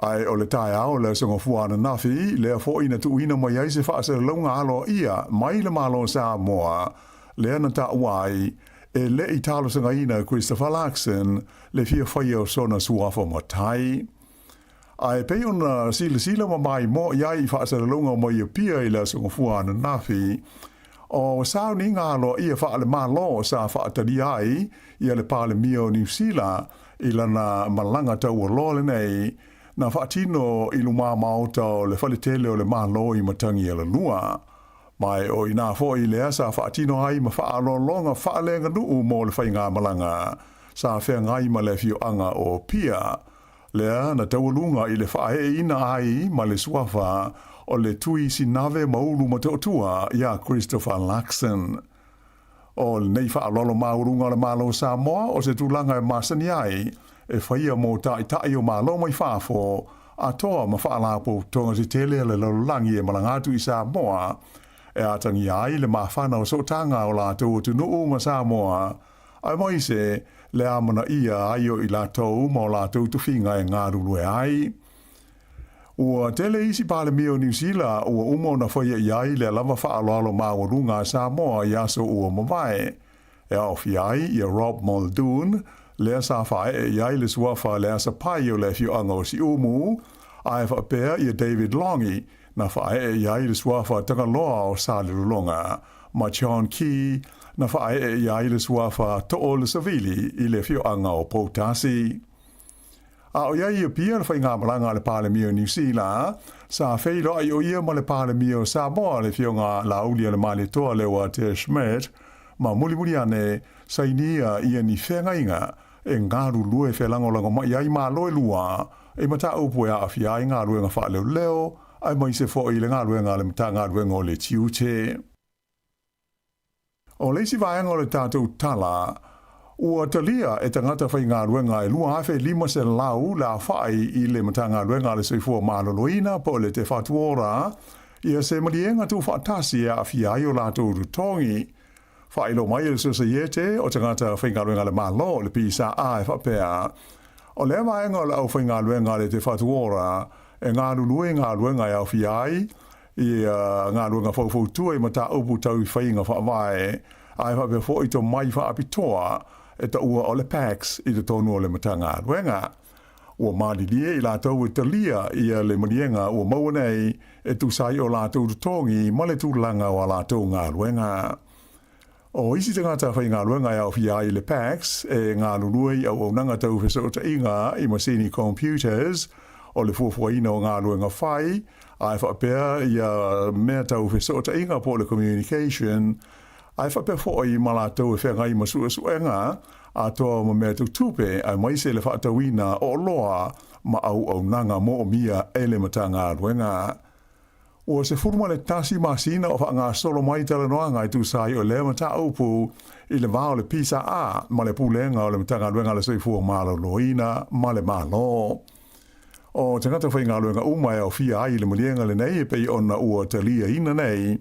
Ae o le taeao o le Aso Gafua ananafi, lea foi na tuuina mai ai se faasalalauga aloaia mai le Malo o Samoa, lea na taua ai, e le i talosagaina e Christopher Luxon le fia faia o sona suafa matai. Ae pei ona silasila ma maimoa i ai i faasalalauga mai Apia i le Aso Gafua ananafi, o sauniga aloaia faale-Malo sa faatalia ai ia le Palemia o Niu Sila i lana malaga taualoa lenei na faatino i lumā maota o le Faletele o le Malo i Matagialalua. Ma e o inā foi lea sa faatino ai ma faaaloaloga faaleaganuu mo le faigamalaga sa feagai ma le afioaga o Apia, lea na taualuga i le faaeeina ai ma le suafa o le Tui Sinave Maulu Matootua iā Christopher Luxon. O lenei faaaloalo maualuga o le Malo o Samoa o se tulaga e masani ai e faia mo taitai o Malo mai fafo atoa ma faalapotopotoga se tele a le lalolagi e malaga atu i Samoa e atagia ai le mafana o sootaga o latou atunuu ma Samoa aemaise le amanaia ai o i latou ma o latou tofiga e galulue ai. Ua tele isi Palemia o Niu Sila ua uma ona faia i ai lea lava faaaloalo maualuga a Samoa i aso ua mavae, e aofia ai ia Rob Muldoon, lea sa faaee i ai le suafa le Asa Pai o le afioaga o Siumu, ae faapea ia David Lange, na faaee i ai le suafa Tagaloa o Salelologa, ma John Key, na faaee i ai le suafa Too le Savili i le afioaga o Poutasi. A o i ai i Apia le faigamalaga a le Palemia o Niu Sila, sa feiloai o ia ma le Palemia o Samoa le Afioga Laaulialemalietoa Leuatea Schmidt, ma mulimuli ane, sainia ia ni feagaiga e galulue felagolagomai ai Malo e lua i mataupu e aafia ai galuega faaleoleo aemaise foi le galuega a le Matagaluega o le Tiute. O le isi vaega o le tatou tala, ua talia e tagata faigaluega e 2,500 le aofai i le Matagaluega a le Soifua Maloloina po o le Te Whatu Ora ia se maliega tuufaatasi e aafia ai o latou totogi. Faailoa mai e le Sosaiete o Tagata Faigaluega a le Malo, le PSA, e faapea, O lea vaega o le aufaigaluega a le Te Whatu Ora e galulue i galuega e aofia ai ia galuega faufautua i mataupu tau i faiga faavae, ae faapea foi tomai faapitoa e taua o le PACS i totonu o le Matagaluega. Ua malilie i latou e talia ia le maliega ua maua nei e tusa ai o latou totogi ma le tulaga o a latou galuega. O isi tagata faigaluega e aofia ai le PACS e galulue i auaunaga tau fesootaiga i masini computers, o le fuafuaina o galuega fai, ae faapea ia mea tau fesootaiga po o le communication, ae faapea foi ma latou e feagai ma suesuega atoa ma mea tau tupe aemaise le faatauina o oloa ma auaunaga moomia e le Matagaluega. Ua 11 masina o faagasolo mai talanoaga e tusa ai o lea mataupu i le va o le PSA ma le Pulega o le Matagaluega a le Soifua Maloloina ma le Malo. O tagata faigaluega uma e aofia ai i le maliega lenei e pei ona ua taliaina nei,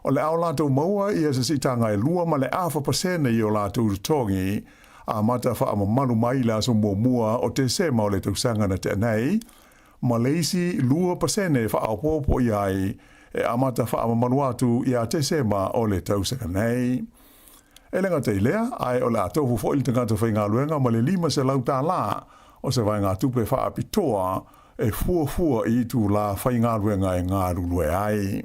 o le a o latou maua ia se siitaga e 2.4% i o latou totogi, amata faamamalu mai i le aso muamua o Tesema o le tausaga na tea nei, ma le isi 2% e faaopoopo i ai e amata faamamalu atu ia Tesema o le tausaga nei. E le gata i lea, ae o le a tofu foi le tagata faigaluega ma le $500 o se vaegatupe faapitoa e fuafua i itulā faigaluega e galulue ai.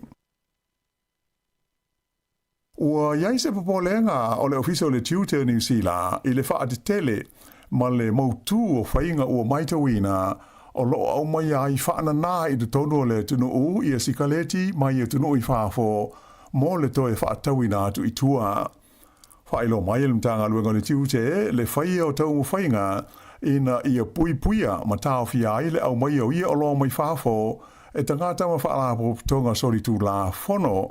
Ua i ai se popolega o le Ofisa o le Tiute o Niu Sila i le faatetele ma le mautū o faiga ua matauina o lo o aumaia ai faananā i totonu o le atunuu ia sikaleti mai atunuu i fafo mo le toe faatauina atu i tua. Faailoa mai e le Matagaluega o le Tiute le faia o taumafaiga ina ia puipuia ma taofia ai le aumaia o ia oloa mai fafo e tagata ma faalapotopotoga solitulafono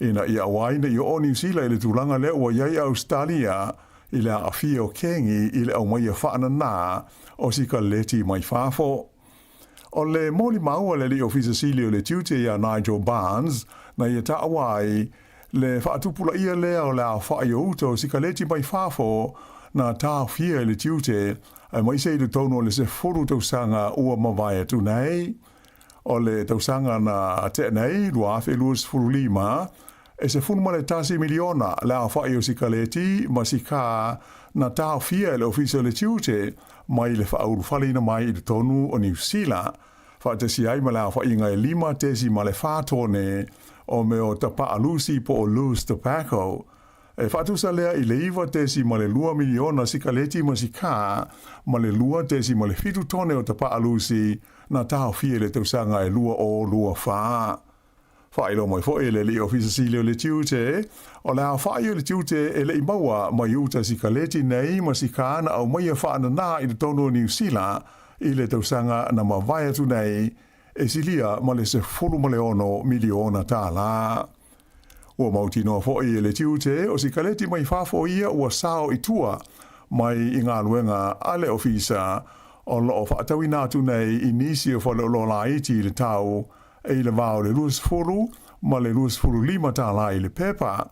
ina ia aua ai ne i oo Niu Sila i le tulaga lea ua i ai Ausetalia i le aafia o kengi i le aumaia faananā o sikaleti mai fafo. O le molimau a le Alii Ofisa Sili o le Tiute iā Nigel Barnes na ia taua ai le faatupulaia lea o le aofai o uta o sikaleti mai fafo na taofia e le tiute aemaise i totonu o le 10 tausaga ua mavae atu nei. O le tausaga na tea nei, 2025, e $11 miliona le aofai o sikaleti ma sikā na taofia e le Ofisa o le Tiute mai le faaulufaleina mai i totonu o Niu Sila. faatasi ai ma le aofaiga e 5.4 tone o mea o tapa'a lusi po o loose tobacco. E faatusa lea i le 9.2 miliona sikaleti ma sikā ma le 2.7 tone o tapa'a lusi na taofia i le tausaga e 2024. Faailoa mai foi e le Alii Ofisa Sili o le Tiute, o le aofai o le tiute e le i maua mai uta sikaleti nei ma sikā na aumaia faananā i totonu o Niu Sila i le tausaga na mavae atu nei, e silia ma le $16 miliona tālā. Ua mautinoa foi e le tiute o sikaleti mai fafo ia ua sao i tua mai i galuega a le ofisa o lo o faatauina atu nei i nisi o faleoloa laiti i le tau e i le va o le 20 ma le 25 tālā i le pepa.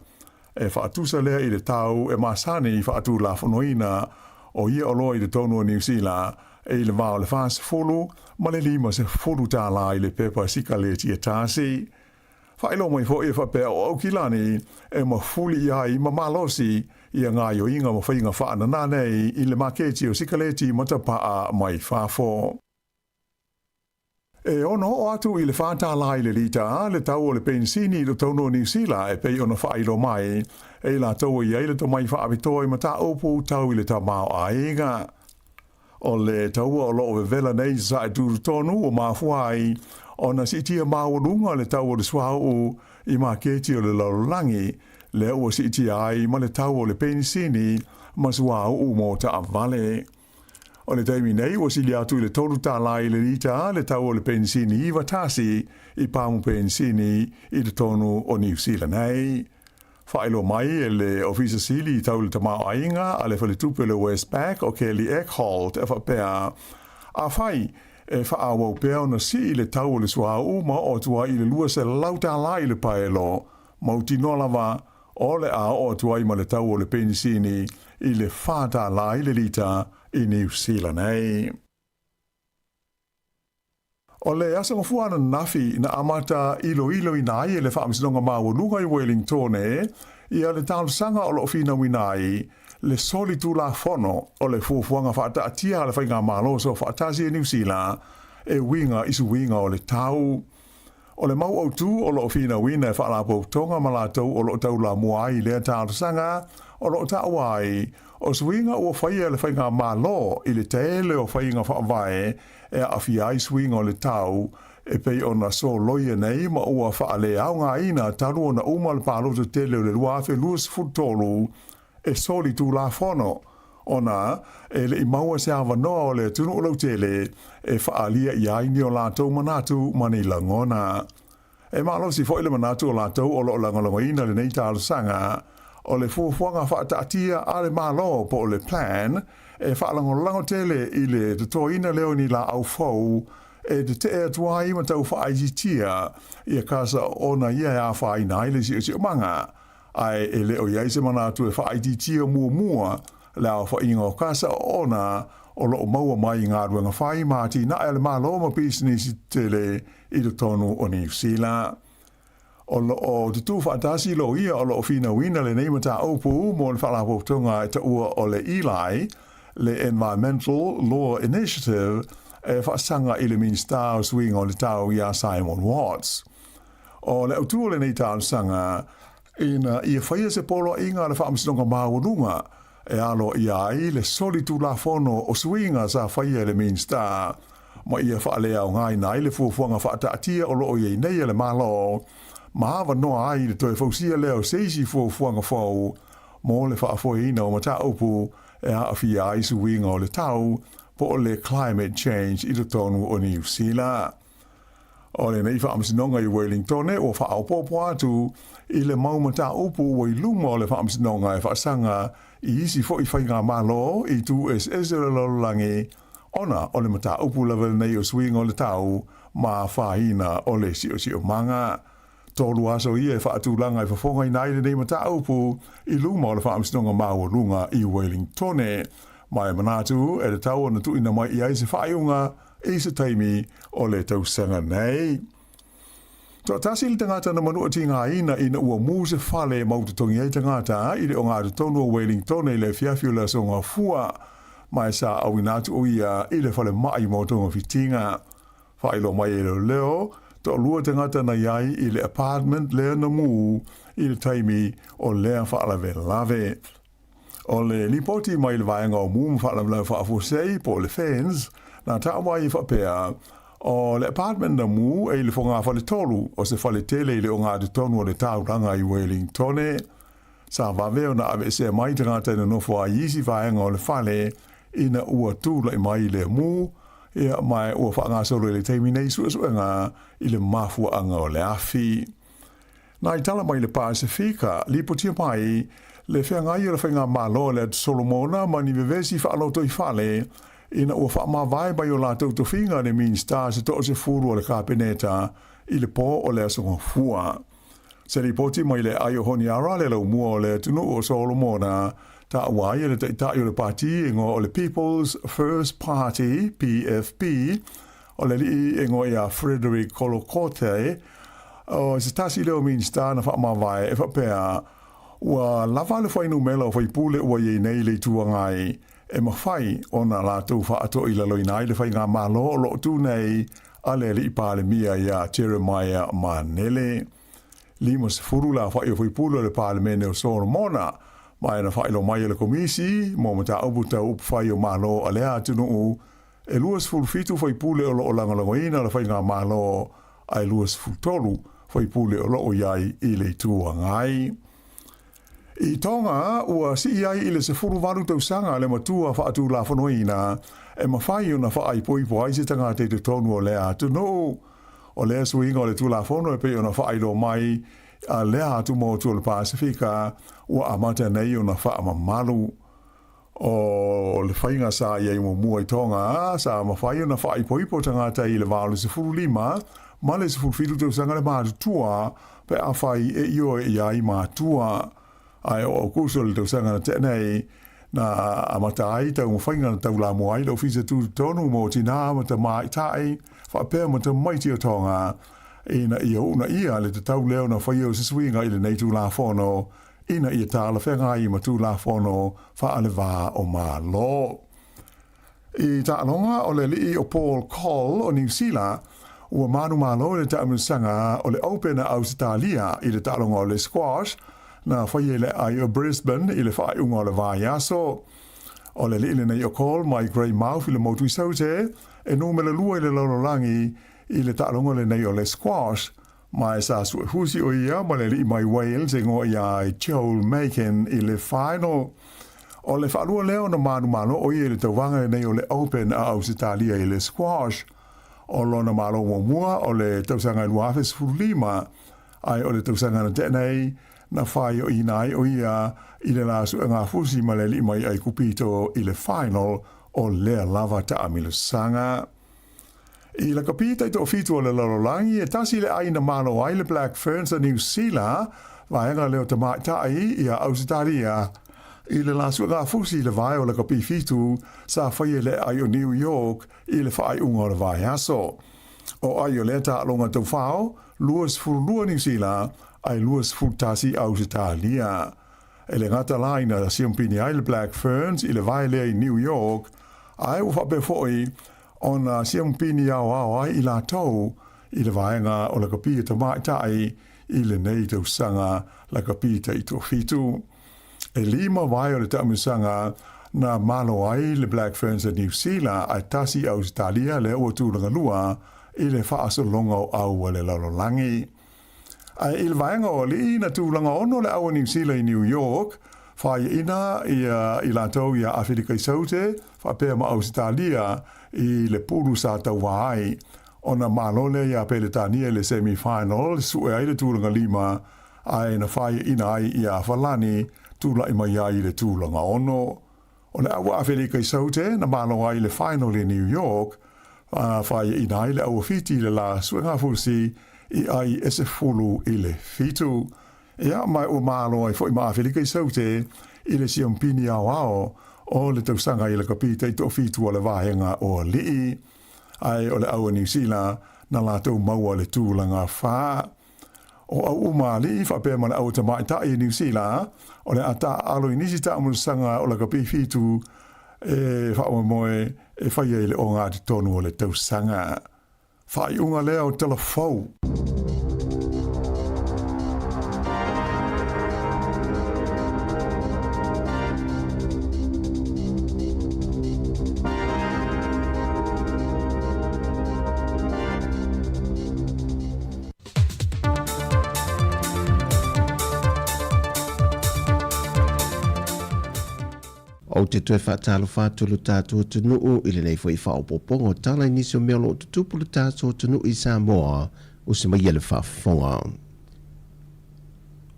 E faatusa lea i le tau e masani i faatulafonoina o ia oloa i totonu o Niu Sila e i le va o le 40 ma le 50 tālā i le pepa sikaleti e tasi. Faailoa mai foi e faapea o Aukilani e mafuli i ai ma malosi ia gaoioiga ma faiga faananā nei i le maketi o sikaleti ma tapa'a mai fafo. E ono oo atu i le $4 i le lita le tau o le penisini i totonu o Niu Sila e pei ona faailoa mai e i latou e i ai le tomai faapitoa i mataupu tau i le tamaoaiga. O le taua o lo o vevela nei i Sasae tutotonu ua mafua ai ona siitia maualuga le tau o le suauu i maketi o le lalolagi, lea ua siitia ai ma le tau o le penisini ma suauu mo taavale. O le taimi nei ua sili atu i le $3 i le lita le tau o le penisini 91 i pamu penisini i totonu o Niu Sila nei. Faailoa mai e le Ofisa Sili tau le Tamaoaiga a le Faletupe o le Westpac o Kelly Eckhold e faapea, Afai e faaauau pea ona sii le tau o le suauu ma oo atu ai i le $200 i le paelo, mautinoa lava o le a oo atu ai ma le tau o le penisini i le $4 i le lita i Niu Sila nei. O le aso gafua ananafi na amata iloiloina ai e le Faamasinoga Maualuga i Wellingtone ia le talosaga o lo o finauina ai le soli tulafono o le fuafuaga faataatia a le Faigamalo Soofaatasi e Niu Sila e uiga i suiga o le tau. O le mau autu o lo o finauina e Faalapotopotoga ma latou o lo o taulamua ai i lea talosaga o lo o taua ai o suiga ua faia e le Faigamalo i le tele o faiga faavae e aafia ai suiga o le tau e pei ona soloia nei ma ua faaleaogaina talu ona uma le palota tele o le 2023 e soli tulafono ona e le i maua se avanoa o le atunuu lautele e faaalia i ai ni o latou manatu ma ni lagona. E malosi foi le manatu o latou o lo o lagolagoina lenei talosaga o le fuafuaga faataatia a le Malo po o le Plan e faalagolago tele i le totoina lea o ni laau fou e tetee atu ai ma tau faaitiitia ia kasa ona ia e afaina ai le siosiomaga, ae e le o i ai se manatu e faaitiitia muamua le aofaiga o kasa ona o lo o maua mai i galuega fai ma atinae a le Malo ma pisinisi tetele i totonu o Niu Sila. O lo o tutū faatasi loia o lo o finauina lenei mataupu mo le Faalapotopotoga e taua o le ELI, le Environmental Law Initiative, e faasaga i le Minisita o Suiga o le Tau iā Simon Watts. O le autū o lenei talosaga, ina ia faia se poloaiga a le Faamasinoga Maualuga e aloaia ai le soli tulafono o suiga sa faia e le Minisita ma ia faaleaogaina ai le fuafuaga faataatia o lo o i ai nei a le Malo ma avanoa ai le toe fausia lea o se isi fuafuaga fou mo le faafoeina o mataupu e aafia ai suiga o le tau po o le climate change i totonu o Niu Sila. O lenei faamasinoga i Wellingtone ua faaopoopo atu i le mau mataupu ua i luma o le faamasinoga e faasaga i isi foi faigamalo i itu eseese o le lalolagi ona o le mataupu lava lenei o suiga o le tau ma afaina o le siosiomaga. Tolu aso ia e faatulaga e fofogaina ai lenei mataupu i luma o le Faamasinoga Maualuga i Wellingtone, ma e manatu e tatau ona tuuina mai i ai se faaiuga i se taimi o le tausaga nei. Toatasi le tagata na manua tigaina ina ua mu se fale e mau totogi ai tagata i le ogatotonu o Wellingtone i le afiafi o le Aso Gafua, ma e sa auina atu o ia i le falemai mo togafitiga. Faailoa mai e leoleo, toalua tagata na i ai i le apartment lea na mū i le taimi o lea faalavelave. O le lipoti mai le Vaega o Mū ma Faalavelave Faafuasei po o le FENS, na taua ai e faapea, o le apartment na mū e i le fogafale-tolu o se fale tele i le ogatotonu o le taulaga i Wellingtone. Sa vave ona aveesea mai tagata e nonofo ai i isi vaega o le fale ina ua tulai mai lea mū, ia, ma ua faagasolo i le taimi nei suesuega i le mafuaaga o le afi. Na i tala mai le Pasefika, lipotia mai le feagai o le faigamalo a le Atu Solomona ma ni vevesi faalotoifale ina ua faamavae mai o latou tofiga le Minisita se toasefulu o le Kapeneta i le po o le Aso Gafua. Se lipoti mai le aai o Honiara le laumua o le atunuu o Solomona, taua ai e le taitai o le pati e igoa o le People's First Party, PFP, o le alii e igoa ia Frederick Kolokote, o se tasi lea o Minisita na faamavae e faapea, ua lava le fuainumela o faipule ua i ai nei le Itu Agai e mafai ona latou faatoilaloina ai le faigamalo o lo o tu nei a le Alii Palemia iā Jeremiah Manele. 50 le aofai o faipule o le Palemene o Solomona, ma e na faailoa mai e le Komisi mo Mataupu Tau Upufai o Malo a lea atunuu, e 27 faipule o lo o lagolagoina le faigamalo ae 23 faipule o lo o i ai i le Itu Agai. I Tonga, ua sii ai i le 18 tausaga le matua faatulafonoina e mafai ona faaipoipo ai se tagata i totonu o lea atunuu. O lea suiga o le Tulafono e pei ona faailoa mai a lea atumotu o le Pasefika ua amata nei ona faamamalu. O le faiga sa i ai muamua i Tonga, sa mafai ona faaipoipo tagata i le 85 ma le 17 tausaga le matutua pe afai e ioe i ai matua. Ae o Aukuso le tausaga na tea nei, na amata ai taumafaiga na taulamua ai le Ofisa Tutotonu mo Tinā ma Tamaitai faapea ma Tamaiti o Tonga ina ia uunaia le tatau lea ona faia o se suiga i lenei Tulafono ina ia talafeagai ma Tulafono faale-va o Malo. I taaloga o le alii o Paul Coll o Niu Sila, ua manumalo i le taamilosaga o le Open a Ausetalia i le taaloga o le squash na faia i le aai o Brisbane i le faaiuga o le vaiaso. O le alii lenei o Coll mai Greymouth i le motu i Saute, e numera lua i le lalolagi i le taaloga lenei o le squash, Ma e sa suefusi o ia ma le alii mai Wales e igoa ia Joel Makin i le final. O le faalua lea ona manumalo o ia i le tauvaga lenei o le Open a Ausetalia i le squash. O lona malo muamua o le tausaga e 2015, ae o le tausaga na tea nei, na faioiina ai o ia i le la suegafusi ma le alii mai Aikupito i le final o lea lava taamilosaga. I lakapi taitoafitu o le lalolagi, e tasi le ai na malo ai le Black Ferns a Niu Sila, vaega lea o tamaitai ia Ausetalia. I le la suegafusi i le vae o lakapi fitu, sa faia i le aai o New York i le faaiuga o le vaiaso. O ai o lea taaloga taufao, 22 Niu Sila, ae 21 Ausetalia. E le gata la ina siampini ai le Black Ferns i le vae lea i New York, ae ua faapea foi ona siampini aoao ai i latou i le vaega o lakapi tamaitai i lenei tausaga lakapi taitoafitu. E lima vae o le taamilosaga na malo ai le Black Ferns a Niu Sila ae tasi i Ausetalia lea ua tulaga lua i le faasologa o au a le lalolagi. Ae i le vaega o alii, na tulaga ono le au a Niu Sila i New York, faiaina ia i latou ia Aferika i Saute, faapea ma Ausetalia i le pulu sa tauva ai. Ona malo lea ia Peletania i le semi final, sue ai le tulaga lima, ae na faiaina ai ia Falani, tulai mai ai i le tulaga ono. O le au a Aferika i Saute, na malo ai i le final i New York, a faiaina ai le au a Fiti i le la suegafusi i ai e 17. Ia, ma ua malo ai foi ma Aferika i Saute i le siampini aoao o le tausaga i lakapi taitoafitu o le vaega o alii. Ae o le au a Niu Sila, na latou maua le tulaga fa. O au uma alii faapea ma le au tamaitai i Niu Sila, o le a taaalo i nisi taamulusaga o lakapi fitu e faamoemoe e fai ai le ogatotonu o le tausaga. Faaiuga lea o Tala Fou. Ou te toe faatalofa atu lo tatou atunuu i lenei foi faaopoopoga o tala i nisi o mea o lo o tutupu lo tatou atunuu i Samoa, usi mai ia le faafofoga.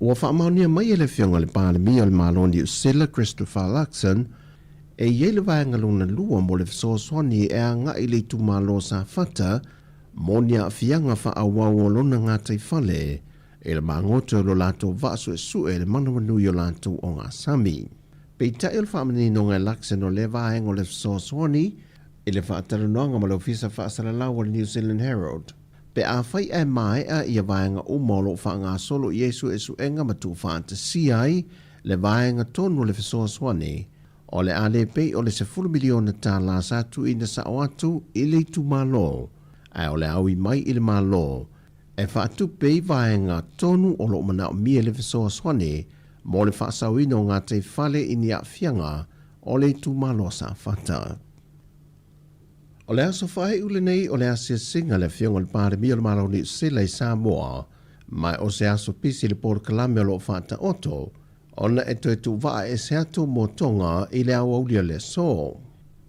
Ua faamaonia mai e le Afioga i le Palemia o le Malo o Niu Sila, Christopher Luxon, e i ai le vaega lona lua mo le fesoasoani e agai i le itumalo o Safata mo ni aafiaga faaauau o lona gataifale i le magoto o lo latou vaa suesue i le manawanui o latou ogasami. Peitai o le faamaninoga e Luxon o lea vaega o le fesoasoani i le faatalanoaga ma le Ofisa Faasalalau o le New Zealand Herald, pe afai ae maea ia vaega uma o lo o faagasolo i ai suesuega ma tuufaatasia ai le vaega tonu o le fesoasoani, o le a le pei o le $10 miliona tala sa tuuina sao atu i le itumalo, ae o le a ui mai i le Malo e faatupe i vaega tonu o lo o manaomia le fesoasoani mo le faasaoina o gataifale i ni aafiaga o le itumalo o Safata. O le aso faaiu lenei o le asiasiga a le Afioga i le Palemia o le Malo o Niu Sila i Samoa, ma o se aso pisi le polokalame o lo o faataoto ona e toe tuuvaa ese atu mo Tonga i le aoauli o le aso.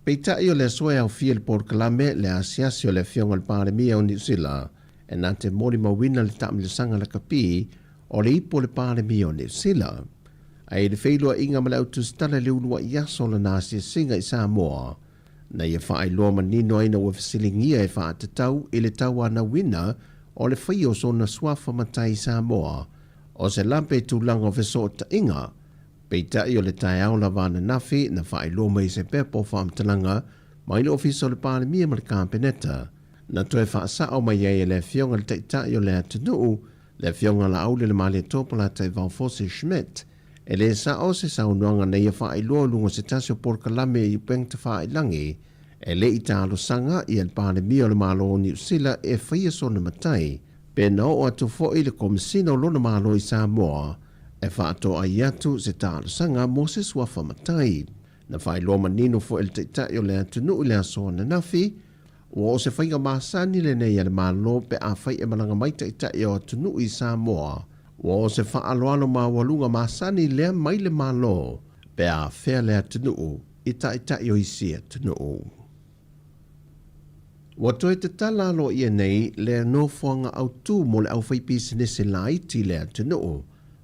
Peitai o le aso e aofia i le polokalame le asiasi o le Afioga i le Palemia o Niu Sila e na te molimauina le taamilosaga lakapi o le ipu o le Palemia o Niu Sila. Ae i le feiloaiga ma le autusitala i le uluai aso o lana asiasiga i Samoa, na ia faailoa manino ai na ua fesiligia e faatatau i le tauanauina o le faia o sona suafa matai i Samoa, o se lape i tulaga o fesootaiga. Peitai o le taeao lava ananafi na faailoa mai se pepa o faamatalaga mai le Ofisa o le Palemia ma le Kapeneta, na toe faasao mai ai e le Afioga i le Taitai o le atunuu, le Afioga Laauli Lemalietoa Polataivao Fosi Schmidt. E lē sa'o se saunoaga na ia faailoa i luga o se tasi o polokalame i upega tafāilagi, e le i talosaga ia le Palemia o le Malo o Niu Sila e faia sona matai, pe na oo atu foi le Komesina o lona Malo i Samoa e faatoai atu se talosaga mo se suafa matai. Na faailoa manino foi e le Taitai o le atunuu i le aso ananafi, ua o se faiga masani lenei a le Malo pe afai e malaga mai Taitai o atunuu i Samoa, ua o se faaaloalo maualuga masani lea mai le Malo pe afea le atunuu i Taitai o isi atunuu. Ua toe tatala aloaia nei le nofoaga autu mo le aufaipisinese laiti i le atunuu,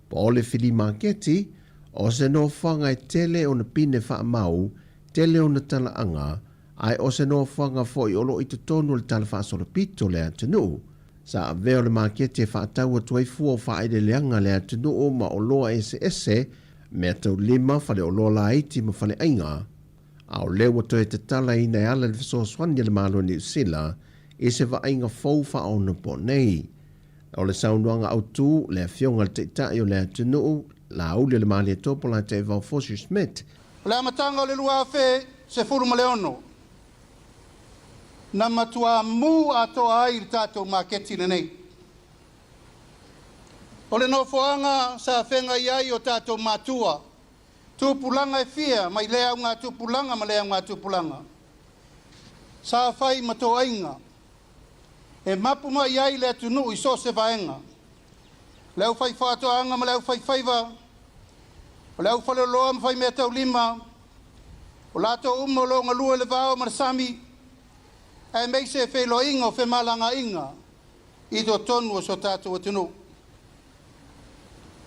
po o le filimaketi, o se nofoaga e tele ona pine faamau, tele ona talaaga, ae o se nofoaga foi o lo o i totonu o le talafaasolopito o le atunuu. Sa avea o le maketi e faatau atu ai fua o faaeleeleaga a le atunuu ma oloa eseese, meataulima, faleoloa laiti ma faleaiga. A o lea ua toe tatalaina e ala i le fesoasoani a le Malo o Niu Sila i se vaaiga fou faaonapo nei. O le saunoaga autu, le Afioga i le Taitai o le atunuu, Laauli Lemalietoa Polataivao Fosi Schmidt. O le amataga o le 2016, na matuā mū atoa ai le tatou maketi lenei. O le nofoaga sa feagai ai o tatou matua, tupulaga e fia mai lea augatupulaga ma lea augatupulaga, sa fai ma toaiga e mapu mai ai le atunuu i so o se vaega, le aufaifaatoaga ma le aufaifaiva, o le aufaleoloa ma faimeataulima, o latou uma o lo o galue i le vao ma le sami, aemaise feiloaiga o femalagaaiga i totonu o so tatou atunuu.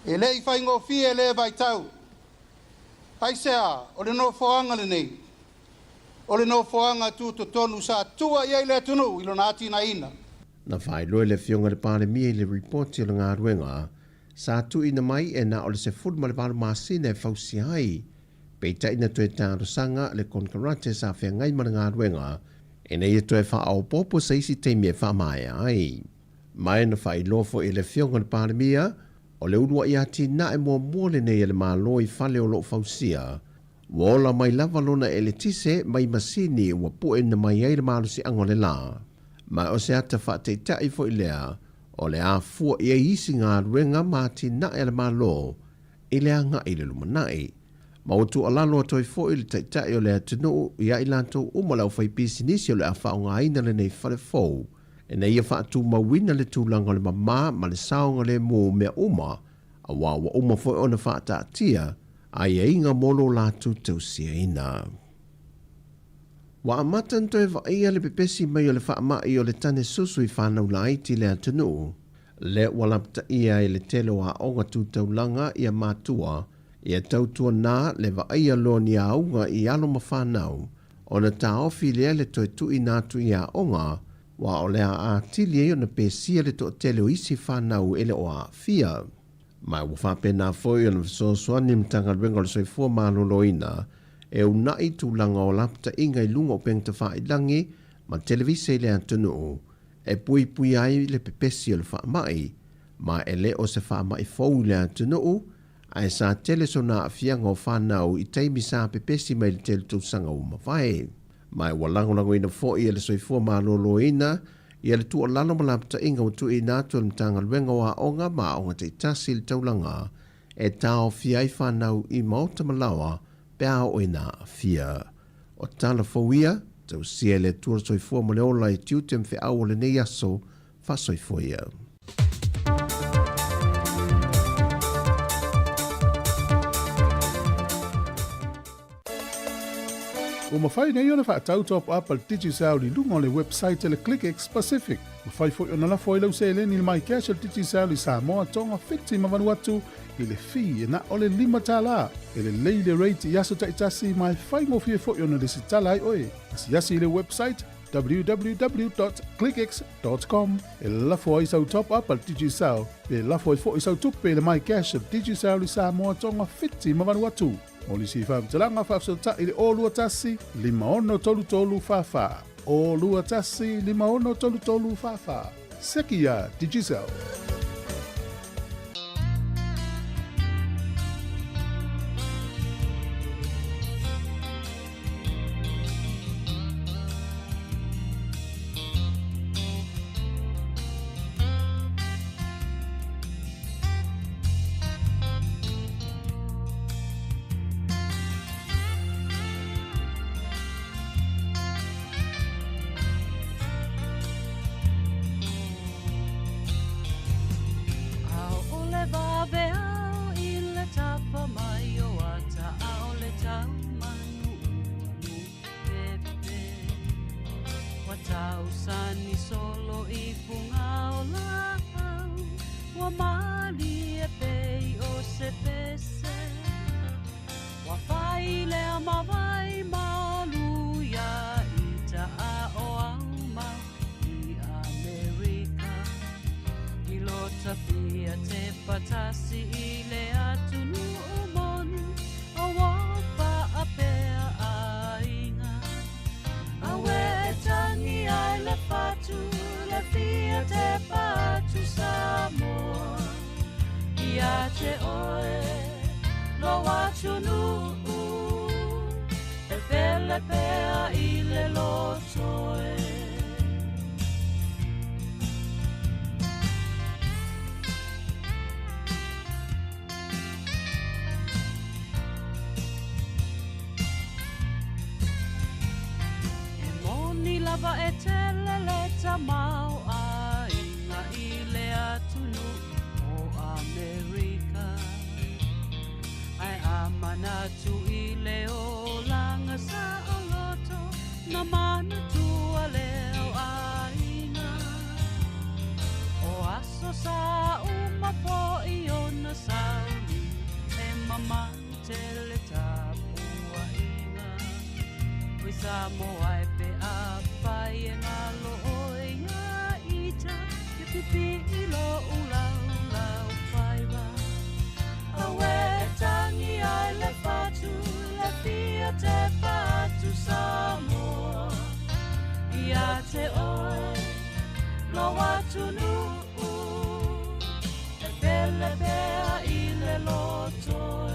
E le i faigofie lea vaitau. Aisea, o le nofoaga lenei, o le nofoaga tutotonu sa tua i ai le atunuu i lona atinaeina. Na faailoa e le Afioga i le Palemia i le ripoti o le galuega sa tuuina mai e na o le 18 masina e fausia ai, peitai na toe talosaga le konekarate sa feagai ma le galuega ina ia toe faaopoopo se isi taimi e faamaea ai. Ma e na faailoa foi e le Afioga i le Palemia, o le uluai atinae muamua lenei a le Malo i fale o lo o fausia, ua ola mai lava lona eletise mai masini ua pueina mai ai le malosiaga o le la. Ma o se ata faataitaʻi foi lea o le a fua i ai isi galuega ma atinae a le Malo i le agai i le lumanai. Ma ua tuualalo atu ai foi le Taitai o le atunuu ia i latou uma le aufaipisinisi o le a faaaogaina lenei fale fou ina ia faatumauina le tulaga o le mamā ma le saogalemu o mea uma, auā ua uma foi ona faataatia aiaiga mo lo latou tausiaina. Ua amata ona toe vaaia le pepesi mai o le faamai o le tane susu i fanau laiti i le atunuu, lea ua lapataia ai le tele o aoga tu taulaga ia matua ia tautuana le vaaia loa ni auga i alo ma fanau, ona taofi lea le toe tuuina atu i aoga, aua o le a atili ai ona pesia le toatele o isi fanau e le o aafia. Ma ua faapena foi ona fesoasoani le Matagaluega o le Soifua Maloloina e uunai tulaga o lapataiga i luga o upega tafailagi ma televise i le atunuu e puipuia ai le pepesi o le faamai, ma e le o se faamai fou i le atunuu, ae sa tele sona aafiaga o fanau i taimi sa pepesi mai le tele tausaga ua mavae. Ma ua lagolagoina foi e le Soifua Maloloina ia le tuualalo ma lapataiga ua tuuina atu e le Matagaluega o Aoga ma Aoga Taitasi i le taulaga e taofia ai fanau i maota ma laoa pe a oo ina aafia. O tala fou ia, tausia e le Atua le soifua ma le ola i tiute ma feau o lenei aso, faasoifua ia. Ua mafai nei ona faatau top up a le Digicel i luga o le website a le ClickX Pacific. Mafai foi ona lafo ai lau seleni i le MyCash a le Digicel i Samoa, Tonga, Fiti ma Vanuatu i le fee e na o le $5. E lelei le rate i aso taitasi ma e faigofie foi ona lesitala ai oe. Asiasi i le website www.clickx.com e lafo ai sau top up a le Digicel pe lafo ai foi sau tupe i le MyCash a le Digicel i Samoa, Tonga, Fiti ma Vanuatu. Mo nisi faamatalaga faafesootai i le 021 5633 44. 021 5633 44. Seki iā Digicel. ʻAʻole wawe au i le tapa mai o ata ʻaʻole tau manu nupepe Ua tausani solo i fuga o lāʻau Ua mālie pei o se pese Ua fai lea ma wai malu ia ita a o au mau i Amerika I lota pia te patasi i le atunuu moni O ua paapea aiga Aue e tangi ai le fatu le fia te patu Samoa Ia te oe lo atunuu E pele pea i le loto e. E moni lava e tele le tamaoaiga i le atunuu o Amerika Ae a manatu i le olaga saoloto na manatua lea o aiga O aso sa uma foi ona sauni e mamalu tele tapuaiga Oi Samoa e pe afai e galo oe ia ita Ia pipii lou laulau faiva Aue e tangi ai le fatu le fia te patu Samoa Ia te oe lo atunuu E pele pea i le loto e.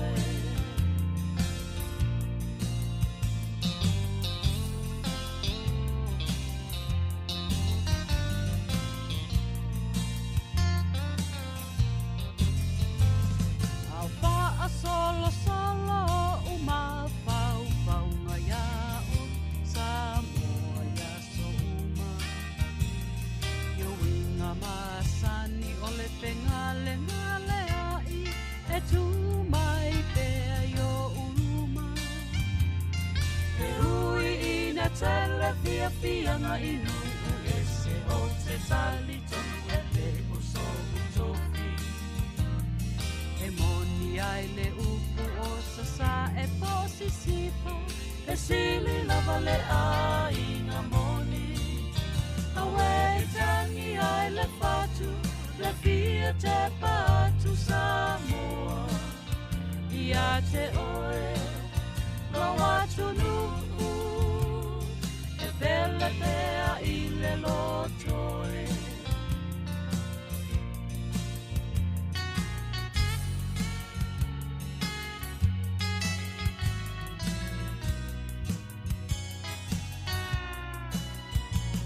E tu mai pea i oʻu luma E ui ina tele fiafiaga i nuʻu ese O te talitonu e lē o soʻu tofi E moni ai le upu o Sasaʻe po o Sisifo E sili lava le aiga moni Auē e tagi ai le fatu Le fia tepa atu Samoa Ia te oe Lou atunuu E pele pea i le loto e.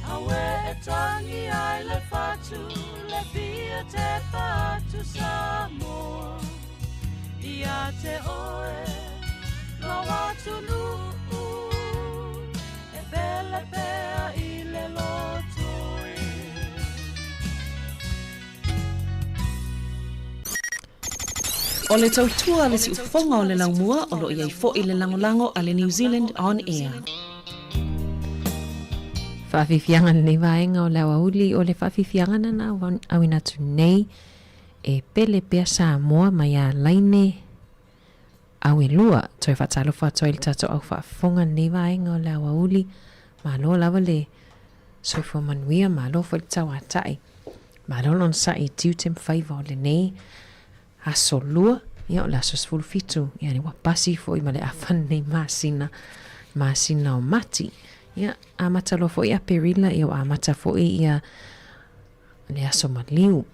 Auē e tagi ai le fatu Le fia tepa atu Samoa Ia te oe Lou atunuu E pele pea i le loto e. O le tautua a le siufofoga o le laumua o lo o i ai foi le lagolago a le New Zealand On Air. Faafiafiaga lenei vaega o le aoauli o le faafiafiaga na auina atu nei e pele pea Samoa mai a Laine Auelua. Toe faatalofa atu ai le tatou au faafofoga lenei vaega o le aoauli. Malo lava le soifua manuia, malo foi le tauatai. Malo lona sa'i i tiute ma faiva o lenei aso lua, ia o le aso 17, ia ua pasi foi ma le afa lenei masina, masina o Mati. Ia, amata loa foi Aperila, ia ua amata foi ia le aso maliu.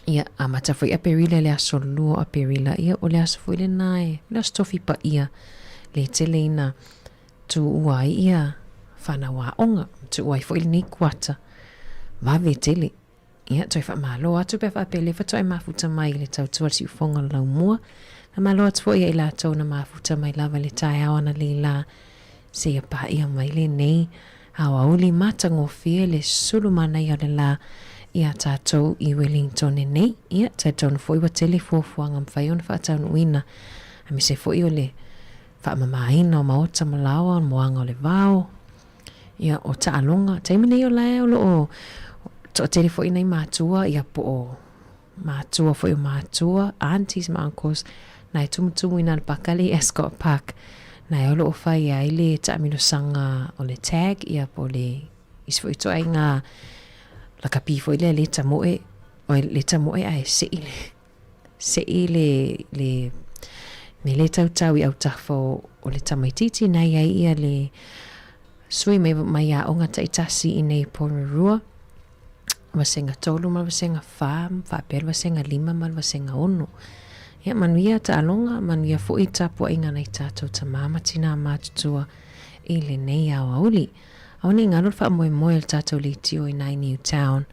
Ia, amata foi Aperila le aso lua o Aperila, ia o le aso foi lena e, o le aso tofi paia, le tele ina tuua ai ia whanau aoga, tuua ai foi lenei kuata, vave tele. Ia, toe faamalo atu pe a faapea lea faatoa e mafuta mai i le tautua le siufofoga o le laumua. Faamalo atu foi ia i latou na mafuta mai lava i le taeao analeila seia paia mai lenei aoauli matagofie le sulu manaia o le la ia tatou i Wellington nei. Ia, talitonu foi ua tele fuafuaga mafai ona faataunuuina aemaise foi o le faamamaina o maota ma laoa, o le moaga o le vao, Ia, o taaloga, taimi nei o la e o lo o toatele foi nai matua, ia po o matua foi o matua, aunties ma uncles, na e tumutumu i nā le paka le i Ascot Park, na e o lo o fai ai le taamilosaga o le tag, ia po o le isi foi ituaiga lakapi foi lea le tamoe, oi le tamoe ae sei le sei le le me le tautau i autafa o, o le tamaititi na i ai ia le sui mai, mai aoga taitasi i nei Porirua, vasega tolu ma le vasega fa, faapea le vasega lima ma le vasega ono. Ia, manuia taaloga, manuia foi tapuaiga nai tatou tamā ma tinā matutua i lenei aoauli. Aua ne i galo le faamoemoe o le tatou leitio i nai Newtown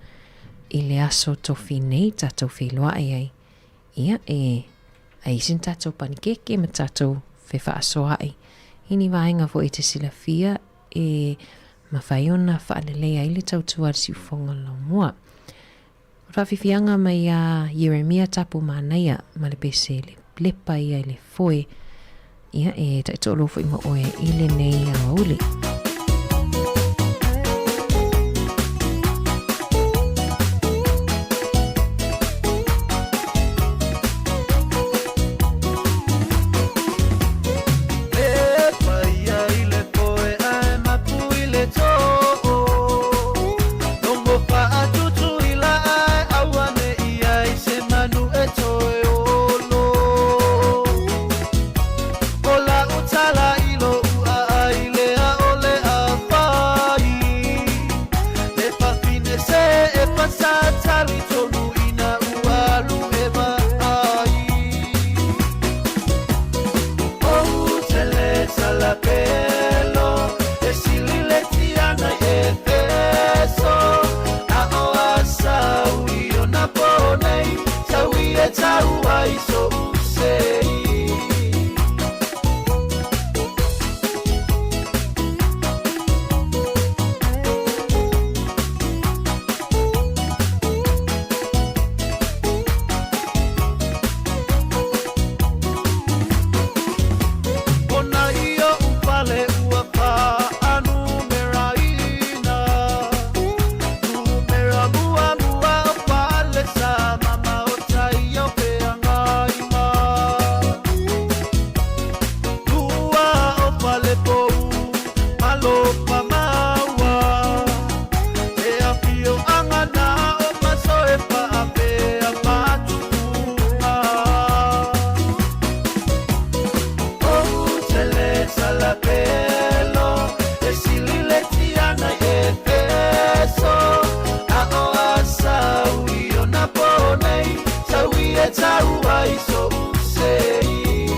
i le aso tofi nei tatou feiloai ai. Ia, e ai isi ni tatou panikeke ma tatou fefaasoaai i ni vaega foi e te silafia e mafai ona faalelei ai le tautua a le siufofoga o le laumua. O le faafiafiaga mai ia Ieremia Tapu Manaia ma le pese le lepa ia i le foe, ia e taitoalua foi ma oe i lenei aoauli. E paia i le poe ae mapu i le too Logo faatutuila ae auane'i ai se manu e toe olo O la'u tala i lo'u aai lea o le tau ai so'u se'i.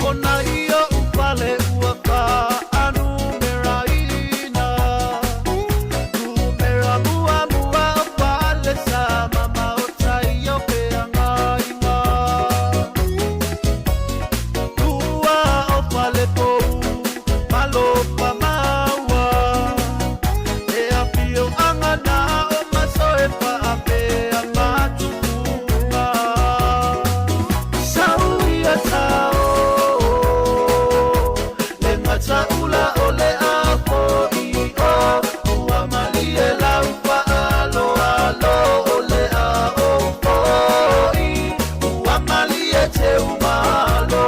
Ona i oʻu fale ua faanumeraina, numera muamua o fale sa mamao tai o feagaiga. Lua o fale pou malofa maua, e afioaga na o masoe faapea matupuga. Sau ia sao le gataula o le afoi'o, ua malie lau fa'aloalo o le a'o fo'i, ua malie teumalo.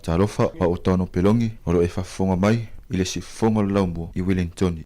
Talofa a o Tano Pelongi o lo e faafofoga mai i le siufofoga o le laumua i Wellingtoni.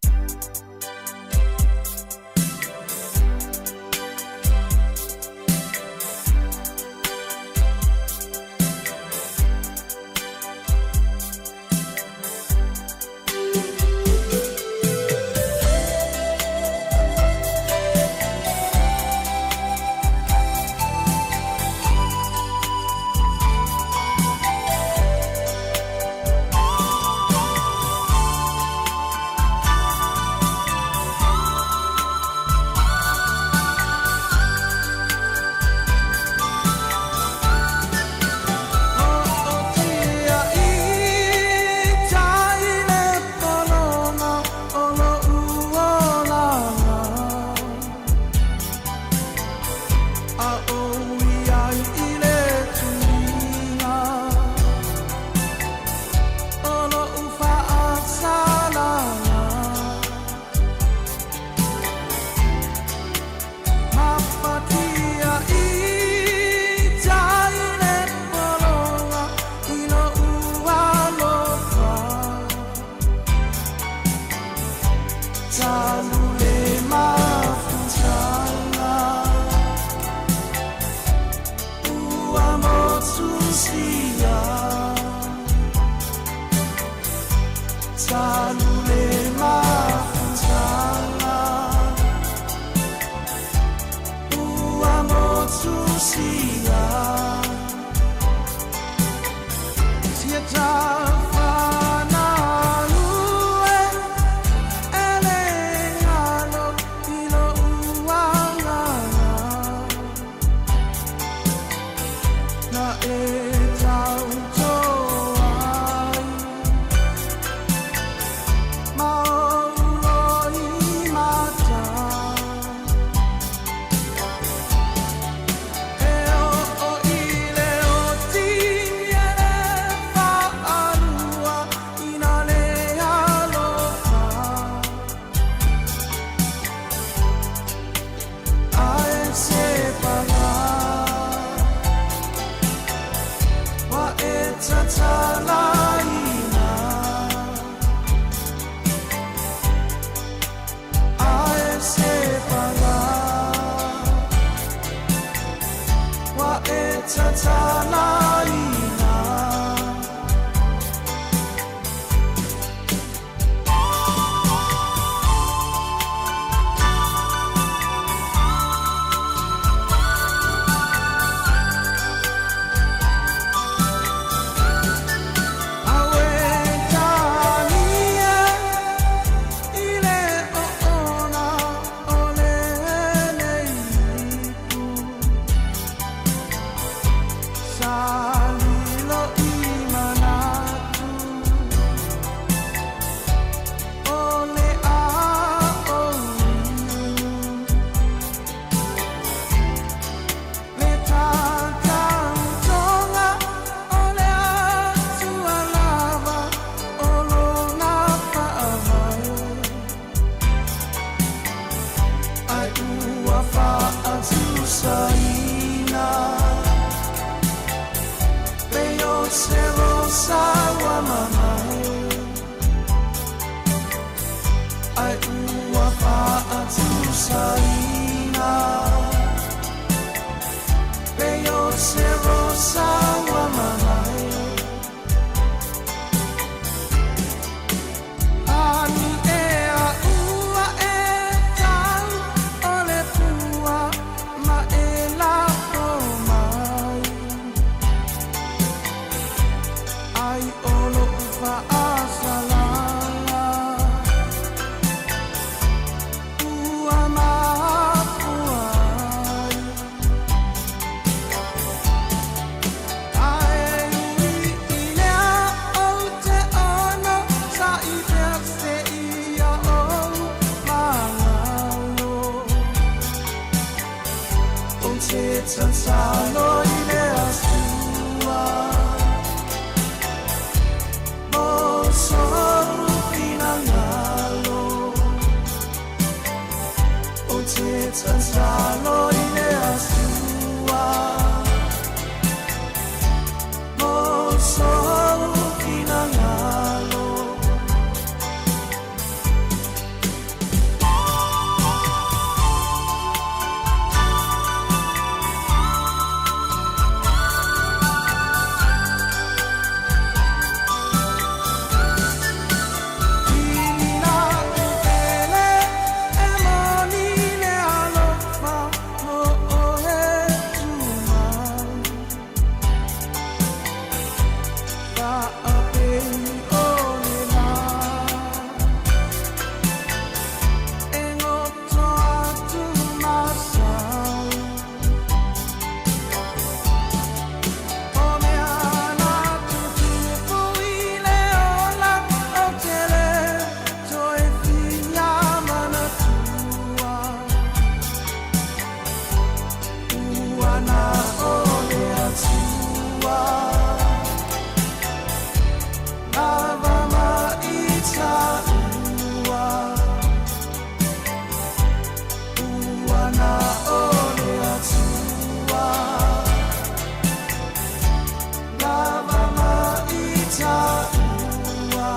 Sa fa'atusaina Pei o se rosa ua mamae Ae ua fa'atusaina Pei o se rosa ua mamae Ani ea ua e tau o le pua ma e lafo mai Ai o lo'u fa'asalaga Ua mafua ai Ae ui i lea ou te ono sa'i pea seia ou magalo Ou te tatalo i le Atua Mo sou finagalo Ou te tatalo i le Atua Mo sou finagalo Pele e moni le alofa mo oe tumau Fa'apei o le lā E goto atu masau O mea na tutupu i le ola Ou te lē toe fia manatua Ua na o le Atua Lava ma i tāua Ua na o le Atua Lava ma i tāua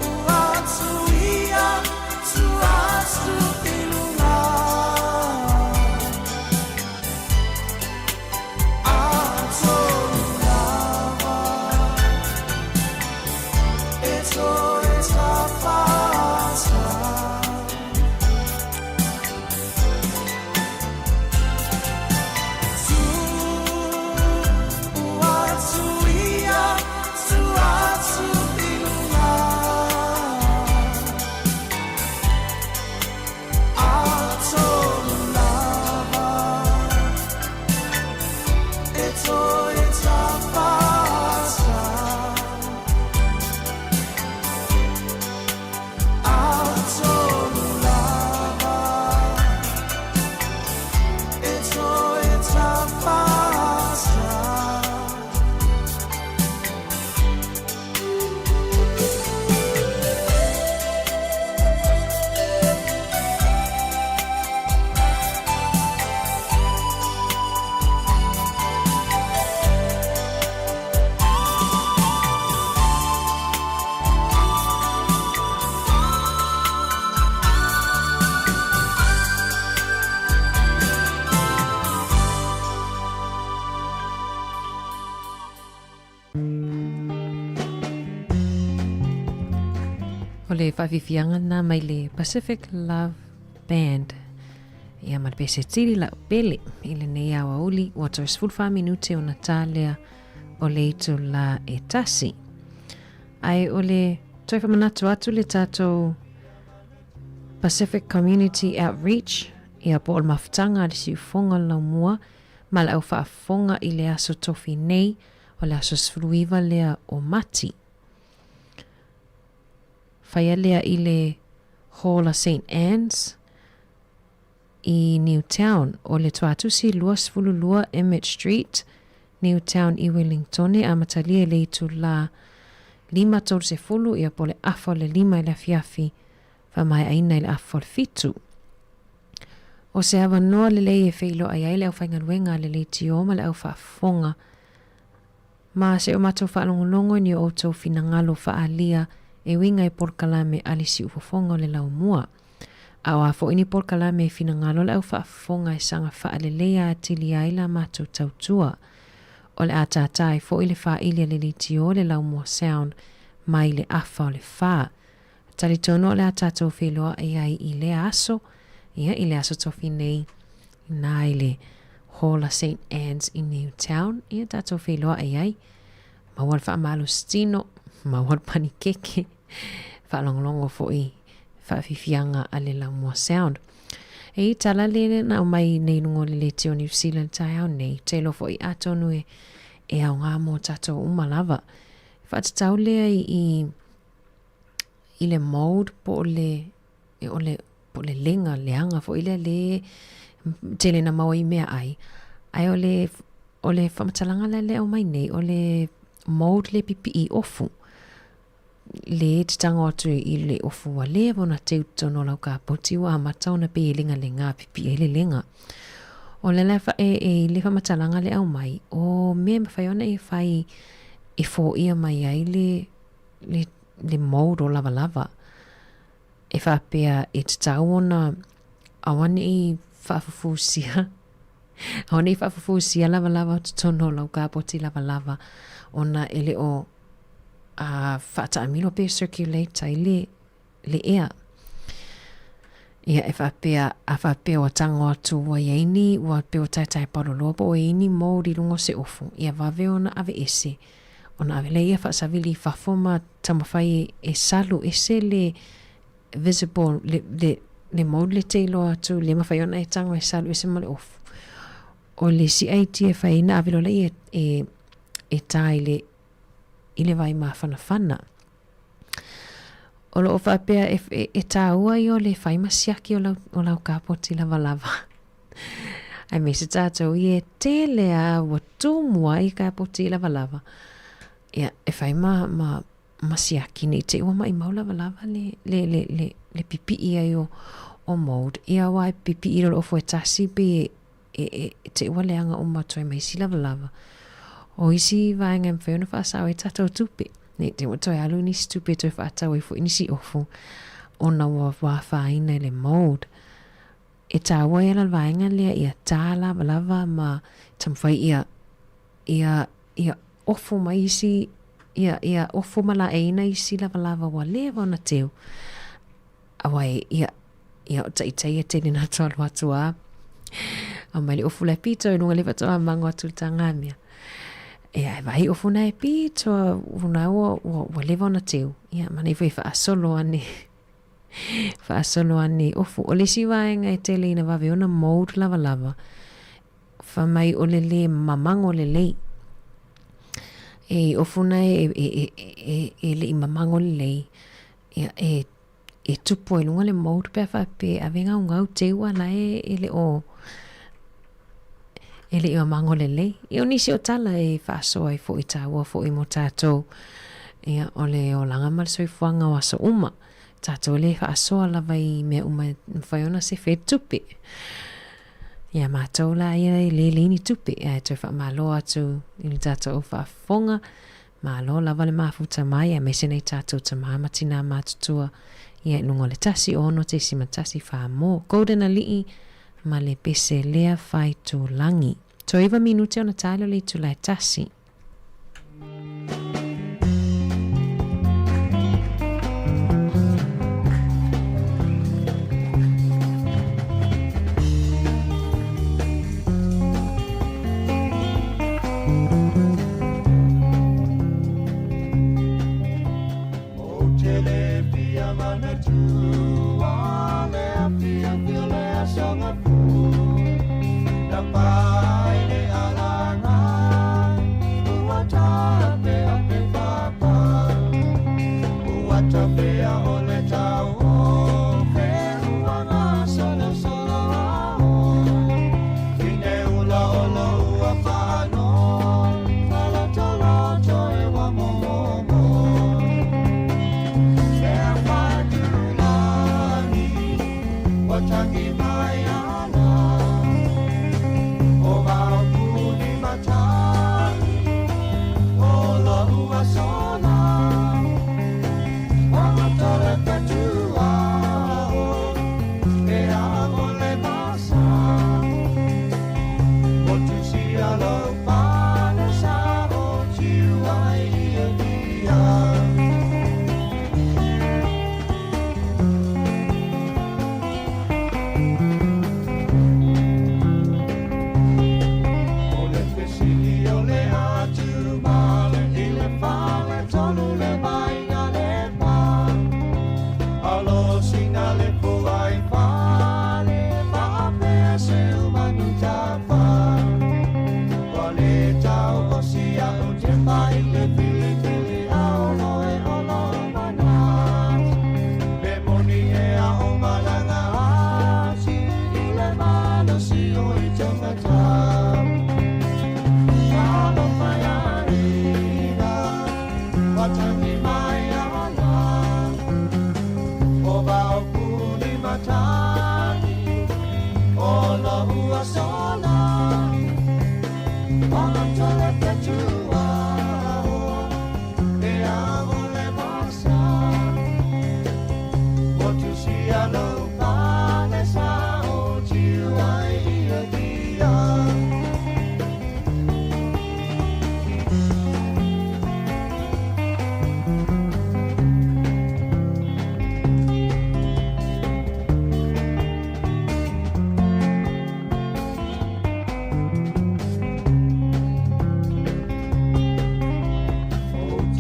Tuu atu ia, tuu atu i luga Atonu lava E toe tafata Tuu atu ia, tuu atu i luga Atonu lava E toe tafata Atonu lava E toe tafata O le faafiafiaga lena mai le Pacific Love Band. Ia ma le pese tili lau pele i lenei aoauli ua toe 14 minute ona tā lea o le itulā e tasi. Ae o le toe whamanatu atu le tātou Pacific Community Outreach ia po o le mafutaga a le siufoga o le laumua ma le au faafofoga i le aso tofi nei o le aso 19 lea o Mati. Whaia lea i le Hall a St Anne's i Newtown o le Tuatusi 22 Emmett Street, Newtown i Wellingtone amatalia i le itulā 5:30 ia po o le afa o le 5 i le afiafi, faamaeaina i le afa o le 7. O se avanoa lelei e feiloai ai le aufaigaluega a le leitio ma le au faafofoga ma se o matou faalogologo i ni o outou finagalo faaalia e uiga i polokalame a le siufofoga o le laumua. A o a foi ni polokalame e finagalo le au faafofoga e saga faaleleia atili ai la matou tautua. O le a tātā ai foi le faaili a le leitio le laumua sound mai le afa o le fa. Talitonu o le a tatou feiloai ai i lea aso, ia, i le aso tofi nei, inā i le Hall a St Anne's i Newtown, ia, tatou feiloai ai. Maua le faamalositino, maua le panikeke, faalogologo foi i faafiafiaga a le Laumua Sound. E i tala le na aumai nei luga o le Leitio Niu Sila i le taeao nei, ou te iloa foi atonu e, e aoga mo tatou uma lava. Faatatau lea i, i i le mould po o le, o le, po o le lega, leaga foi lea le tele na maua i meaai. Ae o le, o le faamatalaga lea le aumai nei, o le mould le pipii ofu. Le te tango atu i le ofu ua leva ona teu totonu o lau kapoti ua amata ona pei e legalega pipii ai le lega. O le ala e, e i le faamatalaga le aumai, o mea e mafai ona e fai e foia mai ai le le, le mould o lavalava e faapea e tatau ona aua ne i faafufusia aua ne i faafufusia lavalava o totonu o lau kapoti lavalava ona e le o a faataamilo pe circulate ai le le ea. Ia e faapea, a faapea ua tago atu ua i ai ni, ua pei ua taetae paloloa po ua i ai ni mould i luga o se ofu, ia vave ona aveese, ona ave lea ia faasavili i fafo ma taumafai e, e salu ese le visible, le, le, le mould le te iloa atu, le mafai ona e tago e salu ese ma le ofu. O le isi idea e fai ai na ave loa lea e, e, e tā i le, i le vai mafanafana. O loo faapea e, e, e tāua ia o le fai ma siaki o lau, o lau kapoti lavalava. Aemaise tātou i e tele a ua tumu ai kapoti lavalava. Ia, e fai ma, ma, ma siaki nei te ua maʻimau lavalava le, le, le, le, le pipii ai o, o mould. Ia aua e pipii i lolo ofu e tasi pe e, e, e te ua leaga uma atu ai ma isi lavalava. O isi vaega e mafai ona faasao ai tatou tupe. Nei te ua toe alu nisi tupe toe faatau ai foi nisi ofu ona ua ua afaina i le mould. E tāua ai ala le vaega lea ia tā lavalava ma taumafai ia ia ia ofu mai isi ia ia ofu ma laeiina isi lavalava ua leva ona teu. Aua e ia ia o taitai e tele na to alu atu a. A mai le ofu le pito i lunga le faatoa mango atu le tagamea. Ia e vahi ofu na e pito una ua ua ua leva ona teu. Ia mana ifo i faasolo ane. Faasolo ane ofu. O le isi vaega e tele ina vave ona mould lavalava. Fai mai o le le mamango lelei. E ofu na e e e e e le i mamango lelei. Ia e e tupu ai luga le mould pe a faapea e ave gaugau teu a la e e le o e le i mamango lelei. Ia o nisi o tala e faasoa ai foi tāua foi mo tātou. Ia o le olaga ma le soifuaga o aso uma. Tātou le faasoa lava i mea uma e mafai ona sefe ai le tupe. Ia mātou la ia e le le ni tupe ae toe faamalo atu i le tātou faafofoga. Malo lava le mafuta mai aemaise nei tātou tamā ma tinā matutua ia i luga o le 1 6 1 4 mo Golden Ali'i ma le pese lea fai tūlagi. Toe 9 minute ona tae lea o le itula e tasi.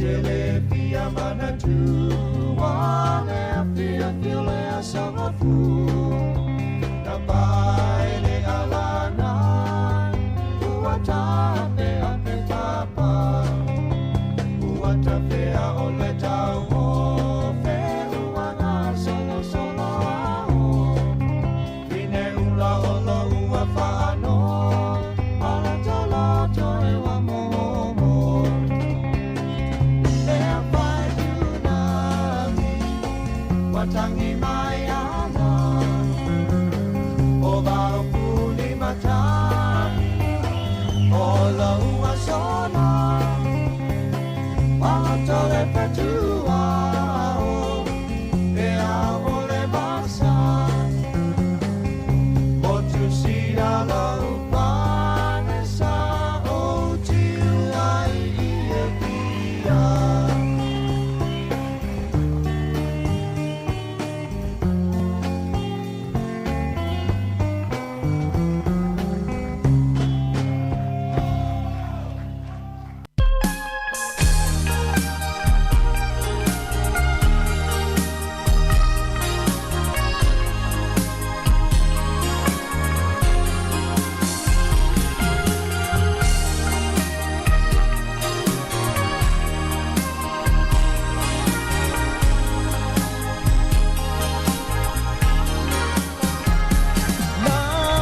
te le fia manatua le afia le asanga fu Na pae le alana ua tape a pe papa Ua tafea o le tau o fe ua ngā solo solo ao Fine ula o lo ua whaano Ala taloto e wa momo Lea whai tsunami Watangi mai ana O vau puli matami O lo ua sona Waloto le whatua o E au o le masa Motu sira lo pane sa o tiu ai i e pia.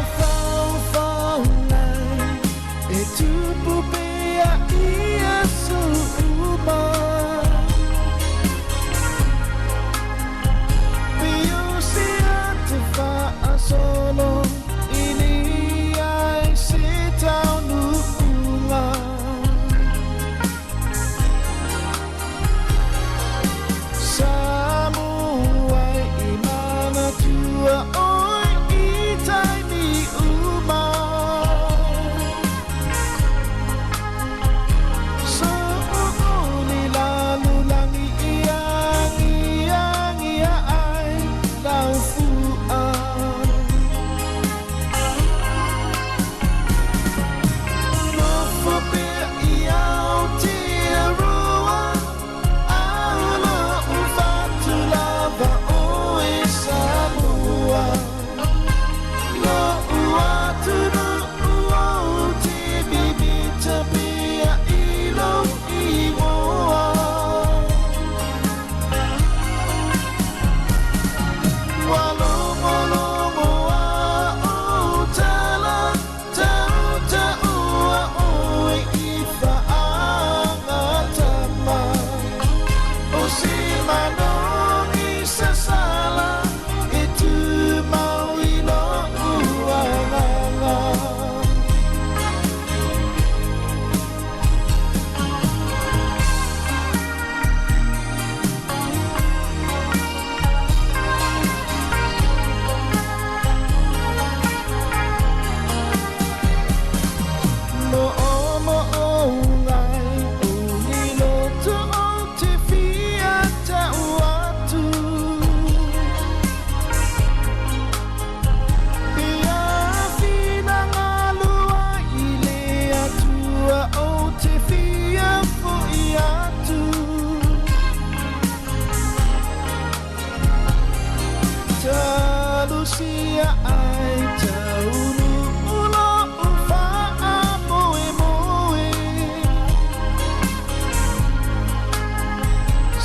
Mafaufau e tupu pea ia suuma Piusia te whaasolo i ni ai se taunuunga Samuai i manatua oi i taimi uma So uli lalu langi ia ngia ngia ai lau fua Nofo pea i Aotearoa Aula u fatu lava o e Samoa Lo ua tunu o te bibita pea i lo igoa Ua logologo a o tala tau taua oe i faagatama O se manogi sasala e tumau i lou agaga. Mo o mo o ngai o ni loto o te fia tau atu Ia whina ngā lua i le atua o te fia fo i atu Talusia ai taunu ulo u whaa moe moe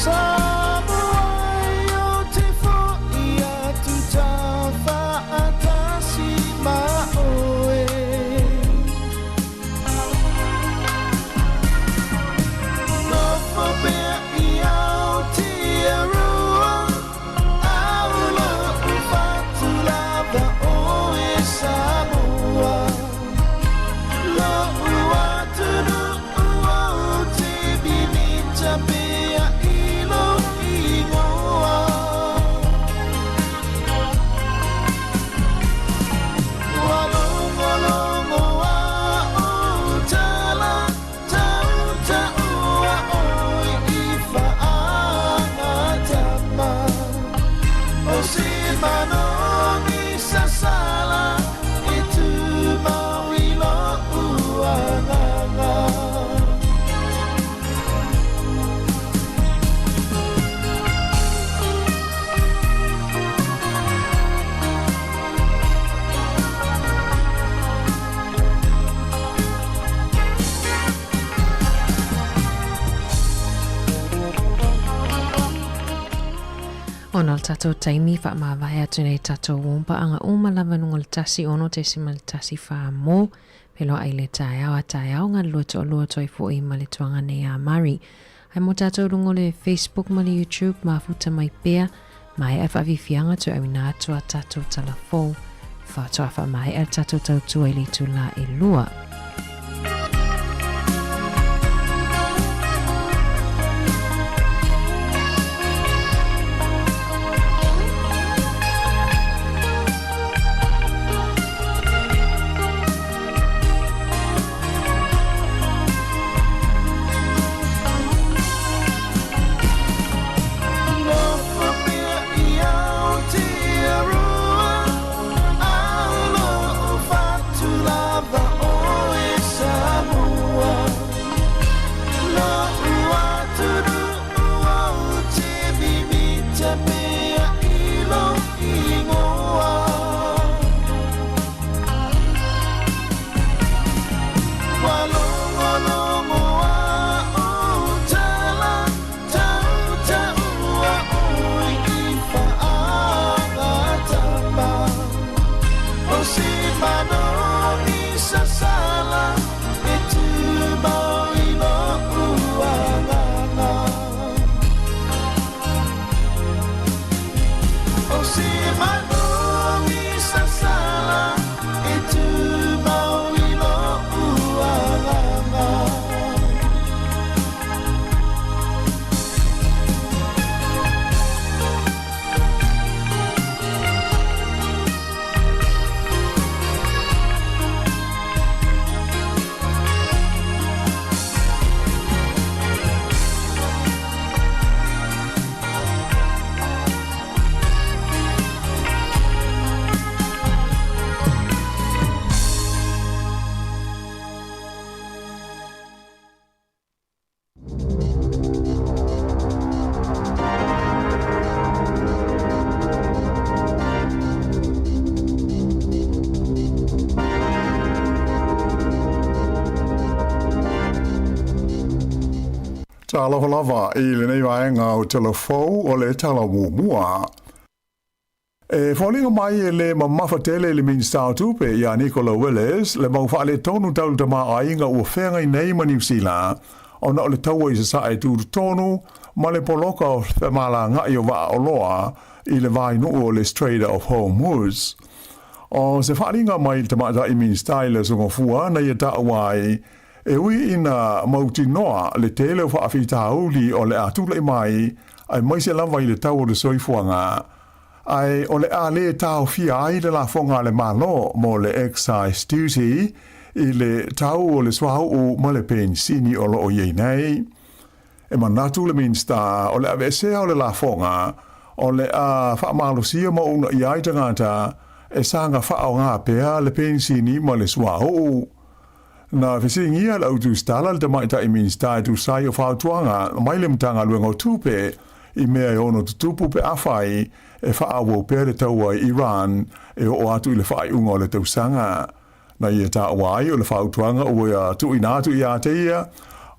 Samoa o te fo i atu tau whaatasi ma oe Nofo pea i Aotearoa Aula u fatu lava o e Ona o le tatou taimi faamavae atu nei tatou uampaaga uma lava i luga o le 16.14 mo Feiloai le taeao a taeao galulue toalua toe foi ma le tuaga nei a Mari. Ae mo tatou luga o le Facebook ma le YouTube mafuta mai pea maea le faafiafiaga toe auina atu a tatou tala fou faatoa faamaea le tatou tautua i le itulā e lua. Talofa lava i lenei vaega o Tala Fou o le Tala Muamua. E foliga mai e le mamafa tele i le Minista o Tupe ia Nicola Willis le mau faaletonu tau le tamaoaiga ua feagai nei ma Niu Sila ona o le taua i Sasae tutotonu ma le poloka o femalagaai o vaa oloa i le vainuu o le Strait of Hormuz. O se faaaliga mai le tamaitai Minista i le Aso Gafua na ia taua ai E ui ina mautinoa le tele o faafitauli o le a tulai mai, aemaise lava i le tau o le soifuaga, ae o le a le taofia ai le lafoga a le Malo mo le excise duty i le tau o le suauu ma le penisini o lo o i ai nei. E manatu le Minisita o le aveesea o le lafoga o le a faamalosia ma uunaia ai tagata e saga faaaoga pea le penisini ma le suauu. Na fesiligia le autusitala le tamaitai Minisita e tusa ai o fautuaga mai le Matagaluega o Tupe i mea e ono tutupu pe afai e faaauau pea le taua i Iran e oo atu i le faaiuga o le tausaga. Na ia taua ai o le fautuaga ua tuuina atu ia te ia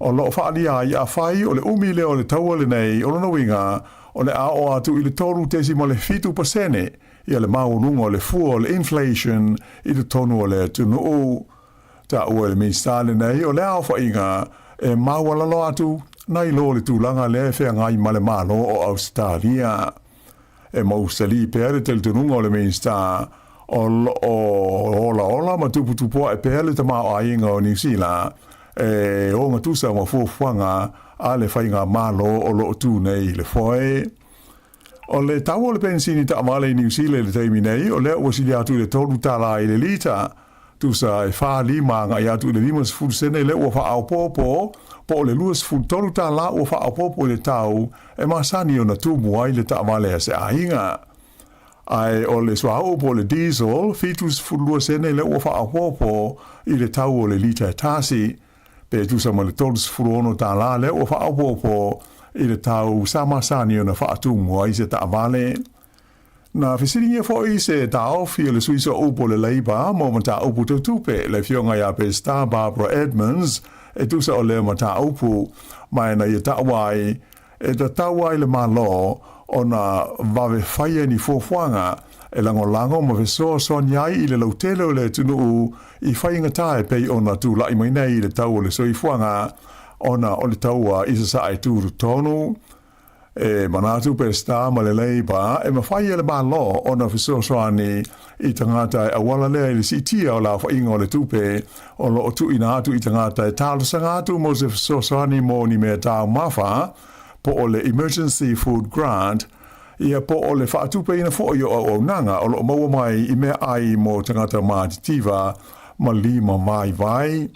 o lo o faaalia ai afai o le umi lea o le taua lenei o lona uiga o le a oo atu i le 3.7% ia le maualuga o le fua o le inflation i totonu o le atunuu. Taua e le Minisita lenei o le aofaiga e maualalo atu nai lo le tulaga lea e feagai ma le Malo o Ausetalia. E mausali pea le talitonuga o le Minisita o lo o olaola ma tuputupuae pea le tamaoaiga o Niu Sila e ogatusa ma fuafuaga a le faigamalo o lo o tu nei i le foe. O le tau o le penisini taavale i Niu Sila i le taimi nei, o lea ua sili atu i le $3 i le lita. Tusa e 45 agai atu i le 50 sene lea ua faaopoopo, po o le $23 ua faaopoopo i le tau e masani ona tumu ai le taavale a se aiga. Ae o le suauu po o le diesel, 72 sene lea ua faaopoopo i le tau o le lita e tasi. Pe tusa ma le $36 lea ua faaopoopo i le tau sa masani ona faatumu ai se taavale. Na fesiligia foi se taofi o le sui sooupu o le Labour mo mataupu tau tupe, le afioga ia Pesita Barbara Edmonds, e tusa o lea mataupu, ma e na ia taua ai e tatau ai le Malo ona vave faia ni fuafuaga e lagolago ma fesoasoani ai i le lautele o le atunuu i faigata e pei ona tula'i mai nei i le tau o le soifuaga ona o le taua i Sasae tutotonu. E manatu Pesita ma le Labour e mafai e le Malo ona fesoasoani i tagata e auala lea i le siitia o le aofaiga o le tupe o lo o tuuina atu i tagata e talosaga atu mo se fesoasoani mo ni mea taumafa po o le Emergency Food Grant ia po o le faatupeina foi o auaunaga o lo o maua mai i meaai mo tagata matitiva ma lima vaivai.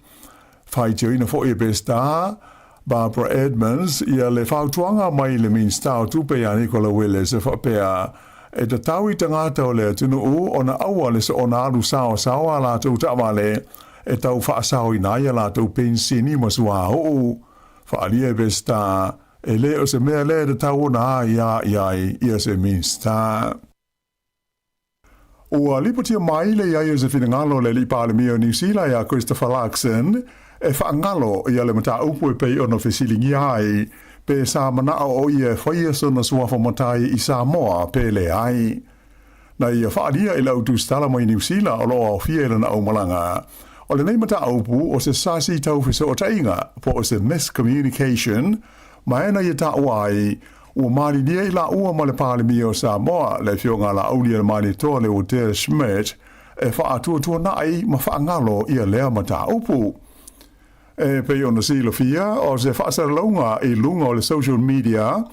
Faitioina foi e Pesita Barbara Edmonds ia le fautuaga mai le Minisita o Tupe ia Nicola Willis e faapea, e tatau i tagata o le atunuu ona aua le soona alu saosaoa a latou taavale e tau faasaoina ai a latou penisini ma suauu. Faaalia e Pesita, e le o se mea lea e tatau ona aia i ai ia se Minisita. Ua lipotia mai le i ai o se finagalo o le Alii Palemia o Niu Sila iā Christopher Luxon e faagalo ia le mataupu e pei ona fesiligia ai pe sa manao o ia e faia sona suafa matai i Samoa pe leai. Na ia faaalia i le au tusitala mai Niu Sila o lo o aofia i lana aumalaga o lenei mataupu o se sasi tau fesootaiga po o se miscommunication ma e na ia taua ai Ua malilie i laua ma le Palemia o Samoa, le Afioga a Laaulialemalietoa Leuatea Schmidt, e faatuatuana'i ma faagalo ia lea mataupu. E pei ona silafia, o se faasalalauga i luga o le social media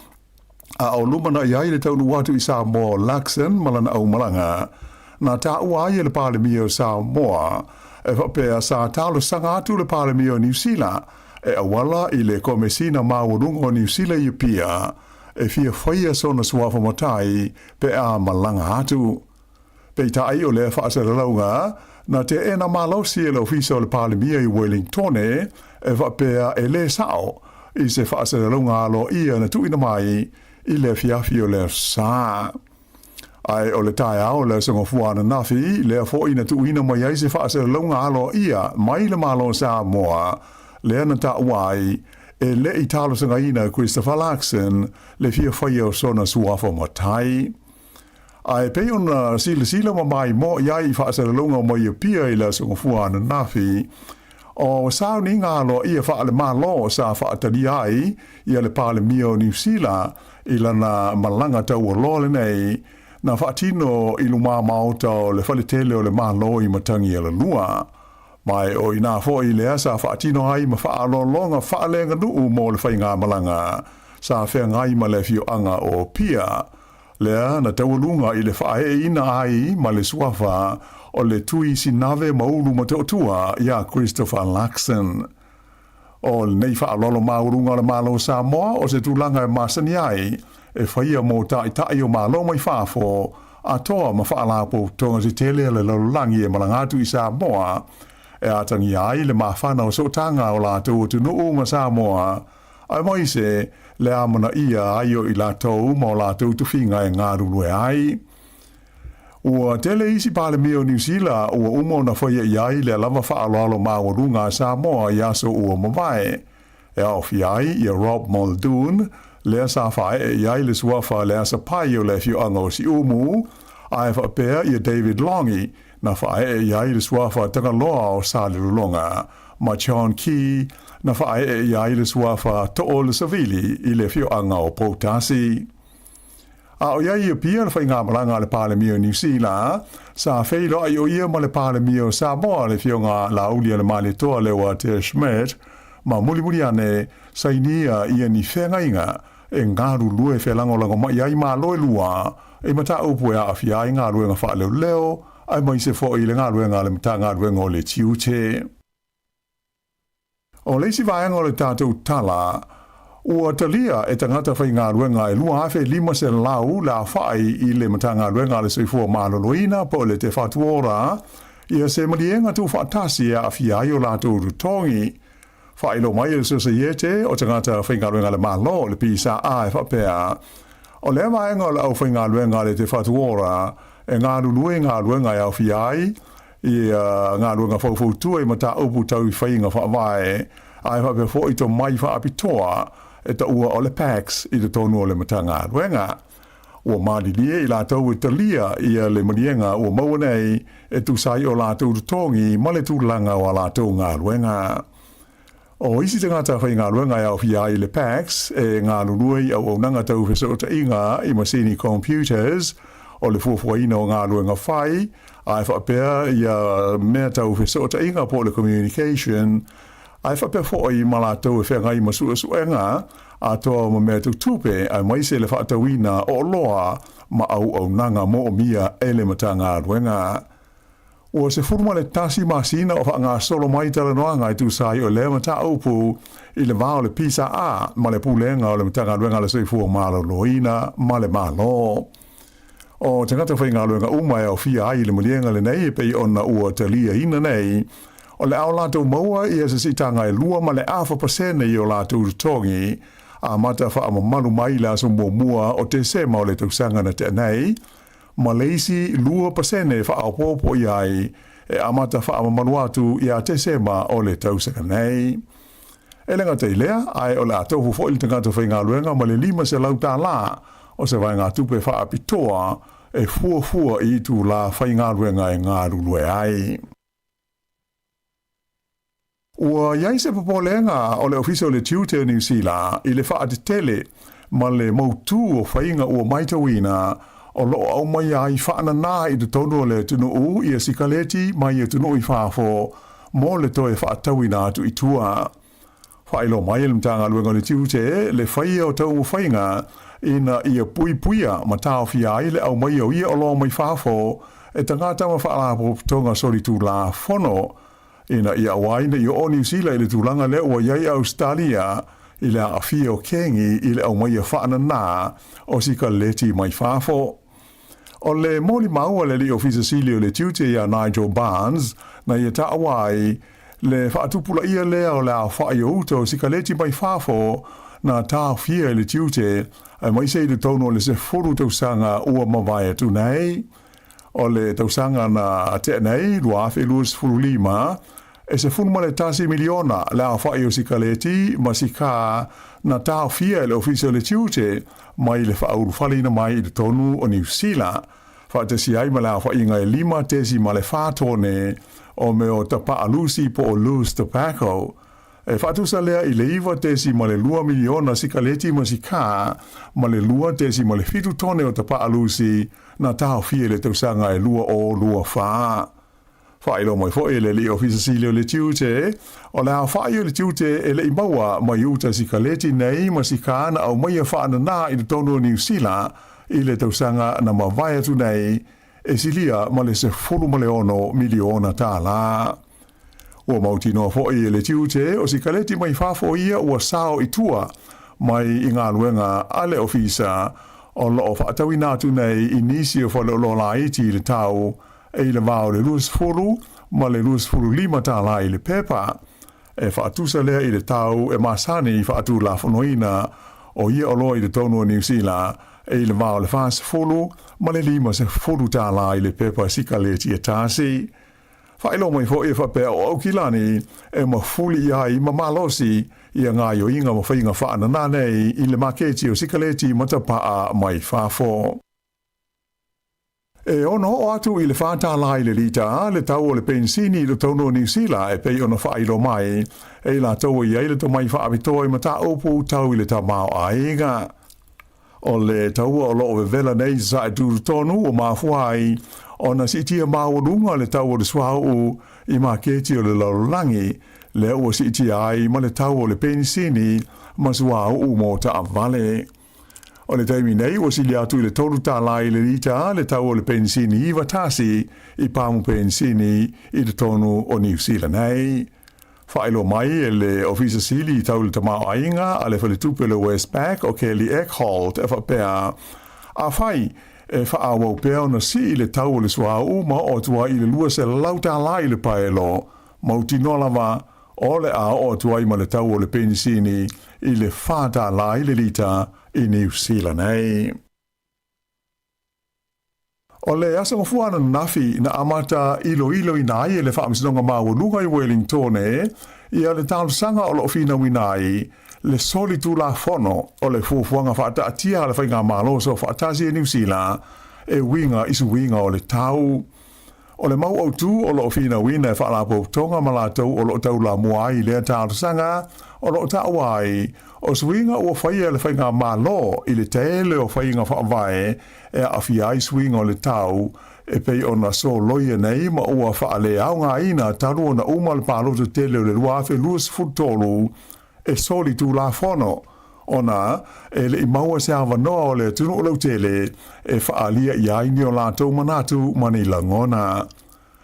a o lumana'i ai le taunuu atu i Samoa o Luxon ma lana aumalaga, na taua ai e le Palemia o Samoa, e faapea sa talosaga atu le Palemia o Niu Sila e auala i le Komesina Maualuga o Niu Sila i Apia e fia faia sona suafa matai pe a malaga atu. Peitai o lea faasalalauga na teena malosi e le Ofisa o le Palemia i Wellingtone e faapea e lē sa'o i se faasalalauga aloaia na tuuina mai i le afiafi o le Aso Sa. Ae o le taeao o le Aso Gafua ananafi, lea foi na tuuina mai ai se faasalalauga aloaia mai le Malo o Samoa, lea na taua ai, e le i talosagaina e Christopher Luxon le fia faia o sona suafa matai. Ae pei ona silasila ma maimoa i ai i faasalalauga mai Apia i le Aso Gafua ananafi, o sauniga aloaia faale-Malo sa faatalia ai ia le Palemia o Niu Sila i lana malaga taualoa lenei, na faatino i lumā maota o le Faletele o le Malo i Matagialalua. Ma e o inā foi lea sa faatino ai ma faaaloaloga faaleaganuu mo le faigamalaga sa feagai ma le afioaga o Apia, lea na taualuga i le faaeeina ai ma le suafa o le Tui Sinave Maulu Matootua iā Christopher Luxon. O lenei faaaloalo maualuga o le Malo o Samoa o se tulaga e masani ai e faia mo taitai o Malo mai fafo atoa ma faalapotopotoga tetele a le lalolagi e malaga atu i Samoa e atagia ai le mafana o sootaga o latou atunuu ma Samoa aemaise le amanaia ai o i latou ma o latou tofiga e galulue ai. Ua tele isi Palemia o Niu Sila ua uma ona faia i ai lea lava faaaloalo maualuga a Samoa i aso ua mavae, e aofia ai ia Rob Muldoon, lea sa faaee i ai le suafa le Asa Pai o le afioaga o Siumu, ae faapea ia David Lange, na faaee i ai le suafa Tagaloa o Salelologa, ma John Key, na faaee i ai le suafa Too le Savili i le afioaga o Poutasi. A o i ai i Apia le faigamalaga a le Palemia o Niu Sila, sa feiloai o ia ma le Palemia o Samoa le Afioga Laaulialemalietoa Leuatea Schmidt, ma mulimuli ane sainia ia ni feagaiga e galulue felagolagomai ai Malo e lua i mataupu e aafia ai galuega faaleoleo aemaise foi le galuega a le Matagaluega o le Tiute. O le isi vaega o le tatou tala, ua talia e tagata faigaluega e 2,500 le aofai i le Matagaluega a le Soifua Maloloina po o le Te Whatu Ora ia se maliega tuufaatasi e aafia ai o latou totogi. Faailoa mai e le Sosaiete o Tagata Faigaluega a le Malo, le PSA, e faapea, O lea vaega o le aufaigaluega a le Te Whatu Ora e galulue i galuega e aofia ai i galuega faufautua i mataupu tau i faiga faavae, ae faapea foi tomai faapitoa e taua o le PACS i totonu o le Matagaluega. Ua malilie i latou e talia ia le maliega ua maua nei e tusa ai o latou totogi ma le tulaga o a latou galuega. O isi tagata faigaluega e aofia ai le PACS e galulue i auaunaga tau fesootaiga i masini computers, o le fuafuaina o galuega fai, ae faapea ia mea tau fesootaiga po o le communication, ae faapea foi ma latou e feagai ma suesuega atoa ma mea tau tupe aemaise le faatauina o oloa ma auaunaga moomia e le Matagaluega. Ua 11 masina o faagasolo mai talanoaga e tusa ai o lea mataupu i le va o le PSA ma le Pulega o le Matagaluega a le Soifua Maloloina ma le Malo. O tagata faigaluega uma e aofia ai i le maliega lenei e pei ona ua taliaina nei, o le a o latou maua ia se siitaga e 2.5% i o latou totogi, amata faamamalu mai i le aso muamua o Tesema o le tausaga na tea nei, ma le isi 2% e faaopoopo i ai e amata faamamalu atu ia Tesema o le tausaga nei. E le gata i lea, ae o le a tofu foi le tagata faigaluega ma le $500 o se vaegatupe faapitoa e fuafua i itulā faigaluega e galulue ai. Ua i ai se popolega o le Ofisa o le Tiute o Niu Sila i le faatetele ma le mautū o faiga ua matauina o lo o aumaia ai faananā i totonu o le atunuu ia sikaleti mai atunuu i fafo mo le toe faatauina atu i tua. Faailoa mai e le Matagaluega o le Tiute le faia o taumafaiga ina ia puipuia ma taofia ai le aumaia o ia oloa mai fafo e tagata ma faalapotopotoga solitulafono ina ia aua ai ne i oo Niu Sila i le tulaga lea ua i ai Ausetalia i le aafia o kengi i le aumaia faananā o sikaleti mai fafo. O le molimau a le alii ofisa sili o le tiute iā Nigel Barnes na ia taua ai le faatupulaia lea o le aofai o uta o sikaleti mai fafo na taofia e le tiute aemaise i totonu o le 10 tausaga ua mavae atu nei. O le tausaga na tea nei, 2025, e $11 miliona le aofai o sikaleti ma sikā na taofia e le Ofisa o le Tiute mai le faaulufaleina mai i totonu o Niu Sila, faatasi ai ma le aofaiga e 5.4 tone o mea o tapaa lusi po o loose tobacco. E faatusa lea i le 9.2 miliona sikaleti ma sikā ma le 2.7 tone o tapaa lusi na taofia i le tausaga e 2024. Faailoa mai foi e le alii ofisa sili o le tiute, o le aofai o le tiute e le i maua mai uta sikaleti nei ma sikā na aumaia faananā i totonu o Niu Sila i le tausaga na mavae atu nei, e silia ma le $16 miliona tālā. Ua mautinoa foi e le tiute o sikaleti mai fafo ia ua sao i tua mai i galuega a le ofisa o lo o faatauina atu nei i nisi o faleoloa laiti i le tau e i le va o le 20 ma le 25 tālā i le pepa. E faatusa lea i le tau e masani i faatulafonoina o ia oloa i totonu o Niu Sila e i le va o le 40 ma le 50 tālā i le pepa sikaleti e tasi. Faailoa mai foi e faapea o Aukilani e mafuli i ai ma malosi ia gaoioiga ma faiga faananā nei i le maketi o sikaleti ma tapaa mai fafo. E ono oo atu i le $4 i le lita le tau o le penisini i totonu o Niu Sila e pei ona faailoa mai e i latou e i ai le tomai faapitoa i mataupu tau i le tamaoaiga. O le taua o lo o vevela nei i Sasae Tutotonu ua mafua ai ona siitia maualuga le tau o le suauu i maketi o le lalolagi, lea ua siitia ai ma le tau o le penisini ma suauu mo taavale. O le taimi nei ua sili atu i le $3 i le lita le tau o le penisini 91 i pamu penisini i totonu o Niu Sila nei. Faailoa mai e le Ofisa Sili tau le Tamaoaiga a le Faletupe o le Westpac o Kelly Eckholt e faapea, Afai e faaauau pea ona sii le tau o le suauu ma oo atu ai i le $200 i le paelo, mautinoa lava o le a oo atu ai ma le tau o le penisini i le $4 i le lita i Niu Sila nei. O le aso gafua ananafi na amata iloiloina ai e le Faamasinoga Maualuga i Wellingtone ia le talosaga o lo o finauina ai le solitulafono o le fuafuaga faataatia a le Faigamalo Soofaatasi a Niu Sila e uiga i suiga o le tau. O le mau autū o lo o finauina e faalapotopotoga ma latou o lo o taulamua ai i lea talosaga, o lo o taua ai, o suiga ua faia e le Faigamalo i le tele o faiga faavae e aafia ai suiga o le tau e pei ona soloia nei ma ua faaleaogaina talu ona uma le palota tele o le 2023 e solitulafono ona e le i maua se avanoa o le atunuu lautele e faaalia i ai ni o latou manatu ma ni lagona.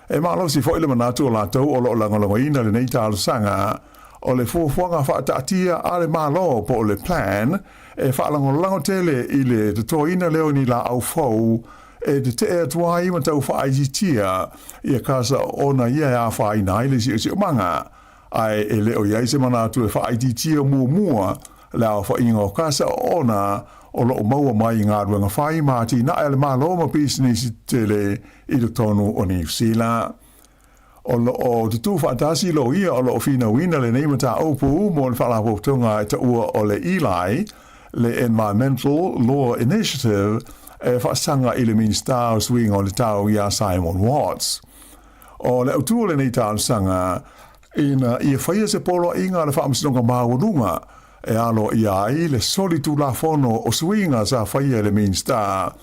E malosi foi le manatu o latou o lo o lagolagoina lenei talosaga o le fuafuaga faataatia a le Malo po o le Plan e faalagolago tele i le totoina lea o ni laau fou e tetee atu ai ma tau faaitiitia ia kasa ona ia e afaina ai le siosiomaga ae e le o i ai se manatu e faaitiitia muamua le aofaiga o kasa oona o lo o maua mai i galuega fai ma atinae a le Malo ma pisinisi tetele i totonu o Niu Sila. O lo o tutū faatasi loia o lo o finauina lenei mataupu mo le faalapotopotoga e taua o le ELI, le Environmental Law Initiative, e faasaga i le Minisita o Suiga o le Tau iā Simon Watts. O le autū o lenei talosaga, ina ia faia se poloaiga a le Faamasinoga Maualuga e aloaia ai le solitulafono o suiga sa faia e le Minisita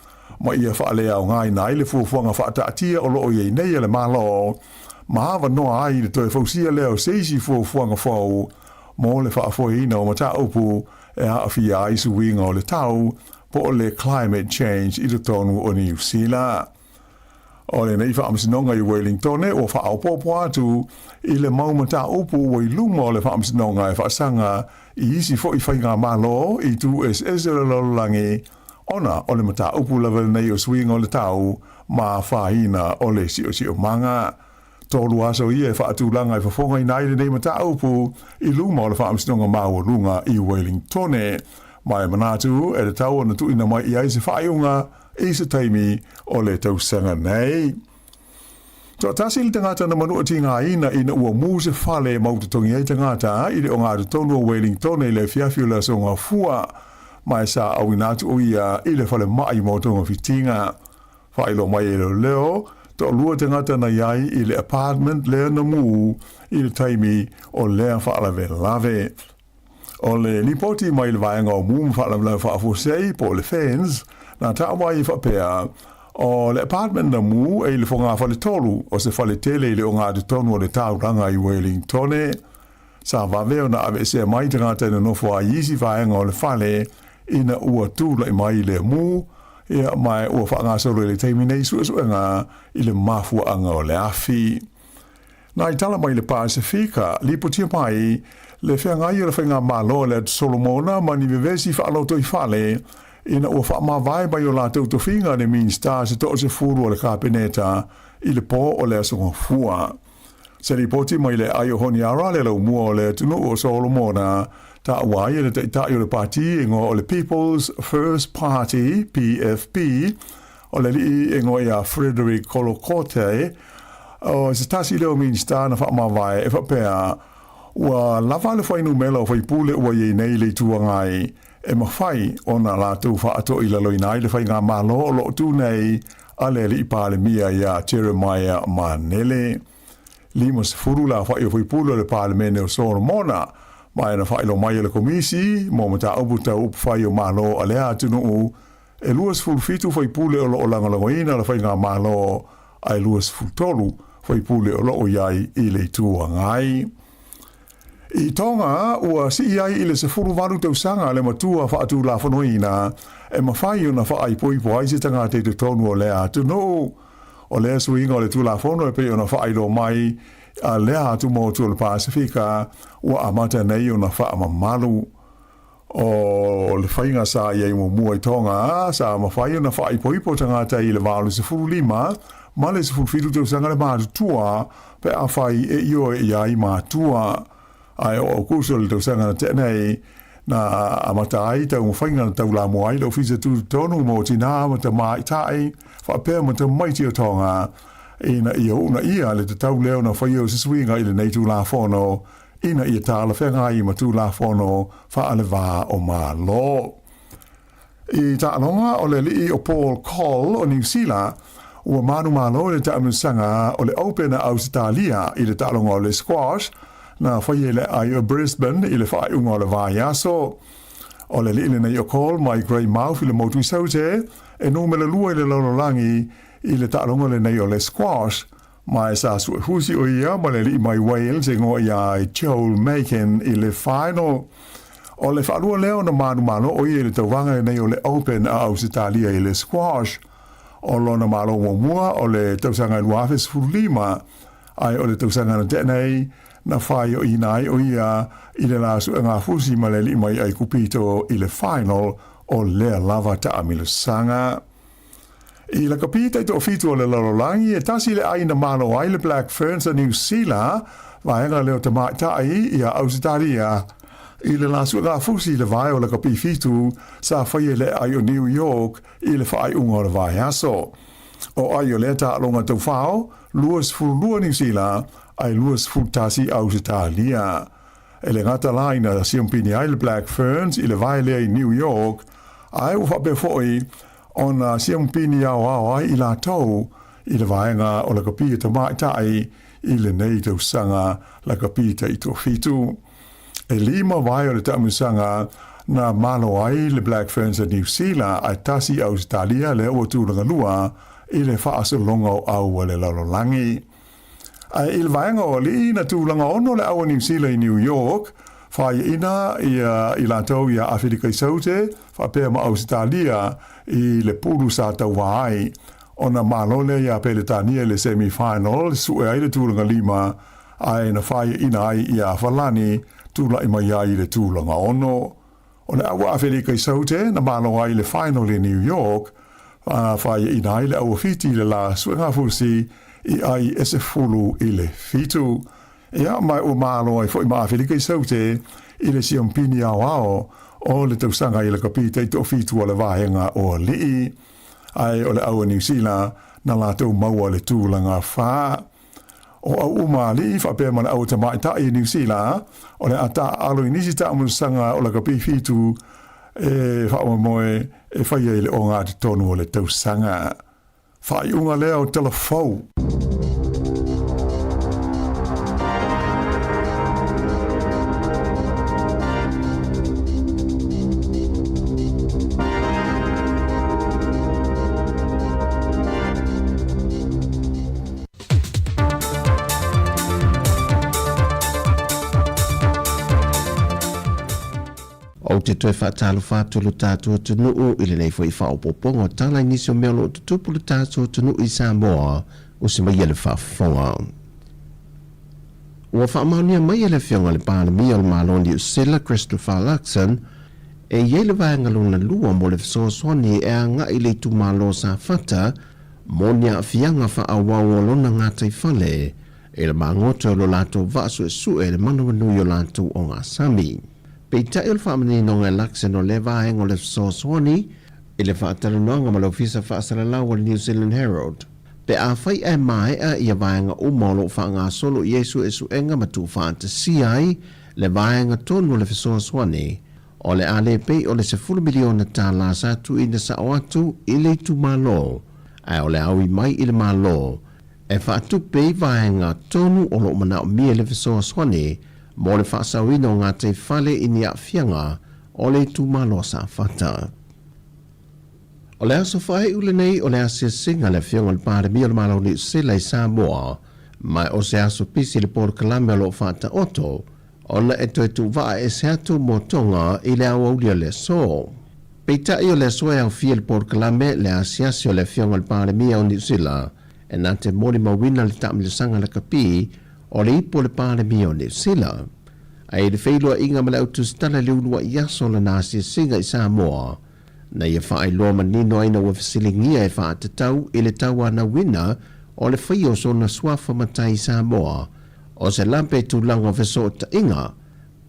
ma ia faaleaogaina ai le fuafuaga faataatia o lo o i ai nei a le Malo ma avanoa ai le toe fausia lea o se isi fuafuaga fou mo le faafoeina o mataupu e aafia ai suiga o le tau po o le climate change i totonu o Niu Sila. O lenei faamasinoga i Wellingtone ua faaopoopo atu i le mau mataupu ua i luma o le faamasinoga e faasaga i isi foi faigamalo i itu eseese o le lalolagi ona o le mataupu lava lenei o suiga o le tau ma afaina o le siosiomaga. Tolu aso ia e faatulaga e fofogaina ai lenei mataupu i luma o le Faamasinoga Maualuga i Wellingtone, ma e manatu e tatau ona tuuina mai i ai se faaiuga i se taimi o le tausaga nei. Toatasi le tagata na manua tigaina ina ua mu se fale e mau totogi ai tagata i le ogatotonu o Wellingtone i le afiafi o le Aso Gafua, ma e sa auina atu o ia i le falemai mo togafitiga. Faailoa mai e leoleo, toalua tagata na i ai i le apartment lea na mu i le taimi o lea faalavelave. O le lipoti mai le vaega o mu ma faalavelave faafuasei po o le FENS, na taua ai e faapea, o le apartment na mu e i le fogafale-tolu o se fale tele i le ogatotonu o le taulaga i Wellingtone. Sa vave ona aveesea mai tagata e nonofo ai i isi vaega o le fale ina ua tulai mai le mu, ia, ma ua faagasolo i le taimi nei suesuega i le mafuaaga o le afi. Na i tala mai le Pasefika, lipotia mai le feagai o le faigamalo a le Atu Solomona ma ni vevesi faalotoifale ina ua faamavae mai o latou tofiga le Minisita se toasefulu o le Kapeneta i le po o le Aso Gafua. Se lipoti mai le aai o Honiara le laumua o le atunuu o Solomona, taua ai e le taitai o le pati e igoa o le People's First Party, PFP, o le alii e igoa ia Frederick Kolokote, o se tasi lea o Minisita na faamavae e faapea, ua lava le fuainumela o faipule ua i ai nei le Itu Agai e mafai ona latou faatoilaloina ai le faigamalo o lo o tu nei a le Alii Palemia iā Jeremiah Manele. 50 le aofai o faipule o le Palemene o Solomona, ma e na faailoa mai e le Komisi mo Mataupu Tau Upufai o Malo a lea atunuu, e 27 faipule o lo o lagolagoina le faigamalo ae 23 faipule o lo o i ai i le Itu Agai. I Tonga, ua sii ai i le 18 tausaga le matua faatulafonoina e mafai ona faaipoipo ai se tagata i totonu o lea atunuu. O lea suiga o le Tulafono e pei ona faailoa mai a lea atumotu o le Pasefika ua amata nei ona faamamalu. O le faiga sa i ai muamua i Tonga, sa mafai ona faaipoipo tagata i le 85 ma le 17 tausaga le matutua pe afai e ioe i ai matua. Ae o Aukuso le tausaga na tea nei, na amata ai taumafaiga na taulamua ai le Ofisa Tutotonu mo Tinā ma Tamaitai faapea ma Tamaiti o Tonga ina ia uunaia le tatau lea ona faia o se suiga i lenei Tulafono. ina ia talafeagai ma Tulafono faale-va o Malo. I taaloga o le alii o Paul Coll o Niu Sila, ua manumalo i le taamilosaga o le Open a Ausetalia i le taaloga o le squash na faia i le aai o Brisbane i le faaiuga o le vaiaso. O le alii lenei o Coll mai Greymouth i le motu i Saute e numera lua i le lalolagi i le taaloga lenei o le squash, ma e sa suefusi o ia ma le alii mai Wales e igoa ia ai Joel Makin i le final. O le faalua lea ona manumalo o ia i le tauvaga lenei o le Open a Ausetalia i le squash. O lona malo muamua o le tausaga e 2015, ae o le tausaga na tea nei na faioina ai o ia i le la suegafusi ma le alii mai Aikupito i le final o lea lava taamilosaga. I lakapi taitoafitu o le lalolagi, e tasi le ai na malo ai le Black Ferns a Niu Sila, vaega lea o tamaitai ia Ausetalia, i le la suegafusi i le vae o lakapi fitu sa faia i le aai o New York i le faaiuga o le vaiaso. O ai o lea taaloga taufao, 22 Niu Sila ae 21 Ausetalia. E le gata la ina siampini ai le Black Ferns i le vae lea i New York, ae ua faapea foi ona siampini aoao ai i latou i le vaega o lakapi tamaitai i lenei tausaga lakapi taitoafitu. E lima vae o le taamilosaga na malo ai le Black Ferns a Niu Sila ae tasi i Ausetalia lea ua tulaga lua i le faasologa o au a le lalolagi. Ae i le vaega o alii na tulaga ono le au a Niu Sila i New York, faiaina ia i latou ia Aferika i Saute faapea ma Ausetalia i le pulu sa tauva ai. Ona malo lea ia Peletania i le semi final sue ai le tulaga lima ae na faiaina ai ia Falani tulai mai ai i le tulaga ono. O le au a Aferika i Saute na malo ai i le final i New York, a faiaina ai le au a Fiti i le la suegafusi i ai e 17. Ia, ma ua malo ai foi ma Aferika i Saute i le siampini aoao o le tausaga i lakapi taitoafitu o le vaega o alii. Ae o le au a Niu Sila na latou maua le tulaga fa. O au uma alii faapea ma le au tamaitai i Niu Sila, o le a taaalo i nisi taamulusaga o lakapi fitu e faamoemoe e faia i le ogatotonu o le tausaga. Faaiuga lea o Tala Fou. Ou te toe faatalofa atu lo tatou atunuu i lenei foi faaopoopoga o tala i nisi o mea o lo o tutupu lo tatou atunuu i Samoa, usi mai ia le faafofoga. Ua faamaonia mai e le Afioga i le Palemia o le Malo o Niu Sila, Christopher Luxon, e i ai le vaega lona lua mo le fesoasoani e agai i le itumalo o Safata mo ni aafiaga faaauau o lona gataifale i le magoto o lo latou vaa suesue i le manawanui o latou ogasami. Peitai o le faamaninoga e Luxon o lea vaega o le fesoasoani i le faatalanoaga ma le Ofisa Faasalalau a le New Zealand Herald, pe afai ae maea ia vaega uma o lo o faagasolo i ai suesuega ma tuufaatasia ai le vaega tonu o le fesoasoani, o le a le pei o le $10 miliona sa tuuina sao atu i le itumalo, ae o le a ui mai i le Malo e faatupe i vaega tonu o lo o manaomia le fesoasoani mo le faasaoina o gataifale i ni aafiaga o le itumalo o Safata. O le aso faaiu lenei o le asiasiga a le Afioga i le Palemia o le Malo o Niu Sila i Samoa, ma o se aso pisi le polokalame o lo o faataoto ona e toe tuuvaa ese atu mo Tonga i le aoauli o le aso. Peitai o le aso e aofia i le polokalame le asiasi o le Afioga i le Palemia o Niu Sila e na te molimauina le taamilosaga lakapi o le ipu o le Palemia o Niu Sila. Ae i le feiloaiga ma le au tusitala i le uluai aso o lana asiasiga i Samoa, na ia faailoa manino ai na ua fesiligia e faatatau i le tauanauina o le faia o sona suafa matai i Samoa, o se lape tulaga o fesootaiga.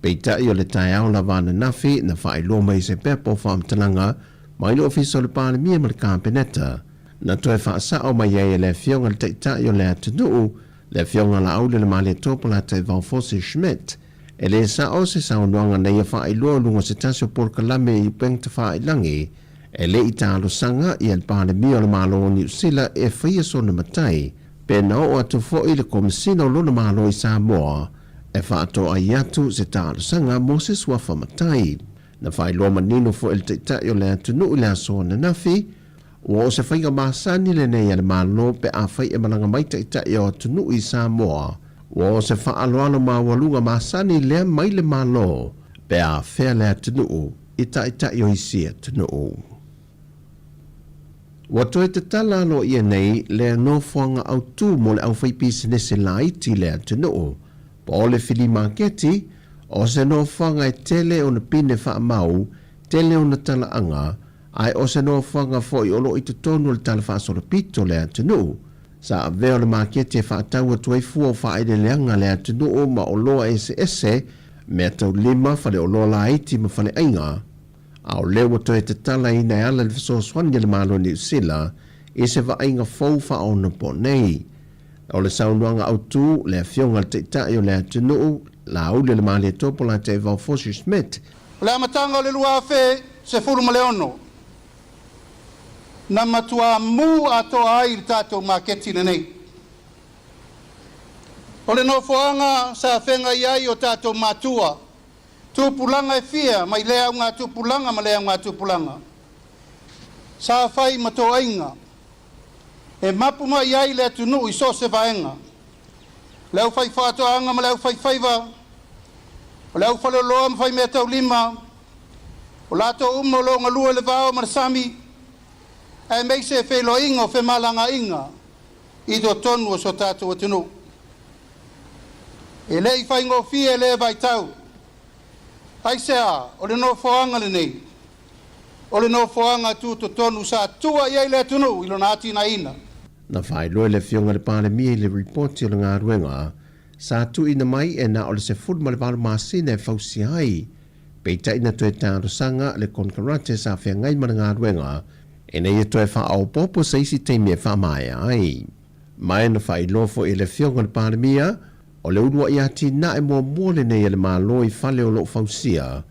Peitai o le taeao lava ananafi na faailoa mai se pepa o faamatalaga mai le Ofisa o le Palemia ma le Kapeneta, na toe faasao mai ai e le Afioga i le Taitai o le atunuu, le Afioga Laauli Malietoa Polataivao Fosi Schmidt. E lē sa'o se saunoaga na ia faailoa i luga o se tasi o polokalame i upega tafāilagi, e le i talosaga ia le Palemia o le Malo o Niu Sila e faia sona matai, pe na oo atu foi le Komesina o lona Malo i Samoa e faatoai atu se talosaga mo se suafa matai. Na faailoa manino foi e le Taitai o le atunuu i le aso ananafi, ua o se faiga masani lenei a le Malo pe afai e malaga mai Taitai o atunuu i Samoa, ua o se faaaloalo maualuga masani lea mai le Malo pe afea le atunuu i Taitai o isi atunuu. Ua toe tatala aloaia nei le nofoaga autu mo le aufaipisinese laiti i le atunuu, po o le filimaketi, o se nofoaga e tele ona pine faamau, tele ona talaaga, ae o se nofoaga foi o lo o i totonu o le talafaasolopito o le atunuu. Sa avea o le maketi e faatau atu ai fua o faaeleeleaga a le atunuu ma oloa eseese, meataulima, faleoloa laiti ma faleaiga. A o lea ua toe tatalaina e ala i le fesoasoani a le Malo o Niu Sila i se vaaiga fou faaonaponei. O le saunoaga autu, le Afioga i le Taitai o le atunuu, Laaulialemalietoa Polataivao Fosi Smith, O le amataga o le 2016, na matuā mū atoa ai le tatou maketi lenei. O le nofoaga sa feagai ai o tatou matua, tupulaga e fia mai lea augatupulaga ma lea augatupulaga, sa fai ma toaiga e mapu mai ai le atunuu i so o se vaega, le aufaifaatoaga ma le aufaifaiva, o le aufaleoloa ma faimeataulima, o latou uma o lo o galue i le vao ma le sami, aemaise feiloaiga o femalagaaiga i totonu o so tatou atunuu. E le i faigofie lea vaitau. Aisea? O le nofoaga lenei, o le nofoaga tutotonu sa tua i ai le atunuu i lona atinaeina. Na faailoa e le Afioga i le Palemia i le Ripoti o le Galuega sa tuuina mai e na o le 18 masina e fausia ai, peitai na toe talosaga le konekarate sa feagai ma le galuega ina ia toe faaopoopo se isi taimi e faamaea ai. Ma e na faailoa foi e le Afioga i le Palemia, o le uluai atinae muamua lenei a le Malo i fale o lo o fausia,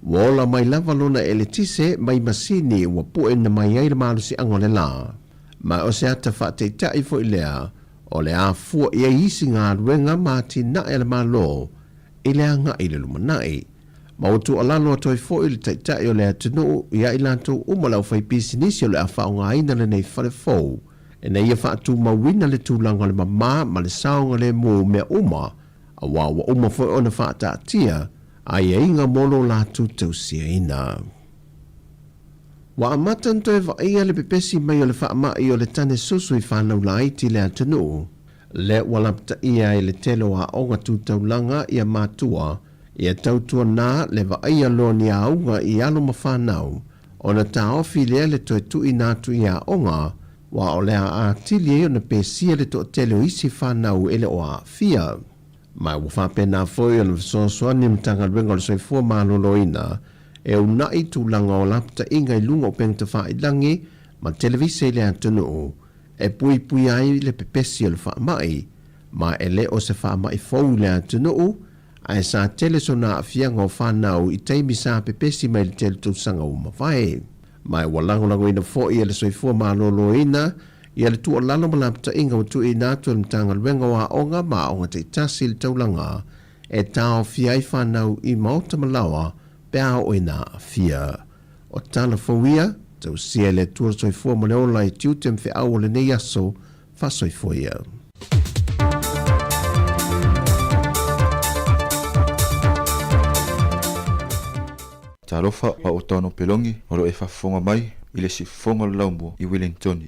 ua ola mai lava lona eletise mai masini ua pueina mai ai le malosiaga o le la. Ma o se ata faataitai foi lea o le a fua i ai isi galuega ma atinae a le Malo i le agai i le lumanai. Ma ua tuualalo atu ai foi le Taitai o le atunuu ia i latou uma le aufaipisinisi o le a faaaogaina lenei fale fou ina ia faatumauina le tulaga o le mama ma le saogalemu o mea uma, aua ua uma foi ona faataatia aiaiga mo lo latou tausiaina. Ua amata ona toe vaaia le pepesi mai o le faamai o le tane susu i fanau laiti i le atunuu, lea ua lapataia ai le tele o aoga tu taulaga ia matua ia tautuana le vaaia loa ni auga i alo ma fanau, ona taofi lea le toe tuuina atu i aoga, aua o le a atili ai ona pesia le toatele o isi fanau e le o aafia. Ma ua faapena foi ona fesoasoani le Matagaluega o le Soifua Maloloina e uunai tulaga o lapataiga i luga o upega tafailagi ma televise i le atunuu e puipuia ai le pepesi o le faamai, ma e le o se faamai fou i le atunuu, ae sa tele sona aafiaga o fanau i taimi sa pepesi mai le tele tausaga ua mavae. Ma ua lagolagoina foi e le Soifua Maloloina ia le tuualalo ma lapataiga ua tuuina atu e le Matagaluega o Aoga ma Aoga Taitasi i le taulaga e taofia ai fanau i maota ma laoa pe a oo ina aafia. O tala fou ia, tausia e le Atua le soifua ma le ola i tiute ma feau o lenei aso, faasoifua ia. Talofa a o Tano Pelongi o lo o e faafofoga mai i le siufofoga o le laumua i Wellingtoni.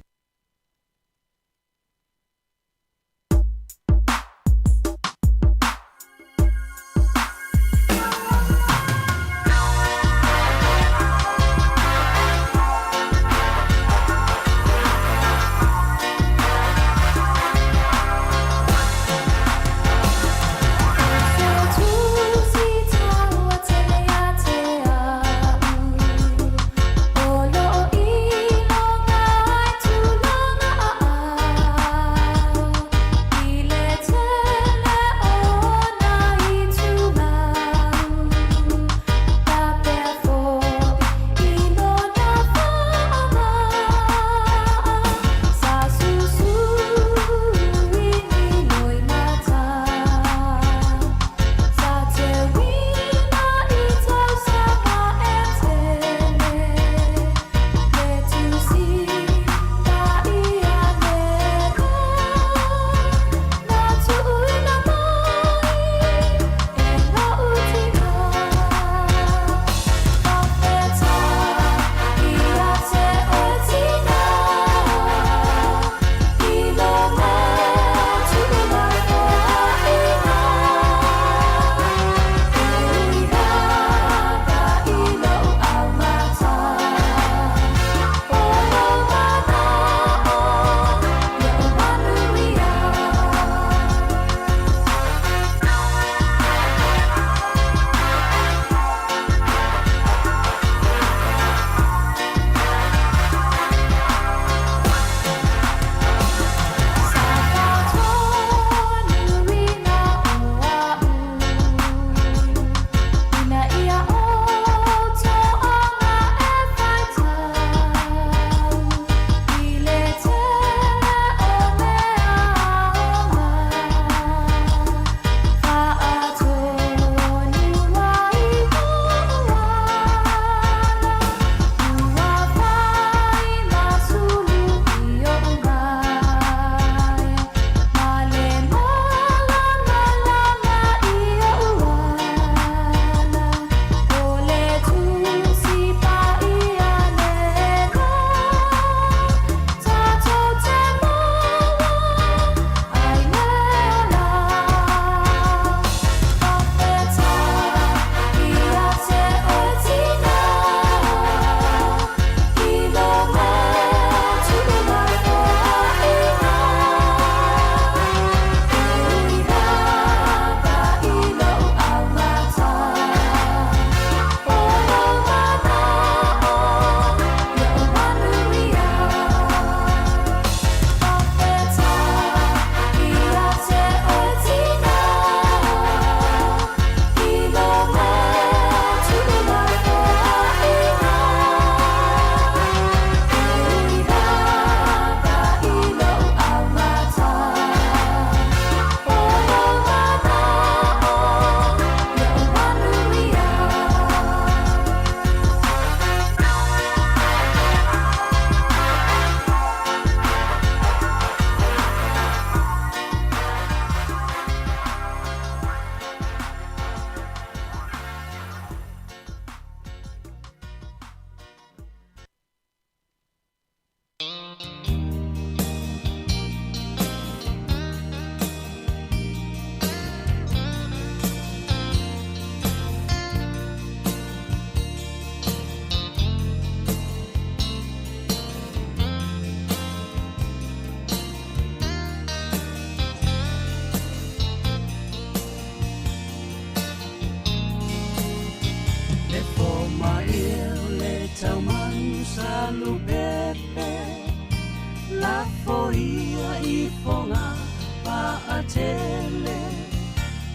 tele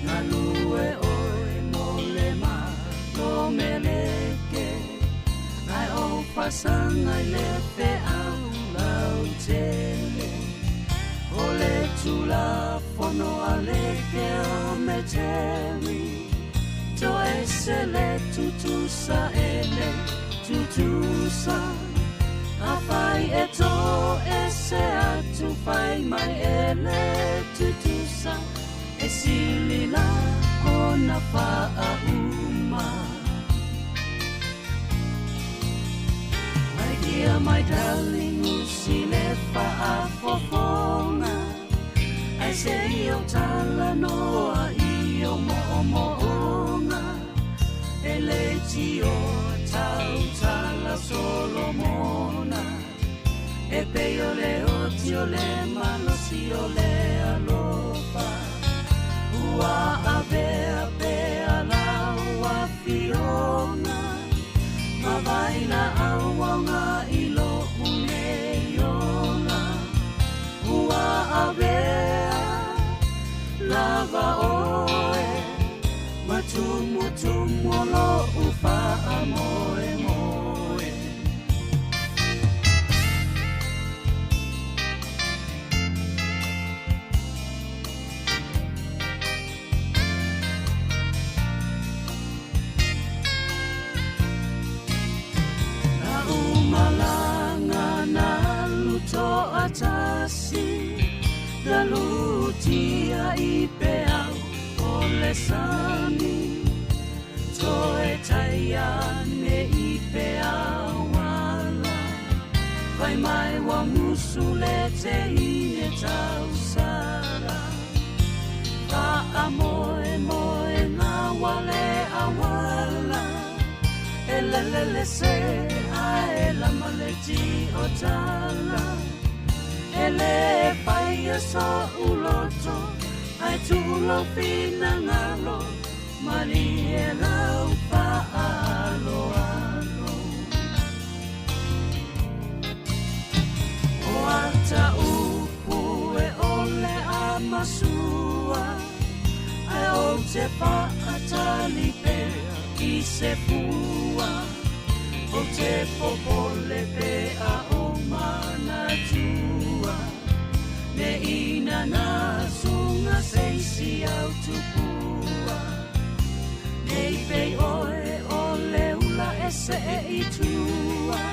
Galue oe mo le malo meleke Ai o fasanga i le feau lautele O le tulafono a le keometeri Toese le tutusa e le tutusa Afai e toese atu fai mai e le tutusa E sili la ona faauma My dear, my darling, usi le faafofoga Ae se i ou talanoa i ou moomooga E leitioa tautala Solomona E pei o le oti o le malosi o le alofa Ua avea pea lau afioga Ma vailaau aoga i lou nei ola Ua avea lava oe Ma tumutumu o lou faamoemoe. Na umalaga na alu toatasi Na lutia i peau o le sami Toe tai ane i peau ala Fai mai ua musu le teine tausala Faamoemoega ua le auala E lelele se ae lama le tiotala E lē faia so'u loto ae tuu lou finagalo Malie lau faaaloalo O ata upu e ole a masua Ae ou te faatali pea i se fua Ou te popole pe a ou manatua Ne i nana suga se isi au tupua Ne i pei oe o le ula e see i tua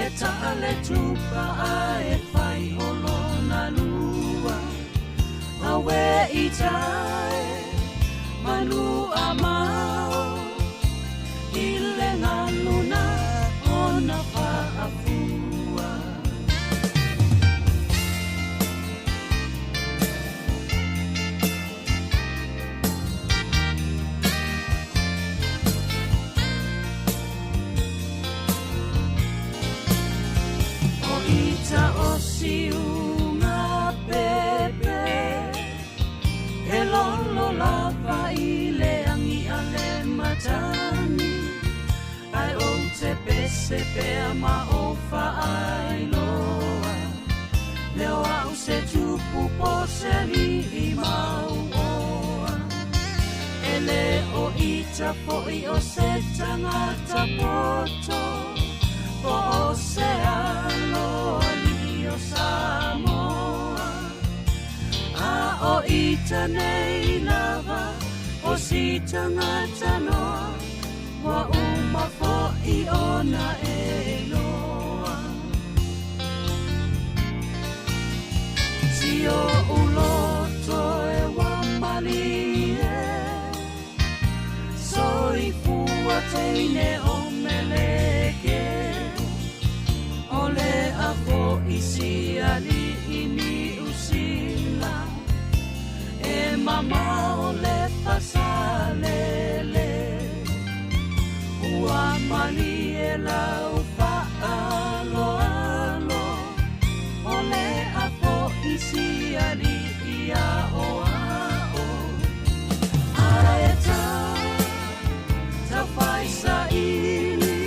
E taa le tupa ae fai o lona lua Aue i tai manu a mao I le galu na ona faafua. O ita o siuga pepe E lolo lava i le agi a le matagi Ae ou te pese pea ma ou faailoa Le o au se tupu po se alii mauoa E le o ita foi o se tagata poto Po o se aloalii o Samoa A o ita nei lava o si tagata noa Ua uma foi ona e iloa Si o'u loto e ua malie Soifua teine o Meleke O le a fo'i si alii Niu Sila E mamao le Fasalele Ua malie lau faaaloalo O le a fo'i si alii aoao Ae tau, tau fai saili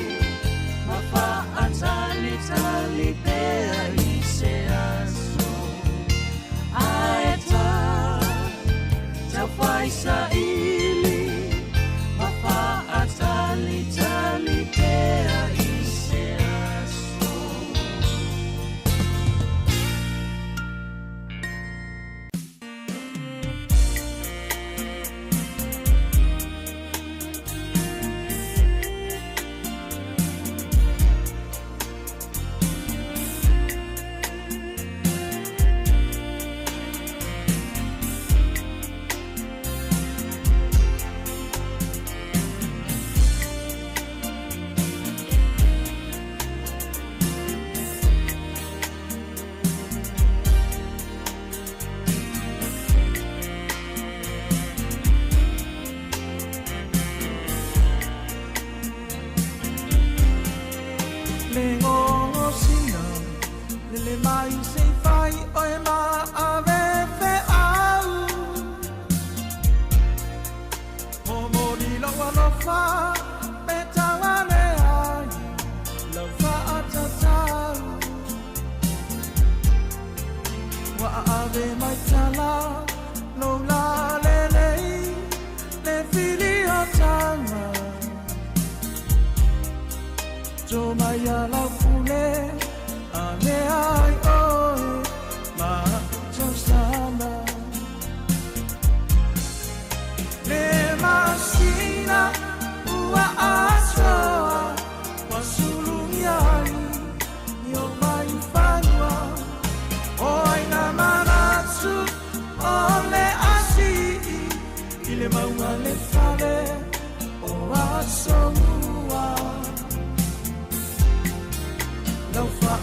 Ma faatalitali pea i se aso Ae tau.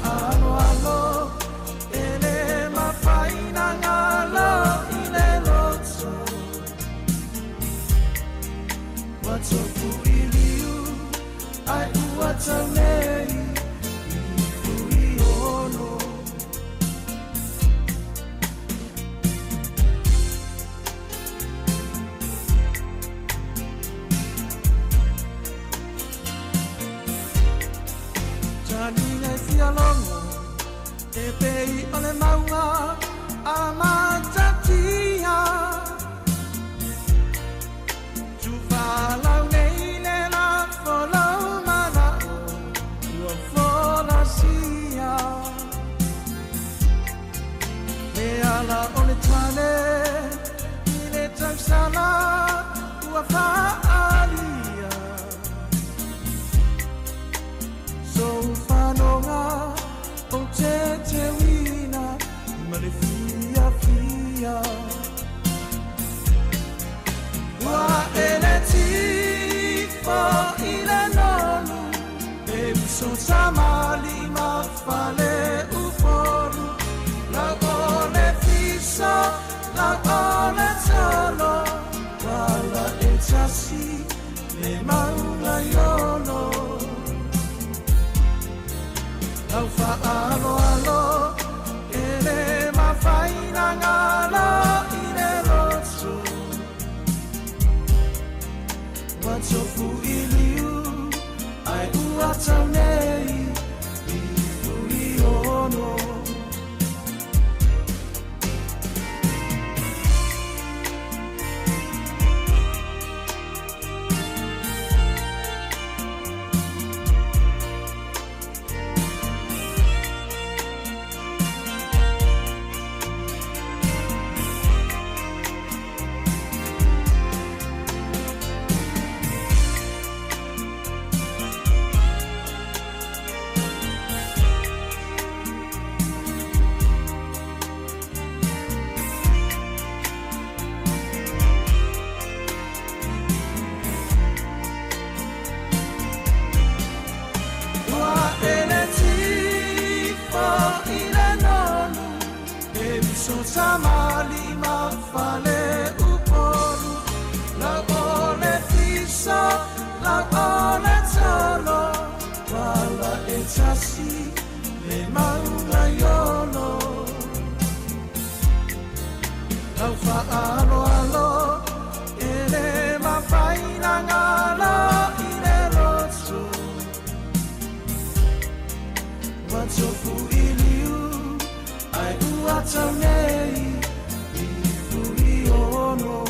fa'aaloalo e lē mafai na galo i le loto ua tofu i liu ae ua tau nei i fuiono. Taliga e fialogo e pei o le mauga a matatia. Tufalau nei le lafo lau mana'o ua folasia. Le ala o le tane i le tausala ua fa'aalia. Sou fanoga o te teuina ma le fiafia. Ua e le tifo i le nonu e uso tamalima fale ufolu. Lau o le fiso, lau o le tolo, wala e tasi le mauga i ono. Lau fa'aaloalo e lē mafai na galo i le loto. Ua tofu i liu ae ua tau nei i fuiono. Ua e le tifo i le nonu e uso tamalima fale upolu. Lau o le fiso, lau o le tolo, wala e tasi le mauga i ono. Lau fa'aaloalo e lē mafai na galo i le loto. Ua tofu i liu ae ua tau nei i fuiono.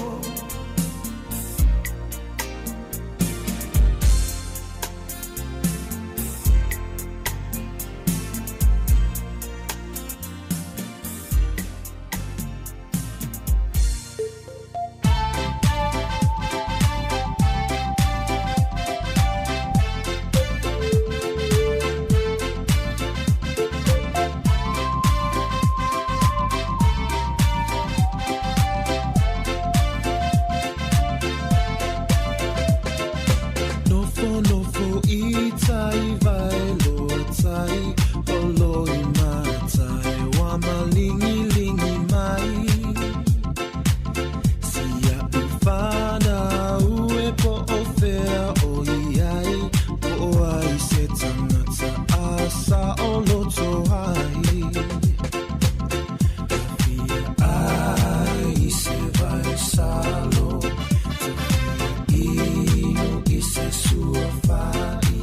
Nofo nofo i tai vai loa tai Olo i matai wa malingi lingi mai Sia u whana ue po o whea o iai Po o ai se tangata a sa o loto ai Ka fia ai se vai salo Te fia ino i se sua fai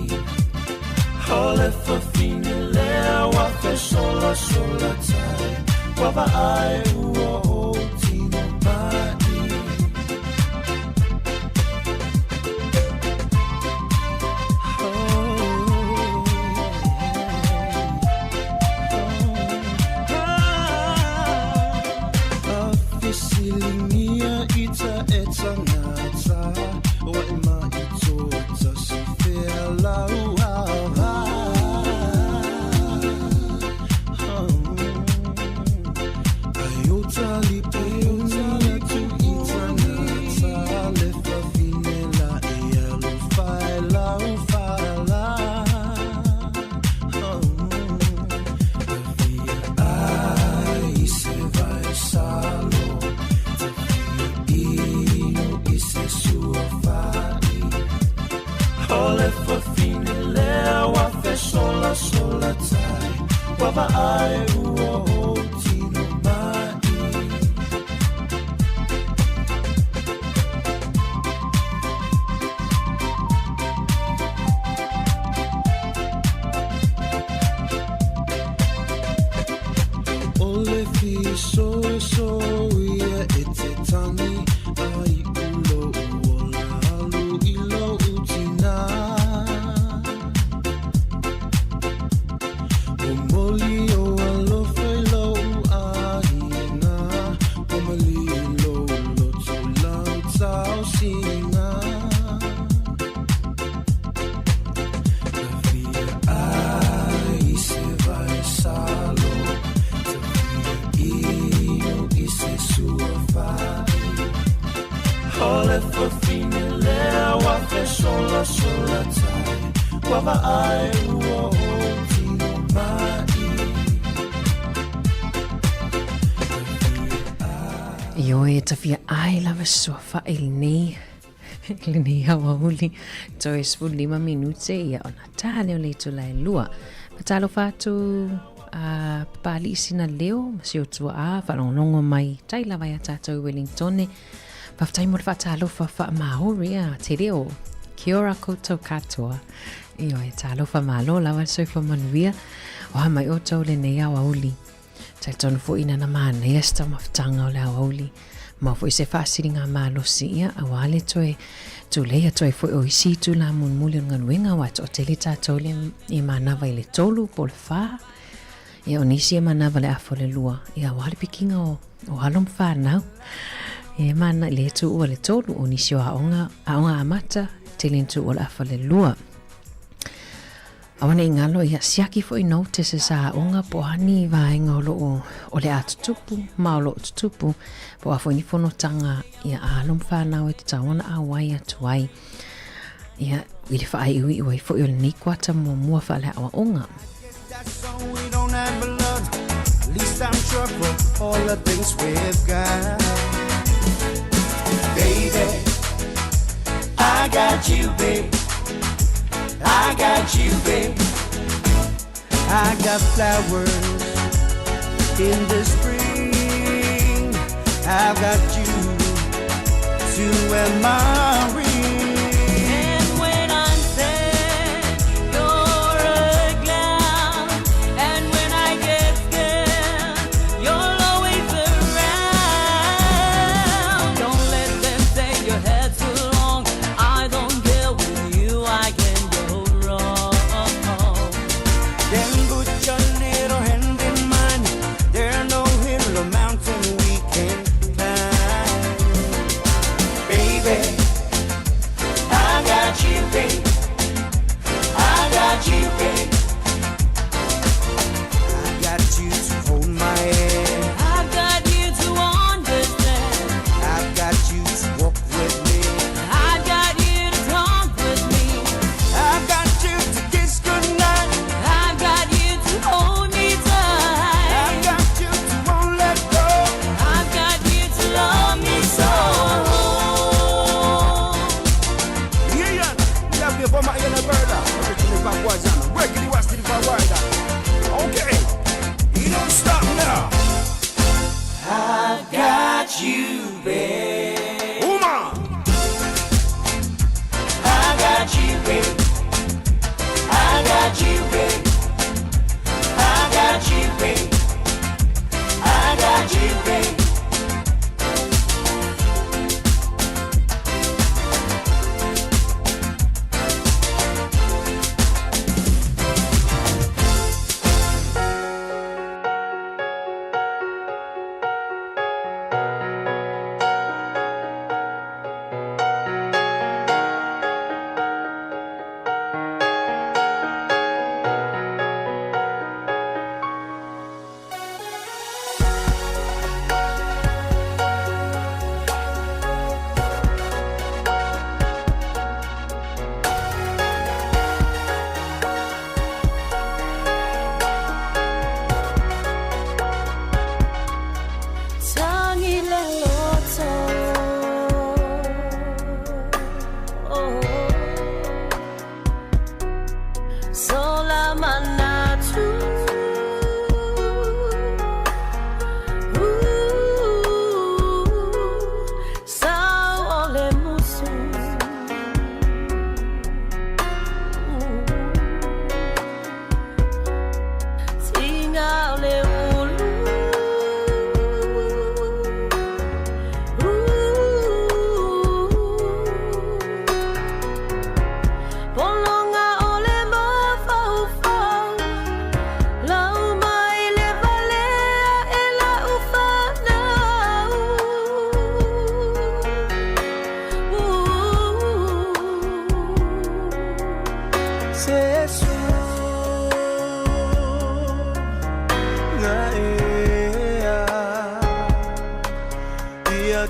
Hole fafine lea wa fe sola sola tai Wa va ai ua o tino mai. Afisilingia ita e tangata Wa e mai tōta si whea lau awa. Ai o tali Ua vaai ua ou tino mai. O le fisoiso ia e te tangi ai u lou ola alu i lou tina. Momoli o alofa i lou aiga, Ua malie lou loto lau taosiga. Na fia ai se vai salo, Ta fia inu i se suafai. O le fafine lea ua fesolasola tai, Ua vaai ua ou tino mai. Ioe, e tafia ai lava suafa'i lenei lenei aoauli toe 15 minute ia ona tā lea o le itula e lua. Fatalofa atu a Papali'i sina leo ma si o tua'a faalogologo mai tai lava iā tatou i Wellingtone. Faafetai mo le faatalofa faa-Māori a te reo. Kia ora koutou katoa. Ioe, talofa malo lava le soifua manuia. O ha mai outou lenei aoauli. Talitonu foi nana manaia se taumafataga o le aoauli. Maua foi se faasiliga malosi ia auā le toe tulei atu ai foi o isi itulā mulimuli o le galuega aua e toatele tatou le e manava i le tolu po o le fā. Ia o nisi e manava le afa o le lua ia auā le pikiga o o alo ma fanau. E mana i le tuua le tolu o nisi o aoga, aoga amata, tele ina tuua le afa le lua. Aua ne i galo, ia siaki foi notices a aoga po o a ni vaega o loo o le a tutupu ma o loo tutupu po o a foi ni fonotaga ia a alo ma fanau e tatau ona auai atu ai ia i le faaiuiu ai foi o lenei kuata muamua faaleaoaoga. We don't have blood. At least I'm sure for all the things we've got. Baby, I got you, babe. I got you, babe. I got flowers in the spring. I've got you to wear my ring. And when I'm sad, you're a clown. And when I get scared, you're always around. Don't let them say your head's too long. I don't care with you, I can go wrong. Then put your little hand in mine. There no hill or mountain we can climb. Baby,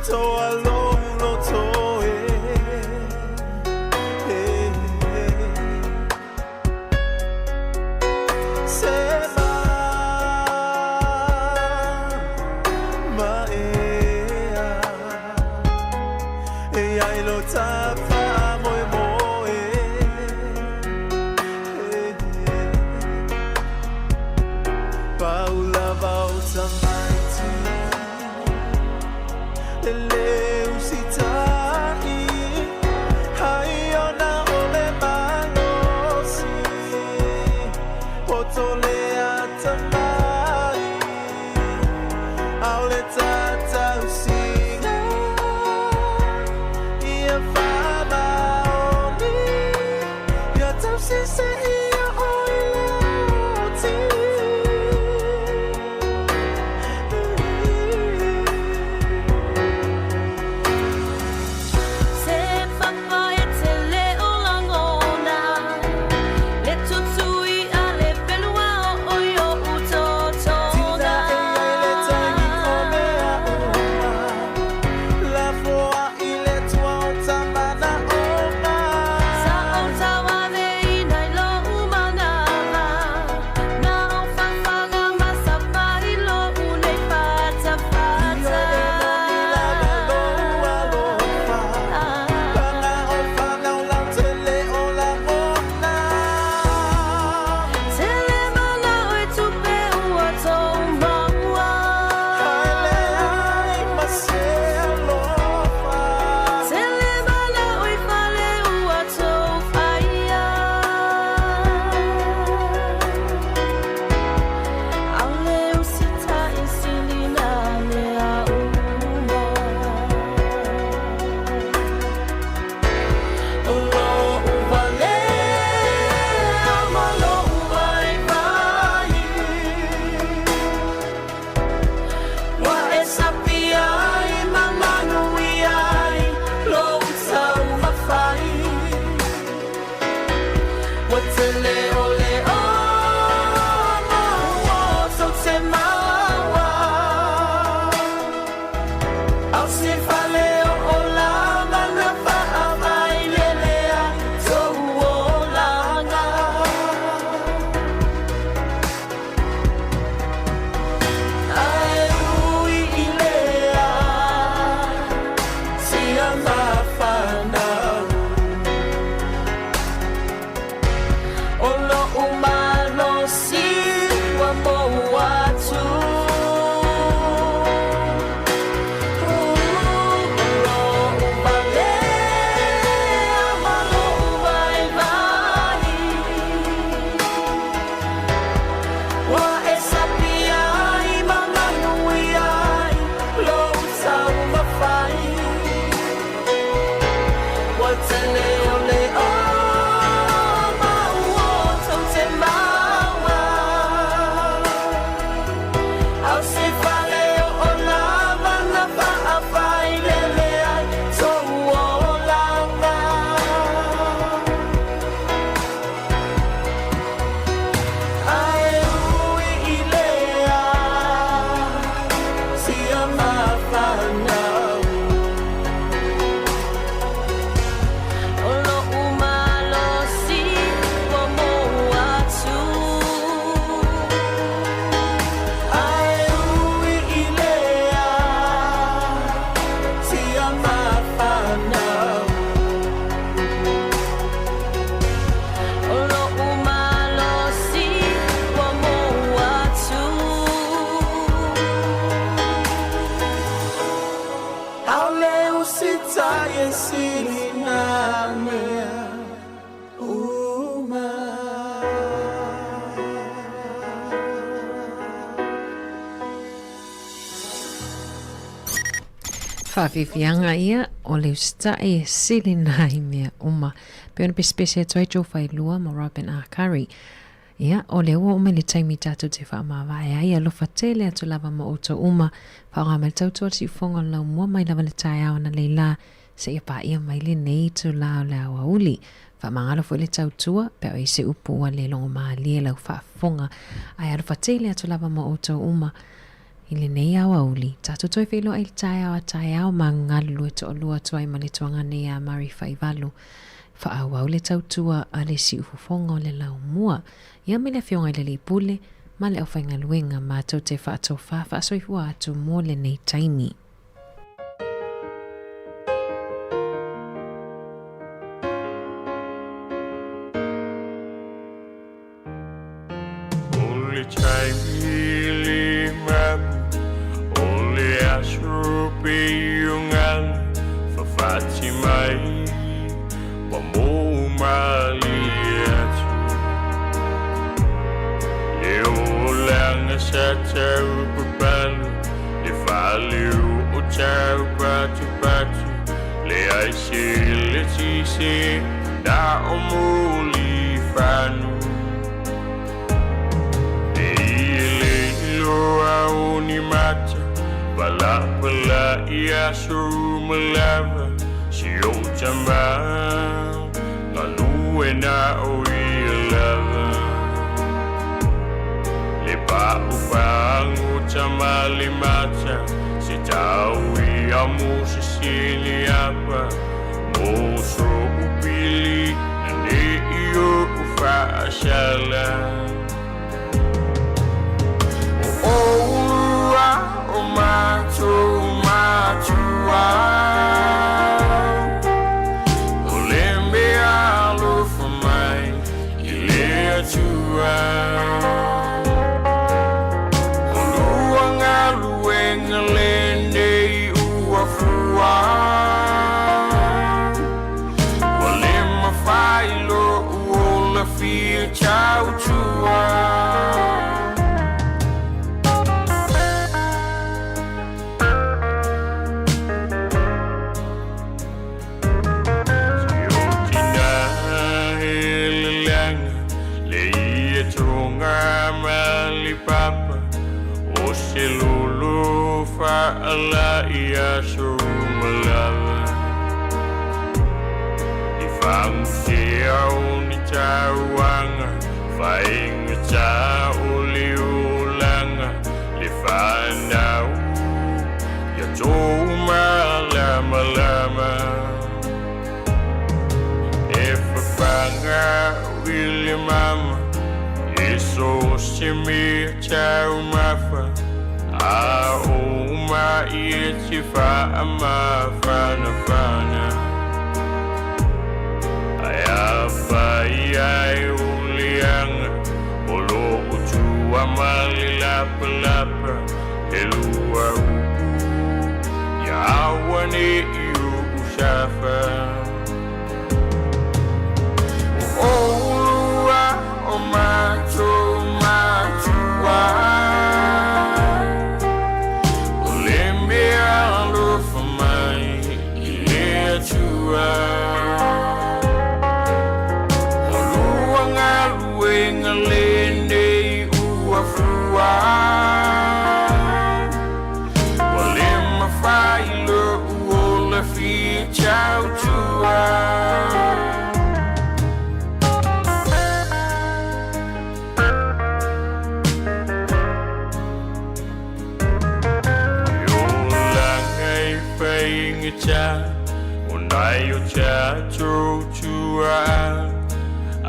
Atoa lou loto e. Se ma ea E ai lo tafa moe moe. Paula vauta maiti E le usitai Hai ona o le malosi Poto le atamai Au le tatausiga Ia whamaoni Ia tausise ia o i le oti. Se papa e te leo langona, le tutui a le pelua o oi o Tita utotona. e ai le taimi o mea uma, Lafoa i le tua o tamana o Sa o tauave ina i lo umanava, na o whawhanga masapa i lo unei fata Io fata. e moni lava lou alofa, Paga o whanau lau tele o langona. Tele mana o e tupe ua tō maua. Hai le ai ma se alofa. Tele mana o i fale ua tō whaia. Aule usita i silina mea uma. O lou valea ma lou vaivai, Ua e sapi ai ma manui ai lou taumafai. Ua tele o le ona ua tou te maua. Au se fale o o lava na faavai lele ai tou olaga. Ae ui i lea sia mafanau, O lou malosi ua mou atu. O lou valea ma lou vaivai, Ua e sapi ai ma manui ai lou taumafai. Ua tele o le oma ua tou te maua. Au se fale o o lava na faafai lele ai tou olaga. Ae ui i lea sia mafanau, O lou malosi ua mou atu. Ae ui i lea sia mafanau, O lou malosi ua mou atu. Aule usitai e sili nā mea uma. Faafiafiaga ia o le usitai e sili nai mea uma. Pe ona pesepese atu ai Joe Failua ma Robin R. Curry. Ia, o le ua uma le taimi tatou te faamavae ai alofa tele atu lava ma outou uma. Faaaoga mai le tautua le siufoga o le laumua mai lava le taeao ana leilā seia paia mai lenei itulā o le aoauli. Faamagalo foi le tautua pe a o i ai se upu ua le logomalie lau faafofoga. Ae alofa tele atu lava ma outou uma. I lenei aoauli, tatou toe feiloai i le taeao a taeao ma galulue toalua atu ai ma le tuagane ia Mary Faivalu. Faaauau le tautua a le siufofoga o le laumua. Ia me le Afioga i le Alii Pule ma le aufaigaluega matou te faatofa faasoifua atu mo lenei taimi. O le taimi le mapu o le aso pei o galu fafati mai ma mou malie atu. Le olaga sa tau papalu le faaleu o tau patupatu le ai se le tise na o mulifanu. E i le iloa o ni mata palapala i aso uma lava si o tama galue na o ia lava. Le paʻupaʻagu tama le mata se tau ia mo se sili apa mo so upili na ne i o faasala. O oulua o matou matua o le mea alofa mai i le Atua. O lua galuega lenei ua fua ua le mafai lou ola fia tautua. Si o tina heleleaga le ia toga ma le papa o se lolo faala i aso uma lava. I fagusea o ni tauaga faigata o le olaga le fanau ia tou malamalama. E fafaga i le mama e so se mea taumafa a o mai e te faamafanafana. Ae afai ai o leaga o loo tua ma le lapalapa e lua upu ia aua ne i uu safa. O oulua o matou matua o le mea alofa mai i le Atua. O lua galuega lenei ua fua ua le mafai lou ola fia tautua. E olaga e faigata o nai o tatou tuaa a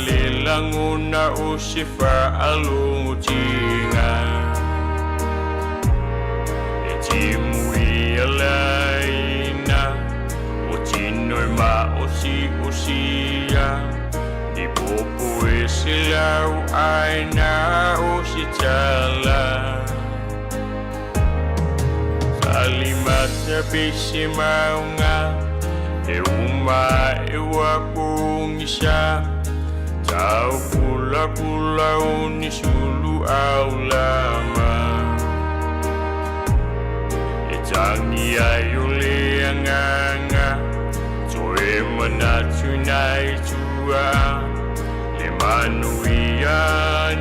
le lagona o se faalogotiga e timu ia laina o tino e maosi'osia ni popo e se lau aina o se tala. Salimata pe se mauga e uma e ua pogisa tau pulapula o ni sulu aulama e tagi ai o le agaga toe manatu nai tua le manuia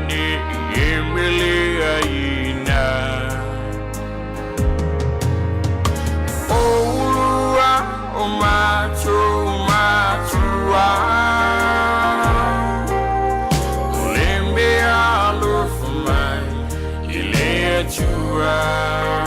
ne i e mele aina. O oulua o matou matua o le mea alofa mai i le Atua.